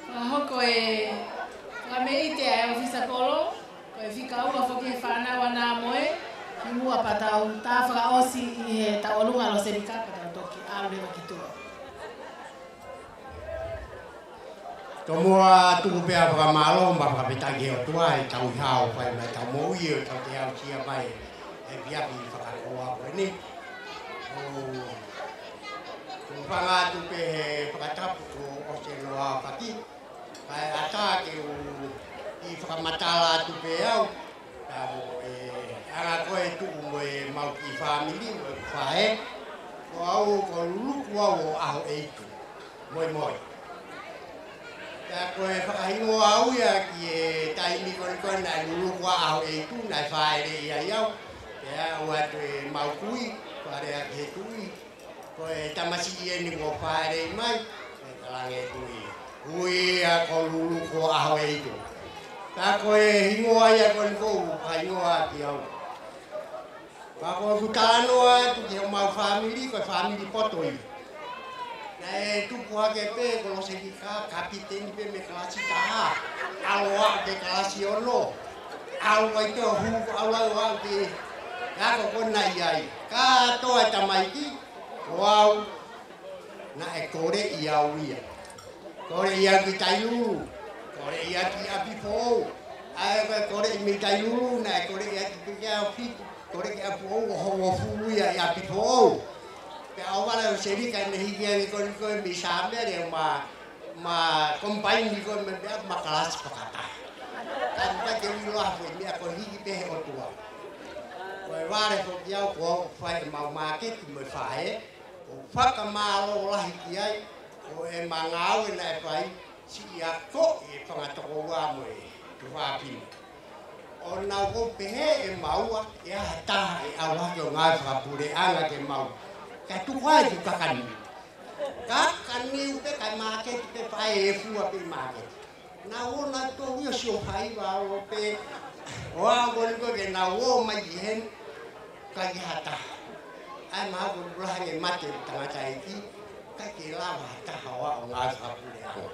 Fakahoko e fakameʻite ʻa e ʻofisa kolo, ko e fika ua foki he fānau ʻa Nāmoe, kimuʻa pea tau tā fakaʻosi ʻi he tauʻolunga ʻo Selika pea tau toki ʻalu leva ki tuʻa. Tomuʻa tuku pē ʻa e fakamālō mo e fakafetaʻi ki he ʻOtua he tauhi ʻo fai mai ʻetau moʻui ʻo tau te aʻusia mai he efiafi fakakoa ko eni. ʻOku ou hūfanga atu pē he fakatapu kuo ʻosi ʻene aofaki. Kae ʻatā ke u kiʻi fakamatala atu pē au. Ka mo e anga ko e tuʻu mo e mau kiʻi fāmili mo e faʻē. Ko au ko Luluku au ʻo ʻAhoʻeitu. Moimoi. Pea ko e fakahingoa au ia ki he taimi ko eni ko ē naʻe Luluku au ʻAhoʻeitu, naʻe fāʻeleʻi ai au. Pea ʻoatu ʻe mau kui, fale ʻa ki he tuʻi. Ko e tamasiʻi eni kuo fāʻeleʻi mai, ʻe Kalange Tuʻi. Ui ia ko Luluku au ʻAhoʻeitu. Ka ko e hingoa ia ko eni ʻoku ou fakahingoa ʻaki au. Ka ko ʻeku talanoa atu ki homau fāmili, ko e fāmili poto ia. Naʻe tupu hake pē ko Loselika, kapiteni pē mei he kalasi taha. ʻAlu ʻo aʻu ki he kalasi ono. ʻAlu ai pē ʻo hū, ʻalu ai ʻo aʻu ki he ako ko ē naʻe ʻi ai. Kātoa e tamaiki, ko au, naʻe koleʻi au ia. Koleʻi au ki Tailulu, koleʻi au ki ʻApi Foʻou. ʻA ia ko e koleʻi mei Tailulu, naʻe koleʻi au ki ʻApi, koleʻi ʻApi Foʻou, ʻo hongofulu ia ʻi ʻApi Foʻou. Pea ʻohovale ʻo Selika naʻe hiki ange ko eni ko ē mei Sāmele ʻo ma, ma combine ko ē mei, mei ʻapi ma kalasi fakataha. Ka ʻoku ʻikai ke u ʻilo ha foʻi meʻa, ko e hiki pē he ʻOtua. Ko e vale foki au kuo fai ʻemau māketi mo e faʻē, ʻoku ou fakamālō lahi ki ai, ko ʻema ngāue naʻe fai, siʻi akoʻi e fanga tokoua mo e tuofāfine. ʻO nau ʻo pehē ʻe maua, ʻe ʻi ai ha taha ʻe ʻalu hake ʻo ngāue fakapuleʻanga ke mau. Kae tuku ai ʻeku kakaniu. Kakaniu pē kae māketi pē, faʻē ʻe fua pē māketi. Nau ō nautolu ia ʻo sio faiva ʻo pē. ʻO aʻu ko eni ko ē ke nau ō mai ki heni, ʻikai ke ha taha. ʻAi mahalo ko e lahi ange mate ʻo e tangataʻeiki, ʻikai ke lava ha taha ʻo aʻu ʻo ngāue fakapuleʻanga.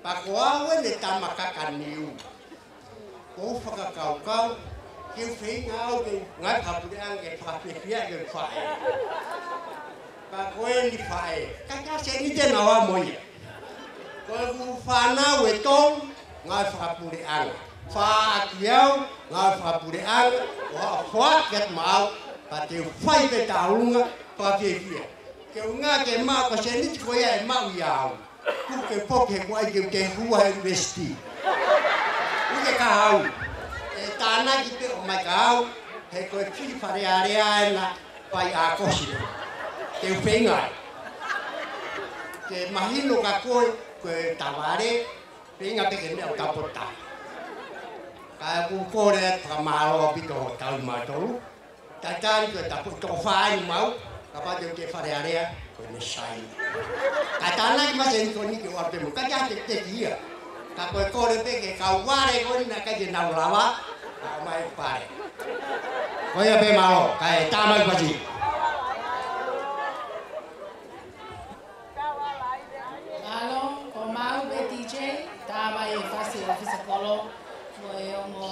Pea ko au eni e tama kakaniu. ʻOku ou fakakaukau, ke u feinga au ke ngāue fakapuleʻanga ke fakafiefia ʻeku faʻē. Pea ko eni faʻē, ʻikai ke ʻasi ʻeni te nau ō mo ia. Ko ʻeku fānau ʻe tolu, ngāue fakapuleʻanga. Fā ʻaki au, ngāue fakapuleʻanga, ʻo aʻu foaki atu maʻau, pea te u fai pē tauʻolunga, fakafiefia. Ke u ngāue ke maʻu ko e sēniti ko ia ʻe maʻu ia au. Kuo ke poke he kuo ʻai ke u te hua he university. Kuo ke ka au. ʻE tānaki pē ʻo mai ka au, he ko e fili Fale Alea ena, fai ʻa kosi. Te u feinga ai. Ke mahino kia koe, ko e tavale, feinga pē ke meʻa ʻo tapota. Ka ʻoku ou kole atu fakamālō ʻaupito hoʻo tauhi mautolu. Tatali ko e tapu toko fā eni maʻau, kapau te u te Fale Alea, ko ʻene sai. Ka tānaki mai sēniti ko eni ke u ʻalu pē mo, ʻikai ke ʻi ai ha tekiteki ia. Ka ko e kole pē ke kau vale ko eni naʻe ʻikai ke nau lava, ka ʻomai pale. Ko ia pē mālō, kae tā mai pasi. Mālō, ko maʻu pē D J, tā mai e fasi ʻofisa kolo, mo e ongo.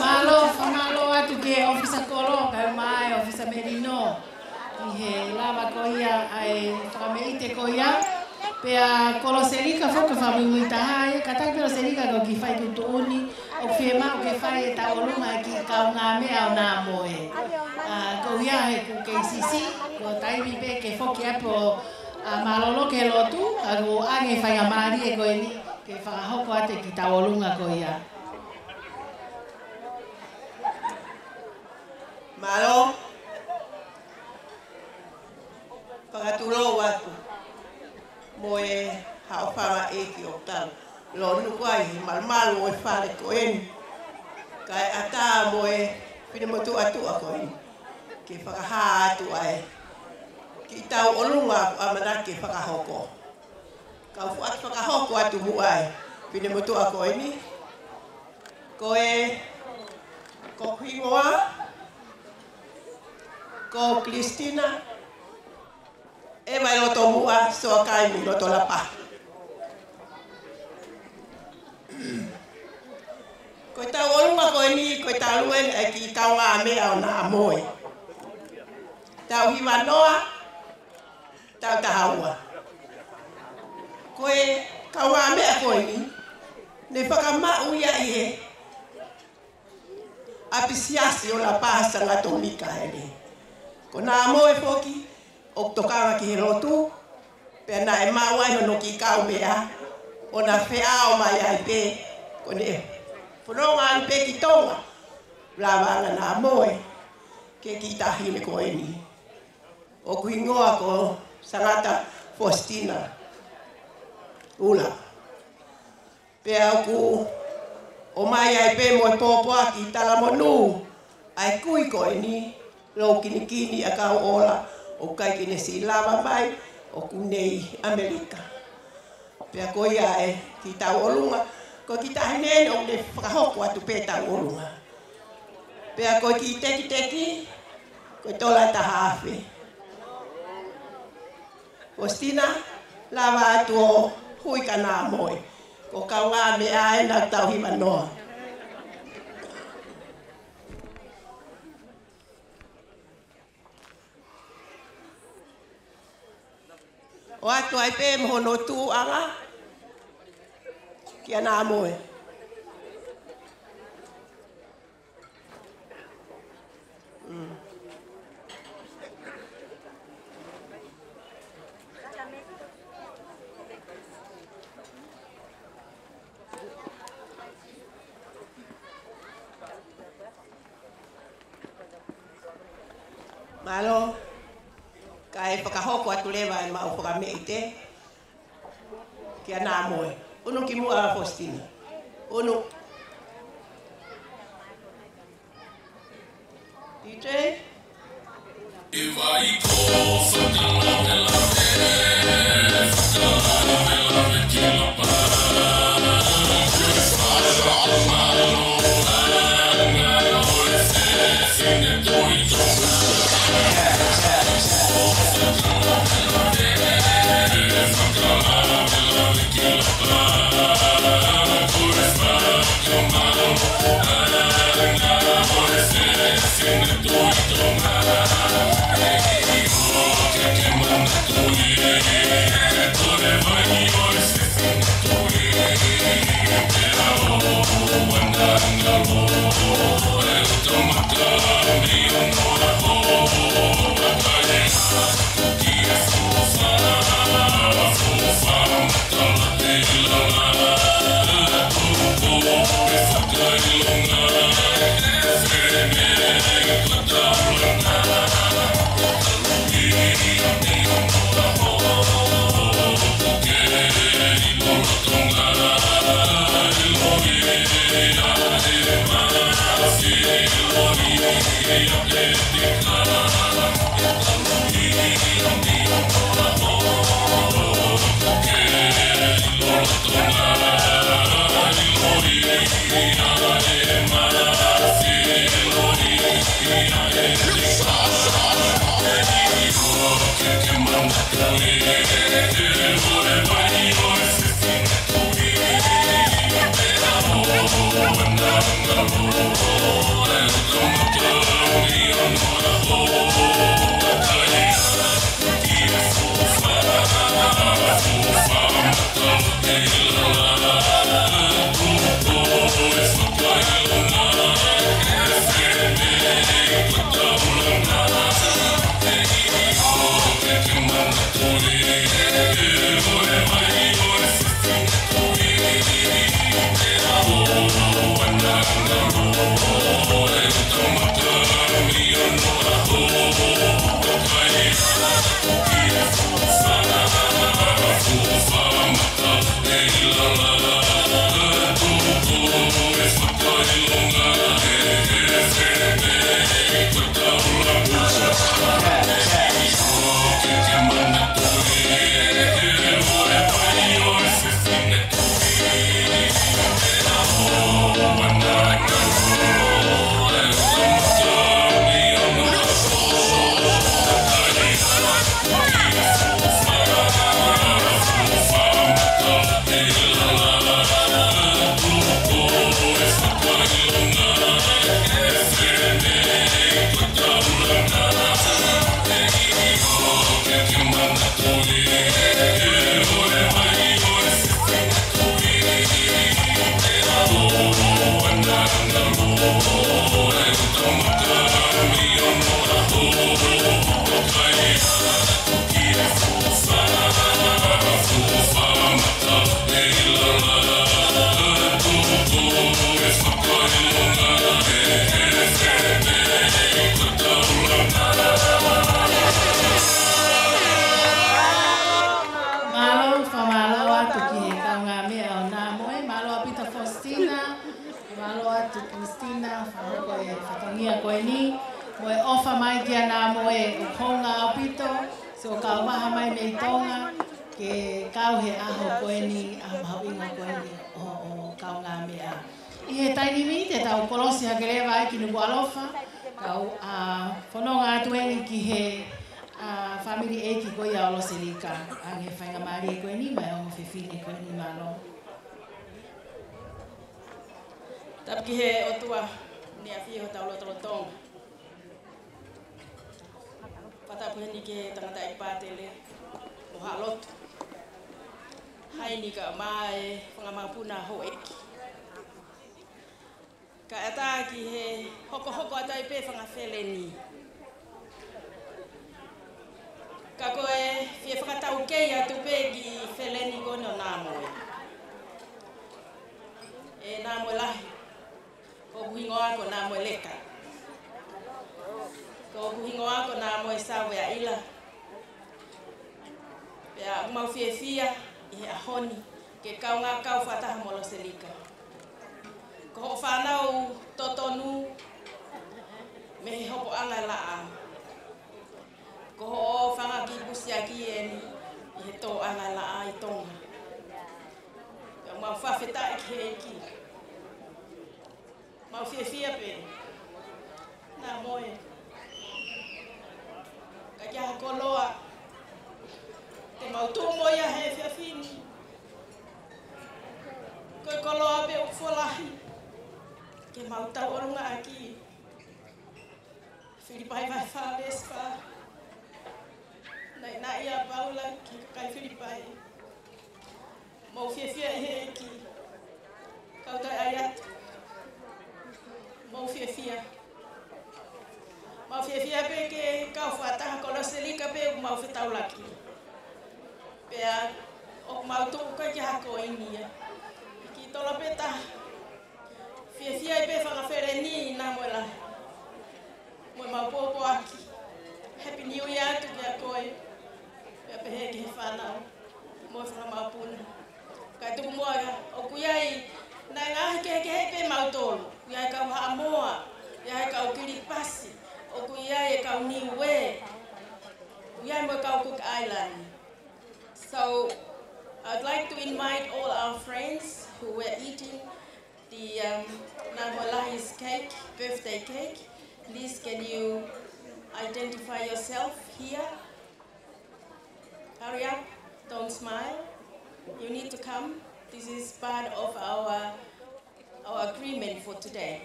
Mālō, fakamālō atu ki he ʻōfisa kolo, kae ʻumaʻā e ʻōfisa melino, ʻi he lava ko ia ʻa e fakameʻite ko ia. Pea ko Loselika foki fakamuimui taha ia, kātaki pē Loselika ko e kiʻi fai tuʻutuʻuni, ʻoku fiemaʻu ke fai e tauʻolunga e kiʻi kaungāmeʻa ʻo Nāmoe. ʻA, ko ia he kuo kei siʻisiʻi, ko e taimi pē ke foki atu ʻo, ʻa, mālōlō ki he lotu, ʻa, kuo ʻoange faingamālie ko eni, ke fakahoko atu e kiʻi tauʻolunga ko ia. Mālō. Fakatulou atu mo e haʻofanga ʻeiki ʻo tau lonu ko ai he malumalu ʻo e fale ko eni. Kae ʻatā mo e finemotuʻa tuʻa ko eni. Ke fakahā atu ai kiʻi tauʻolunga ʻoku ʻamanaki ke fakahoko. Kau foaki fakahoko atu muʻa e finemotuʻa ko eni. Ko e, ko hoku hingoa, ko Christina ʻEva ʻi loto muʻa, Soakai mei loto Lapaha. Ko e tauʻolunga ko eni, ko e talu eni e kiʻi kaungāmeʻa ʻo Nāmoe. Taʻu hiva noa, taʻu taha ua. Ko e kaungāmeʻa ko eni, ne fakamaʻu ia ʻi he ʻapisiasi ʻo Lapaha Sangata Mikaele. Ko Nāmoe foki, ʻoku tokanga ki he lotu, Pea naʻe maʻu ai hono kiʻi kaumeʻa, ʻo na feʻao mai ai pē, ko ʻene fononga ai pē ki Tonga, lava ange ʻa Namoe ki he kiʻi taʻahine ko eni. ʻOku hingoa ko Sangata Fositina Ula. Pea ʻoku ʻomai ai pē mo e pōpoaki talamonū ʻa e kui ko eni, Loukinikini ʻa Kauola, ʻoku ʻikai ke ne siʻi lava mai, ʻoku ne ʻi ʻAmelika. Pea ko ia ē, ki tauʻolunga, ko e kiʻi taʻahine eni ʻoku ne fakahoko atu pē tauʻolunga. Pea ko e kiʻi tekiteki, ko e tola ʻe taha afe. Fositina, lava atu ʻo hui kia Namoe. Ko e kaungāmeʻa ē naʻa tau hiva noa. ʻOatu ai pē mo hono tuʻuʻanga kia Namoe. Mm. Mālō, kae fakahoko atu leva ʻemau fakameʻite kia Namoe. ʻUnu ki muʻa Fositina. ʻUnu. D J. ʻOfa mai kia Namoe, ʻoku hounga ʻaupito, so kau maha mai mei Tonga, ke kau he ʻaho ko eni, ʻaho mahuʻinga ko eni ʻo, ʻo kaungāmeʻa. ʻI he taimi ni te tau kolosi hake leva ai ki Nukuʻalofa, kau, ā, fononga atu eni ki he, ā, fāmili ʻeiki ko ia ʻo Loselika, ʻa e faingamālie ko eni, mo e ongo fefine ko eni, mālō. Tapu ki he ʻOtua, ne ʻafio ʻi hotau lotolotonga. Fakatapu heni ki he tangataʻeiki pātele mo haʻa lotu. Haʻane kaeʻumaʻā e fanga mokopuna houʻeiki. Kae ʻatā ki he hokohoko atu ai pē fanga feleni. Ka ko e fie fakataukei atu pē ki he feleni ko eni ʻo Namoe. ʻE Namoe lahi. Ko hoku hingoa ko Namoe Leka. Ko hoku hingoa ko Namoe Sauveaʻila. Pea ʻoku mau fiefia ʻi he ʻaho ni ke kaungā kau fakataha mo Loselika. Ko hoʻo fānau totonu mei he hopoʻanga laʻā. Ko hoʻo fanga kiʻi pusiaki eni ʻi he tōʻanga laʻā ʻi Tonga. Pea mau fakafetaʻi ki he ʻEiki. Mau fiefia pē. Namoe. ʻIkai ke ʻi ai ha koloa te mau tuʻu mo ia he efiafi ni. Ko e koloa pē ʻoku folahi ke mau tauʻolunga ʻaki. Filipai vahe fā veesi fā. Naʻinaʻi ʻa Paula ki he kakai Filipai. Mou fiefia ʻi he ʻEiki. Kau toe ʻai atu. Mou fiefia. Mau fiefia pē ke kau fakataha ko Loselika pē ʻoku mau fetaulaki. Pea ʻoku mau tuʻu ko ē ki ha ko eni ia. Kiʻi tolo pē taha. Fiefia ai pē fanga feleni Namoe lahi. Mo ʻemau pōpoaki. Happy New Year atu kia koe. Pea pehē ki he fānau. Mo e fanga mokopuna. Kae tuku muʻa ia, ʻoku ʻi ai, naʻe ngaahi kehekehe pē mautolu. ʻOku ʻi ai kau Haʻamoa, ʻi ai kau Kilipasi, ʻoku ʻi ai e kau Niue, ʻoku ʻi ai mo e kau Cook Island. So, I'd like to invite all our friends who were eating the, um, Namoe Lahi's cake, birthday cake. Please, can you identify yourself here? Hurry up, don't smile. You need to come. This is part of our, our agreement for today.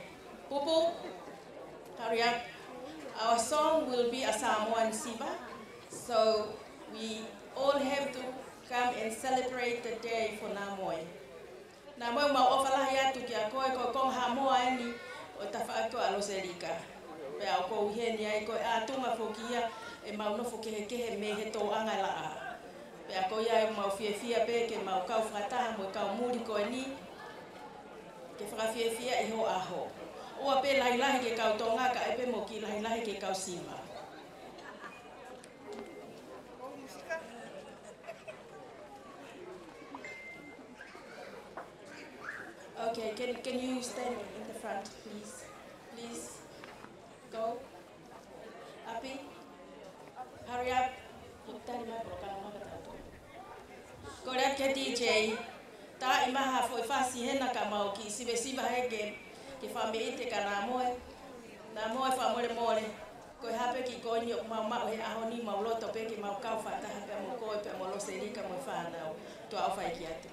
Pupu, hurry up. Our song will be a Samoan siva. So we all have to come and celebrate the day for Namoe. Namoe, mau ʻofa lahi atu kia koe, ko e konga Haʻamoa eni ʻo e tafaʻaki ko ē ʻa Loselika. Pea ʻoku ou ʻi heni ai, ko e ʻātunga foki ia ʻemau nofo kehekehe mei he tōʻanga laʻā. Pea ko ia ʻoku mau fiefia pē ke mau kau fakataha mo e kau muli ko eni, ke fakafiefia ʻi ho ʻaho. ʻOua pē lahilahi ke kau Tonga, kae pē mo kiʻi lahilahi ke kau siva. Okay, can, can you stand in the front, please? Please. Go. ʻApi. Hurry up. Tali mai polokalama ka tau. Kole atu ki he D J. Taaʻi mai ha foʻi fasi hena ka mau kiʻi sivesiva hake, ke fakameʻite kia Namoe. Namoe, fakamolemole. Ko e hā pē kiʻi ko eni ʻoku mau maʻu he ʻaho ni, mau loto pē ke mau kau fakataha pea mo koe pea mo Loselika mo e fānau. Tuʻa ʻofa ʻeiki atu.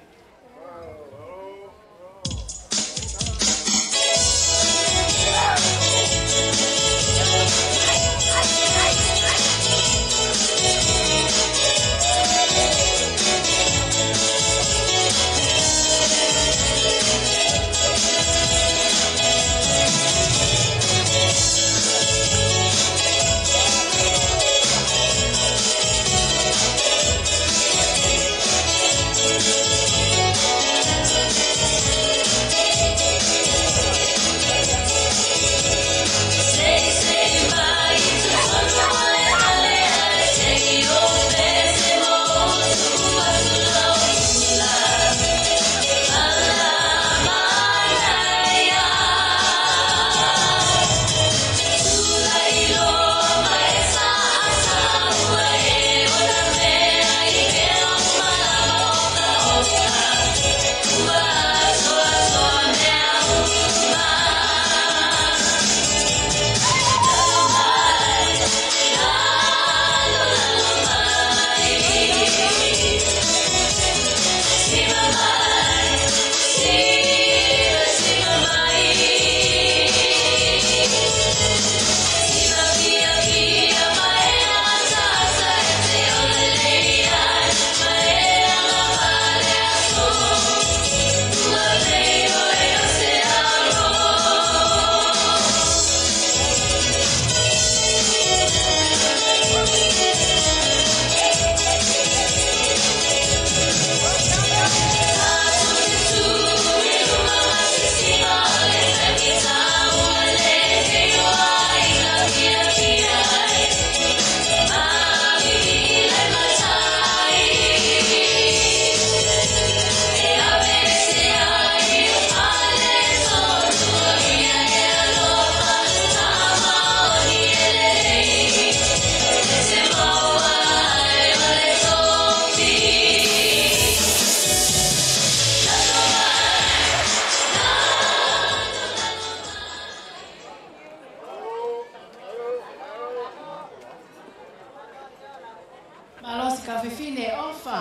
ʻOfa,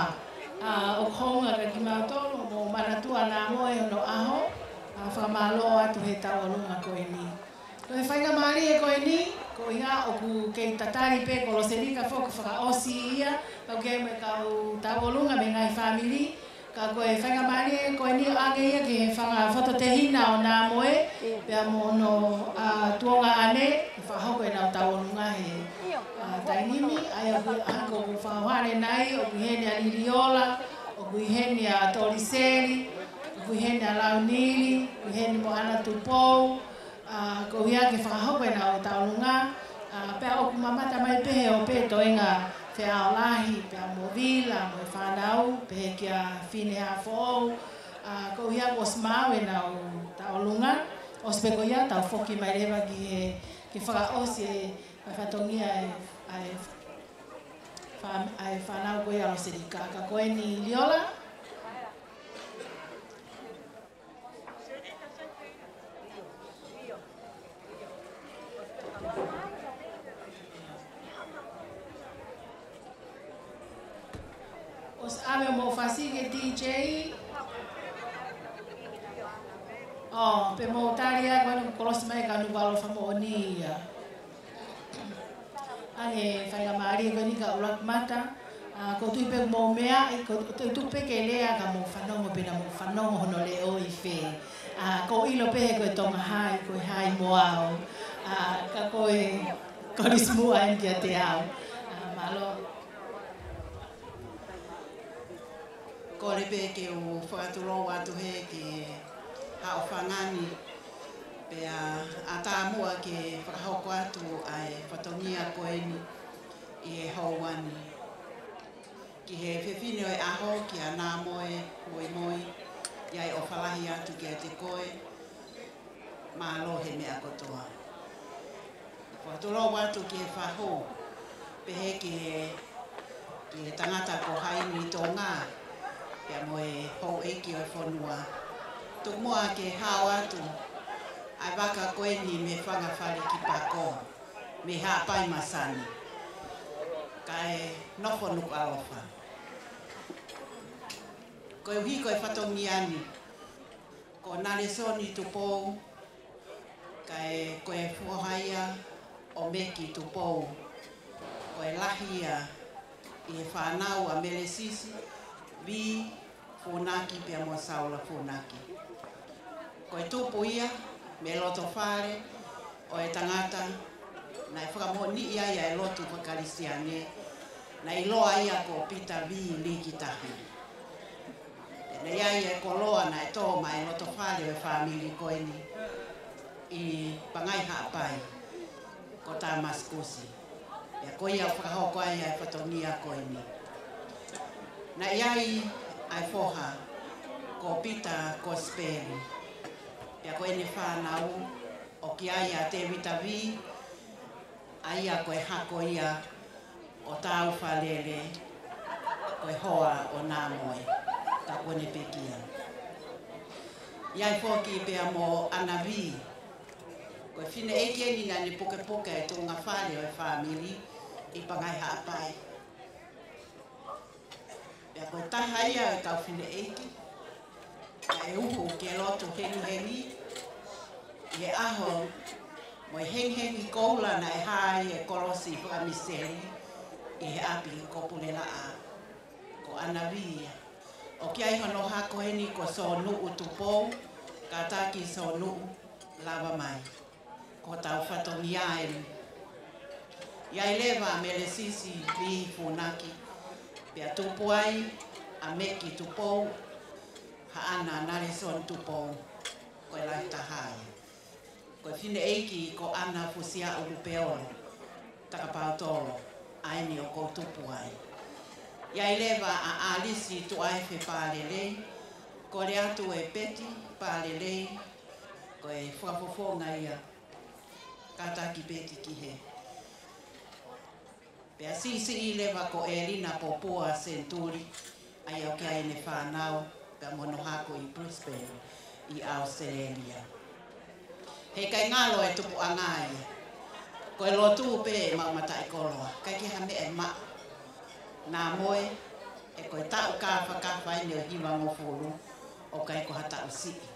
ʻa, ʻoku hounga kiate kimautolu mo manatua Nāmoe hono ʻaho, ʻa, fakamālō atu he tauʻolunga ko eni. Ko e faingamālie ko eni, ko ia ʻoku kei tatali pē ko Loselika foki fakaʻosi ia, kau ki ai mo e kau tauʻolunga mei he ngaahi fāmili, ka ko e faingamālie ko eni ʻoange ia ki he fanga fototehina ʻo Nāmoe, pea mo hono, ʻa, tuongaʻane, fakahoko ʻenau tauʻolunga he, ʻa, taimi ni, ʻa ia ʻoku, ʻa, ʻoku fakahoko ʻanenai, ʻoku ʻi heni ʻa Liliola, ʻoku ʻi heni ʻa Toliseli, ʻoku ʻi heni ʻa Launili, ʻoku ʻi heni mo ʻAna Tupou, ʻa, ko ia ke fakahoko ʻenau tauʻolunga, ʻa, pea ʻoku mamata mai pē he ʻo pē toenga Feaolahi, pea mo Vila, mo e fānau, pehē kia Fine Haʻafoʻou, ʻa, ko ia kuo ʻosi maʻu ʻenau tauʻolunga, ʻosi pē ko ia tau foki mai leva ki he, ke fakaʻosi e, e fatongia e, ʻa e, fā-, ʻa e fānau ko ia ʻo Loselika, ka ko eni Liola. ʻOsi ʻave mo fasi ke D J. ʻO, pea mo talia ko eni kolosi mai ka nuku alofa moʻoni ia. ʻA e faingamālie ko eni ka ʻuluaki mata, ʻa, ko u tui pē mo meʻa, ʻi ko u tui pē ke lea ka mo fanongo pē naʻa mo fanongo hono leʻo ʻi fē. ʻA, ko u ʻilo pē he ko e Tonga Hai, ko e hai mo au. ʻA, ka ko e kolisi muʻa eni kiate au. ʻA, mālō. Kole pē ke u fakatulou atu he ki he haʻofanga ni, pea ʻatā muʻa ke fakahoko atu ʻa e fatongia ko eni ʻi he houa ni. Ki he fefine ʻo e ʻaho, kia Nāmoe Moimoi, ʻi ai ʻofa lahi atu kiate koe, mālō he meʻa kotoa. Fakatulou atu ki he fahu, pehē ki he, ki he tangata ko Haini Tonga, pea mo e houʻeiki ʻo e fonua. Tuku muʻa ke hao atu ʻa e vaka ko eni mei Fangafale ki Pako, mei Haʻapai Masani. Kae nofo Nukuʻalofa. Koeʻuhi ko e fatongia ni, ko Nalesoni Tupou, kae ko e foha ia ʻo Meki Tupou. Ko e lahi ia ʻi he fānau ʻa Melesisi, Vī Funaki pea mo Saula Funaki. Ko e tupu ia mei loto fale ʻo e tangata naʻe fakamoʻoniʻi ai ʻa e lotu faka-Kalisitiane, naʻe ʻiloa ia ko Pita Vī Likitahi. Pea naʻe ʻi ai e koloa naʻe tō mai loto fale ʻo e fāmili ko eni ʻi Pangai Haʻapai, ko Tamasikusi. Pea ko ia ʻoku fakahoko ai ʻa e fatongia ko eni. Naʻe ʻi ai ʻa e foha ko Pita Kosipeli. Pea ko ʻene fānau, ʻoku ʻi ai ʻa Tēvita Vī, ʻa ia ko e hako ia ʻo Tāufa Lele, ko e hoa ʻo Nāmoe, ka kuo ne pekia. ʻI ai foki pea mo ʻAna Vī, ko e fineʻeiki eni naʻa ne pukepuke e tuʻunga fale ʻo e fāmili ʻi Pangai Haʻapai. Pea ko e taha ia ʻo e kau fineʻeiki naʻe uhu ke lotu hengihengi ʻi he ʻaho mo e hengihengi koula naʻe hā ai e kolosi fakamisiteli ʻi he ʻapi ko Pulelaʻa, ko ʻAna Vī ia. ʻOku ʻi ai hono hako eni ko Sōnuʻu Tupou, kātaki Sōnuʻu, lava mai. Ko hotau fatongia eni. ʻI ai leva ʻa Melesisi Vī Funaki, pea tupu ai ʻa Meki Tupou, haʻana Nalesoni Tupou, ko e lahi taha ia. Ko e fineʻeiki ko ʻAna Fusiaʻu Lupeolo, Takapaotolo, ʻa eni ʻoku ou tupu ai. ʻI ai leva ʻa ʻAlisi Tuʻaefe Pālelei, kole atu e Peti Pālelei, ko e fakafofonga ia, kātaki Peti ki hē. Pea siʻisiʻi leva ko ʻElina Popua Senituli, ʻa ia ʻoku ʻi ai ʻene fānau, pea mo hono hako ʻi Brisbane, ʻi ʻAositelēlia. Heʻikai ngalo e tupuʻanga ia. Ko e lotu pē ʻemau mataʻikoloa, ʻikai ke ha meʻa ʻe maʻu. Nāmoe, Ko e taʻu kāfakafa eni ʻo e hivangofulu, ʻoku ʻikai ko ha taʻu siʻi.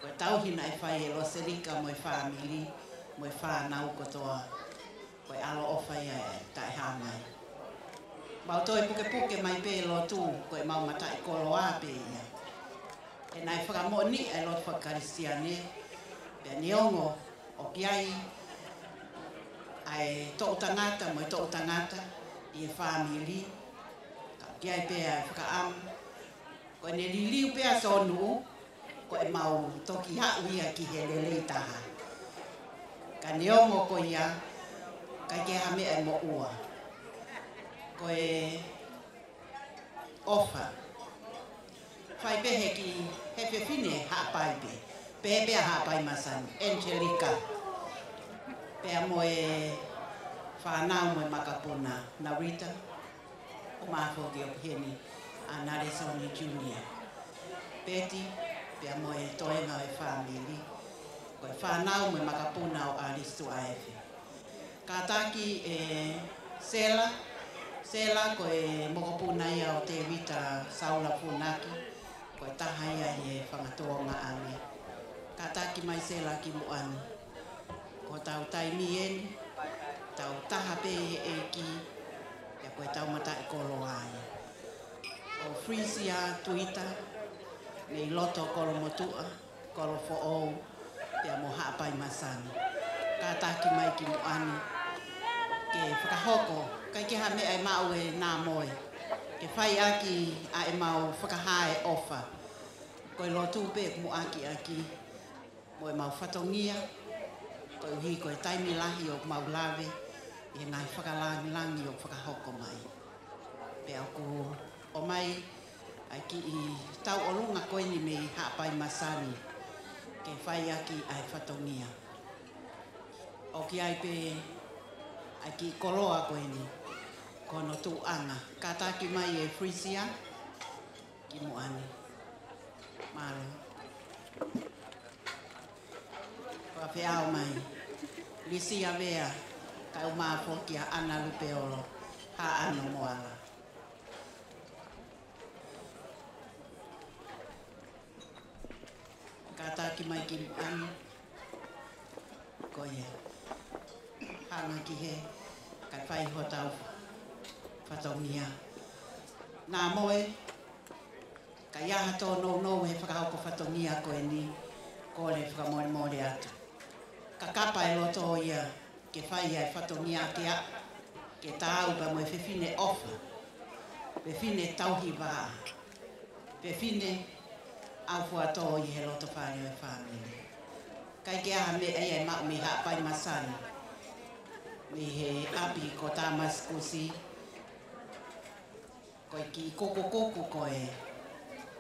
Ko e tauhi naʻe fai ʻe Loselika mo e fāmili, mo e fānau kotoa. Ko e ʻaloʻofa ia ʻe taʻehāmai. Mau toe pukepuke mai pē lotu, ko ʻemau mataʻikoloa pē ia. He naʻe fakamoʻoniʻi ʻa e lotu fakakalisitiane, pea neongo ʻoku ʻi ai ʻa e toʻutangata mo e toʻutangata ʻi he fāmili, ka ʻoku ʻi ai pē ʻa e fakaʻamu. Ko ʻene liliu pē ʻa Sonu, ko ʻemau toki aʻu ia ki he lelei taha. Ka neongo ko ia, ʻikai ke ha meʻa ʻe moʻua. Ko e ʻofa. Fai pē he kiʻi, he fefine Haʻapai pē. Pehē pē ʻa Haʻapai Masani, Angelica. Pea mo e fānau mo e makapuna, Narita, ʻo Mafoki ʻo heni, ʻa Nalesoni Junior. Peti, pea mo e toenga ʻo e fāmili. Ko e fānau mo e makapuna ʻo ʻAlisi Tuʻaefe. Kātaki ʻe Sela, Sela ko e mokopuna ia ʻo Tēvita Saula Funaki, ko e taha ia ʻi he fanga tōʻonga ange. Kātaki mai Sela ki muʻa ni. Ko hotau taimi eni, tau taha pē ʻi he ʻEiki, pea ko ʻetau mataʻikoloa ia. Ko Frisia Tuita, mei loto Kolomotuʻa, Kolofoʻou, pea mo Haʻapai Masani. Kātaki mai ki muʻa ni, ke fakahoko, ʻikai ke ha meʻa ʻe maʻu ʻe Nāmoe. Ke fai ʻaki ʻa ʻemau fakahā ʻe ʻofa. Ko e lotu pē ʻoku muʻaki ʻaki, mo ʻemau fatongia, koeʻuhi ko e taimi lahi ʻoku mau lave, ʻi he ngaahi fakalāngilangi ʻoku fakahoko mai. Pea ʻoku ʻomai ʻa e kiʻi tauʻolunga ko eni mei Haʻapai Masani, ke fai ʻaki ʻa e fatongia. ʻOku ʻi ai pē ʻa e kiʻi koloa ko eni, ko hono tuʻuʻanga. Kātaki mai ʻe Frisia, ki muʻa ni. Mālō. Fakafeʻao mai. Lisia Vea, kae ʻumaʻā foki ʻa ʻAna Lupeolo, Haʻano Moala. Kātaki mai ki muʻa ni. Ko ia. Hanga ki hē, kae fai hotau fatongia. Nāmoe, ka ʻi ai ha tōnounou he fakahoko fatongia ko eni, kole fakamolemole atu. Kakapa e loto ia, ke fai ʻa e fatongia ke aʻu, ke taau pea mo e fefine ʻofa, fefine tauhi vā, fefine ʻaufuatō ʻi he loto fale ʻo e fāmili. ʻIkai ke ʻi ai ha meʻa ia ʻe maʻu mei Haʻapai Masani, mei he ʻapi ko Tāmasikusi, ko e kiʻi kukukuku ko ē,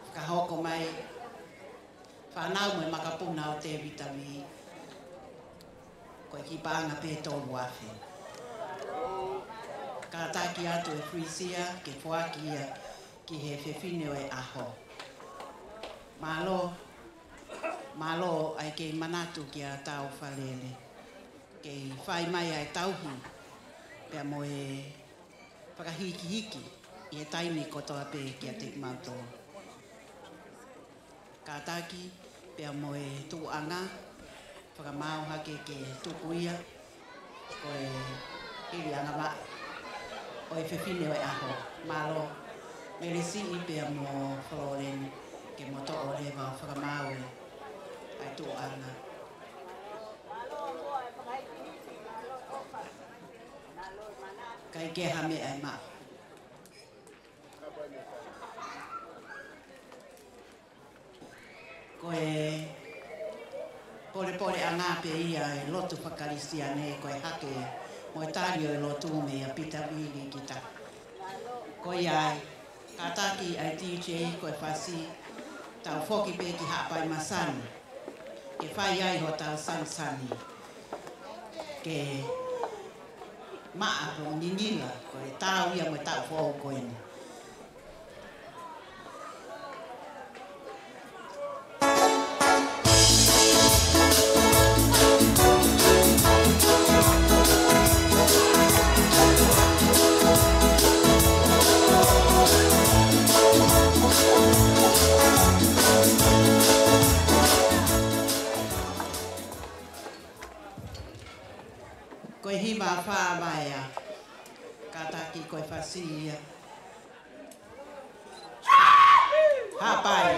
fakahoko mai, fānau mo e makapuna ʻo Tēvita Vī, ko e kiʻi paʻanga pē tolu afe. Kātaki atu ʻe Frisia, ke foaki ia ki he fefine ʻo e ʻaho. Mālō, mālō ʻa e kei manatu kia Tau Falele. Kei fai mai ʻa e tauhi, pea mo e fakahikihiki ʻi he taimi kotoa pē kiate kimautolu. Kātaki pea mo e tuʻuʻanga, fakamaau hake ke tuku ia, ko e hiliʻanga vaʻe ʻo e fefine ʻo e ʻaho. Mālō, Melisiʻi pea mo Floreni, ke mo toʻo leva ʻo fakamaau ʻa e tuʻuʻanga. ʻIkai ke ha meʻa ʻe maʻu. Ko e polepoleʻanga pē ia e lotu fakakalisitiane, ko e hake mo e tali ʻo e lotu mei a Pita Vili kita. Ko ia ai, kātaki ʻa e D J ko e fasi, tau foki pē ki Haʻapai Masani, ke fai ai hotau sanisani. Ke maʻa mo ngingila, ko e taau ia mo e taʻu foʻou ko eni. Tafa Vaea. Kātaki ko e fasi ia. Hapai.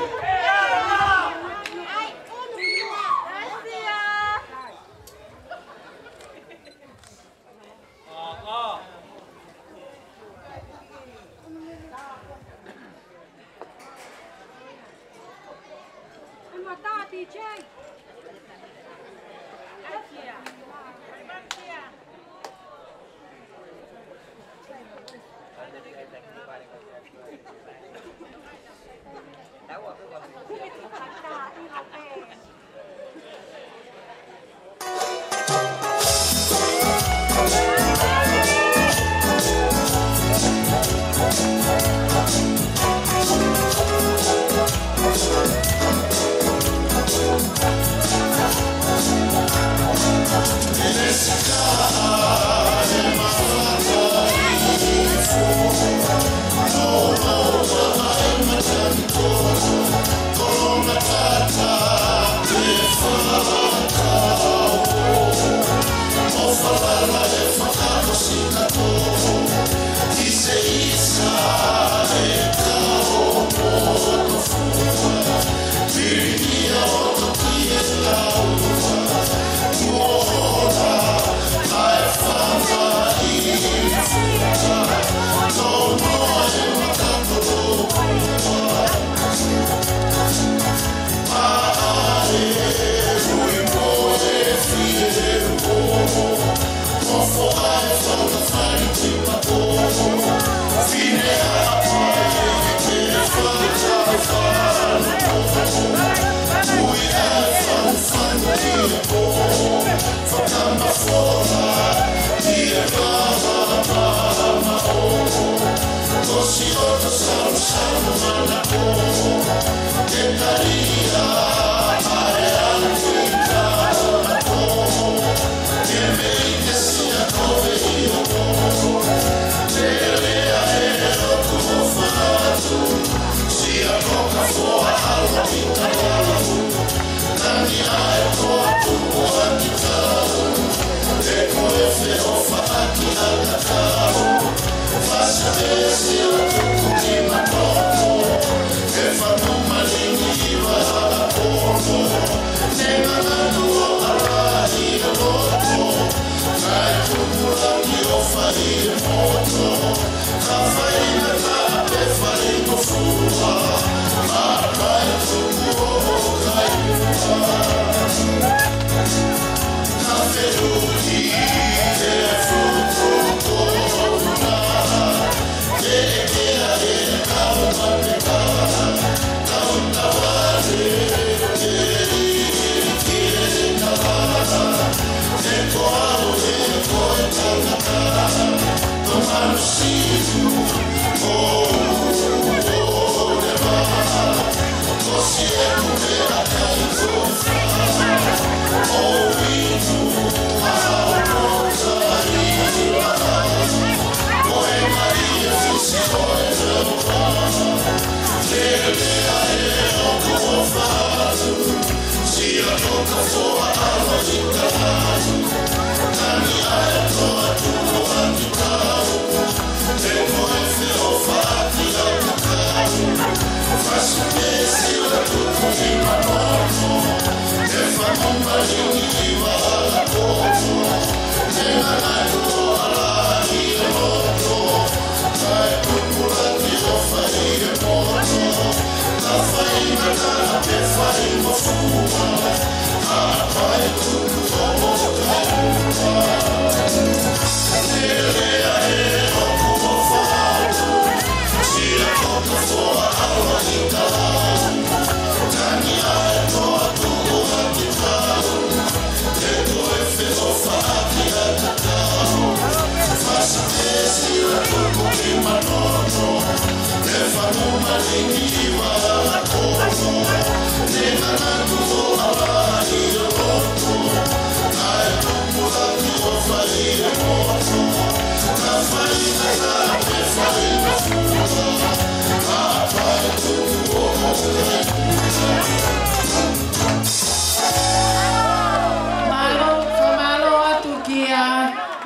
Mālō, fakamālō atu kia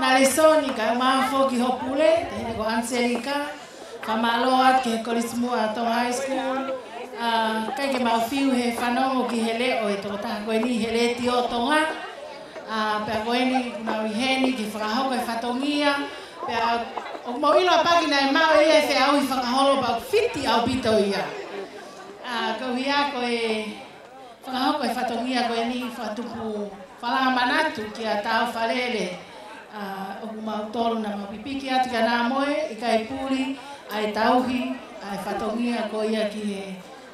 Nale Soni, kae ʻumaʻā foki hoʻo pule, Taʻahine ko Anselika, fakamālō atu ki he Kolisi Muʻa Tonga High School, ʻa, ʻikai ke mau fiu he fanongo ki he leʻo ʻo e tokotaha ko eni he Letiō Tonga, ʻa, pea ko eni kuo mau ʻi heni ke fakahoko e fatongia, pea ʻoku mau ʻilo ʻapē naʻe maʻu ʻe ia e feʻauhi fakaholo pea ʻoku fiti ʻaupito ia. ʻA, ko ia ko e fakahoko e fatongia ko eni fakatupu falanga manatu kia Taufa Lele, ʻa, ʻoku mau tolu naʻa mau pipiki atu kia Namoe, ʻikai puli ʻa e tauhi ʻa e fatongia ko ia ki he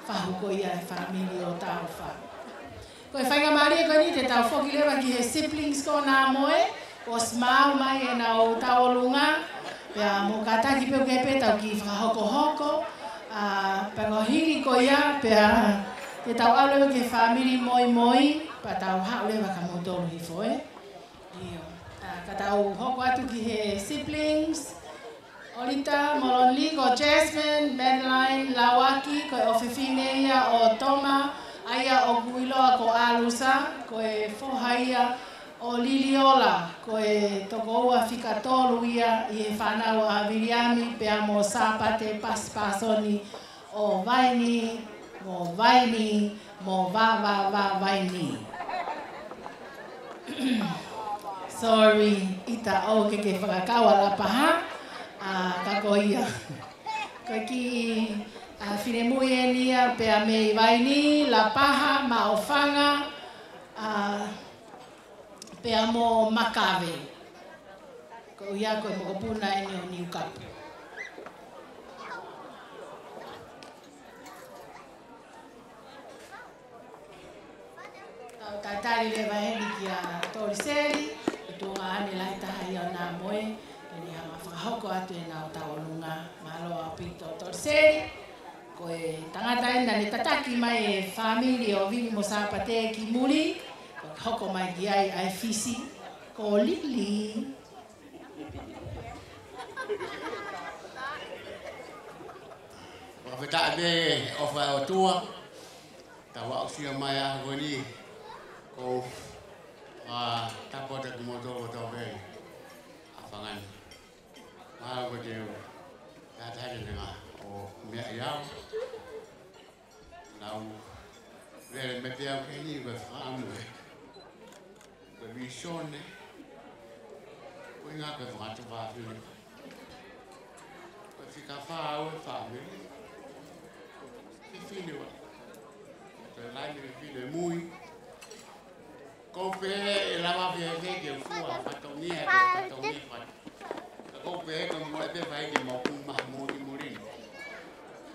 fahu ko ia e fāmili ʻo Taufa. Ko e faingamālie ko eni te tau foki leva ki he siblings ko Namoe, kuo ʻosi maʻu mai ʻenau tauʻolunga, pea mou kātaki pē ʻo kei pē tau kiʻi fakahokohoko, ʻa, pea ko e hili ko ia, pea te tau ʻalu leva ki he fāmili Moimoi, pea tau haʻu leva kia moutolu hifo, ē? ʻIo. ʻA, ka tau hoko atu ki he siblings, ʻOlita Moloni, ko Jasmine Madeline Lauaki, ko e ʻofefine ia ʻo Toma, ʻa ia ʻoku ʻiloa ko ʻAlusa, ko e foha ia ʻo Liliola, ko e tokoua fika tolu ia ʻi he fānau ʻa Viliami, pea mo Sāpate Pasipasoni ʻo Vaini, mo Vaini, mo Vavavavaini. Sorry, ʻita ʻoku ke fakakau ʻa Lapaha, ʻa, ka ko ia. Ko e kiʻi, ʻa, finemui eni ia pea mei Vaini, Lapaha, Maʻufanga, ʻa, pea mo Makave. Ko ia ko e mokopuna eni ʻo Niukapu. Tau tatali leva heni kia Toliseli, ʻi tuʻa ʻene lahi taha ia ʻo Namoe, ʻene hanga fakahoko atu ʻenau tauʻolunga. Mālō ʻaupito Toliseli. Ko e tangata eni naʻa ne tataki mai e fāmili ʻo Vili mo Sāpate ki muli, ko e hoko mai ki ai ʻa e fisi, ko Lili. Fakafetaʻi pē ʻofa ʻa e ʻOtua, tau aʻusia mai ʻa ko eni, ko, ʻa, tapu atu ki moutolu kotoa pē, ʻa fangani. Mālō ko te u, tā tā te nenga, ʻo meʻa ʻi au. Nau, vele me pea ke ni ko e fakaʻamu ē. Ko e vīsone, ko e ngaahi ko e fakatupu fāmili. Ko e fika fā ʻo e fāmili. Fefine ua. Ko e laine fefine mui. Ko pē ʻe lava pē ke fua, fatongia, ko fatongia, fat-. Ka ko pē ko mo e pē fai ke mau kuma, mo ki muri.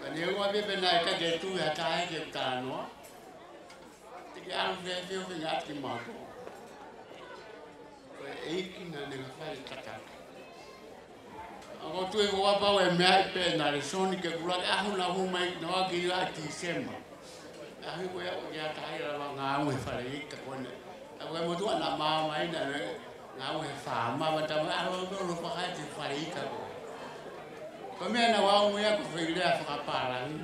Ka ne ua pē pē naʻe ka ke tu ia tae ke talanoa. Te ke ʻalu fēfē ʻo fengāueʻaki mautolu. Ko e ʻEiki naʻa ne ngaahi fai tataki. ʻA ko tui ko ʻapē ʻe meʻa ʻi pē naʻe lēsoni ke kula ke ʻaho naʻa hū mai naʻa ke ila Tīsema. ʻAho ko ia ʻoku ʻi ai taha ia lava ngāue fale ika ko ena. ʻA ko e motuʻa naʻa maʻu mai naʻa ne ngāue he faama, ma tama ʻalu ʻo lolo fakae ki fale ika ko. Ko e meʻa naʻa ʻoange ia ko e foʻi lea fakapālangi.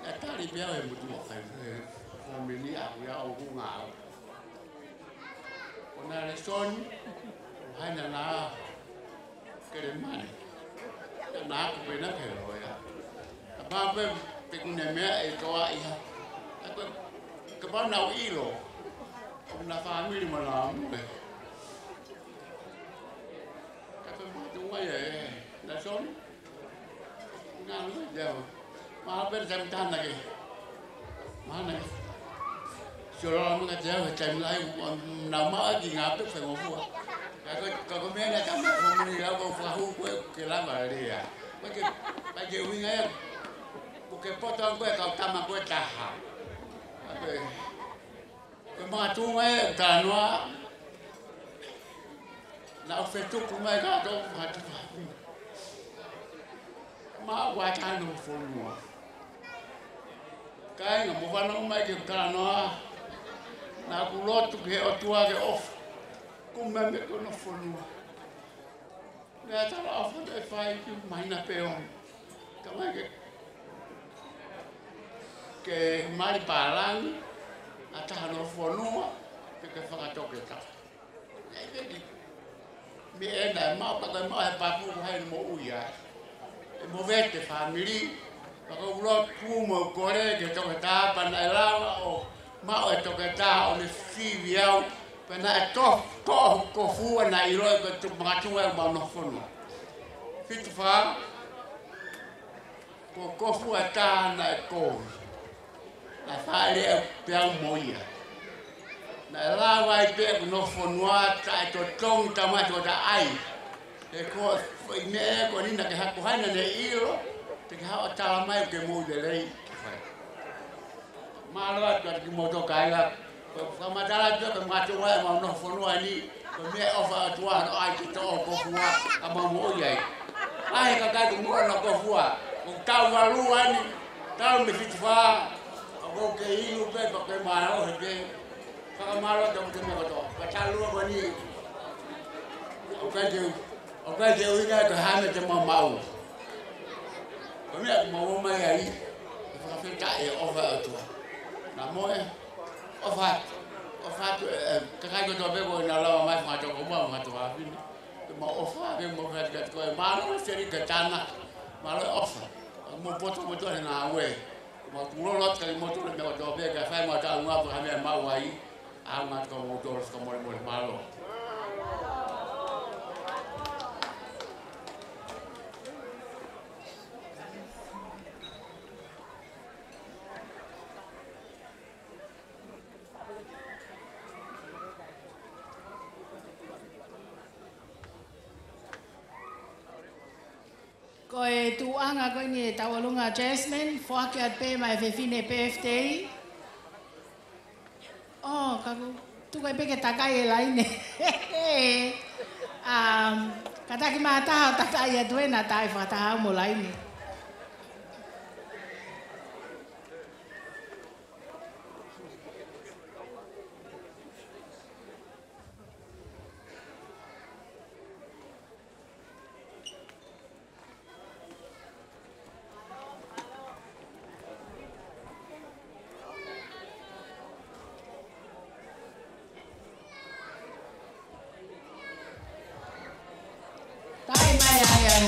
ʻA tali pē au he motuʻa kai, he fōmeni ʻaʻaku ia ʻoku ngāue. ʻO naʻe lēsoni, ʻo haina na kele mani. Naʻa ku pena ke loea. Ka pā pē, pē ku ne meʻa ʻe toa ia. Ka pā, ka pā naʻa u ʻilo. ʻO na fāmili mo na mule. Ka pē mātuʻa ia ē, lēsoni. Ngā lua ia. Mā pē taimi tāna ke. Mā na ke. Sio lava maka te au he taimi lahi, nau maʻa ki ngā pē fengofua. Ka ko, ka ko meʻa na tama ko muni lau ko fakahū ko e ke lava lea. Ko ke, ka ke uinga ia. Ko ke poto ko e kau tama ko e taha. Ka ko e Ko e makatuʻunga e talanoa, naʻa ku fetuku mai ka tau fakatuʻu. Ma ua tano fonua. Kāinga mo fanongo mai ki he talanoa, naʻa ku lotu ki he ʻOtua ke ʻofa. Ku meme ko no fonua. Meʻa talaʻofa te fai ki mahina pē ono. Tamai ke, ke mali pālangi, ʻa taha no fonua, ke ke fakatoke ta. Nei peki. Meʻa ena ʻe maʻu, pea ko e maʻu he papu ko hai moʻui ai. ʻE movete fāmili, pea ko e ulo tuʻu mo kole ke toketā pea naʻe lava ʻo maʻu e toketā ʻo ne sivi au, pea naʻe toʻo, toʻo hoku kofu ʻa naʻe ʻiloʻi ko e tuʻu makatuʻunga ʻemau nofo fonua. Fitu fā, ko e kofu ʻe taha naʻe kovi. Naʻe faʻa lea pē au mo ia. Naʻe lava ai pē ʻeku nofo fonua taʻetotongi tamai totaʻai. He ko e foʻi meʻa ko eni naʻa ke haku hana ne ʻilo, te ke haʻu ʻo tala mai ke mou lelei ke fai. Mālō atu atu kimoutolu kāinga. Ko e fakamatala atu ko e makatuʻunga ʻemau nofo fonua ni, ko e meʻaʻofa ʻa e ʻOtua hono ʻai ke toʻo kofu ʻa mau moʻui ai. ʻAi he kakai ko muʻa na kofu, ko e tau valu eni, tau mei fitu fā, ʻoku ou kei inu pē, pea ko e mālō he pē. Fakamālō atu ki he meʻa kotoa. Pea talu ko eni, ʻoku ʻikai ke, ʻoku ʻikai ke ʻuhinga ko e hā e meʻa te mau maʻu. Ko e meʻa ʻoku mau ō mai ai, ʻe fakafetaʻi e ʻofa ʻa e ʻOtua. Naʻa mo e, ʻofa atu, ʻofa atu, ē, ē, kakai kotoa pē ko ē naʻa nau lava mai, fanga tokoua, fanga tuofāfine. Ke mau ʻofa, ke mau fai atu ko e mālō, seri ke tānaki, mālō e ʻofa. Mo e poto, poto he ngāue. Ke mau tukulolo atu kimoutolu he meʻa kotoa pē, ke fai mo taunga, pea ka meʻa mau ai. ʻAu ngā tuka mo tō, tuka mole mole mālō. Ko e tuʻunga ko eni ʻe Tauʻolunga Jasmine, foaki atu pē maʻa e fefine birthday. ʻŌ, ka ʻoku tuku ai pē ke takai e laine. Um, kātaki mai ha taha ʻo takai atu ē, naʻa ta ʻai fakataha mo laine. Takai mai ai ai.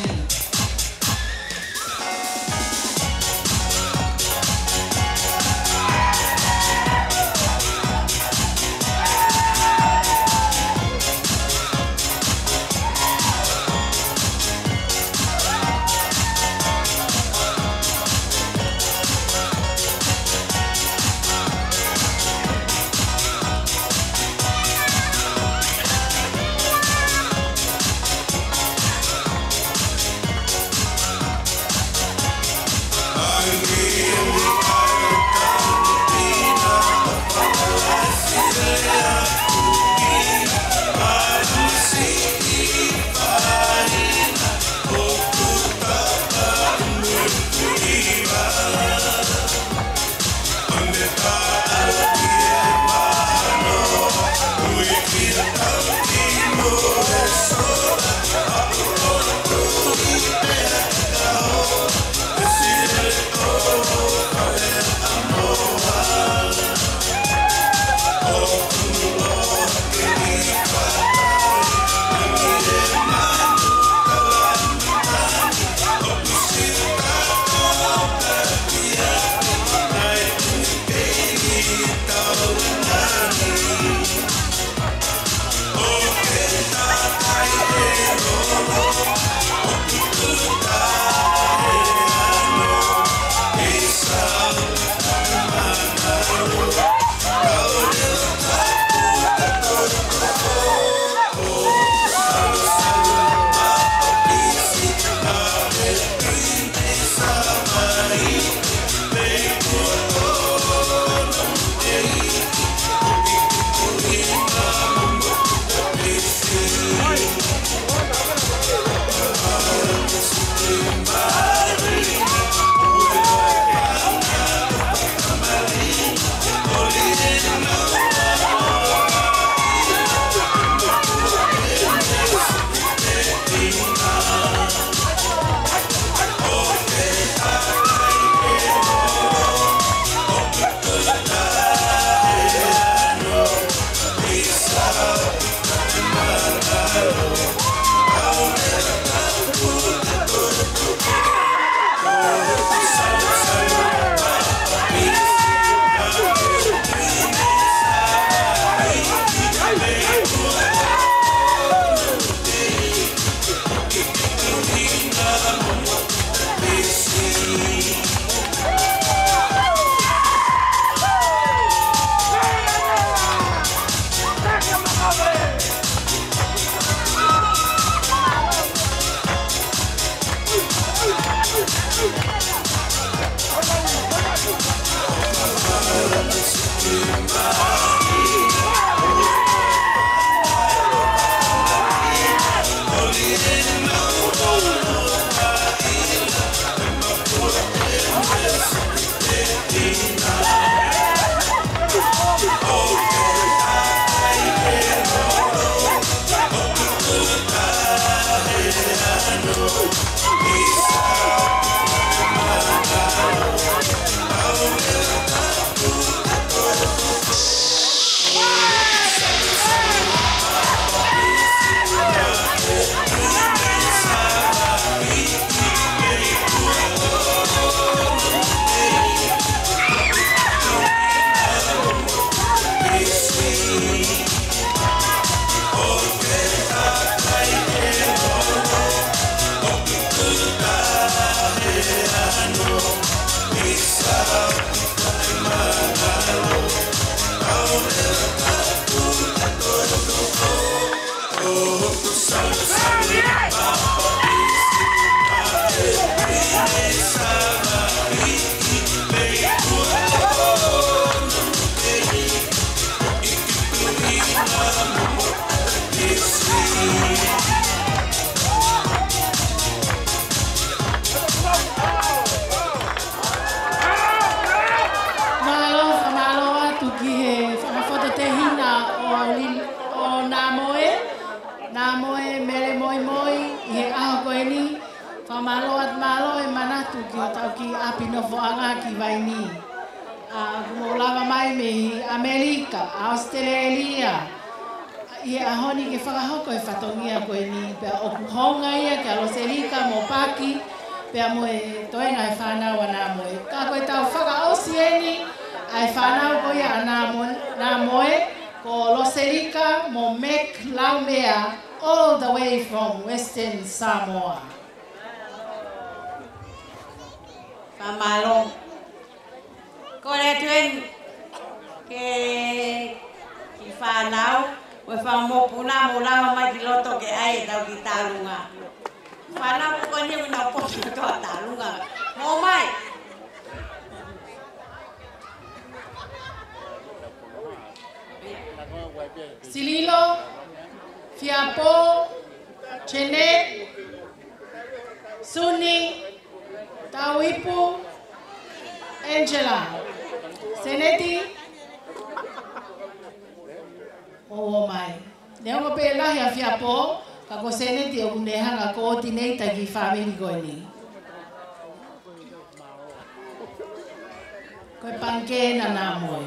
nofoʻanga ki Vainī. ʻA, kuo mou lava mai mei ʻAmelika, ʻAositelēlia, ʻi he ʻaho ni ke fakahoko e fatongia ko eni, pea ʻoku hounga ia kia Loselika mo Paki, pea mo e toenga e fānau ʻa Nāmoe. Ka ko e tau fakaʻosi eni ʻa e fānau ko ia ʻa Nāmo-, Nāmoe, ko Loselika mo Mac Laumea, all the way from Western Samoa. Fakamālō. Kole atu eni ki he kiʻi fānau, mo e fanga mokopuna, mou lava mai ki loto ke ʻai ʻetau kiʻi tālunga. Fānau ko eni ʻoku nau poto ki loto ʻa e tālunga. Mou ō mai. Sililo, Fiapō, Janet, Suni, Tauipu, Angela, Seneti, ō mai. Neongo pē lahi ʻa Fiapō, ka ko Seneti ʻoku ne hanga coordinate ki he fāmili ko eni. Ko e pangikē ʻa Nāmoe.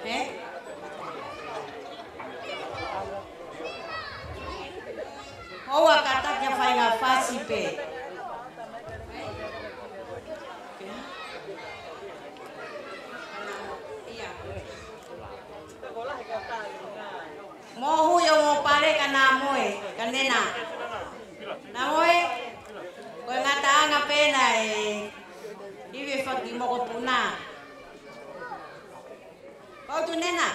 Ē? ʻOua, kātaki ʻa e faʻahinga fasi pē. Ia. Mou hui ʻo mou pale kia Nāmoe, kia Nena. Nāmoe, ko e ngataʻanga pē ena ʻe ivi e fanga kiʻi mokopuna. Kau tu Nena.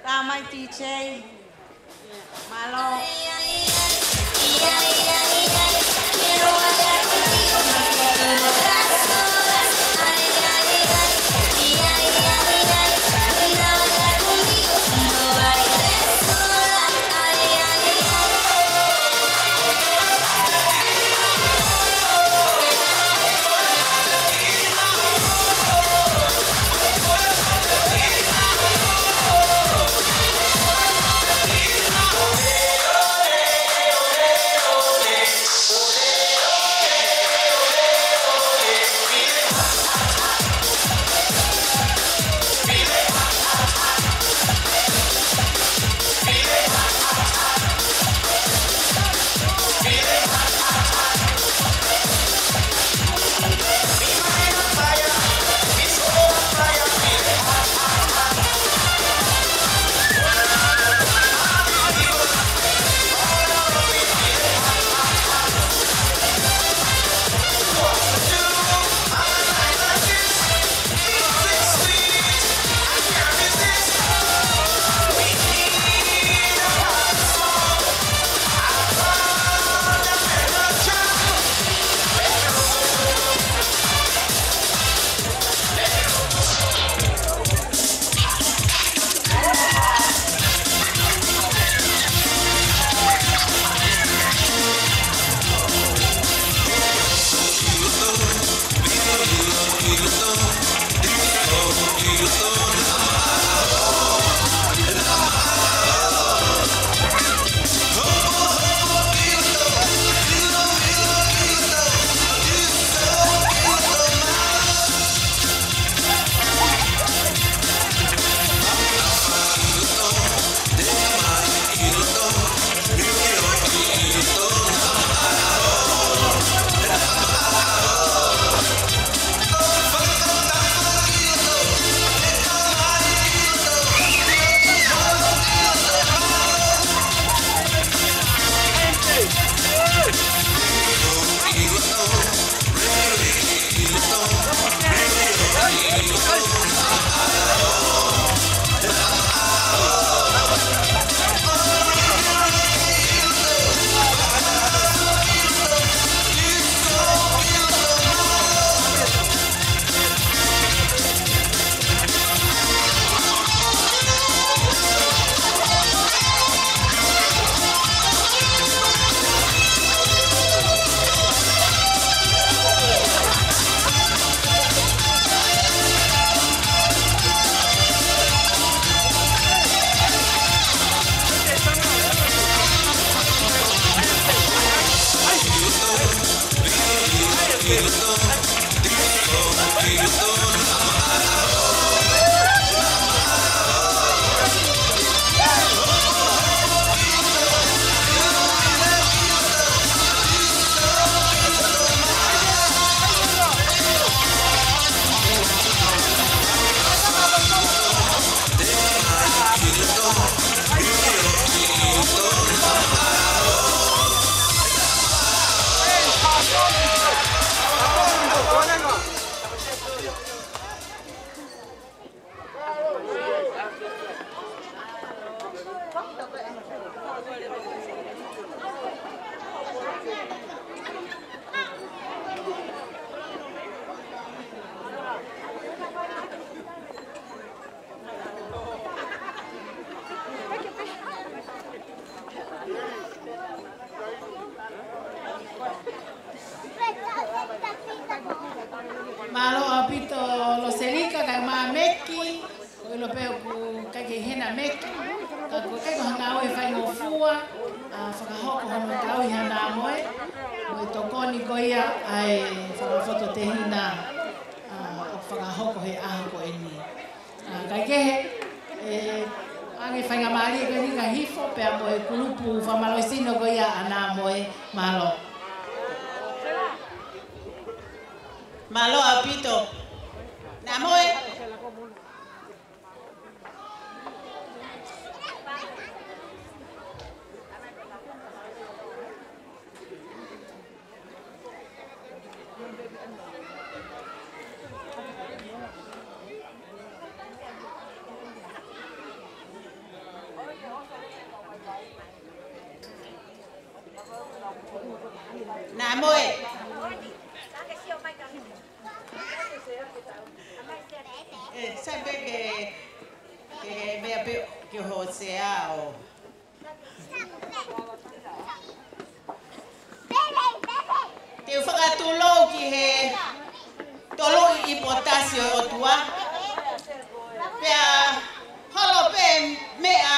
Tā mai T J. Mālō. Mālō ʻaupito Loselika, kae ʻumaʻā Meki, ʻoku ʻilo pē ʻoku ʻikai ke ʻi hena Meki, ka ko e ʻikai ko ha ngāue faingofua, ʻa, fakahoko hono tauhi ʻa Nāmoe, mo e tokoni ko ia ʻa e fakafototehina, ʻa, ʻoku fakahoko he ʻaho ko eni. ʻA, kae kehe, ʻe, ʻoange faingamālie ko eni ka hifo, pea mo e kulupu fakamālohisino ko ia ʻa Nāmoe, mālō. Mālō ʻaupito. Nāmoe. Nāmoe. ʻE, sai pē ke, ke meʻa pē ki hoʻo sea ʻo Te u fakatulou ki he Toluʻi Pōtasi ʻo e ʻOtua. Pea holo pē meʻa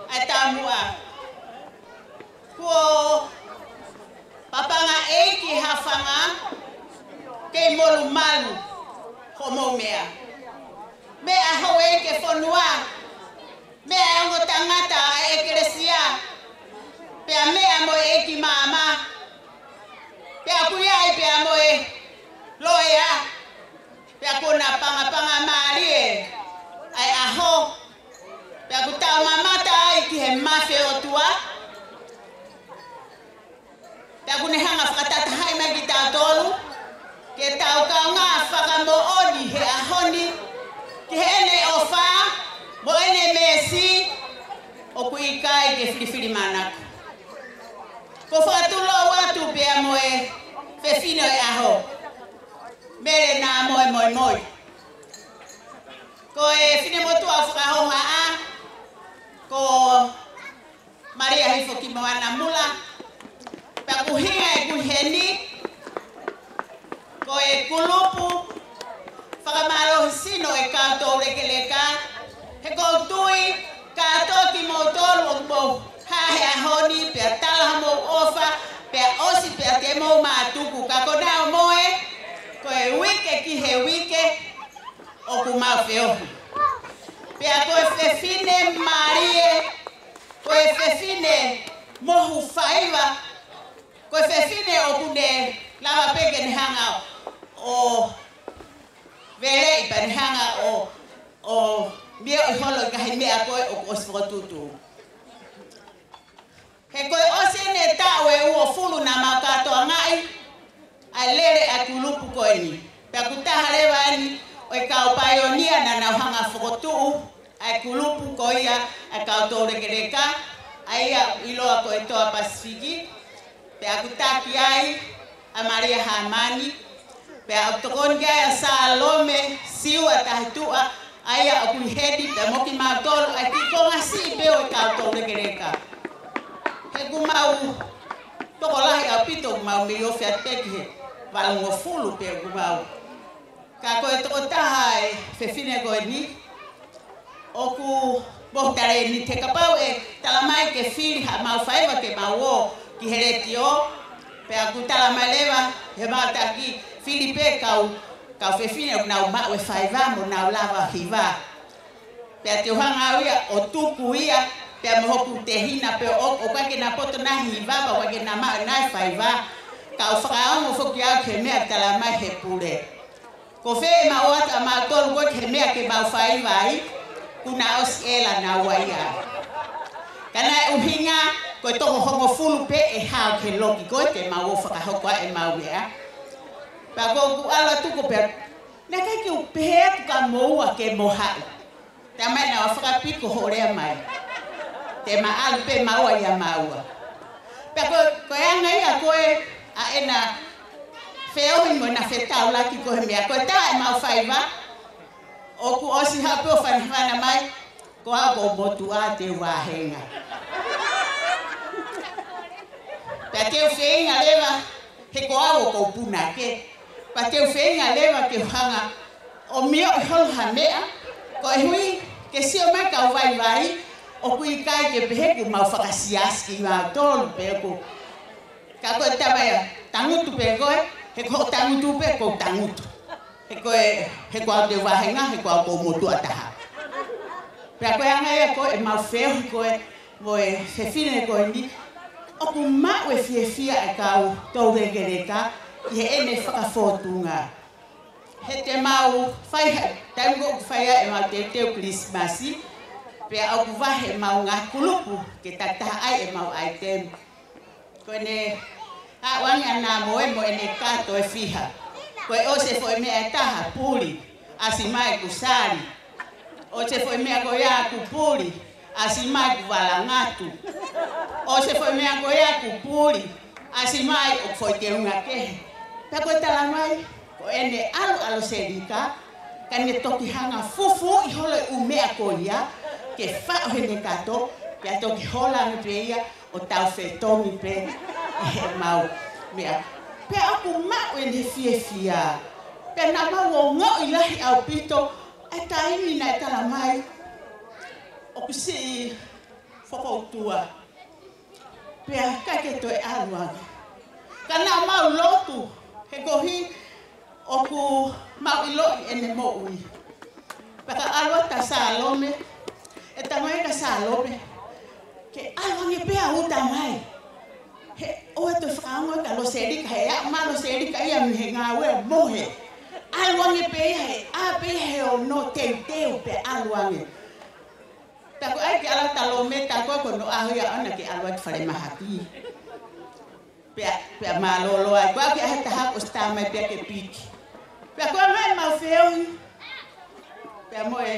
ʻa e taumuʻa. Kuo papanga ʻeiki Hafanga kei molumalu hoʻomou meʻa. Meʻa houʻeiki e fonua. Meʻa e ongo tangata ʻa e ʻEkelesia, pea meʻa mo e ʻeiki maama, pea ʻoku ʻi ai pea mo e loea, pea kuo na pangapanga mālie ʻa e ʻaho, pea ʻoku tau mamata ai ki he mafi ʻo e ʻOtua. Pea ʻoku ne hanga fakatatahaʻi mai kitautolu, ke tau kaungā fakamoʻoni he ʻaho ni, ki heʻene ʻofa, mo ʻene meesi, ʻoku ʻikai ke filifilimānako. Ko e fakatulou atu pea mo e fefine ʻo e ʻaho, Mele Nāmoe Moimoi. Ko e finemotuʻa fakahohaʻa, ko Malia Hifo ki Moana Mula. Pea ʻoku ʻuhinga ʻeku ʻi heni, ko e kulupu fakamālohisino ʻo e kau toulekeleka, he ʻoku ou tui kātoa kimoutolu ʻoku mou hā he ʻaho ni, pea tala homou ʻofa, pea ʻosi pea te mou mātuku, ka ko ʻenau moe, ko e uike ki he uike, ʻoku mau feohi. Pea ko e fefine mālie, ko e fefine mohu faiva, ko e fefine ʻoku ne lava pē ke ne hanga ʻo veleʻi pea ne hanga ʻo, ʻo mioʻi holo e ngaahi meʻa ko ē ʻoku ʻosi fokotuʻutuʻu. He ko e ʻosi eni e taʻu ʻe uofulu naʻa mau kātoangaʻi ʻa e lele ʻa e kulupu ko eni. Pea ʻoku taha leva eni ʻo e kau paionia naʻa nau hanga fokotuʻu ʻa e kulupu ko ia ʻa e kau toulekeleka, ʻa ia ʻoku ʻiloa ko e Toa Pasifiki. Pea ʻoku taki ai ʻa Malia Hāmani, pea ʻoku tokoni ki ai ʻa Salome Siua Tahituʻa, ʻa ia ʻoku ʻi heni pea mo kimautolu, ʻa e kiʻi konga siʻi pē ʻo e kau toulekeleka. He ʻoku mau tokolahi ʻaupito, ʻoku mau mei ofi atu pē ki he valungofulu pē ʻoku mau. Ka ko e tokotaha e fefine ko eni, ʻoku mohu talēniti, he kapau ʻe tala mai ke fili haʻamau faiva ke mau ō ki he letiō, Pea ʻoku tala mai leva he maʻu taki fili pē kau, kau fefine ʻoku nau maʻu e faiva mo nau lava hiva. Pea te u hanga au ia ʻo tuku ia, pea mo hoku tehina pē ʻo, ʻoku ʻikai ke na poto nai hiva, pea ʻoku ʻikai ke na maʻu nai faiva. Ka u fakaongo foki au ki he meʻa tala mai he pule. Ko fē ʻemau ō atu ʻamautolu ko ē ki he meʻa ke mau faiva ai, kuo na ʻosi ʻela naua ia. Ka naʻe ʻuhinga, ko e toko hongofulu pē ʻe hao ki he loki ko ē te mau ō fakahoko ai ʻemau meʻa. Pea ko ʻeku ʻalu atu ko pea, naʻe ʻikai ke u pehē atu kia moua ke mo haʻu. Talamai naʻa fakapiko hoʻo lea mai. Te ma ʻalu pē maua ia maua. Pea ko, ko e anga ia ko ē ʻa ʻena feohi mo ʻena fetaulaki ko e meʻa. Ko e tā ʻemau faiva, ʻoku ʻosi haʻu pē ʻo fanafana mai, ko au ko e motuʻa te u vāhenga. Pea te u feinga leva, he ko au ʻoku ou punake. Pea te u feinga leva ke u hanga ʻo mioʻi holo ha meʻa, koeʻuhi ke sio mai kau vaivai, ʻoku ʻikai ke pehē kuo mau fakasiasi kimautolu pē ʻoku. Ka ko e tama ia, tangutu pē koe, he ko hoʻo tangutu pē ʻoku ou tangutu. He ko e, he ko au te u vāhenga, he ko au ko e motuʻa taha. Pea ko e anga ia ko ē ʻemau feohi ko ē, mo e fefine ko eni, ʻoku maʻu e fiefia e kau toulekeleka ʻi heʻene fakafōtunga. He te mau fai ha, taimi ko ē ʻoku fai ai ʻemau teuteu Kilisimasi, pea ʻoku vahe ʻemau ngaahi kulupu ke takitaha ai ʻemau ʻaitemi. Ko ʻene ʻalu ange ʻa Namoe mo ʻene kato ʻe fiha. Ko e ʻosi e foʻi meʻa ʻe taha, puli, ʻasi mai kuo sali. ʻOsi e foʻi meʻa ko ia kuo puli, ʻasi mai kuo valangatu. ʻOsi e foʻi meʻa ko ia kuo puli, ʻasi mai ʻoku foʻi teunga kehe. Pea ko e tala mai, ko ʻene ʻalu ʻa Loselika, ka ne toki hanga fufuuʻi holo e ʻū meʻa ko ia, ke faʻo heʻene kato, pea toki hola ange pē ia, ʻo tau fetongi pē ʻi heʻemau meʻa. Pea ʻoku maʻu ʻene fiefia. Pea naʻa mau ongoʻi lahi ʻaupito, ʻa e taimi naʻe tala mai, ʻoku siʻi fokoutua. Pea ʻikai ke toe ʻalu ange. Ka naʻa mau lotu, he koeʻuhi ʻoku mau ʻiloʻi ʻene moʻui. Pea ka ʻalu atu ʻa Salome, ʻe tala mai kia Salome, ke ʻalu ange pē ʻo uta mai. He ʻoua toe fakaongo kia Loselika, he ʻaʻu mai Loselika ia mei he ngāue mohe. ʻAlu ange pē ia, he ʻā pē ia he ono teuteu pea ʻalu ange. Pea ko e ʻai ke ʻalu atu ʻa Salome, tā ko ē ko hono ʻaho ia ʻona ke ʻalu atu ki falemahaki. Pea, pea mālōlō ai. Ko au ke ʻahe taha ʻosi tā mai pea ke piki. Pea ko e meʻa mau feohi. Pea mo e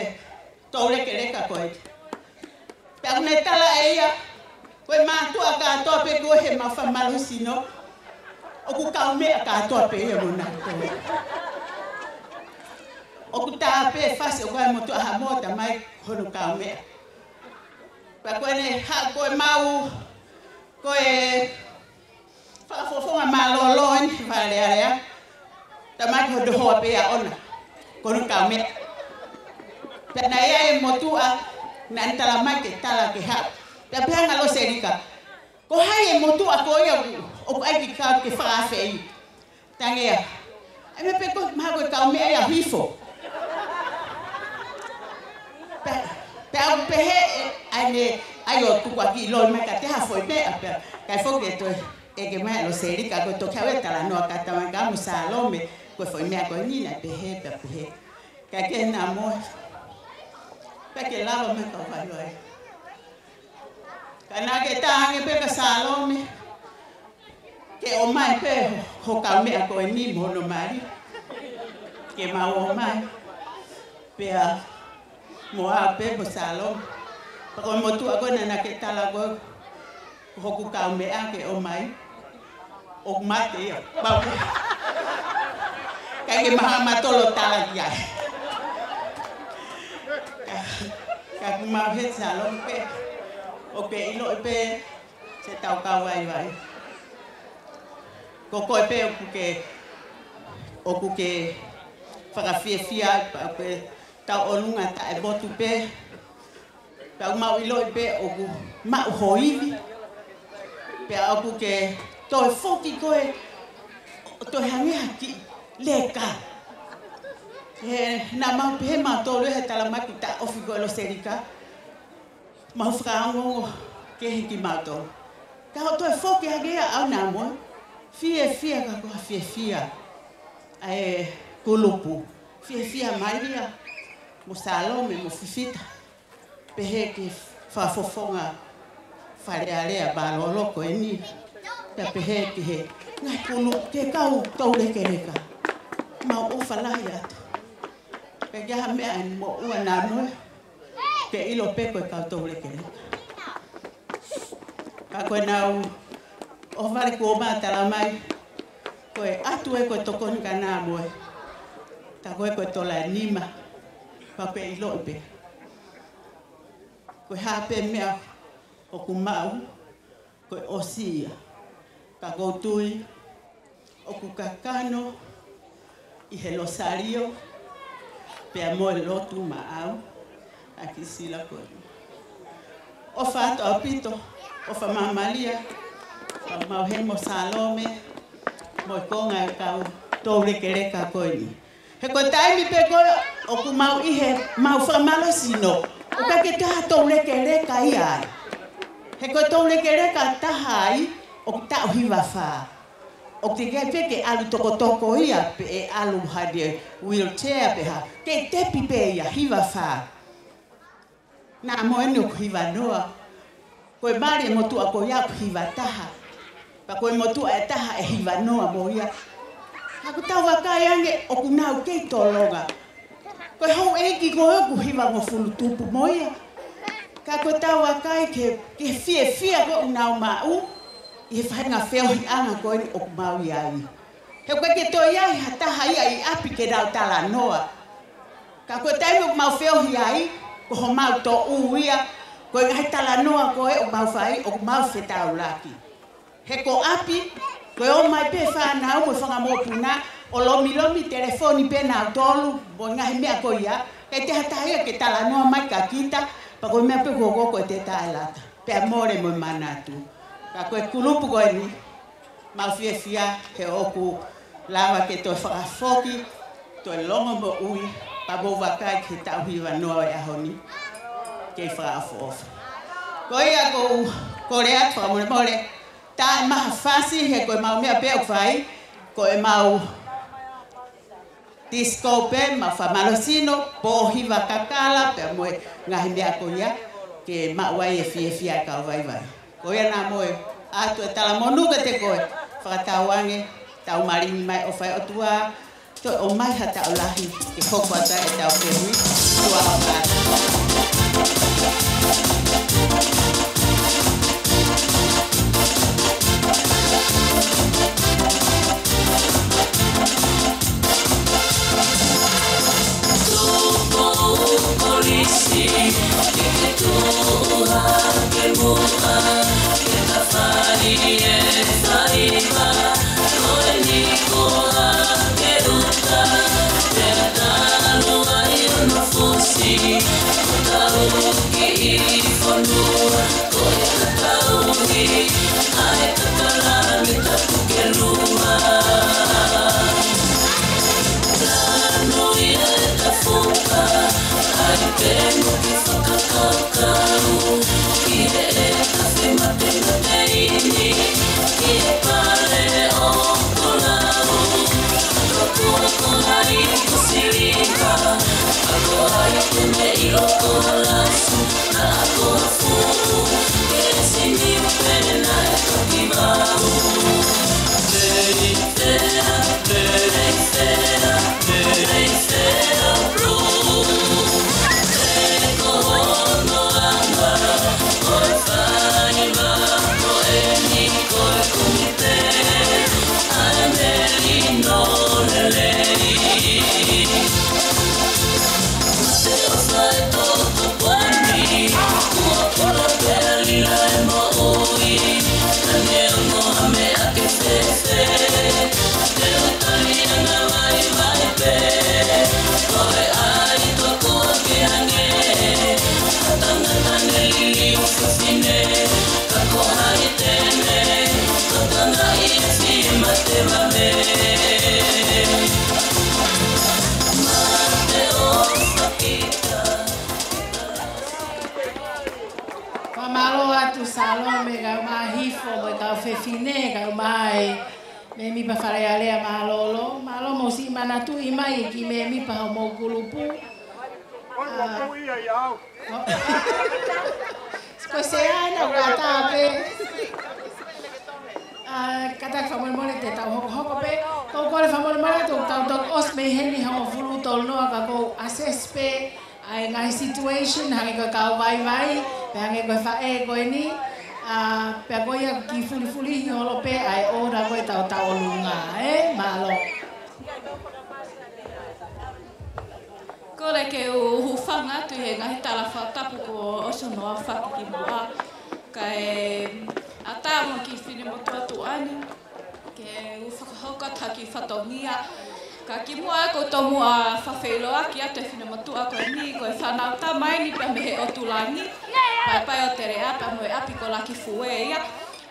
toulekeleka ko ē. Pea ʻoku ne tala ʻe ia, ko e mātuʻa kātoa pē ko ē he mau fāmili sino, ʻoku kaumeʻa kātoa pē ia mo nautolu. ʻOku tā pē fasi ʻoku ʻi ai e motuʻa Haʻamoa, tā mai hono kaumeʻa. Pea ko ʻene haʻu ko ē mau, ko e fakafofonga mālōlō eni he Fale Alea. Tā mai ko hono hoa pē ia ʻona, ko hono kaumeʻa. Pea naʻe ʻi ai e motuʻa naʻa ne tala mai ke tala ke haʻu. Pea pehē ange ʻa Loselika, ko hai e motuʻa ko ia ʻoku, ʻoku ʻai ke kau ke fakaafeʻi? Tangea. ʻAi mai pē ko e mahalo ko e kaumeʻa ia ʻo hifo. Pea, pea u pehē ʻe, ʻai ne, ʻai ʻo tukuakiʻi loi mai kiate au ha foʻi meʻa pea. Kae foki e toe, ʻeke mai ʻa Loselika, ko e toki haʻu e talanoa ka tā mai ka mo Salome, ko e foʻi meʻa ko eni naʻe pehē, pea pehē. Kae ke na mo. Pea ke lava mai kau vaivai. Ka naʻa ke tā ange pē kia Salome, ke ʻomai pē ho kaumeʻa ko eni mo hono mali. Ke mau ʻomai. Pea mo au pē mo Salome. Pea ko e motuʻa ko ē naʻa ke tala ko ē, ko hoku kaumeʻa ke ʻomai. ʻOku mate ia. Pau. ʻIkai ke maha matolo tala ki ai. Ka, ka ʻoku mau hē Salome pē. ʻOku ke ʻiloʻi pē, se tau kau vaivai. Ko koe pē ʻoku ke, ʻoku ke fakafiefia ai pea ʻoku ke tauʻolunga taʻe motu pē. Pea ʻoku mau ʻiloʻi pē ʻoku maʻu ho ivi. Pea ʻoku ke Toe foki koe, toe hangē ha kiʻi leka. He naʻa mau pehē mautolu he talamai ʻoku taʻofi koe ʻe Loselika. Mau fakaongoongo kehe kimautolu. Ka ʻo toe foki hake ia ʻa Namoe. Fiefia ka ko ha fiefia ʻa e kulupu. Fiefia mai ia mo Salome mo Fifita. Pehē ki he fakafofonga Fale Alea mālōlō ko eni. Pea pehē ki he ngaahi kulupu, ki he kau toulekeleka. Mau ʻofa lahi atu. Pea ʻikai ha meʻa ʻe moʻua Namoe ke ʻilo pē ko e kau toulekeleka. Ka ko ʻenau ʻohovale kuo mā talamai, ko e ʻatu ē ko e tokoni kia Namoe. Tā ko ē ko e tola ʻe nima, pea pē ʻiloʻi pē. Ko e hā pē meʻa ʻoku maʻu, ko e ʻosi ia. Ka ʻoku ou tui ʻoku kakano ʻi he Losalio, pea mo e lotu maʻau, ʻa e kiʻi sila ko eni. ʻOfa atu ʻaupito, ʻofa māmālie, ʻa mau heni mo Salome, mo e konga e kau toulekeleka ko eni. He ko e taimi pē ko ē ʻoku mau ʻi he mau fakamālohisino, ʻoku ʻikai ke toe ha toulekeleka ia ai. He ko e toulekeleka taha ai ʻoku taʻu hiva fā. ʻOku teʻeki ai pē ke ʻalu tokotoko ia pe ʻe ʻalu hadi e wheelchair pe hā. Ke tepi pē ia hiva fā. Namoe eni ʻoku hiva noa. Ko e mali e motuʻa ko ia ʻoku hiva taha. Pea ko e motuʻa ʻe taha ʻe hiva noa mo ia. Ka ʻoku tau vakai ange ʻoku nau kei tolonga. Ko e houʻeiki ko ē ʻoku hivangofulu tupu mo ia. Ka ʻoku tau vakai ki he, ki he fiefia ko ē ʻoku nau maʻu ʻi he faʻahinga feohiʻanga ko eni ʻoku mau ʻi ai. He ʻoku ʻikai ke toe ʻi ai ha taha ia ʻi ʻapi ke nau talanoa. Ka ko e taimi ʻoku mau feohi ai, ko homau toʻu ia, ko e ngaahi talanoa ko ē ʻoku mau fai, ʻoku mau fetaulaki. He ko ʻapi, ko e ō mai pē fānau mo e fanga mokopuna, ʻo lomilomi telefoni pē nautolu, mo e ngaahi meʻa ko ia, ʻikai toe ha taha ia ke talanoa mai kia kita, pea ko e meʻa pē ko ē ko e te taʻelata. Pea mole mo e manatu. Ka ko e kulupu ko eni, mau fiefia he ʻoku lava ke toe fakafoki, toe longomoʻui, pea mou vakai ki he taʻu hiva noa ʻo e ʻaho ni. Kei fakaʻofoʻofa. Ko ia ʻoku ou kole atu fakamolemole, tā e maha fasi he ko e mau meʻa pē ʻoku fai, ko e mau disco pē, mau fakamālohisino, pō hiva kakala, pea mo e ngaahi meʻa ko ia, ke maʻu ai e fiefia e kau vaivai. Ko ia Namoe, ʻoatu e talamonū kiate koe, fakatauange, tau malingi mai ʻofa ʻa e ʻOtua, toe ʻomai ha taʻu lahi, ke hoko atu ai ʻetau fehuʻi, tuʻa ʻo kātu. ʻAi, mēmipa Fale Alea mālōlō, mālō mo siʻi manatuʻi mai ki mēmipa homou kulupu. Ko e ua ko ia i au. Ko e sea ena ua tā pē. ʻA, kātaki fakamolemole te tau hokohoko pē. Ko e kole fakamolemole atu, tau toki ʻosi mei heni hongofulu tolu noa ka ʻoku ou assess pē ʻa e ngaahi situation, hangē ko e kau vaivai, pea hangē ko e faʻē ko eni, ʻa, pea ko ia kiʻi fulifulihi holo pē ʻa e ʻoua ko e tau tau ʻolunga, ē, mālō. Kole ke u hūfanga atu ʻi he ngaahi tala fakatapu kuo ʻosi hono aofaki kimuʻa. Kae ʻatā mo e kiʻi finemotuʻa tuʻa ni ke u fakahoko atu ha kiʻi fatongia. Ka kimuʻa ʻoku ou tomuʻa fakafeʻiloaki atu e finemotuʻa ko eni, ko e fānau tama eni pea mei he ʻotu langi, Paepae ʻo Teleʻa pea mo e ʻapi ko Lakifue ia.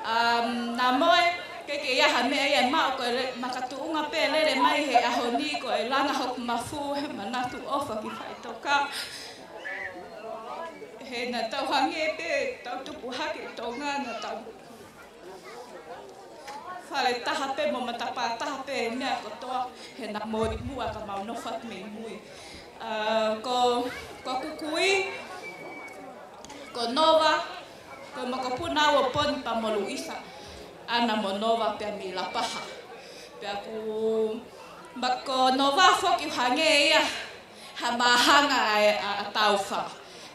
Um, naʻa mo e, ke ke ia ha meʻa ia ʻe maʻu ko e le-, makatuʻunga pē lele mai he ʻaho ni ko e langa hoku mafu he manatu ʻofa ki faʻitoka. He naʻa tau hangē pē, tau tupu hake ʻi Tonga, naʻa tau fale taha pē mo matapā taha pē meʻa kotoa, he naʻa mo e muʻa ka mau nofo atu mei mui. Uh, ko, ko hoku kui, ko Nova, ko e mokopuna ʻo Poni pea mo Luisa, ʻAna mo Nova pea mei Lapaha. Pea ʻoku, ma-, ko Nova foki ʻoku hangē ia ha māhanga ʻa, ʻa, ʻa Taufa.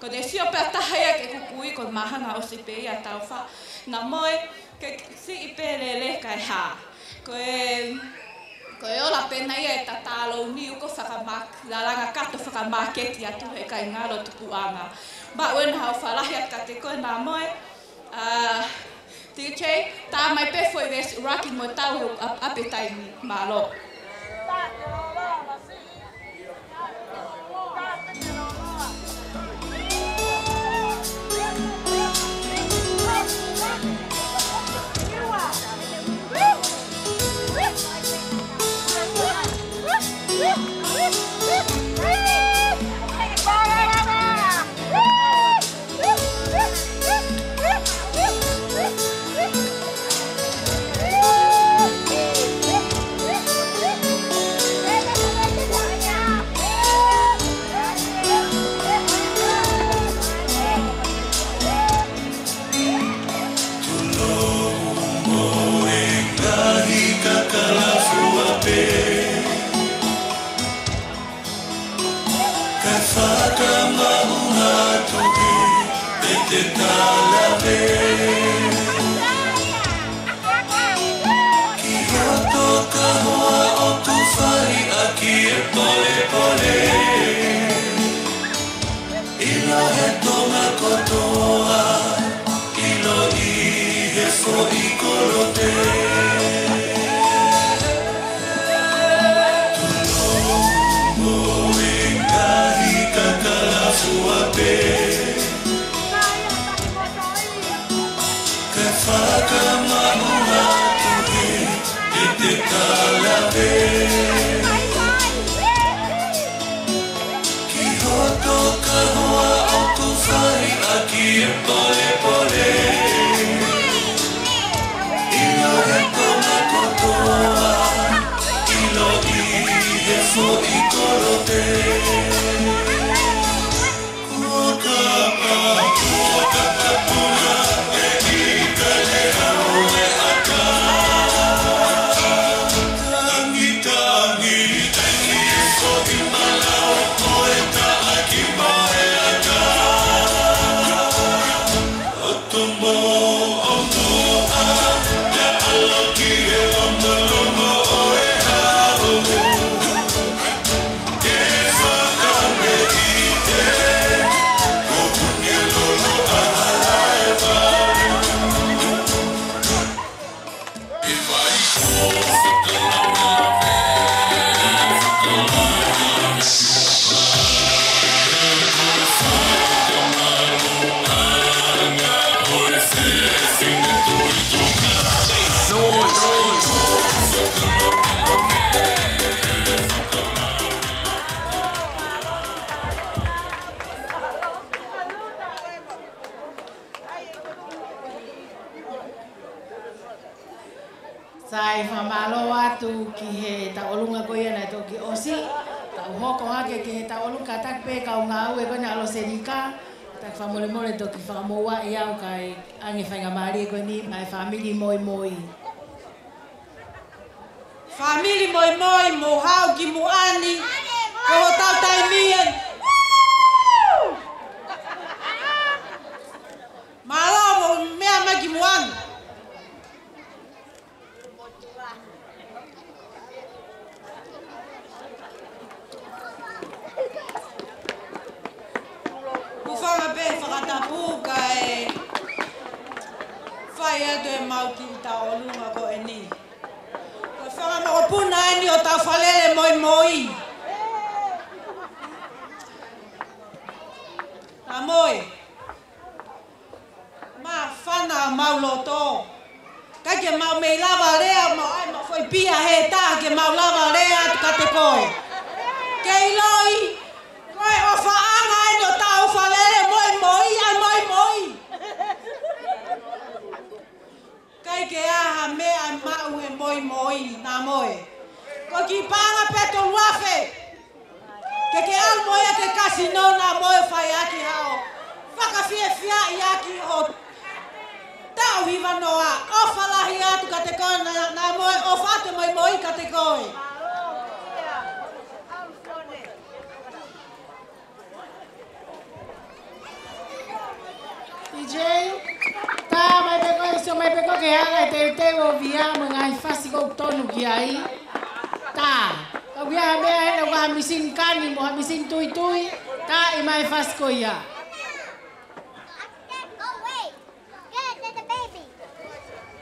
Ko ʻene sio pē ʻa taha ia ki heʻeku kui, ko e māhanga ʻosi pē ia ʻa Taufa. Naʻa mo e, ke siʻi pē lele kae hā. Ko e, ko e ola pē ena ia e tatā louni ʻoku fakamā-, lalanga kato fakamāketi atu he ʻikai ngalo tupuʻanga. Maʻu ena ha ʻofa lahi atu kiate koe naʻa mo e, ʻa, D J, tā mai pē foʻi veesi ʻuluaki mo tau he ʻa-, ʻape taimi, mālō. Tulou mo e ngaahi kakala fua pē. Kae fakamaʻunga atu ē, ʻe te talave. Ki hoto kahoa ʻoku fai ʻaki e polepole. ʻIlo he Tonga kotoa, ʻilo ʻi he foʻi kolope. Tulou mo e ngaahi kakala fua pē. Kae fakamaʻunga atu ē, ʻe te talave. Ki hoto kahoa ʻoku fai ʻaki e polepole. ʻIlo he Tonga kotoa, ʻilo ʻi he foʻi kolope. Kuo ka pa, kuo ka ka puna, ʻe ʻi ka le au e ʻata. Tangi atu ki he tauʻolunga ko ia naʻe toki ʻosi, tau hoko hake ki he tauʻolunga, kātaki pē kau ngāue ko ena ʻa Loselika, kātaki fakamolemole toki fakamoʻua ʻe au kae ʻange faingamālie ko eni maʻa e fāmili Moimoi. Fāmili Moimoi, mou haʻu ki muʻa ni, ko hotau taimi eni. Mālō, mou meʻa mai ki muʻa ni. Hūfanga pē he fakatapu kae fai atu ʻemau kiʻi tauʻolunga ko eni. Ko e fanga mokopuna eni ʻo Taufalele Moimoi. Naʻa mo e. Māfana homau loto. ʻIkai ke mau mei lava lea, mau ʻai homau foʻi pia he taha ke mau lava lea atu kiate koe. Ke ʻiloʻi, ko e ʻofaʻanga eni ʻo Taufalele Moimoi, ʻa Moimoi. ʻIkai ke ʻi ai ha meʻa ʻe maʻu ʻe Moimoi, naʻa mo e. Ko e kiʻi paʻanga pē ʻe tolu afe. Ke ke ʻalu mo ia ki he kasino, naʻa mo e, fai ʻaki haʻo fakafiefiaʻi ʻaki hoʻo taʻu hiva noa. ʻOfa lahi atu kiate koe, naʻa, naʻa mo e, ʻofa atu Moimoi kiate koe. D J, tā mai pē koe, sio mai pē koe ki he anga e teuteu ʻo Via mo e ngaahi fasi ʻoku tonu ki ai. Tā, ka ʻoku ʻi ai ha meʻa hena, ʻoku ʻi ai ha misini kani mo ha misini tuitui, tā ʻi mai e fasi ko ia. Get the baby.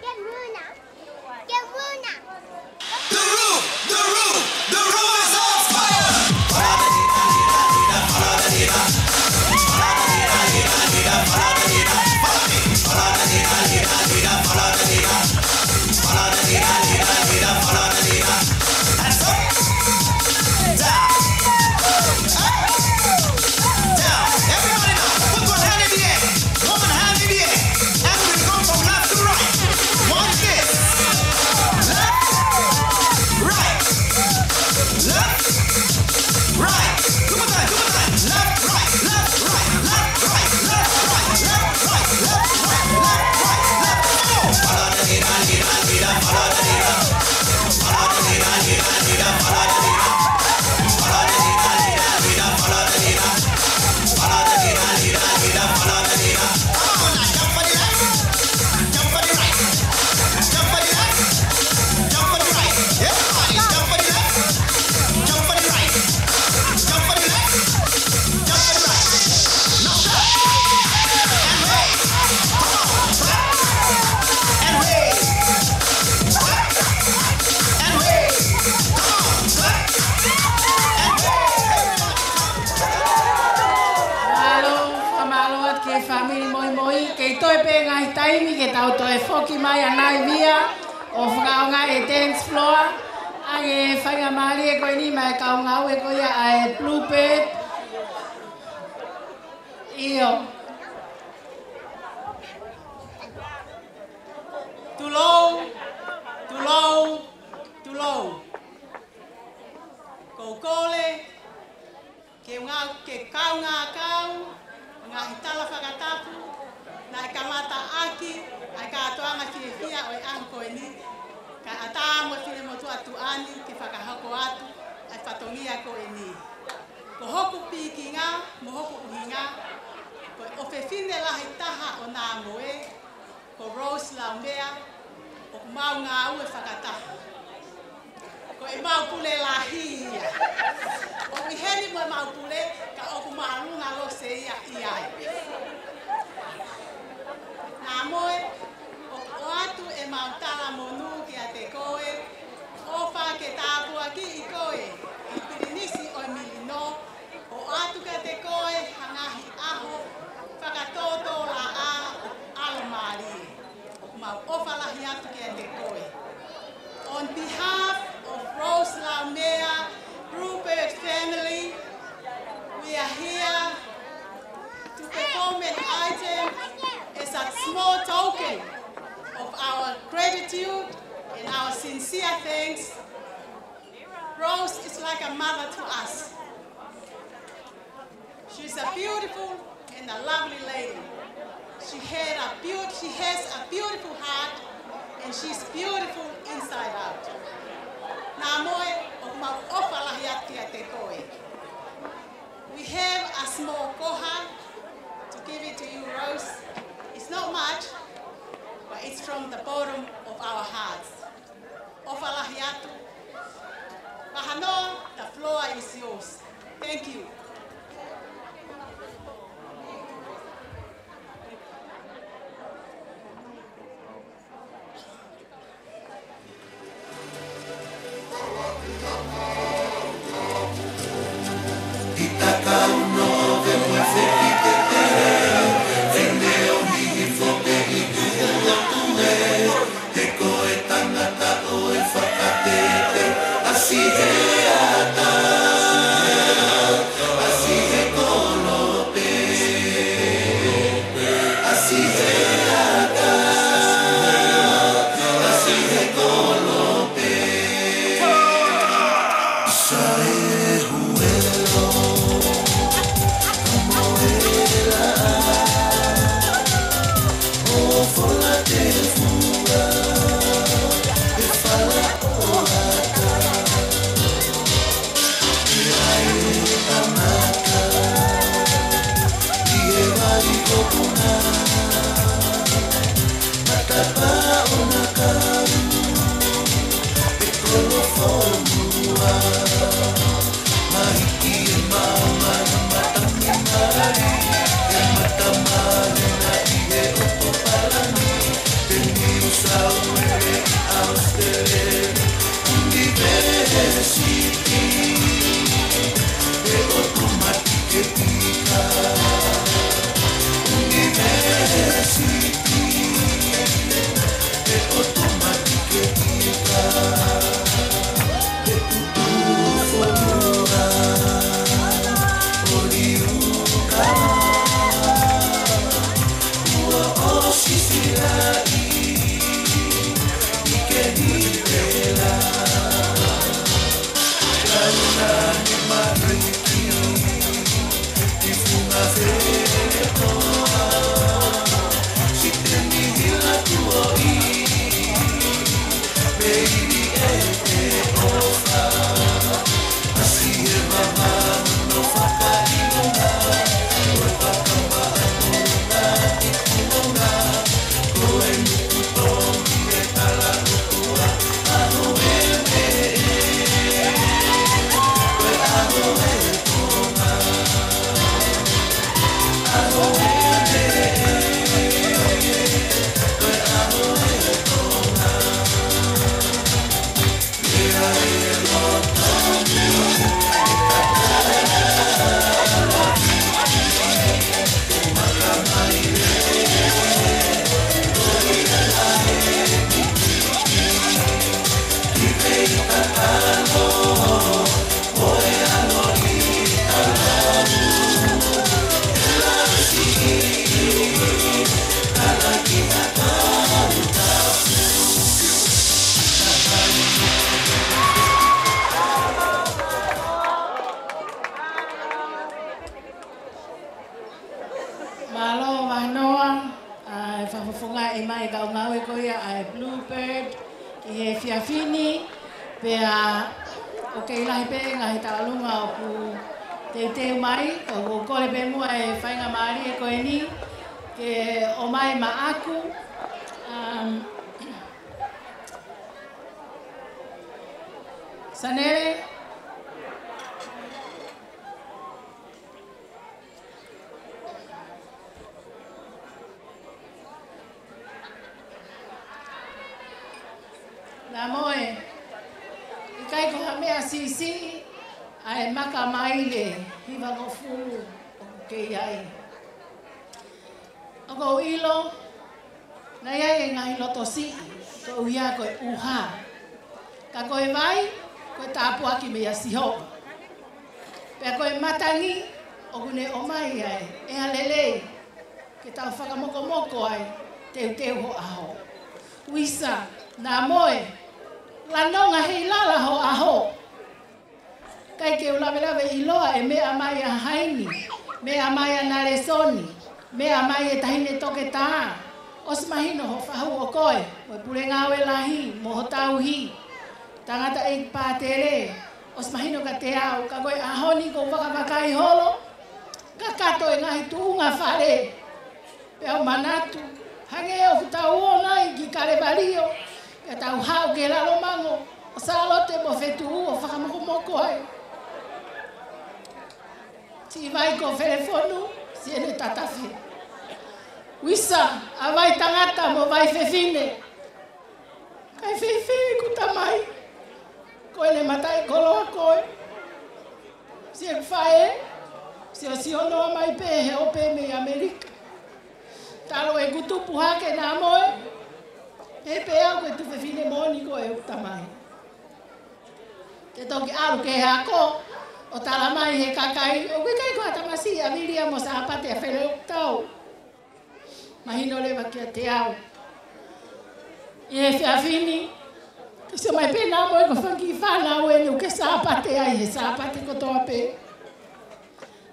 Get Luna. Get Luna. The room, the room, the room is on fire. Hands up. Down. Down. Everybody now, put one hand in the air. One hand in the air. And we go from left to right. Watch this. Left, right, left, right. Two more times, two more times. Left, right, left, right, left, right, left, right, left, right, left, right, left, right, left. Come on. Come on now, jump for the left, jump for the right, jump for the left, jump for the right. Everybody, jump for the left, jump for the right, jump for the left, jump for the right. No. And wait. Come on, clap. And wait. Clap. And wait. Come on, clap. And wait. Everybody, come. Mālō, fakamālō atu ki he fāmili Moimoi, kei toe pē ngaahi taimi ke tau toe foki mai ʻanai Via ʻo fakaʻaongaʻi e dance floor. ʻAnge faingamālie ko eni maʻa e kau ngāue ko ia ʻa e Bluebird. ʻIo. Tulou, tulou, tulou. Ko e kole ke ngā-, ke kaungā kau, ngaahi tala fakatapu, naʻe kamata ʻaki ʻa e kātoanga fiefia ʻo e ʻaho ko eni, kae ʻatā mo e Finemotuʻa Tuʻa ni ke fakahoko atu ʻa e fatongia ko eni. Ko hoku pikinga mo hoku ʻuhinga, ko e ʻofefine lahi taha ʻo Nāmoe, ko Rose Laumea, ʻoku mau ngāue fakataha. Ko ʻemau pule lahi ia. ʻOku ʻi heni mo ʻemau pule, ka ʻoku māʻolunga Lose ia ʻi ai. Nāmoe, ʻoku ʻoatu ʻemau talamonū kiate koe, ʻofa ke tāpuakiʻi koe ʻi he pilinisi ʻo e milino, ʻoatu kiate koe ha ngaahi ʻaho fakatōtōlaʻā ʻo e ʻalomālie. ʻOku mau ʻofa lahi atu kiate koe. On behalf of Rose Laumea, Bluebird family, we are here to perform an item as a small token of our gratitude and our sincere thanks Like a mother to us. She's a beautiful and a lovely lady. She had a beaut-, she has a beautiful heart and she's beautiful inside out. Namoe, ʻoku mau ʻofa lahi atu kiate koe. We have a small koha to give it to you, Rose. It's not much, but it's from the bottom of our hearts. ʻOfa lahi atu. Vahanoa, the floor is yours. Thank you. Mālō Vahanoa, ʻa e fakafofongaʻi mai e kau ngāue ko ia ʻa e Bluebird ʻi he efiafi ni, pea ʻoku kei lahi pē ngaahi tauʻolunga ʻoku teuteu mai, ka ʻoku ou kole pē muʻa e faingamālie ko eni ke ʻomai maʻaku, um, Sanele. Namoe, ʻikai ko ha meʻa siʻisiʻi ʻa e maka maile hivangofulu ʻoku kei ai. ʻOku ou ʻilo, naʻe ʻi ai e ngaahi loto siʻi, koeʻuhi ko e ʻuha. Ka ko e vai, ko e tāpuaki meia Sihova. Pea ko e matangi, ʻoku ne ʻomai ai e ʻea lelei, ke tau fakamokomoko ai, teuteu ho ʻaho. Uisa, namoe, lanonga hei lala ho ʻaho. ke u lavelave ʻiloa e meʻa mai ʻa Haini, meʻa mai ʻa Nalesoni, meʻa mai e taʻahine toketā. ʻOsi mahino hoʻo fahu ʻo koe, mo e pulengāue lahi, mo ho tauhi. Tangataʻeiki pātele, ʻosi mahino kiate au, ka ko e ʻaho ni ʻoku ou vakavakai holo, kakato e ngaahi tuʻunga fale. Pea u manatu, hangē ʻoku tau ō nai ki Kalevalio, pea tau haʻu ki Lalomango, ʻo Sālote mo Fetuʻu ʻo fakamokomoko ai. Siʻi vai ko Felefonu, siʻene tatafe. Uisa, ʻa vai tangata mo vai fefine. Kae fēfē ʻeku tamai? Ko ʻene mataʻikoloa koe. Siʻeku faʻē, siʻo siʻo noa mai pē he ope mei ʻAmelika. Talu ʻeku tupu hake Namoe, he pē au ko e tuofefine moʻoni ko ʻeku tamai. Te toki ʻalu ki he ako, ʻo tala mai he kakai, ʻoku ʻikai ko ha tamasiʻi ʻa Viliami mo Sāpate ʻa Feleʻokitau. Mahino leva kiate au. ʻI he efiafi ni, ke sio mai pē Namoe ko e fanga kiʻi fānau eni ʻoku ke Sāpate ai he Sāpate kotoa pē.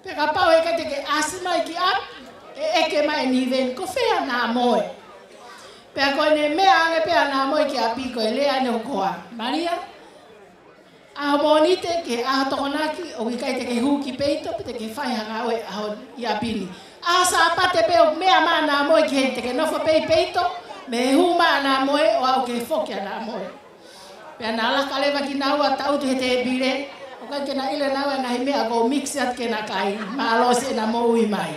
Pea kapau ʻe ʻikai te ke ʻasi mai ki ʻapi, ʻe ʻeke mai ʻe Niveni, ko fē ʻa Namoe? Pea ko ʻene meʻa ange pē ʻa Namoe ki ʻapi ko e lea ʻeni ʻoku ʻoatu. Malia, ʻaho Mōnite ki he ʻaho Tokonaki, ʻoku ʻikai te ke hū ki peito, pe te ke fai ha ngāue ʻaho ʻi ʻapi ni. ʻAho Sāpate pē ʻoku meʻa mai ʻa Namoe ki heni, te ke nofo pē ʻi peito, mei he hū mai ʻa Namoe ʻo aʻu ki he foki ʻa Namoe. Pea na laka leva kinaua ʻo taʻutu he tēpile, ʻoku ʻikai ke na ʻilo ʻe naua e ngaahi meʻa ʻoku ou mix atu ke na kai, mālō siʻena moʻui mai.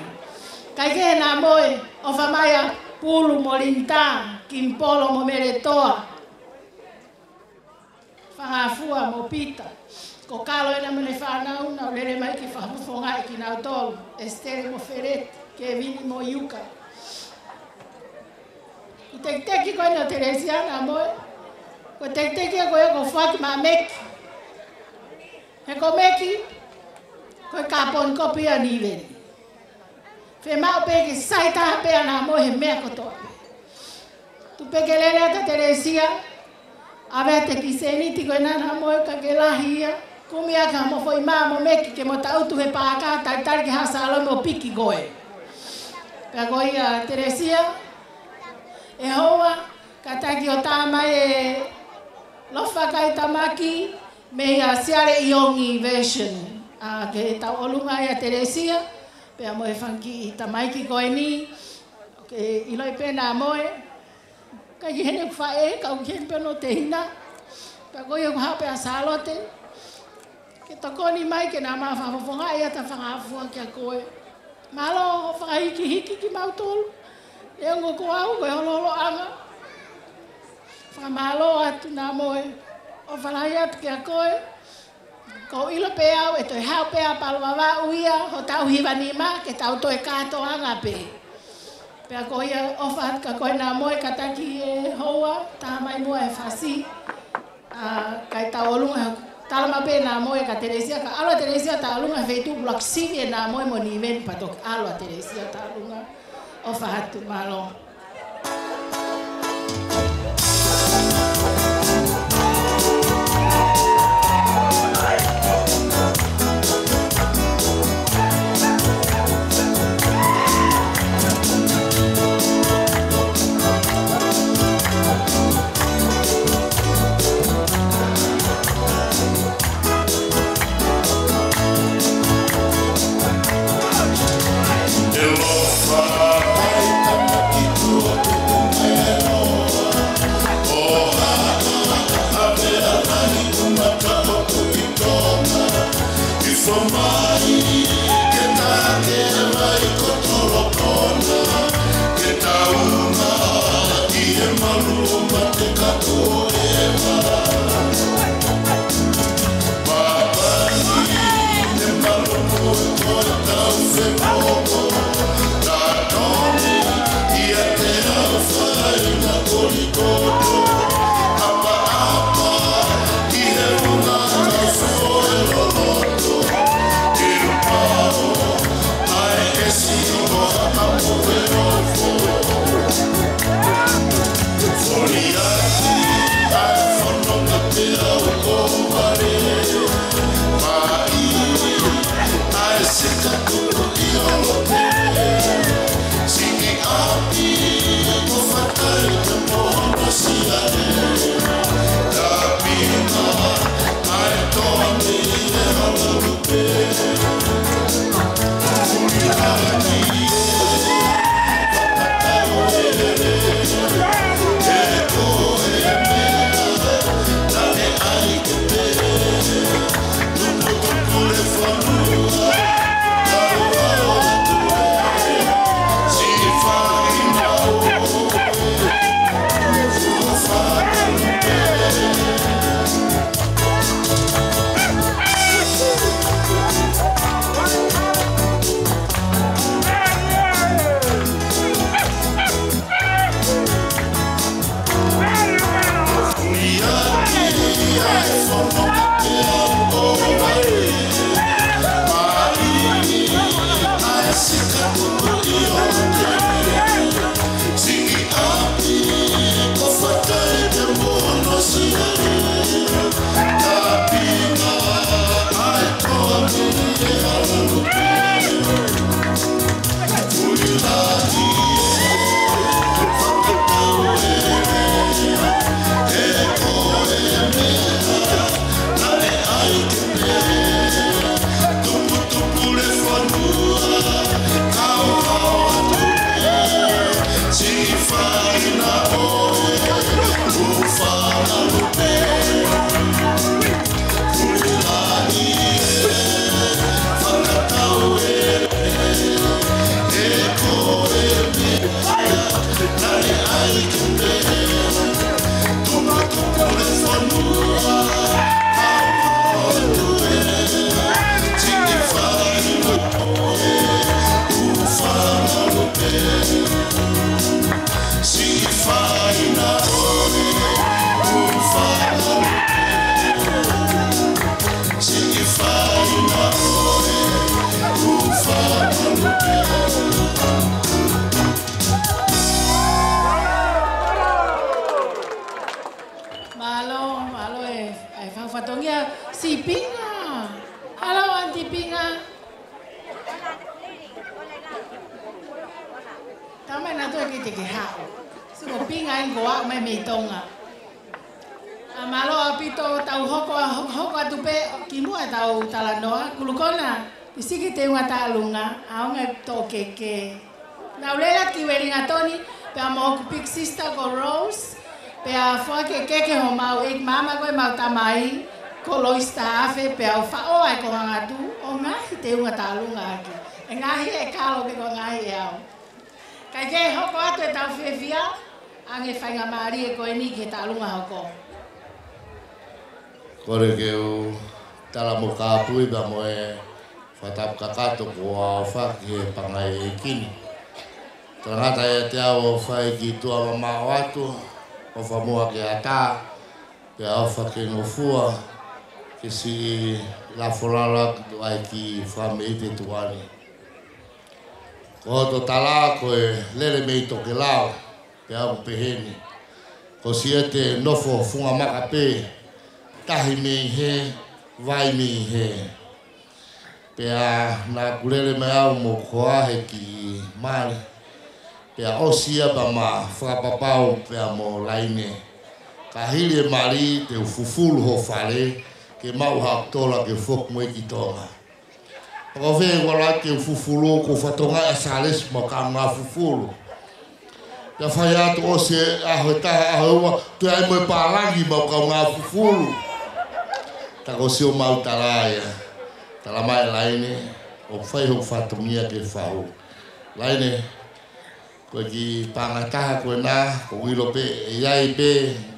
Kae kehe Namoe, ʻofa mai ʻa Pulu mo Linitā, Kimipolo mo Meletoa. Fangafua mo Pita. Ko Kalo ʻena mo ʻene fānau, naʻa nau lele mai ke fakafofongaʻi kinautolu. Esitele mo Feleti, Kevini mo Iuka. Ko e tekiteki ko eni ʻo Telesia Namoe. Ko e tekiteki ko ē ʻoku foaki maʻa Meki. He ko Meki, ko e carbon copy ʻa Niveni. Fiemaʻu pē ke sai taha pē ʻa Namoe he meʻa kotoa pē. Tuku pē ke lele atu ʻa Telesia, ʻave atu e kiʻi sēniti ko ena ʻa Namoe ka ke lahi ia, kumi atu mo foʻi mā mo Meki ke mo taʻutu he paaka, talitali ki he Haʻa Sālomi ʻo piki koe. Pea ko ia Telesia, ʻe Houa, kātaki ʻo tā mai e Lofa Kai Tamaki, mei a Siale ʻIongi version, ʻa, ki he tauʻolunga ʻa Telesia, pea mo e fanga kiʻi tamaiki ko eni, ke ʻiloʻi pē Namoe, ʻikai ke ʻi heni ʻeku faʻē, ka ʻoku ʻi heni pē hono tehina, pea ko ia ʻoku haʻu pē ʻa Sālote, ke tokoni mai ke na ma fakafofongaʻi ʻa e fangafua kiate koe. Mālō hoʻo fakahikihiki kimautolu. Neongo ko au, ko e holoholoʻanga. Fakamālō atu Namoe. ʻOfa lahi atu kiate koe. ʻOku ou ʻilo pē au, ʻe toe haʻu pē ʻa Palo Vavaʻu ia, hotau hiva nima, ke tau toe kātoanga pē. Pea ko ia ʻofa atu kia koe Namoe, kātaki ʻe Houa, tā mai muʻa e fasi. ʻA, kae tauʻolunga, tala mai pē Namoe kia Telesia, ka ʻalu ʻa Telesia tauʻolunga he feituʻu ʻoku ʻuluaki sivi ʻe Namoe mo Niveni pea toki ʻalu ʻa Telesia tauʻolunga. ʻOfa atu, mālō. Pinga. Hello, Aunty Pinga. Tamai na toe ki te ke haʻu. Sio ko Pinga ʻi ko au mai mei Tonga. ʻA, mālō ʻaupito, tau hoko, hoko, hoko atu pē ki muʻa ʻetau talanoa. Kulukona, pisiki Teunga Taʻalunga, ʻaonga e toʻo keke. Naʻa ku lele ki Uelingatoni, pea mo hoku big sister ko Rose, pea foaki e keke homau ʻeiki maama ko ʻemau tamai, ko Lois Tafe, pea u faʻo ai ko Hangatu, ʻo ngaohi Teunga Taʻalunga ʻaki. ʻE ngaohi e kalo ke ko e ngaohi ʻe au. Kae ke hoko atu ʻetau fiefia, ʻange faingamālie ko eni ki he taʻalunga hoko. Kole ke u tala mo kāpui pea mo e fakatapu kakato kuo ʻofa ki he pangai ʻeiki ni. Talangata ʻiate au ʻofa ʻi ki tuʻa mamaʻo atu, ʻofa muʻa ke ʻatā, pea ʻofa ke ngofua, ke siʻi lafolala ki tuʻa ʻi ki fāmili te tuʻa ni. Ko hoto tala ko e lele mei Tokelau, pea ʻoku pehē ni. Ko siʻete nofo funga maka pē, tahi mei hē, vai mei hē. Pea naʻa ku lele mai au mo koa he kiʻi mali. Pea ʻosi ia pea ma fakapapau pea mo Laine. Ka hili e mali te u fufulu ho fale, ke maʻu haʻaku tola ke foki mo ia ki Tonga. Pea ko fē ʻoku ala ke u fufulu, ko fatongia ʻa Salesi mo e kaungā fufulu. Pea fai atu ʻosi e ʻaho ʻe taha, ʻaho ʻe ua, toe ʻai mo e pālangi mo e kaungā fufulu. Tā ko e sio mau tala ia. Tala mai Laine, ʻoku fai hoku fatongia ke fahu. Laine, ko e kiʻi paʻanga taha ko ena, ʻoku ou ʻilo pē, ʻe ʻi ai pē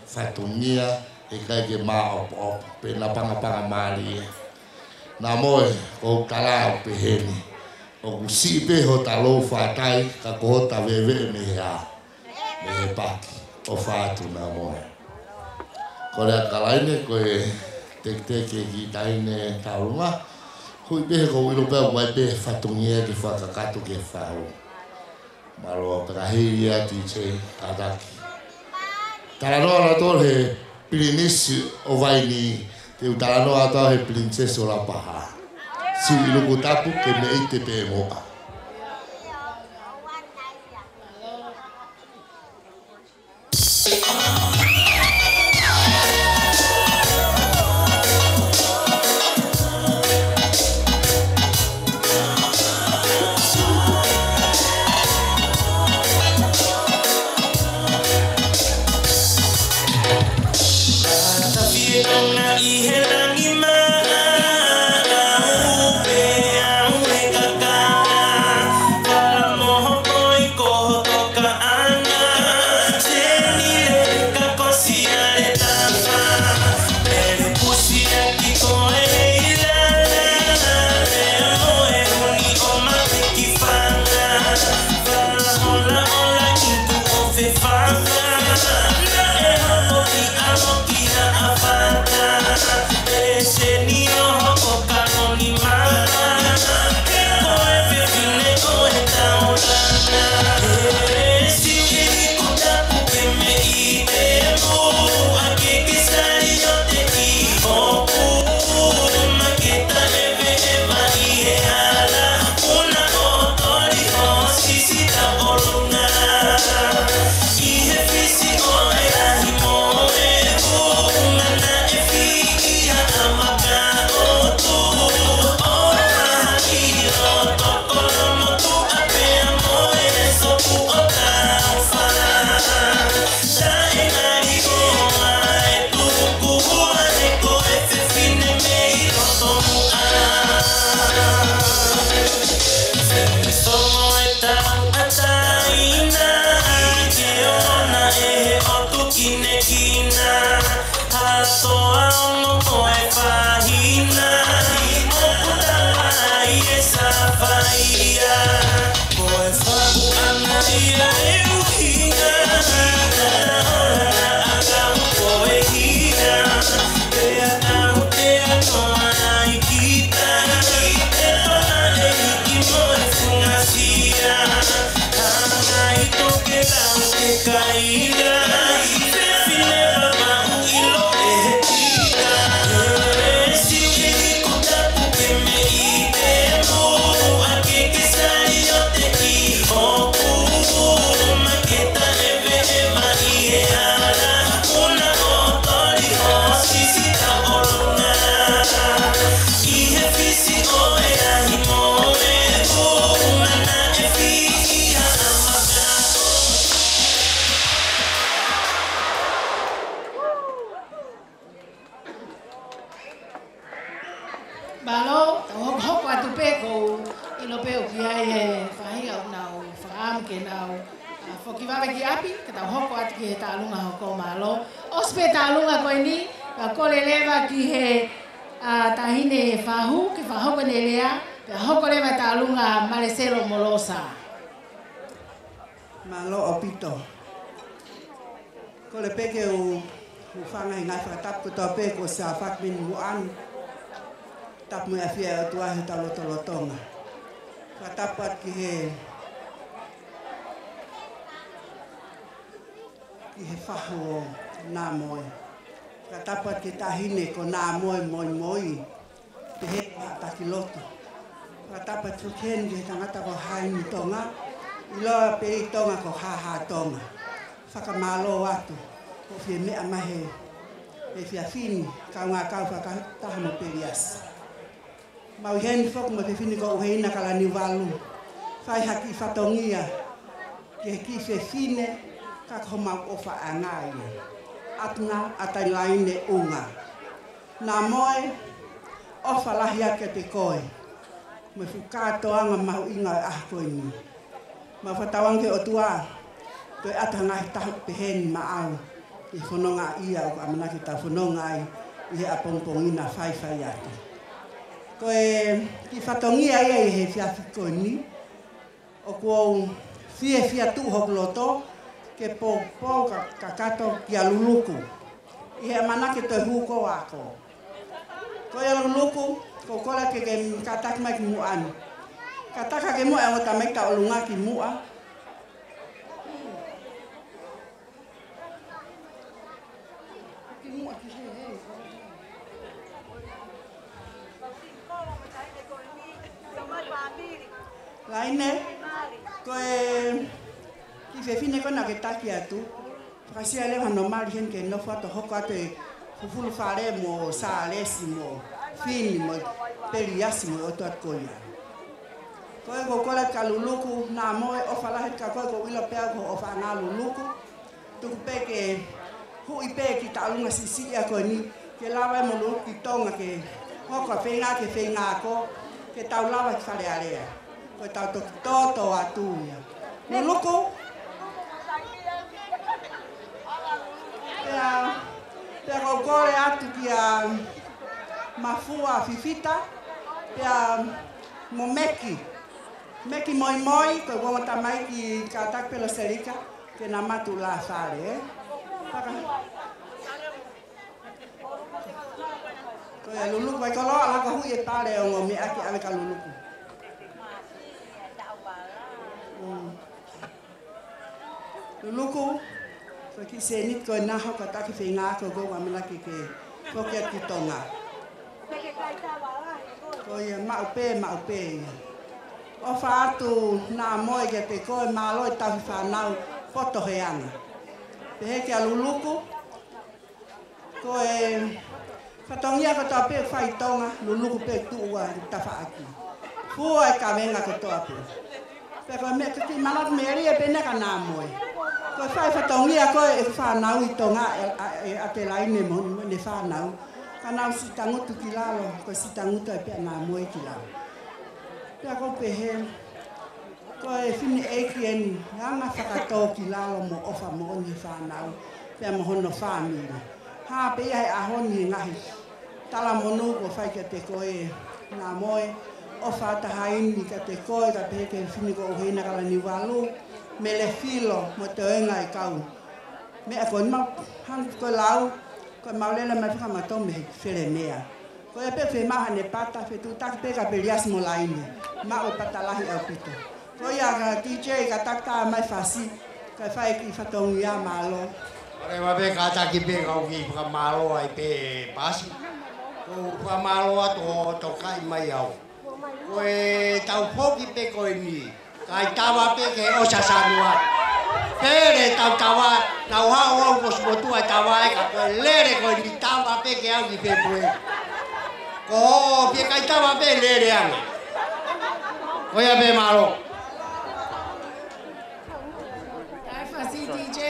fatongia, ʻe ʻikai ke māʻopoʻopo, pe naʻa pangapanga mālie. Naʻa mo e, ko hoku tala ʻoku pehē ni. ʻOku siʻi pē hota lou fatai, ka ko hota veveʻe mei he ʻā, mei he paki, ʻofa atu naʻa mo e. Kole atu kia Laine, ko e teketeke ki Taʻahine Taʻalunga. Hui pē he ʻoku ou ʻilo pē ʻoku ʻi ai pē fatongia ke fakakakato ke fahu. Mālō, pea ka hili ia T J, kātaki. Talanoa atu he Pilinisi ʻo Vainī, te u talanoa atu he Pilinisesi ʻo Lapaha. Siu ʻi Lukutapu ke meʻite pē muʻa. Mālō, tau hokohoko atu pē, ʻoku ou ʻilo pē ʻoku ʻi ai e faʻahinga ʻoku nau fakaʻamu ke nau, ā, foki vave ki ʻapi, ka tau hoko atu ki he tālunga hoko. Mālō. ʻOsi pē tālunga ko eni, ka kole leva ki he, ā, taʻahine fahu, ke fakahoko ʻene lea, pea hoko leva tālunga Maleselo mo Losa. Mālō ʻaupito. Kole pē ke u, u hūfanga he ngaahi fakatapu kotoa pē kuo ʻosi fakahoko mei muʻa ni. Tapu mo e ʻafio ʻa e ʻOtua he tau lotolotonga. Fakatapu atu ki he, ki he fahu ʻo Namoe. Fakatapu atu ki he taʻahine ko Namoe Moimoi. Pehē ko Haʻatakilota. Fakatapu atu foki heni ki he tangata ko Haini Tonga, ʻiloa pē ʻi Tonga ko Haha Tonga. Fakamālō atu, ʻoku fie meʻa mai he, he efiafi ni, kaungā kau fakataha mo Peliasi. Mau ʻi heni foki mo e fefine ko ʻUheina Kalaniuvalu. Fai ha kiʻi fatongia ki he kiʻi fefine, ka ko homau ʻofaʻanga ia. ʻAtena ʻAtailaine Unga. Namoe, ʻofa lahi atu kiate koe mo e fuʻu kātoanga mahuʻinga ʻo e ʻaho ko eni. Mau fakatauange ki he ʻOtua, toe ʻatu ha ngaahi taʻu pehē ni maʻau, ʻi he fononga ia ʻoku ʻamanaki ke tau fononga ai ʻi he ʻapongipongi na faifai atu. Ko e kiʻi fatongia ia ʻi he efiafi ko eni, ʻoku ou fiefia tuʻu hoku loto ke poupou ka, kakato kia Luluku. ʻI he ʻamanaki ke toe hū koe ʻo ako. Ko ia Luluku, ʻoku ou kole ke ke kātaki mai ki muʻa ni. Kātaki ki muʻa e ongo tamaiki tauʻolunga ki muʻa. Ki muʻa ki he, he. Laine, ko e kiʻi fefine ko ena ke taki atu. Fakasia leva hono mali heni ke nofo atu hoko atu e fufulu fale mo Sālesi mo Fini mo Peliasi mo e ʻOtua ko ia. Ko e ʻoku ou kole kia Luluku, Namoe, ʻofa lahi kia koe, ʻoku ou ʻilo pē au ko e ʻofaʻanga ʻa Luluku. Tuku pē ke huʻi pē ki tālunga siʻisiʻi ia ko eni, ke lava mo Luluku ki Tonga ke hoko ʻa Feinga ki he Feinga ko, ke tau lava ki Fale Alea. Ko e tau toki toto atu ia. Luluku. Pea, pea ʻoku ou kole atu kia Mafua Fifita, pea mo Meki. Meki Moimoi, ko e ongo tamaiki kātaki pē Loselika, ke na matu la fale, ē? Paka. Ko ia Luluku, ʻai koloa la ka huʻi e pale ʻo e ongo meʻa ke ʻave kia Luluku. Mm. Luluku, ko e kiʻi sēniti ko ena hoʻo kātaki Feinga ko, ʻoku ou ʻamanaki ke foki atu ki Tonga. Ko ia maʻu pē, maʻu pē ia. ʻOfa atu Namoe kiate koe, mālō e tauhi fānau poto he anga. Pehē kia Luluku, ko e fatongia kotoa pē ʻoku fai ʻi Tonga, Luluku pē tuʻu ai tafaʻaki. Fua e kavenga kotoa pē. Pea ko e meʻa ke kiʻi manatu melie pē ena kia Namoe. Ko e fai fatongia ko e fānau ʻi Tonga, e, a, e ʻAtelaine mo, mo ʻene fānau. Ka nau siʻi tangutu ki lalo, ko e siʻi tangutu ai pē ʻa Namoe ki lalo. Pea ʻoku ou pehē, ko e fineʻeiki eni, anga fakatōkilalo mo ʻofa moʻoni he fānau, pea mo hono fāmili. Hā pē ia he ʻaho ni he ngaahi talamonū kuo fai kiate koe Namoe, ʻofa atu ʻa Haini kiate koe, kae pehē ki he fefine ko ʻUheina Kalaniuvalu, Melefilo, mo e toenga e kau. Meʻa ko eni mau, hangē ko e lau, ko e mau lele mai fakamatomeu he felemea. Ko ia pē fe maha ne pata, fetuʻutaki pē kia Peliasi mo Laine. Maʻu e pata lahi ʻaupito. Ko ia ka D J, kātaki mai Fasi, kae fai e kiʻi fatongia mālō. Ore wa pē kātaki pē kau kiʻi fakamālō ai pē Fasi. ʻOku ou fakamālō atu hoʻo tokaʻi mai au. Ko e tau foki pē ko eni, kae tava pē ke ʻosi ʻa Sānuali. Pele tau tava, nau haʻu au ko Simotua e tava e ka ko e lele ko eni tava pē ke au ki Fepueli. Ko hoʻo pē kae tava pē lele ange. Ko ia pē mālō. Kae Fasi D J.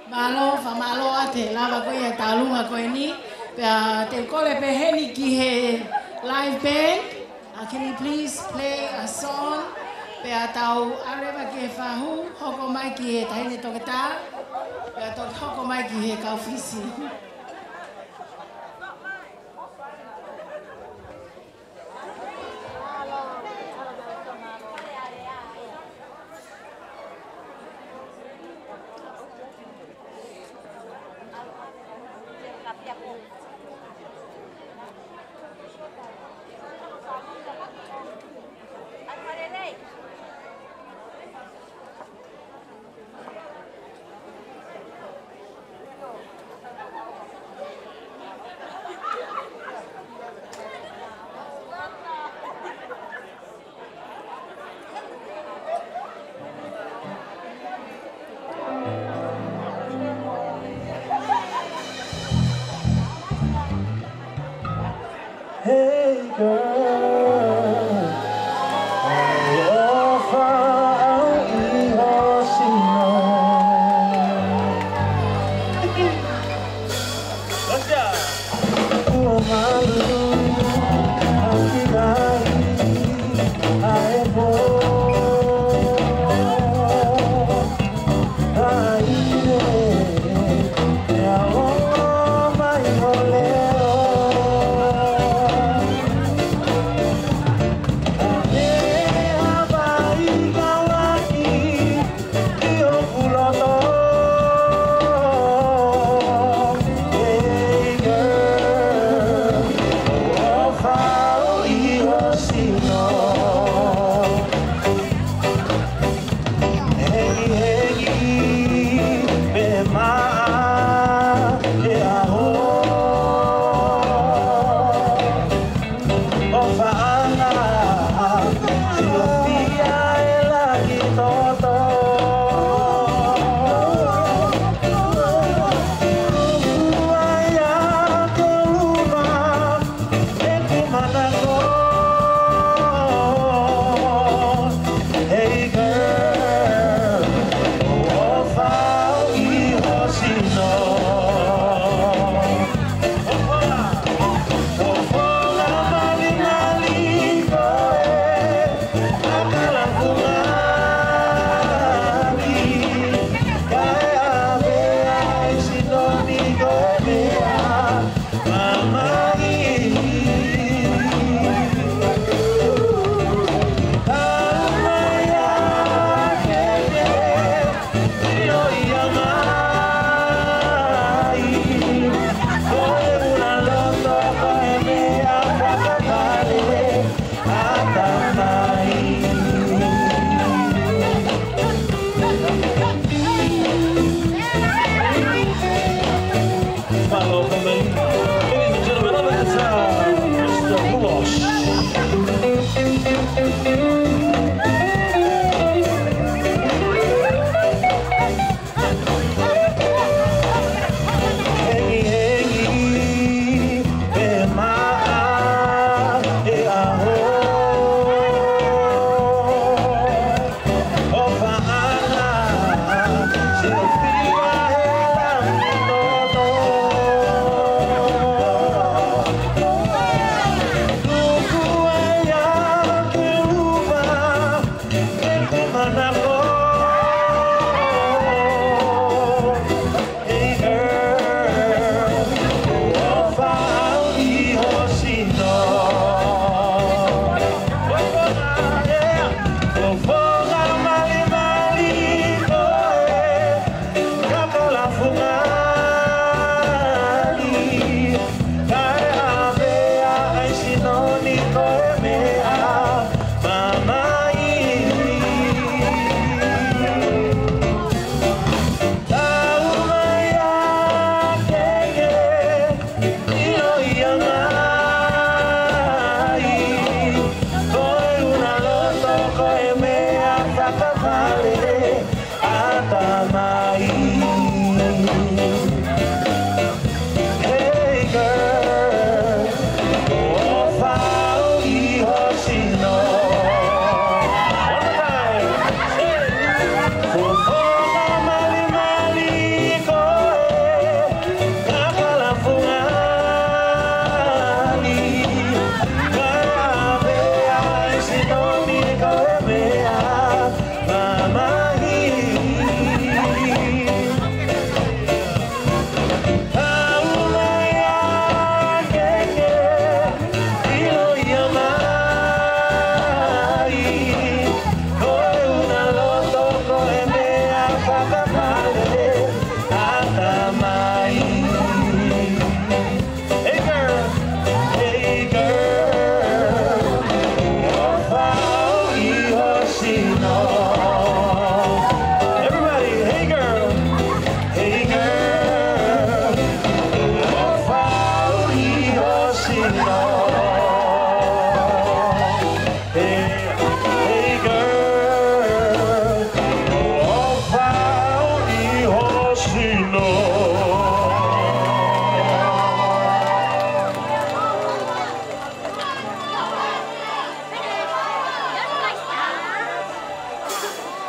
Mālō, fakamālō atu he lava ko ia e tauʻolunga ko eni. Pea te u kole pē heni ki he live band. Uh, can you please play a song? Pea tau ʻalu leva ki he fahu, hoko mai ki he taʻahine toketā. Pea toki hoko mai ki he kau Fisi.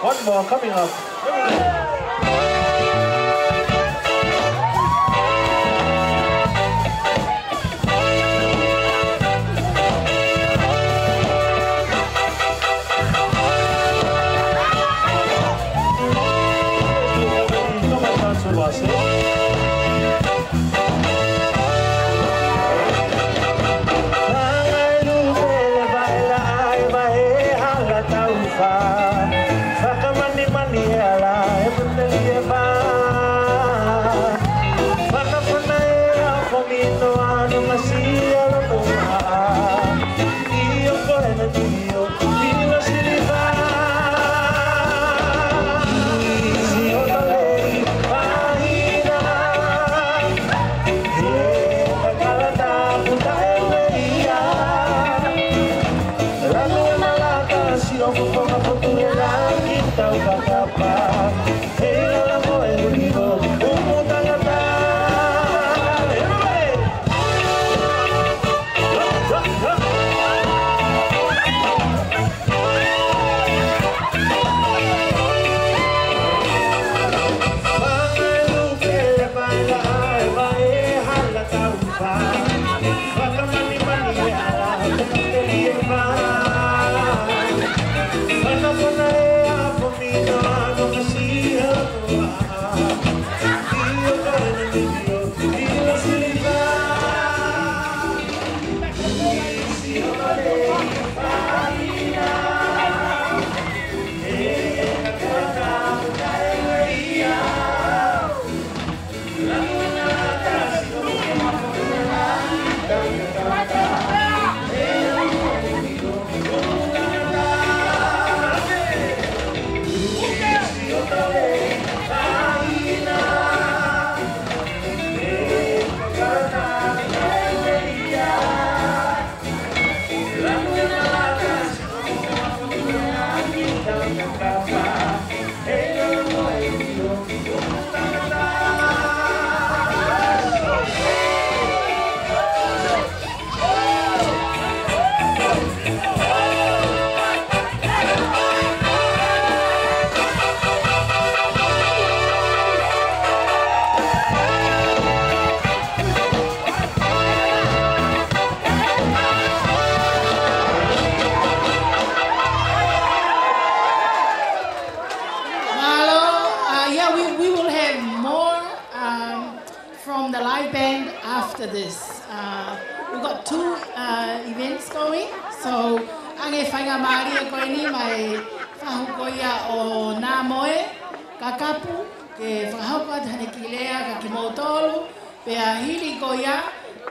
One more coming up. Fakamanimani e ala e puteli e vā. Fanafana e akomino ano masia lo ko a. Io ko ena io, io siliva. Sio talei, pahina. He kakala tapu taʻe meia. Lanu e malaka, sio fofonga potu e langi tau kakapa. He lala mo e uni o, umu tangata. Everybody! Mālō, uh, yeah, we, we will have more, um, from the live band after this. Uh, we've got two, uh, events going, so ʻoange faingamālie ko eni mai fakahoko ia ʻo Namoe, Kakapu, ke fakahoko atu haʻane kiʻi lea kia kimoutolu, pea hili ko ia,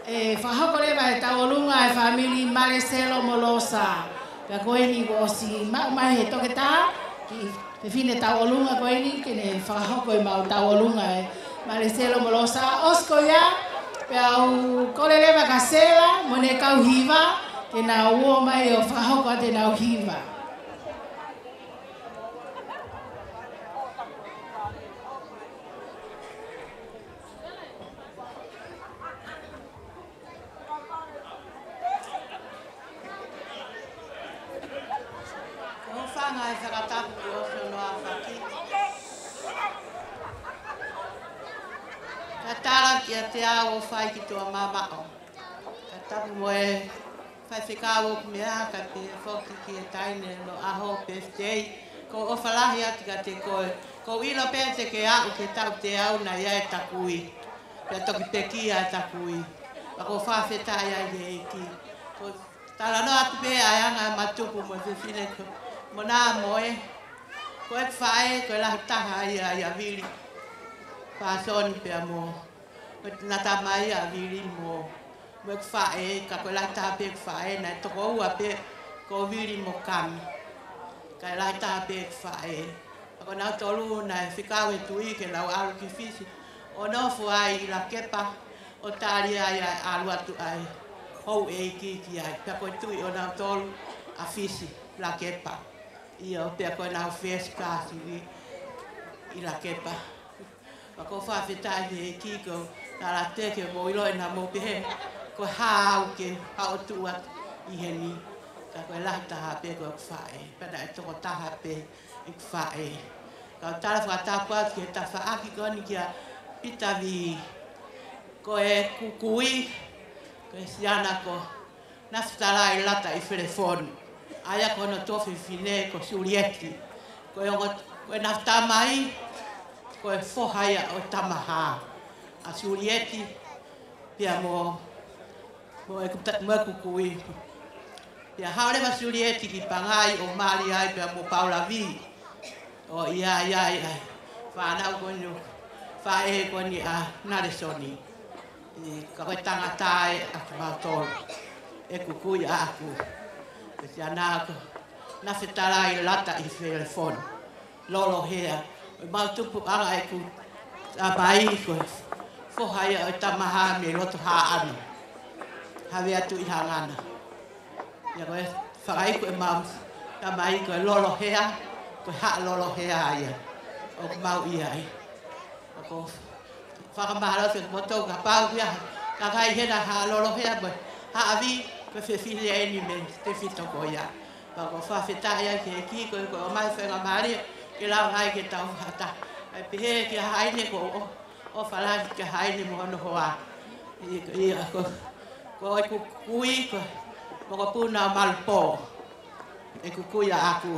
ʻe fakahoko leva ʻe tauʻolunga e fāmili Maleselo mo Losa. Pea ko eni kuo ʻosi maʻu mai he toketā, kiʻi fefine tauʻolunga ko eni ke ne fakahoko ʻemau tauʻolunga ʻe Maleselo mo Losa. ʻOsi ko ia, pea u kole leva kia Sela mo ʻene kau hiva, ke nau ō mai ʻo fakahoko atu ʻenau hiva. Ko e hūfanga e fakatapu ki he ʻOtua ʻo e ʻaho ni. Ka tala kiate au ʻo fai ki tuʻa mamaʻo. Ka tapu mo e faifekau ʻoku meʻa, kae pehē foki ki he taʻahine ʻo e ʻaho birthday. Ko e ʻofa lahi atu kiate koe. Ko e ʻilo pē te ke aʻu ki he taʻu teau naʻe ʻi ai e taku ui. Pea toki pekia e taku ui. Pea ko e fakafetaʻi ai ki he ʻEiki. Ko e talanoa atu pē ʻa e anga e matuku mo e fefine ko, mo Namoe. Ko ʻeku faʻē, ko e lahi taha ia ʻia Vili Pasoni pea mo, ko ʻena tamai ʻa Vili mo, mo ʻeku faʻē, ka ko e lahi taha pē ʻeku faʻē, naʻe toko ua pē ko Vili mo Kami. Ka e lahi taha pē ʻeku faʻē. Ka ko nautolu naʻe fekau ʻe he tuʻi ke nau ʻalu ki Fisi ʻo nofo ai ʻi Lakepa, ʻo tali ai ʻa e ʻalu atu ʻa e houʻeiki ki ai. Pea ko e tuʻi ʻo nautolu ʻa Fisi, Lakepa. ʻIo, pea ko ʻenau first class ʻi, ʻi Lakepa. Pea ʻoku ou fakafetaʻi ki he ʻEiki ko e tala teke mo ʻilo ʻena mo pehē, ko e hā au ke haʻu atu ʻi heni, ka ko e lahi taha pē ko ʻeku faʻē, pea naʻe toko taha pē ʻeku faʻē. Kau tala fakatapu atu ki he tafaʻaki ko eni kia Pita Vī, ko ʻeku kui, ko e siana ko Nafetalai Lata ʻi Felefoni. ʻA ia ko hono tuofefine ko Sulieti. Ko e ongo, ko ʻena tamai, ko e foha ia ʻo e tamahā ʻa Sulieti, pea mo, mo ʻeku ta-, mo ʻeku kui. Pea haʻu leva Sulieti ki Pangai ʻo mali ai pea mo Paula Vī. ʻO ʻi ai ʻa e fānau ko eni, faʻē ko eni ʻa Nalesoni. ʻI, ka ko e tangata ē ʻa kimautolu, ʻeku kui ʻaʻaku, ko e siana ko Nafetalai Lata ʻi Felefoni, Lolohea. ʻO mau tupuʻanga ʻeku tamai ko e foha ia ʻo e tamahā mei loto Haʻano, Havea Tuʻihangana. ʻA ia ko e fakaiku ʻemau tamai ko e Lolohea, ko e Haʻa Lolohea ia ʻoku mau ʻi ai. ʻOku ou fakamālō atu kiate kimoutolu kapau ʻoku ʻi ai ha kakai hena Haʻa Lolohea mo e Haʻa Vī, ko e fefine eni mei he tefito ko ia. Pea ʻoku ou fakafetaʻi ai ki he ʻEiki ko e, ko e ʻomai faingamālie ke lava ai ke tau fakataha. ʻAi pehē kia Haʻane ko ʻo ʻofa lahi kia Haʻane mo hono hoa. ʻI, ʻi, ko, ko ʻeku kui ko e mokopuna ʻo Malupō, ʻeku kui ʻaʻaku.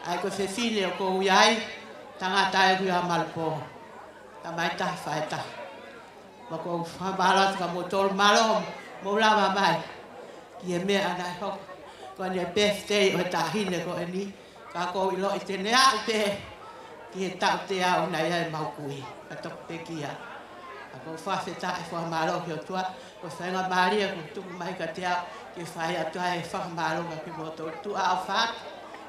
ʻA ia ko e fefine ʻoku ou ʻi ai, tangata ʻoku ʻi ai ʻa Malupō. Tamai taha, faʻē taha. Pea ʻoku ou fakamālō atu kia moutolu, mālō hoʻomou lava mai ki he meʻa naʻe hoko. Ko ʻene birthday ʻo e taʻahine ko eni, ka ʻoku ou ʻiloʻi te ne aʻu pē ki he taʻu teau naʻe ʻi ai ʻemau kui. Ka toki pekia. Ka ʻoku ou fakafetaʻi, fakamālō ki he ʻOtua, ko e faingamālie kuo tuku mai kiate au ke fai atu ai e fakamālō kia kimoutolu. Tuʻa ʻofa atu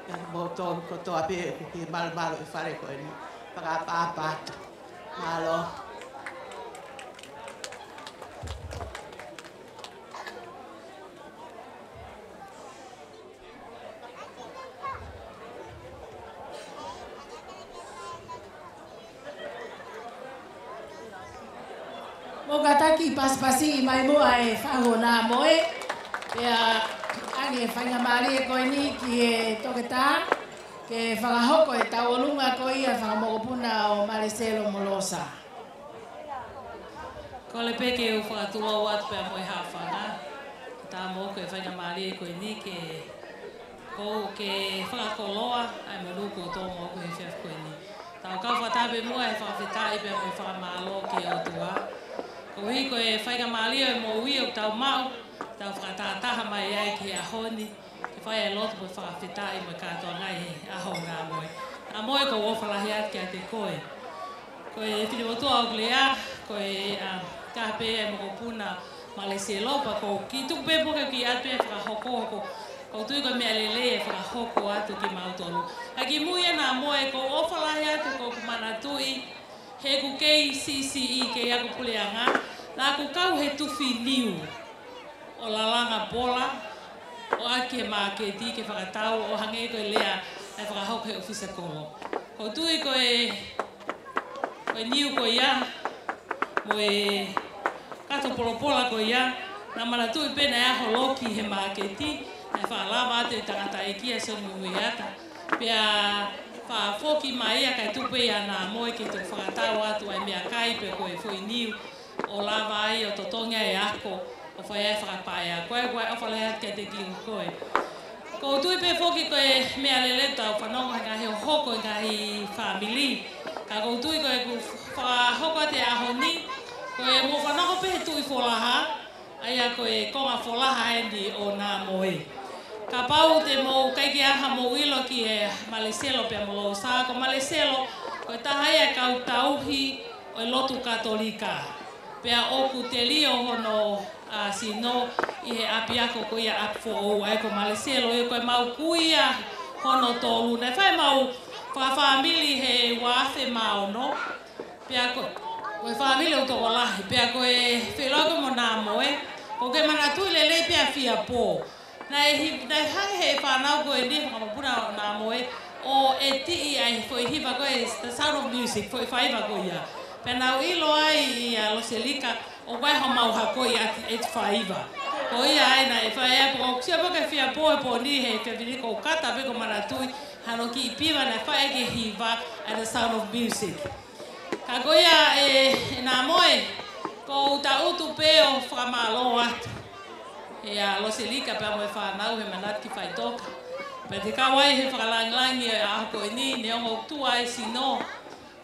kia kimoutolu kotoa pē ʻoku ke malumalu ʻi he fale ko eni. Fakaʻapaʻapa atu. Mālō. Mou kātaki pasipasi mai muʻa e fahu ʻo Nāmoe. Pea ʻoange e faingamālie ko eni ki he toketā ke fakahoko e tauʻolunga ko ia ʻa e fanga mokopuna ʻo Maleselo mo Losa. Kole pē ke u fakatulou atu pea mo e haʻofanga. Tā mo ko e faingamālie ko eni ke, ko ke fakakoloa ʻa e monū kuo tō mo ko e efiafi ko eni. Tau kau fakataha pē muʻa he fakafetaʻi pea mo e fakamālō ki he ʻOtua. Koeʻuhi ko e faingamālie ʻo e moʻui ʻoku tau maʻu, tau fakatahataha mai ai ki he ʻaho ni, ke fai e lotu mo e fakafetaʻi mo e kātoanga ʻi he ʻaho ʻo Nāmoe. Nāmoe, ʻoku ou ʻofa lahi atu kiate koe. Ko e finemotuʻa ʻoku lea, ko e, ʻa, taha pē e mokopuna Maleselo, pea ʻoku ou kiʻi tuku pē muʻa ke u kiʻi ʻatu e fakahokohoko. ʻOku ou tui ko e meʻa lelei e fakahoko atu kiate kimautolu. Ka kimuʻa ia Nāmoe, ʻoku ou ʻofa lahi atu, ʻoku ou manatuʻi heʻeku kei siʻisiʻi, kei ako puleʻanga, naʻá ku kau he tufi niu ʻo lalanga pola, ʻo ʻaki e māketi ke fakatau, ʻo hangē ko e lea naʻe fakahoko he ʻofisa kolo. ʻOku ou tui ko e, ko e niu ko ia mo e kato polopola ko ia, naʻá ku manatuʻi pē naʻe ʻaho loki he māketi, naʻe faʻa lava atu e tangataʻeiki ʻa Sione Muiata. Pea faʻa foki mai ia kae tuku pē ia Nāmoe ke toki fakatau atu ʻa e meʻakai pe ko e foʻi niu ʻo lava ai ʻo totongi ai e ako, ʻo fai ai e fakapaʻanga. Ko ia, ko ia, ʻofa lahi atu kiate koe. ʻOku ou tui pē foki ko e meʻa lelei ʻetau fanongo he ngaahi hohoko ʻa e ngaahi fāmili. Ka ʻoku ou tui ko ʻeku fakahoko atu e ʻaho ni, ko e mou fanongo pē he Tuʻi Folaha, ʻa ia ko e konga folaha eni ʻo Nāmoe. Kapau te mou ʻikai ke ʻi ai hamou ʻilo ki he Maleselo pea mo Losa, ko Maleselo, ko e taha ia e kau tauhi ʻo e lotu Katolika. Pea ʻoku telio hono, ʻa, sino ʻi he ʻapiako ko ia ʻApifoʻou, ʻa ia ko Maleselo, ʻa ia ko e mau kui ia hono tolu. Naʻe fai mau fakafāmili he ua afe mā ono. Pea ko, ko e fāmili ʻoku tokolahi. Pea ko e feʻiloaki mo Nāmoe, ʻoku ke manatuʻi lelei pē ʻa Fiapō. Naʻe hi-, naʻe hanga he fānau ko eni, fakamokopuna ʻo Nāmoe, ʻo ʻetiʻi ʻa e foʻi hiva ko e The Sound of Music, foʻi faiva ko ia. Pea naʻa ku ʻilo ai ʻia Loselika, ʻoku ʻi ai homau hako ʻi ʻAti ʻEti Faiva. Ko ia ai naʻe fai ai, pea ʻoku ou sio pē ki he fia pō e pō ni he fefine ko Kata pē ʻoku ou manatuʻi, hano kiʻi piva naʻe fai ki he hiva ʻa The Sound of Music. Ka ko ia ē, ʻe Namoe, ʻoku ou tangutu pē ʻo fakamālō atu ʻia Loselika pea mo e fānau he manatu ki faʻitoka. Pea te kau ai he fakalangilangi ʻa e ʻaho ko eni, neongo ʻoku tuʻu ʻa e sino,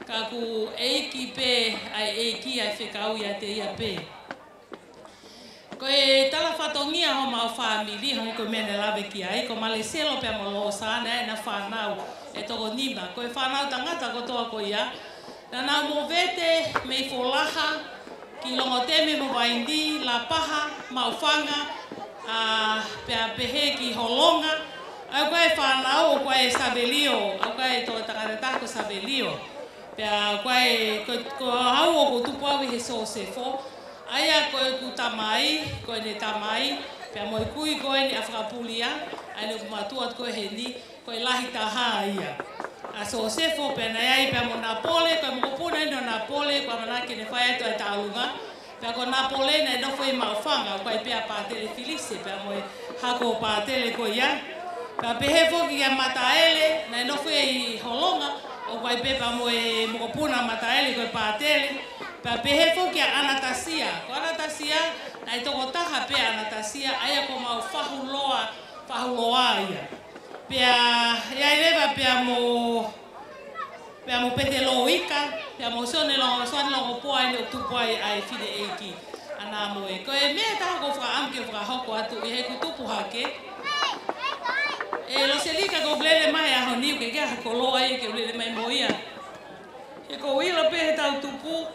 ka ʻoku ʻeiki pē ʻa e ʻEiki ʻa e fekau ʻiate ia pē. Ko e tala fatongia homau fāmili, hangē ko e meʻa naʻe lave ki ai, ko Maleselo pea mo Losana, ʻena fānau ʻe toko nima. Ko e fānau tangata kotoa ko ia, naʻa nau movete mei Folaha ki Longoteme mo Vainī, Lapaha, Maʻufanga, ʻa, pea pehē ki Holonga. ʻA ia ko e fānau, ʻoku ʻi ai ʻa Savelio, ʻoku ʻi ai e toko tangata ko Savelio. Pea ko e, ko, ko au ʻoku tupu au ʻi he Sosefo. ʻA ia ko ʻeku tamai, ko ʻene tamai, pea mo e kui ko eni ʻa Fakapulia, ʻa eni ʻoku mātuʻa atu ko ē heni, ko e lahi taha ia. ʻA Sosefo pea naʻe ʻi ai pea mo Napole, ko e mokopuna eni ʻo Napole, ʻoku ʻamanaki ke ne fai atu ʻa e taʻolunga. Pea ko Napole naʻe nofo ʻi Maʻufanga, ʻoku ʻi ai pē ʻa Pātele Filise, pea mo e hako ʻo Pātele ko ia. Pea pehē foki kia Mataele, naʻe nofo ʻi Holonga, ʻoku ʻi ai pē pea mo e mokopuna ʻa Mataele ko e Pātele. Pea pehē foki kia ʻAnatasia. Ko ʻAnatasia, naʻe tokotaha pē ʻa ʻAnatasia, ʻa ia ko homau fahu loa, fahu loa ia. Pea, ʻi ai leva pea mo, pea mo Pete Loika, pea mo Sione Longo, Sione Longopoa ʻeni ʻoku tupu ai ʻa e fineʻeiki ʻa Namoe. Ko e meʻa ʻe taha ʻoku ou fakaʻamu ke fakahoko atu ʻi heʻeku tupu hake. ʻE Loselika, ʻoku ou lele mai he ʻaho ni, ʻoku ʻikai ke ʻi ai ha koloa ia ke u lele mai mo ia. He ʻoku ou ʻilo pē he tau tupu,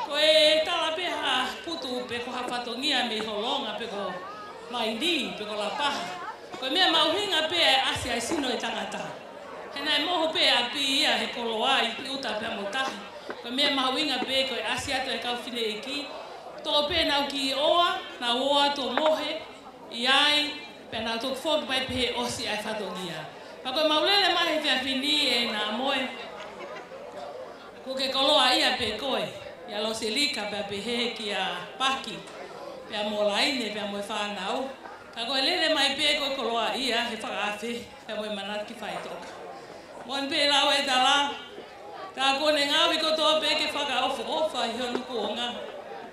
ko e tala pē ha putu pe ko ha fatongia mei Holonga pe ko Vainī pe ko Lapaha. Ko e meʻa mahuʻinga pē ʻa e ʻasi ʻa e sino ʻo e tangata. He naʻe mohu pē ʻapi ia he koloa ʻi ʻuta pea mo tahi. Ko e meʻa mahuʻinga pē ko e ʻasi atu ʻa e kau fineʻeiki. Toʻo pē ʻenau kiʻi ʻoa, nau ō atu ʻo mohe ʻi ai, pea nau toki foki mai pē he ʻosi ʻa e fatongia. Pea ko ʻemau lele mai he efiafi ni ʻe Namoe, kuo ke koloaʻia pē koe, ʻia Loselika pea pehē kia Paki, pea mo Laine, pea mo e fānau. Ka ko e lele mai pē ko e koloaʻia he fakaafe, pea mo e manatu ki faʻitoka. Moʻoni pē lau e tala, ka ko ʻene ngāue kotoa pē ke fakaʻofoʻofa ʻi hono kuonga.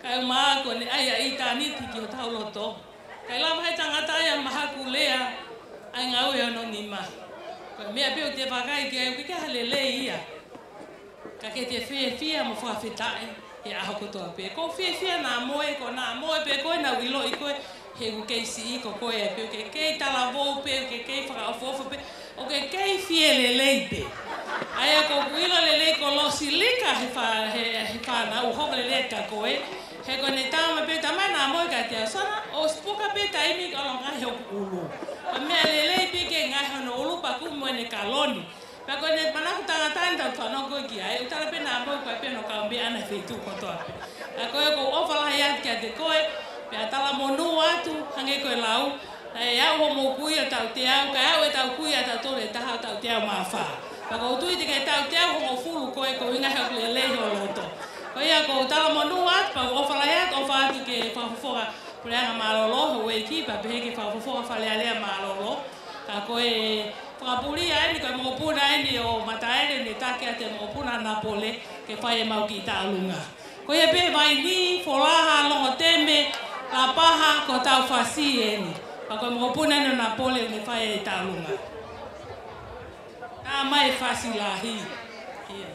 Kae ʻumaʻā ko ʻene ʻai ʻa ʻitāniti ki hotau loto. ʻIkai lava he tangata ia ʻo mahakulea ʻa e ngāue ʻa hono nima. Ko e meʻa pē ʻoku te vakai ki ai ʻoku ʻikai ha lelei ia. Ka ke te fiefia mo fakafetaʻi he ʻaho kotoa pē. ʻOku ou fiefia Namoe, ko Namoe pē ko ē naʻa ku ʻiloʻi koe he ʻoku ke kei siʻi, ko koe pē ʻoku ke kei talavou pē, ʻoku ke kei fakaʻofoʻofa pē, ʻoku ke kei fie lelei pē. ʻA ia ʻoku ou ʻilo lelei ko Losilika he fā-, he, he fānau, hoko lelei ka ko ē. He ko ʻene tala mai pē, tala mai ʻe Namoe kiate au, Sana, ʻosi puka pē taimi ke ʻalu ʻo ngaohi hoku ʻulu. Ko e meʻa lelei pē ke ngaohi hono ʻulu pea kumi mo ʻene kaloni. Pea ko ʻene manako tangata ʻeni ʻoku tau fanongo ki ai, ʻoku tala pē ʻe Namoe ko e pē hono kaumeʻa ʻana he feituʻu kotoa pē. Ka ko e ʻoku ou ʻofa lahi atu kiate koe, pea talamonū atu, hangē ko e lau, naʻe aʻu hoʻomou kui ʻo tauteau, kae aʻu ʻetau kui ʻatautolu ʻe taha ʻo tauteau mā fā. Pea ʻoku ou tui te ke tauteau hongofulu koe, ko e ʻuhinga he ʻoku lelei ho loto. Ko ia ʻoku ou talamonū atu, pea ʻoku ou ʻofa lahi atu, ʻofa atu ki he Fakafofonga Puleʻanga Mālōlō, houʻeiki, pea pehē ki he Fakafofonga Fale Alea Mālōlō. Ka ko e Fakapulia ʻeni, ko e mokopuna ʻeni ʻo Mataele, ne taki atu e mokopuna Napole ke fai ʻemau kiʻi taʻolunga. Ko ia pē Vainī, Folaha, Longoteme, Lapaha, ko hotau fasi ʻeni. Pea ko e mokopuna ʻeni ʻo Napole ne fai e taʻolunga. Naʻa mai e fasi lahi. ʻIo.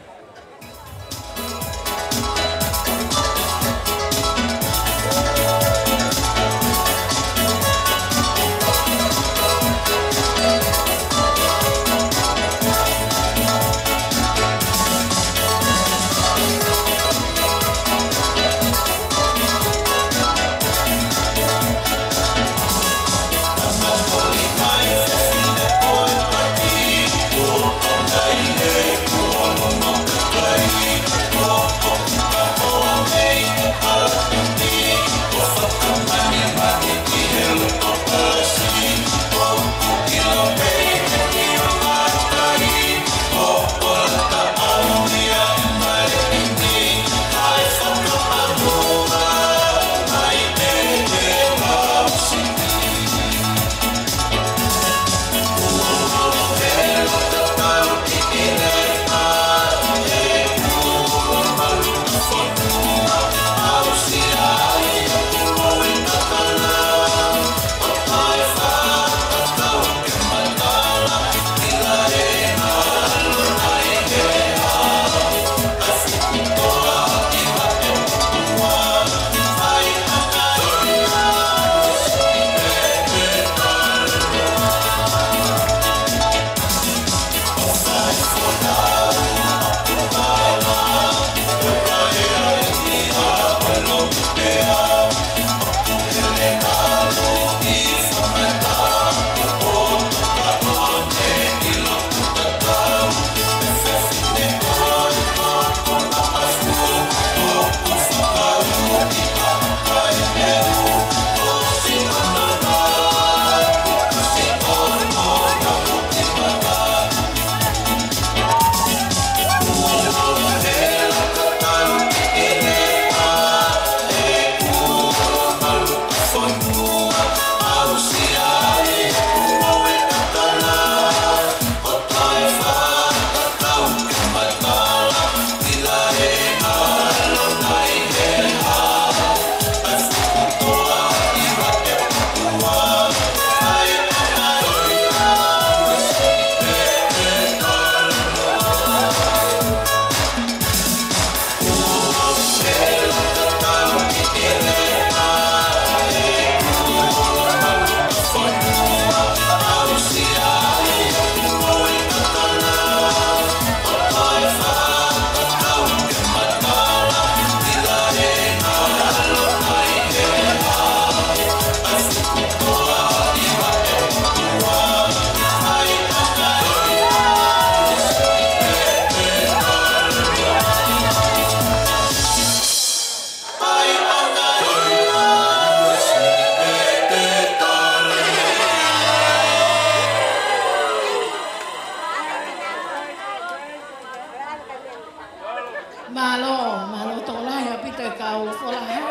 Folaha.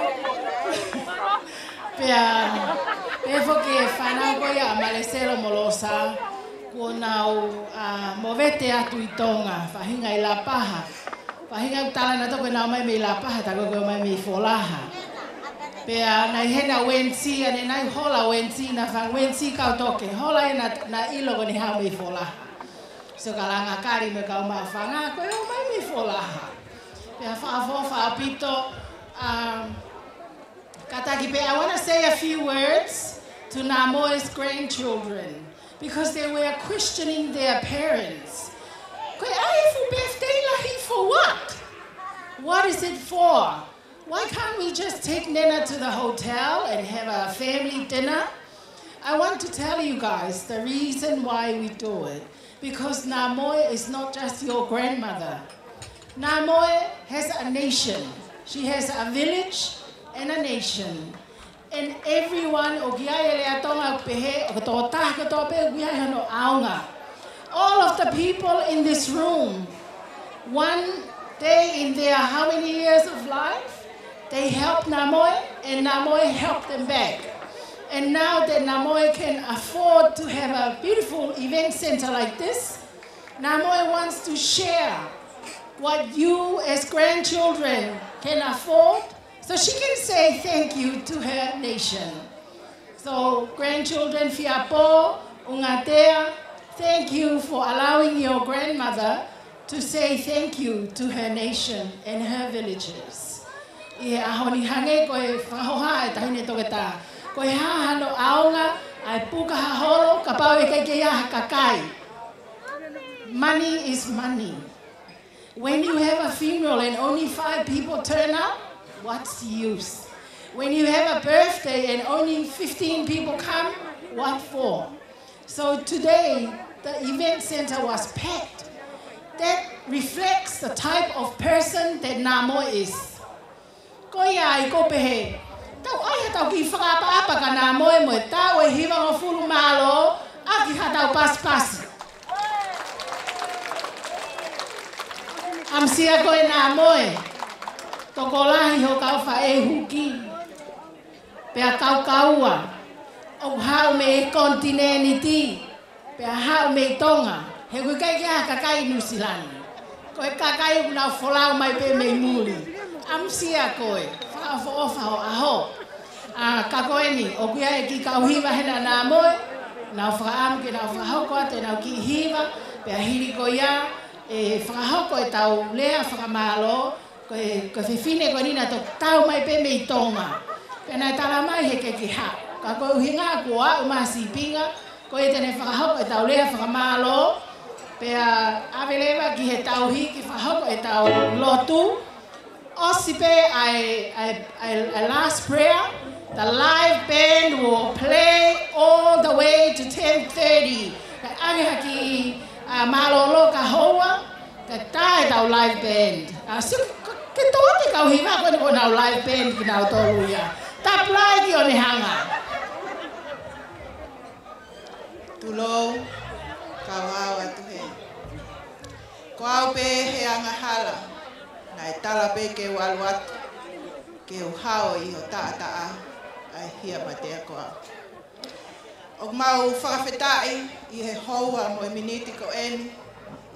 Pea, pea foki e fānau ko ia ʻa Maleselo mo Losa, kuo nau, ʻa, movete atu ʻi Tonga, faʻahinga ʻi Lapaha. Faʻahinga ʻoku tala naʻa toko nau mai mei Lapaha, tā ko ē ʻoku nau mai mei Folaha. Pea naʻe ʻi heni ʻa Wensi, ʻa ʻene nai hola Wensi, naʻe fanga Wensi kau toke. Hola ē naʻa, naʻa ʻilo ko ʻene haʻu mei Folaha. So ka langa kali mo e kau maʻufanga, ko e ō mai mei Folaha. Pea fakaʻofoʻofa ʻaupito, um, kātaki pē, I wanna say a few words to Namoe's grandchildren, because they were questioning their parents. Ko e ʻai e fuʻu birthday lahi for what? What is it for? Why can't we just take Nena to the hotel and have a family dinner? I want to tell you guys the reason why we do it. Because Namoe is not just your grandmother. Namoe has a nation. She has a village and a nation. And everyone, ʻoku ʻi ai e lea Tonga ʻoku pehē, ʻoku tō taha kotoa pē ʻoku ʻi ai hono ʻaonga. All of the people in this room, one day in their how many years of life, they help Namoe, and Namoe help them back. And now that Namoe can afford to have a beautiful event center like this, Namoe wants to share what you as grandchildren can afford, so she can say thank you to her nation. So, grandchildren, Fiapō, Ungatea, thank you for allowing your grandmother to say thank you to her nation and her villages. ʻI he ʻaho ni, hangē ko e fakahoha e taʻahine toketā, ko e hā hano ʻaonga ʻa e puka ha holo kapau ʻe ʻikai ke ʻi ai ha kakai. Money is money. When you have a funeral and only five people turn up, what's the use? When you have a birthday and only fifteen people come, what for? So today, the event center was packed. That reflects the type of person that Namoe is. Ko ia ai ʻoku ou pehē, tau ʻai haʻatau kiʻi fakaʻapaʻapa kia Namoe mo e taʻu ʻe hivangofulu mālō ʻaki haʻatau pasipasi. ʻAmusia koe Namoe, tokolahi hoʻo kau faʻē huki, pea kaukaua, ʻoku haʻu mei he konitinēniti, pea haʻu mei Tonga, he ʻoku ʻikai ke ʻi ai ha kakai ʻi Nuʻusila ni. Ko e kakai ʻoku nau folau mai pē mei muli. ʻAmusia koe, fakaʻofoʻofa hoʻo ʻaho. ʻA, ka ko eni, ʻoku ʻi ai e kiʻi kau hiva hena Namoe, nau fakaʻamu ke nau fakahoko atu ʻenau kiʻi hiva, pea hili ko ia, ʻe fakahoko ʻetau lea fakamālō, ko e, ko e fefine ko eni naʻe toki tau mai pē mei Tonga. Pea naʻe tala mai he ʻikai ke haʻu. Ka ko e ʻuhinga kuo aʻu mai ha sīpinga, ko ia te ne fakahoko ʻetau lea fakamālō. Pea ʻave leva ki he tauhi ke fakahoko ʻetau lotu. ʻOsi pē ʻa e, ʻa e, ʻa e, ʻa e last prayer. The live band will play all the way to ten thirty. Kae ʻange ha kiʻi, ʻa, mālōlō ka houa. Kae tā ʻetau live band. ʻA, sio, ke, ke tō atu e kau hiva ko eni ko ʻenau live band kinautolu ia. Tapu lahi ki Onehunga. Tulou, kau ʻalu atu hē. Ko au pē he angahala, naʻe tala pē ke u ʻalu atu, ke u hao ʻi ho taʻataʻa, ʻa e hia matea ko au. ʻOku mau fakafetaʻi ʻi he houa mo e miniti ko eni,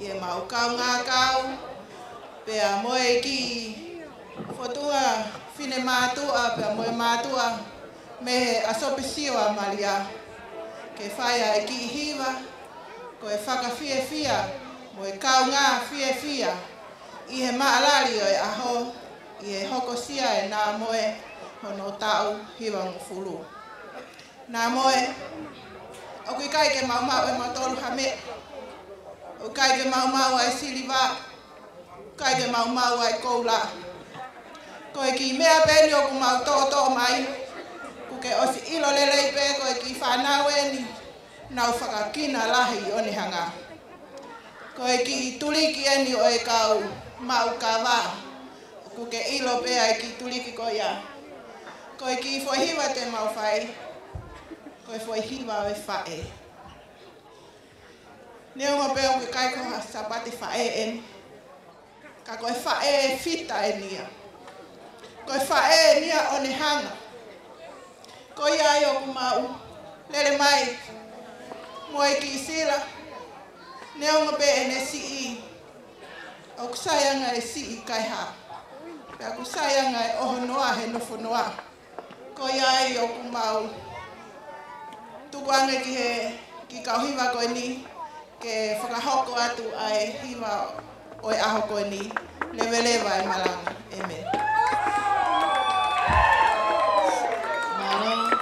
ʻi heʻemau kaungā kau, pea mo e kiʻi fōtunga finemātuʻa, pea mo e mātuʻa mei he ʻAsopisiō ʻa Malia, ke fai ʻa e kiʻi hiva, ko e fakafiefia mo e kaungā fiefia, ʻi he maʻalali ʻo e ʻaho, ʻi he hokosia ʻe Namoe hono taʻu hivangofulu. Namoe, ʻoku ʻikai ke mau maʻu ʻe mautolu ha meʻa. ʻOku ʻikai ke mau maʻu ʻa e siliva, ʻikai ke mau maʻu ʻa e koula. Ko e kiʻi meʻa pē eni ʻoku mau toʻotoʻo mai, kuo ke ʻosi ʻilo lelei pē ko e kiʻi fānau eni, nau fakakina lahi ʻi Onehunga. Ko e kiʻi tuliki eni ʻo e kau maʻu kava. ʻOku ke ʻilo pē ʻa e kiʻi tuliki ko ia. Ko e kiʻi foʻi hiva te mau fai, ko e foʻi hiva ʻo e faʻē. Neongo pē ʻoku ʻikai ko ha Sāpate Faʻē eni, ka ko e faʻē fita eni ia. Ko e faʻē ni ʻa ʻOnehanga. Ko ia ai ʻoku mau lele mai mo e kiʻi sila, neongo pē ʻene siʻi, ʻoku sai ange e siʻi kae hā, pea ʻoku sai ange e ʻohonoa he nofonoa. Ko ia ai ʻoku mau tuku ange ki he kiʻi kau hiva ko eni ke fakahoko atu ʻa e hiva ʻo e ʻaho ko eni. Leveleva e malanga. ʻĒmeni. Mālō.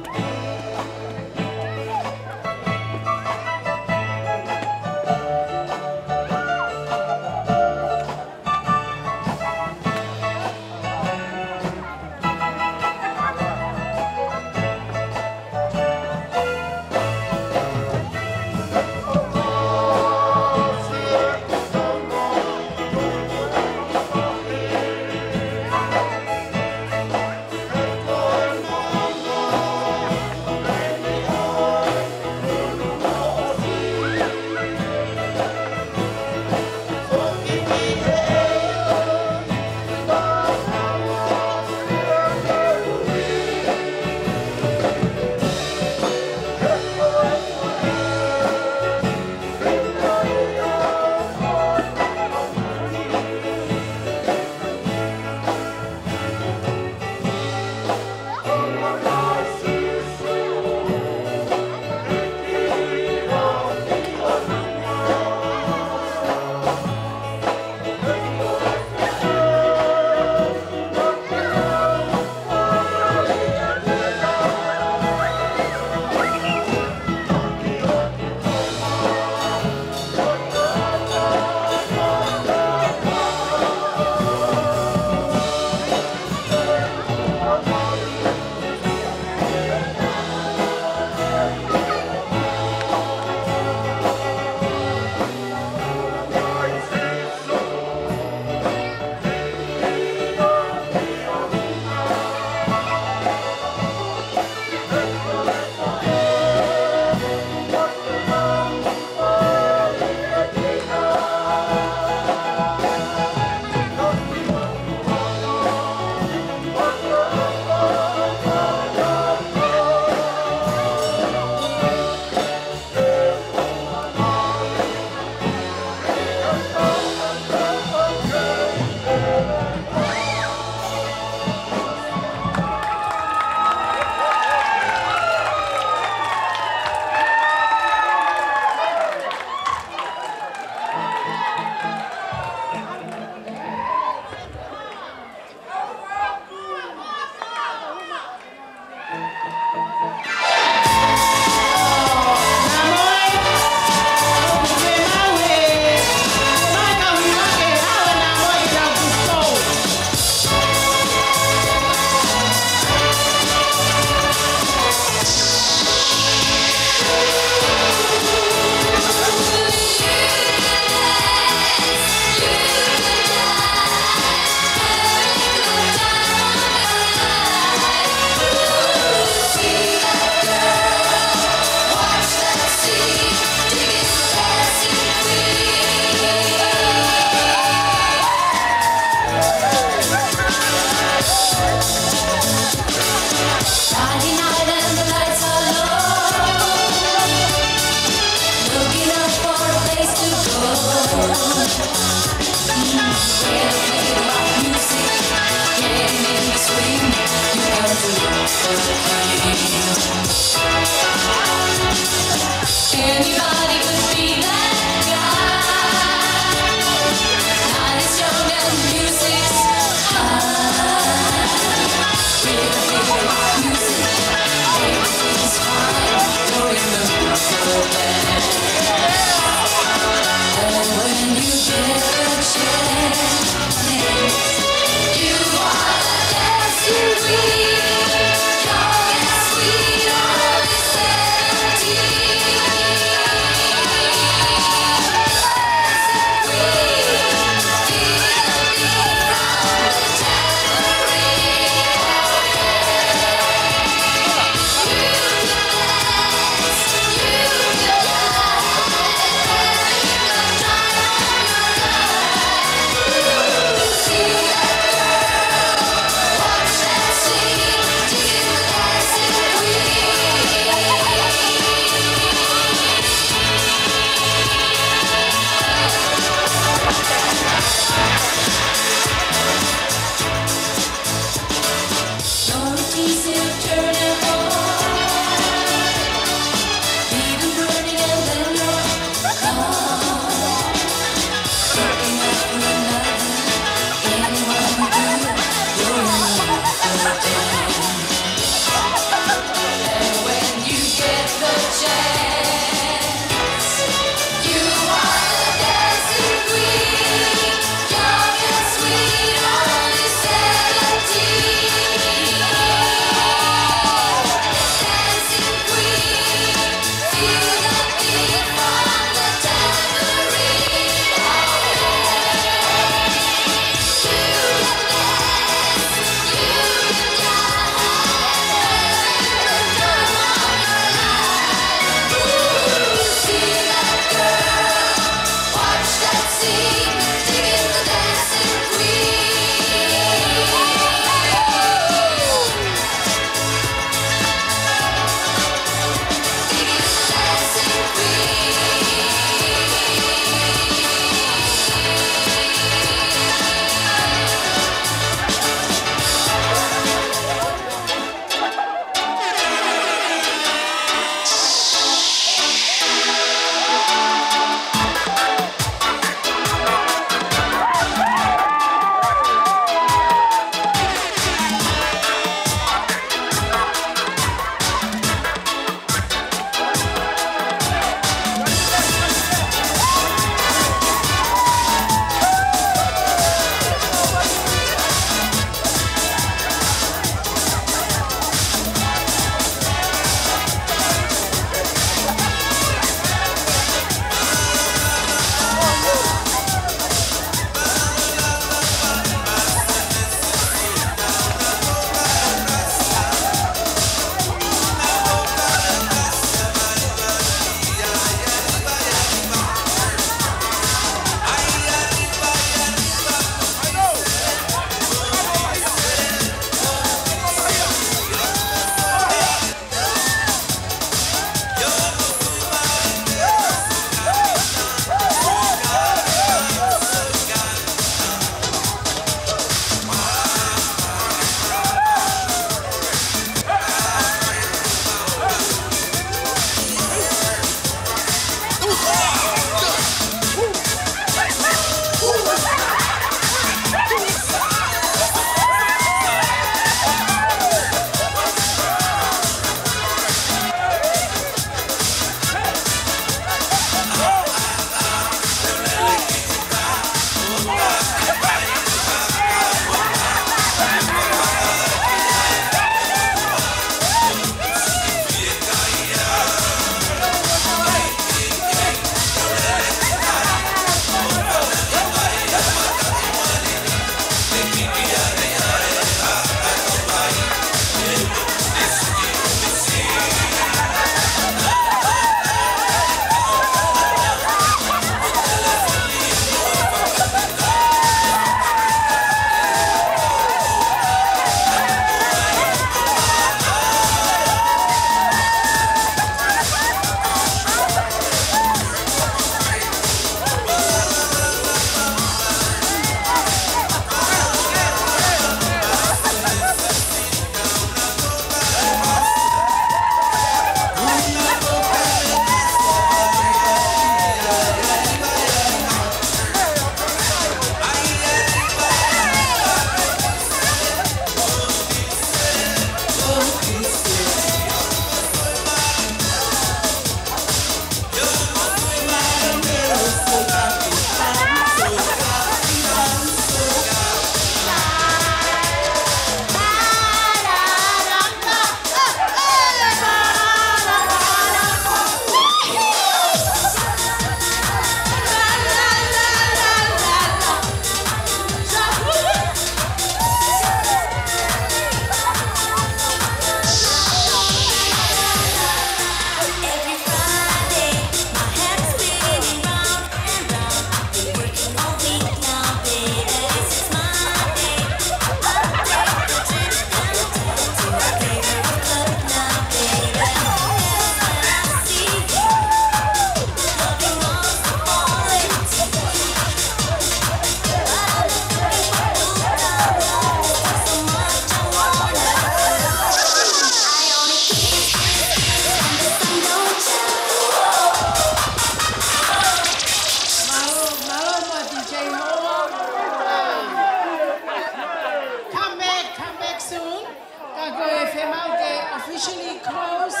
Mau ke officially close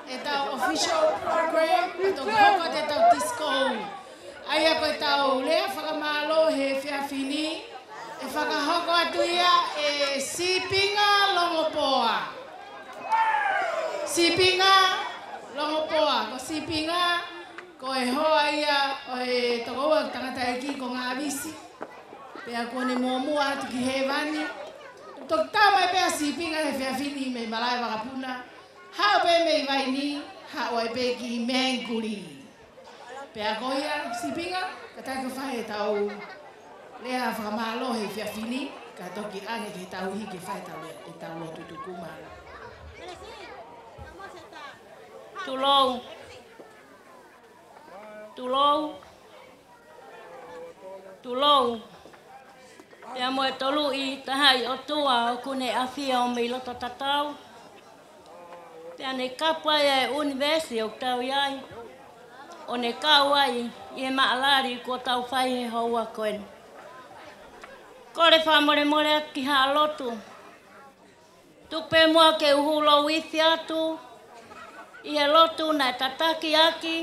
ʻetau official program, ʻa e toki hoko atu ʻetau disco. ʻA ia ko ʻetau lea fakamālō he efiafi ni, ʻe fakahoko atu ia ʻe Sipinga Longopoa. Sipinga Longopoa, ko Sipinga, ko e hoa ia ʻo e tokoua tangataʻeiki ko Ngāvisi. Pea kuo ne muʻomuʻa atu ki hēvani. Toki tau mai pē ʻa Sipinga he efiafi ni mei malaʻe vakapuna. Haʻu pē mei Vaini, haʻu ai pē ki Mangere. Pea ko ia, Sipinga, kātaki ke fai ʻetau lea fakamālō he efiafi ni, kae toki ʻange ki he tauhi ke fai ʻetau lea, ʻetau lotu. Tuku mālō. Tulou. Tulou. Tulou. Pea mo e Toluʻi Tahaʻi ʻOtua ʻoku ne ʻafio mei loto tatau. Pea ne kapu ai e ʻunivēsi ʻoku tau ʻi ai, ʻo ne kau ai ʻi he maʻalali kuo tau fai he houa ko eni. Kole fakamolemole atu ki haʻa lotu. Tuku pē muʻa ke u hūlou ifi atu ʻi he lotu naʻe tataki ʻaki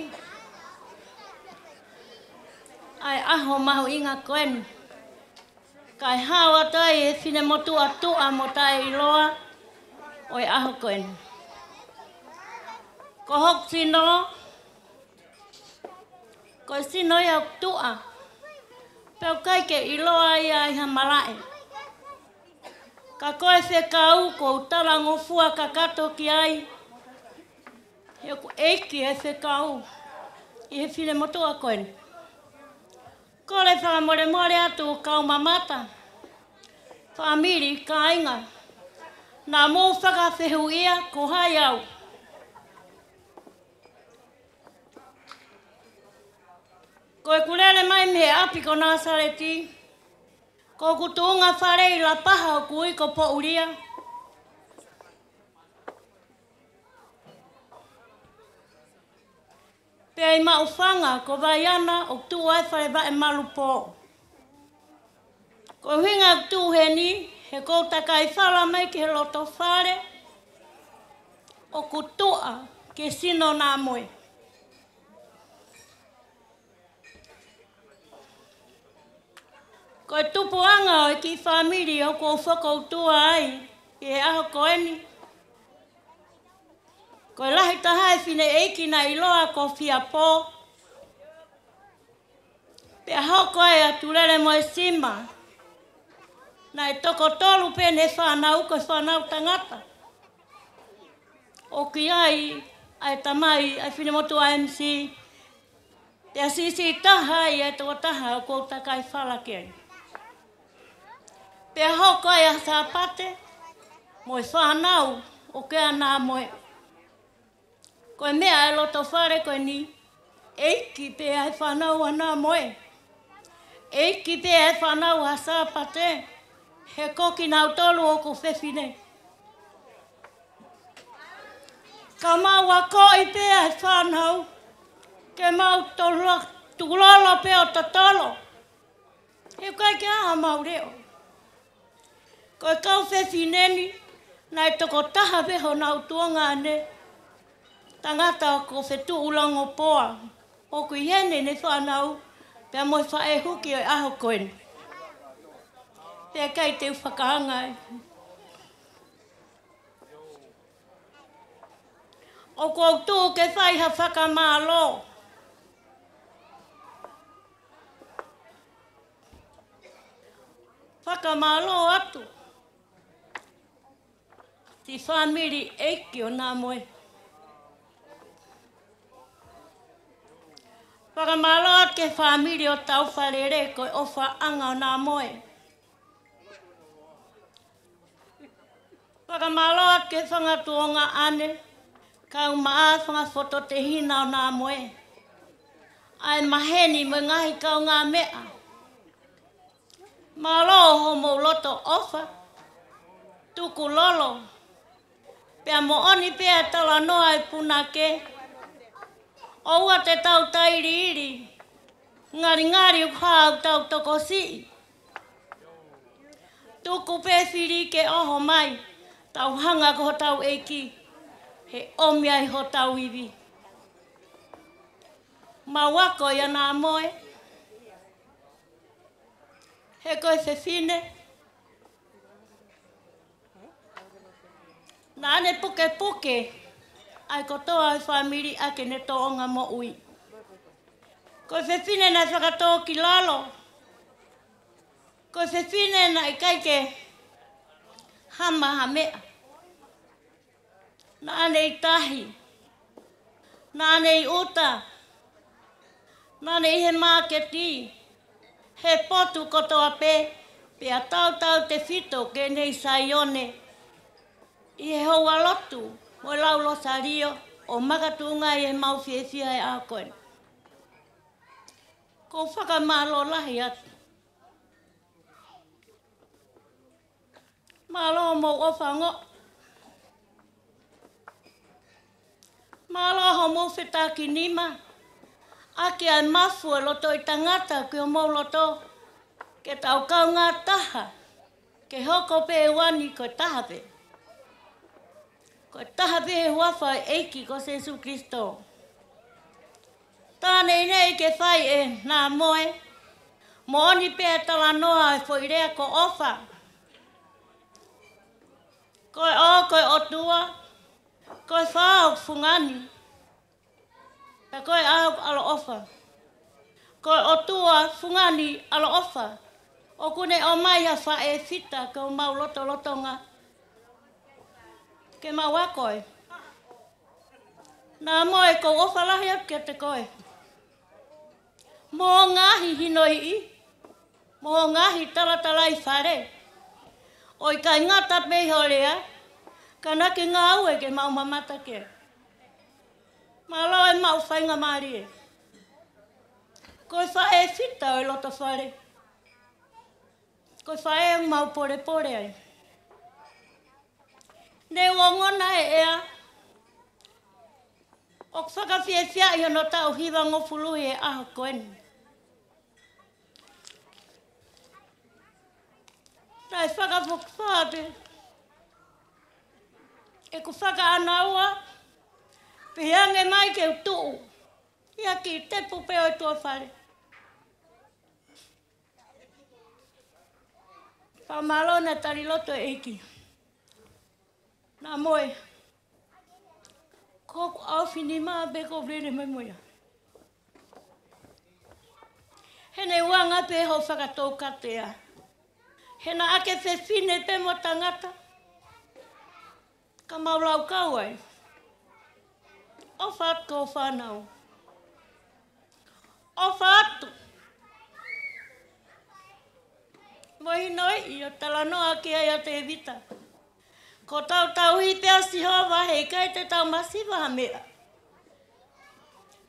ʻa e ʻaho mahuʻinga ko eni. Kae hao atu ai e finemotuʻa tuʻa mo taʻeʻiloa ʻo e ʻaho ko eni. Ko hoku sino, ko e sino ia ʻoku tuʻa, pea ʻoku ʻikai ke ʻiloa ia ʻi ha malaʻe. Ka ko e fekau ʻoku ou talangofua kakato ki ai, he ʻoku ʻeiki e fekau ʻi he finemotuʻa ko eni. Kole fakamolemole atu kau mamata, fāmili, kāinga, naʻa mou fakafehuʻia ko hai au. Ko ʻeku lele mai mei he ʻapi ko Nāsaleti, ko hoku tuʻunga fale ʻi Lapaha ʻoku ui ko Poʻulia. Pea ʻi Maʻufanga ko Vaiana ʻoku tuʻu ai e fale vaʻe malu pō. Ko e ʻuhinga ʻeku tuʻu heni, he ʻoku ou takai fala mai ki he loto fale ʻoku tuʻa ki he sino Nāmoe. Ko e tupuʻanga ʻo e kiʻi fāmili ʻoku ou fokoutua ai ʻi he ʻaho ko eni, ko e lahi taha e fineʻeiki naʻe ʻiloa ko Fiapō. Pea hoko ai ʻa Tulele mo e Sima. Naʻe toko tolu pē ʻene fānau, ko e fānau tangata. ʻOku ʻi ai ʻa e tamai ʻa e finemotuʻa M C. Pea siʻisiʻi taha ai e tokotaha ʻoku ou takai fala ki ai. Pea hoko ai ʻa Sāpate mo e fānau ʻoku ʻi ai ʻa Nāmoe. Ko e meʻa ʻa e loto fale ko eni, ʻeiki pē ʻa e fānau ʻa Nāmoe. ʻEiki pē ʻa e fānau ʻa Sāpate, he ko kinautolu ʻoku fefine. Ka mau akoʻi pē ʻa e fānau ke mau tolo-, tulolo pē ʻo totolo. He ʻoku ʻikai ke ʻi ai haʻamau leʻo. Ko e kau fefine ni, naʻe toko taha pē honau tuongaʻane. Tangata ko Fetuʻu Langopoa, ʻoku ʻi heni ʻene fānau, pea mo e faʻē huki ʻo e ʻaho ko eni. Pea ʻikai te u fakaanga ai. ʻOku ou tuʻu ke fai ha fakamālō. Fakamālō atu ki he fāmili ʻeiki ʻo Nāmoe. Fakamālō atu ki he fāmili ʻo Taufalele, ko e ʻofaʻanga ʻo Nāmoe. Fakamālō atu ki he fanga tuongaʻane, kau maʻa fanga fototehina ʻo Nāmoe. ʻA e maheni mo e ngaahi kaungāmeʻa. Mālō hoʻomou loto ʻofa, tukulolo. Pea moʻoni pē ʻa e talanoa ʻa e punake. ʻOua te tau tailiili. Ngalingali ʻoku hā ʻoku tau tokosiʻi. Tuku pē fili ke ʻoho mai. Tau hanga ko hotau ʻEiki, he ʻomi ai hotau ivi. Mau ako ia Namoe, he ko e fefine naʻa ne pukepuke ai kotoa e fāmili ʻaki ʻene tōʻonga moʻui. Ko e fefine naʻe fakatōkilalo. Ko e fefine naʻe ʻikai ke hama ha meʻa. Naʻa ne ʻi tahi, naʻa ne ʻi ʻuta, naʻa ne ʻi he māketi, he potu kotoa pē, pea tautautefito ki he ʻEiki Saione, ʻi he houa lotu mo e lau Losalio, ʻo makatuʻunga ʻi heʻemau fiefia he ʻaho ko eni. ʻOku ou fakamālō lahi atu. Mālō hoʻomou ʻofa ongoʻi. Mālō hoʻomou fetakinima ʻaki ʻa e mafu ʻo e loto ʻo e tangata ki homou loto, ke tau kaungā taha, ke hoko pē ʻa e uani ko e taha pē. Ko e taha pē he huafa ʻo e ʻEiki ko Sīsū Kalaisi. Tā neʻineʻi ke fai ʻe Namoe, moʻoni pē ʻa e talanoa ʻo e foʻi lea ko ʻofa. Ko e ʻo, ko e ʻOtua, ko e Fāʻofungani, pea ko e ʻAlo, ʻAloʻofa. Ko e ʻOtua, Fungani, ʻAloʻofa. ʻOku ne ʻomai ʻa e faʻē fita ki homau lotolotonga, ke mau ako ai. Namoe, ʻoku ou ʻofa lahi atu kiate koe. Mo e ngaahi hinoiʻi, mo e ngaahi talatalaifale. ʻOku ʻikai ngata pē ʻi hoʻo lea, ka naʻa ke ngāue ke mau mamata ki ai. Mālō e maʻu faingamālie. Ko e faʻē fita ʻo e loto fale. Ko e faʻē ʻoku mau polepole ai. Ne u ongona e ʻea ʻoku fakafiefiaʻi hono taʻu hivangofulu he ʻaho ko eni. Naʻe fakafokifā pē ʻeku fakaʻānaua, pea hanga mai ke u tuʻu ia ki he tepu pē ʻo e tuʻa fale. Fakamālō, naʻe tali loto e ʻEiki. Namoe, ko hoku ʻaofinima pē ʻoku ou lele mai mo ia. He naʻe ʻuhinga pē hoʻo fakatoukatea. He naʻa ke fefine pē mo tangata, ka mau laukau ai. ʻOfa atu ki hoʻo fānau. ʻOfa atu mo e hinoiʻi ʻo talanoa ki ai ʻa Tēvita. Ko hotau tauhi pē ʻa Sihova, heʻikai te tau masiva ha meʻa.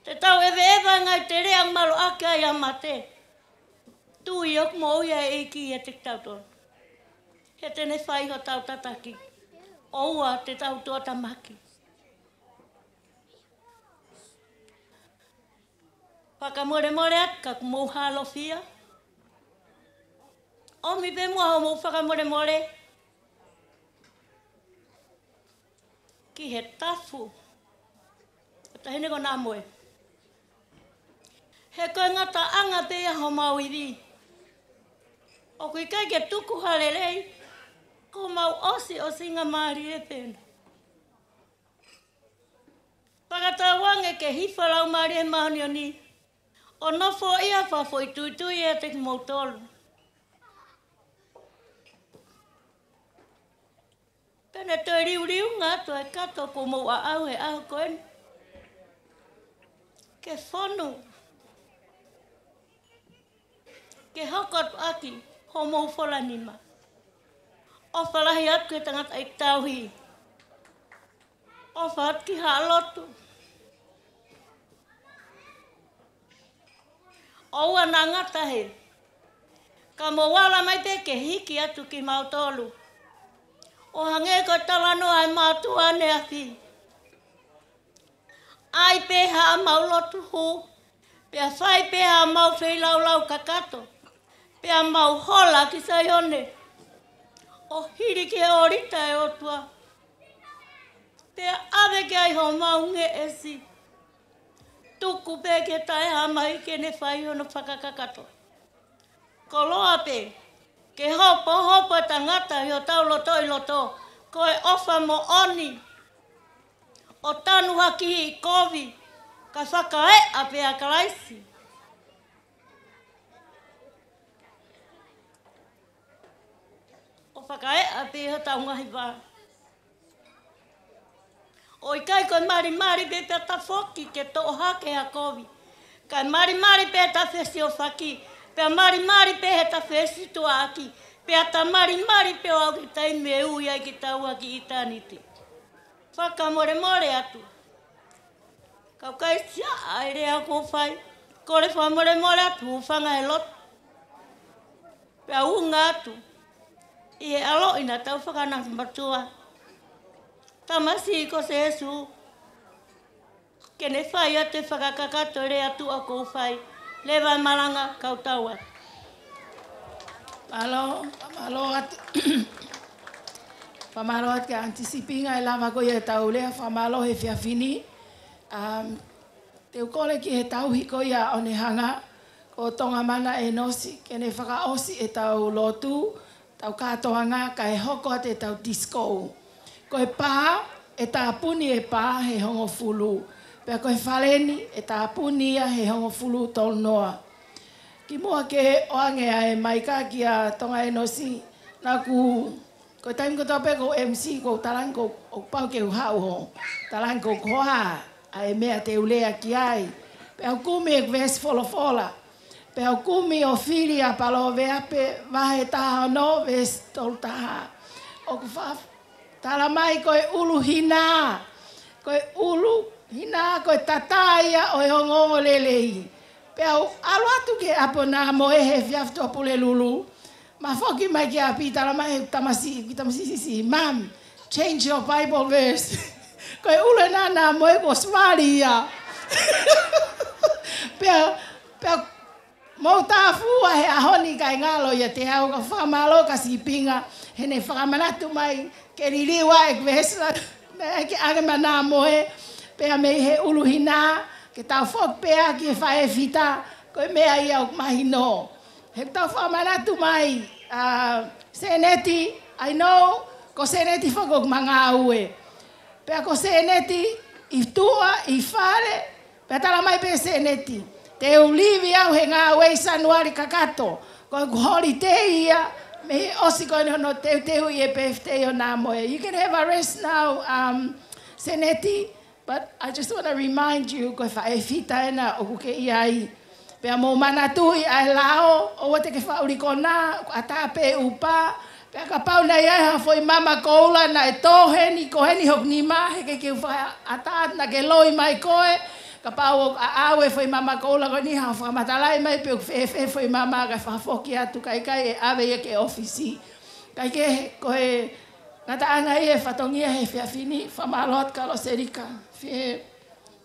Te tau ʻeveʻeva e ngaahi teleʻa ʻoku maluʻaki ai ʻa mate. Tui ʻoku moʻui ʻa e ʻEiki ʻiate kitautolu. He te ne fai hotau tataki. ʻOua te tau tuʻatamaki. Fakamolemole atu ka ʻoku mou hālofia. ʻOmi pē muʻa hoʻomou fakamolemole ki he tafu ʻo e taʻahine ko Namoe. He ko e ngataʻanga pē ia homau ivi. ʻOku ʻikai ke tuku ha lelei, ko homau ʻosiʻosingamālie pē ena. Fakatauange ke hifo ʻa e Laumālie Māʻoniʻoni ʻo nofoʻia fakafoʻituitui ʻiate kimoutolu. Pea ne toe liuliunga atu ʻa e kato ʻoku mou ʻaʻau he ʻaho ko eni. Ke fonu, ke hoko atu ʻaki hoʻomou fola nima. ʻOfa lahi atu ki he tangataʻeiki tauhi. ʻOfa atu ki haʻa lotu. ʻOua naʻa ngata he, ka mou ala mai pē ke hiki atu kimautolu. ʻO hangē ko e talanoa ʻa e mātuʻa ʻaneafi. ʻAi pē haʻamau lotu hū, pea fai pē haʻamau feilaulau kakato, pea mau hola ki Saione. ʻO ʻo hili ki he ʻōlita ʻo e ʻOtua. Pea ʻave ki ai homau ngeʻesi. Tuku pē ki he taʻehāmai ke ne fai hono fakakakato. Koloa pē, ke hopohopo e tangata ʻi hotau loto ʻi loto, ko e ʻofa moʻoni, ʻo tanu ha kihiʻi kovi, ka fakaeʻa pē ʻa Kalaisi. ʻO fakaeʻa pē ʻi hotau ngaahi vā. ʻO ʻikai ko e malimali pē pea ta foki ke toʻo hake ha kovi. Kae malimali pē ta fesiofaki, pea malimali pē he ta fesituʻaki, pea ta malimali pē ʻo aʻu ki he taimi ʻe ui ai kitaua ki ʻitāniti. Fakamolemole atu. Kau kai sia ai lea ʻoku ou fai. Kole fakamolemole atu, hūfanga he lotu. Pea ʻunga atu ʻi he ʻaloʻi naʻa tau fakanaki matua. Tamasiʻi ko Sēsū, ke ne fai atu e fakakakato e lea tuʻa ʻoku ou fai. Leva e malanga kau tau atu. Mālō, mālō atu. Fakamālō atu kia Aunty Sipinga e lava ko ia ʻetau lea fakamālō he efiafi ni. Um, te u kole ki he tauhi ko ia ʻo ne hanga, ko Tongamana ʻEnosi, ke ne fakaʻosi ʻetau lotu, tau kātoanga kae hoko atu ʻetau disco. Ko e pā, ʻe tāpuni e pā he hongofulu. Pea ko e fale ni, ʻe tāpuni ia he hongofulu tolu noa. Kimuʻa ke ʻoange ʻa e maika kia Tonga ʻEnosi, naʻa ku, ko e taimi kotoa pē ʻoku ou M C, ʻoku ou talaange ʻoku, ʻoku pau ke u haʻu ʻo talaange ʻoku ʻi ai ʻa e meʻa te u lea ki ai. Pea u kumi e veesi folofola. Pea u kumi ʻo fili ʻa Palōveape vahe taha ono, veesi tolu taha. ʻOku fa-, tala mai ko e ʻulu hinā. Ko e ʻulu hinā, ko e tatā ia ʻo e ongoongolelei. Pea u ʻalu atu ki he ʻapi ʻo Nāmoe he efiafi Tuʻapulelulu. Ma foki mai ki ʻapi, tala mai he tamasiʻi, ki tamasiʻi siʻisiʻi, "Mum, change your Bible verse." Ko e ʻulu ʻena ʻa Nāmoe kuo ʻosi vali ia. Pea, pea mou tāfua he ʻaho ni kae ngalo ia te au ka fakamālō kia Sipinga, heʻene fakamanatu mai, ke liliu ʻa e veesi naʻe ʻeke ange maʻa Nāmoe, pea mei he ʻulu hinā, ke tau foki pē ā ki he faʻē fita, ko e meʻa ia ʻoku mahino. He tau fakamanatu mai, ʻa, Seneti, I know, ko Seneti foki ʻoku ma ngāue. Pea ko Seneti, ʻi tuʻa, ʻi fale, pea tala mai pē Seneti, "Te u livi au he ngāue ʻi Sānuali kakato. Ko ʻeku holiday ia, mei he ʻosi ko eni hono teuteuʻi e birthday ʻo Nāmoe. You can have a rest now, um, Seneti, but I just wanna remind you, ko e faʻē fita ʻena ʻoku ke ʻi ai." Pea mou manatuʻi ʻa e lao, ʻoua te ke faʻa ʻuli konā, ʻoku ʻatā pē ʻupa. Pea kapau naʻe ʻi ai ha foʻi mama koula naʻe tō heni, ko heni hoku nima, he ʻikai ke u fakaʻatā naʻa ke loi mai koe. Kapau ʻoku ʻaʻau e foʻi mama koula ko eni, haʻu ʻo fakamatalaʻi mai pe ʻoku fēfē foʻi mama kae fakafoki atu, kae ʻikai, ʻe ʻave ia ki he ʻōfisi. Kae kehe, ko e ngataʻanga ia e fatongia he efiafi ni, fakamālō atu Kaloselika. Fie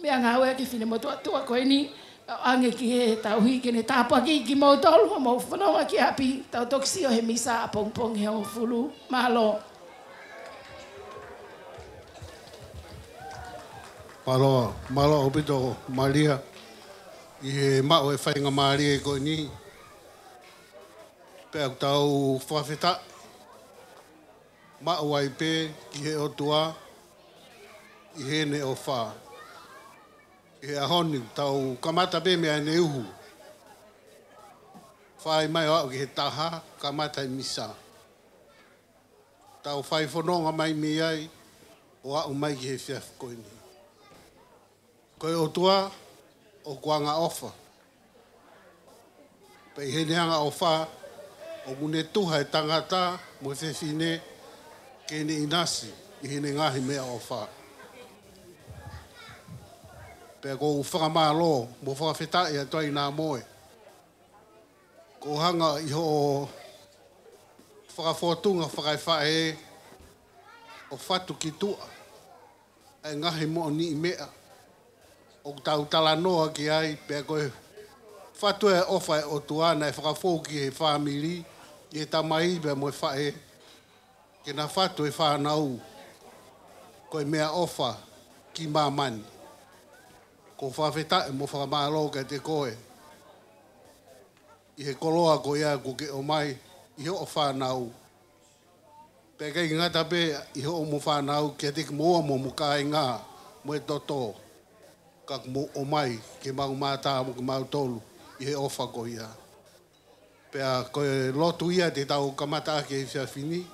meʻangāue ki he finemotuʻa tuʻa ko eni, ʻoange ki he tauhi ke ne tāpuakiʻi kimoutolu, hoʻomou fononga ki ʻapi, tau toki sio he misa ʻapongipongi he hongofulu. Mālō. Mālō, mālō ʻaupito Malia, ʻi he maʻu e faingamālie ko eni. Pea ʻoku tau fakafetaʻi maʻu ai pē ki he ʻOtua ʻi heʻene ʻofa. ʻI he ʻaho ni tau kamata pē mei heʻene uhu. Fai mai ʻo aʻu ki he taha, kamata e misa. Tau fai fononga mai mei ai, ʻo aʻu mai ki he efiafi ko eni. Ko e ʻOtua ʻoku angaʻofa. Pea ʻi heʻene angaʻofa, ʻoku ne tuha e tangata mo e fefine ke ne ʻinasi ʻi heʻene ngaahi meʻaʻofa. Pea ʻoku ou fakamālō mo fakafetaʻi atu ai Nāmoe. Ko e hanga ʻi hoʻo fakafotunga fakaefaʻē ʻo fatu ki tuʻa ʻa e ngaahi moʻoniʻi meʻa ʻoku tau talanoa ki ai, pea ko e fatu e ʻofa e ʻOtua naʻe fakafou ki he fāmili, ʻi he tamai pea mo e faʻē. ke na fatu e fānau ko e meʻaʻofa ki māmani. ʻOku ou fakafetaʻi mo fakamālō kiate koe ʻi he koloa ko ia kuo ke ʻomai ʻi hoʻo fānau. Pea ʻikai ngata pē ʻi hoʻomo fānau, kiate kimoua mo homo kāinga mo e toto, ka kuo mou ʻomai ke mau mātā mo kimautolu ʻi he ʻofa ko ia. Pea ko e lotu ia te tau kamata ʻaki he efiafi ni,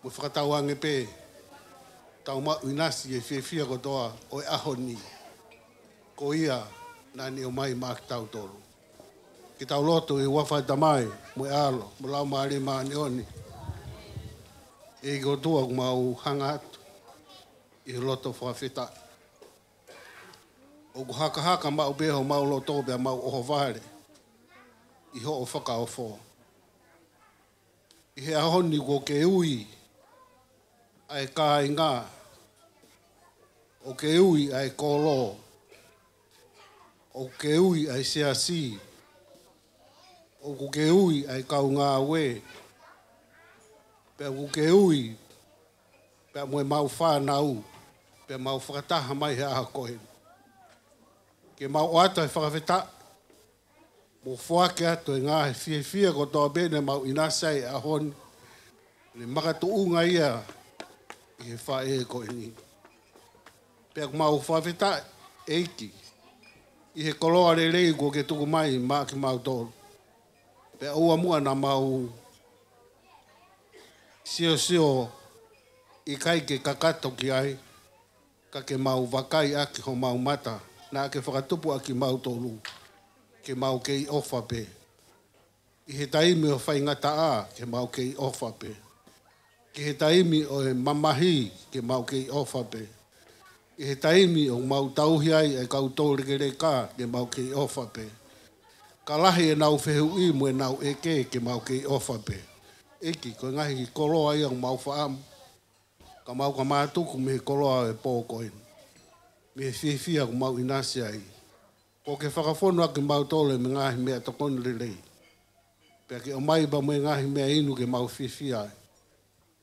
mo fakatauange pē tau maʻu ʻinasi e fiefia kotoa ʻo e ʻaho ni, ko ia naʻa ne ʻomai maʻa kitautolu. Ke tau lotu. ʻI he huafa ʻo e Tamai, mo e ʻAlo, mo e Laumālie Māʻoniʻoni. ʻEiki ʻOtua, ʻoku mau hanga atu ʻi he loto fakafetaʻi. ʻOku hakahaka maʻu pē homau loto pea mau ʻohovale ʻi hoʻo fakaofo. ʻI he ʻaho ni kuo ke ui ʻa e kāinga, ʻoku ke ui ʻa e kolo, ʻoku ke ui ʻa e siasi, ʻoku ke ui ʻa e kau ngāue, pea ʻoku ke ui pea mo e mau fānau, pea mau fakataha mai he ʻaho ko eni. Ke mau ʻoatu e fakafetaʻi, mo foaki atu e ngaahi fiefia kotoa pē ne mau ʻinasi ai he ʻaho ni, ne makatuʻunga ia ʻi he faʻē ko eni. Pea ʻoku mau fakafetaʻi, ʻEiki, ʻi he koloa lelei kuo ke tuku mai maʻa kimautolu. Pea ʻoua muʻa naʻa mau siosio ʻikai ke kakato ki ai, ka ke mau vakai ʻaki homau mata naʻa ke fakatupu ʻaki kimautolu, ke mau kei ʻofa pē. ʻI he taimi ʻo e faingataʻa, ke mau kei ʻofa pē. ʻI he taimi ʻo e mamahi, ke mau kei ʻofa pē. ʻI he taimi ʻoku mau tauhi ai e kau toulekeleka, ke mau kei ʻofa pē. Ka lahi ʻenau fehuʻi mo ʻenau ʻeke, ke mau kei ʻofa pē. ʻEiki, ko e ngaahi koloa ia ʻoku mau faʻamu, ka mau ka mātuku mei he koloa ʻo e pō ko eni, mei he fiefia ʻoku mau ʻinasi ai. Kuo ke fakafonu ʻaki kimautolu mei he ngaahi meʻatokoni lelei, pea ke ʻomai pea mo e ngaahi meʻainu ke mau fiefia ai.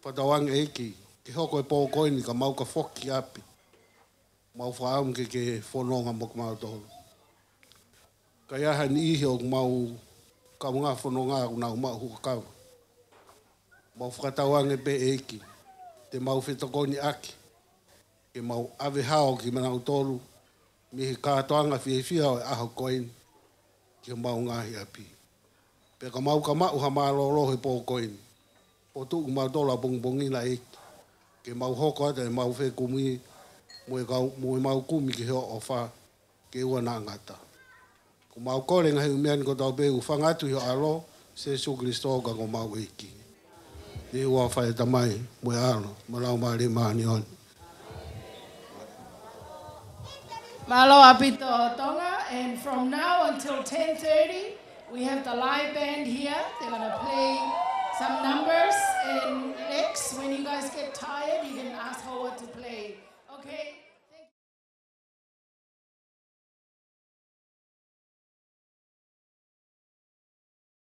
Fakatauange, ʻEiki, ke hoko e pō ko eni ka mau ka foki ʻapi, mau faʻamu ke ke fononga mo kimautolu. Ka ʻi ai ha niʻihi ʻoku mau kaungā fononga ʻoku nau maʻu huʻakau, mau fakatauange pē, ʻEiki, te mau fetokoniʻaki ke mau ʻave hao kinautolu mei he kātoanga fiefia ʻo e ʻaho ko eni ki homau ngaahi ʻapi. Pea ka mau ka maʻu ha mālōlō he pō ko eni, potuʻu kimautolu ʻapongipongi ni, ʻEiki, ke mau hoko atu ʻemau fekumi mo e kau, mo ʻemau kumi ki hoʻo ʻofa ke ʻoua naʻa ngata. ʻOku mau kole ngaahi meʻa ni kotoa pē, ʻoku fanga atu ʻi ho ʻAlo, Sīsū Kalaisi ko homau ʻEiki. ʻI he huafa ʻo e Tamai, mo e ʻAlo, mo e Laumālie Māʻoniʻoni. Mālō ʻaupito Tonga, and from now until ten thirty, we have the live band here. They're gonna play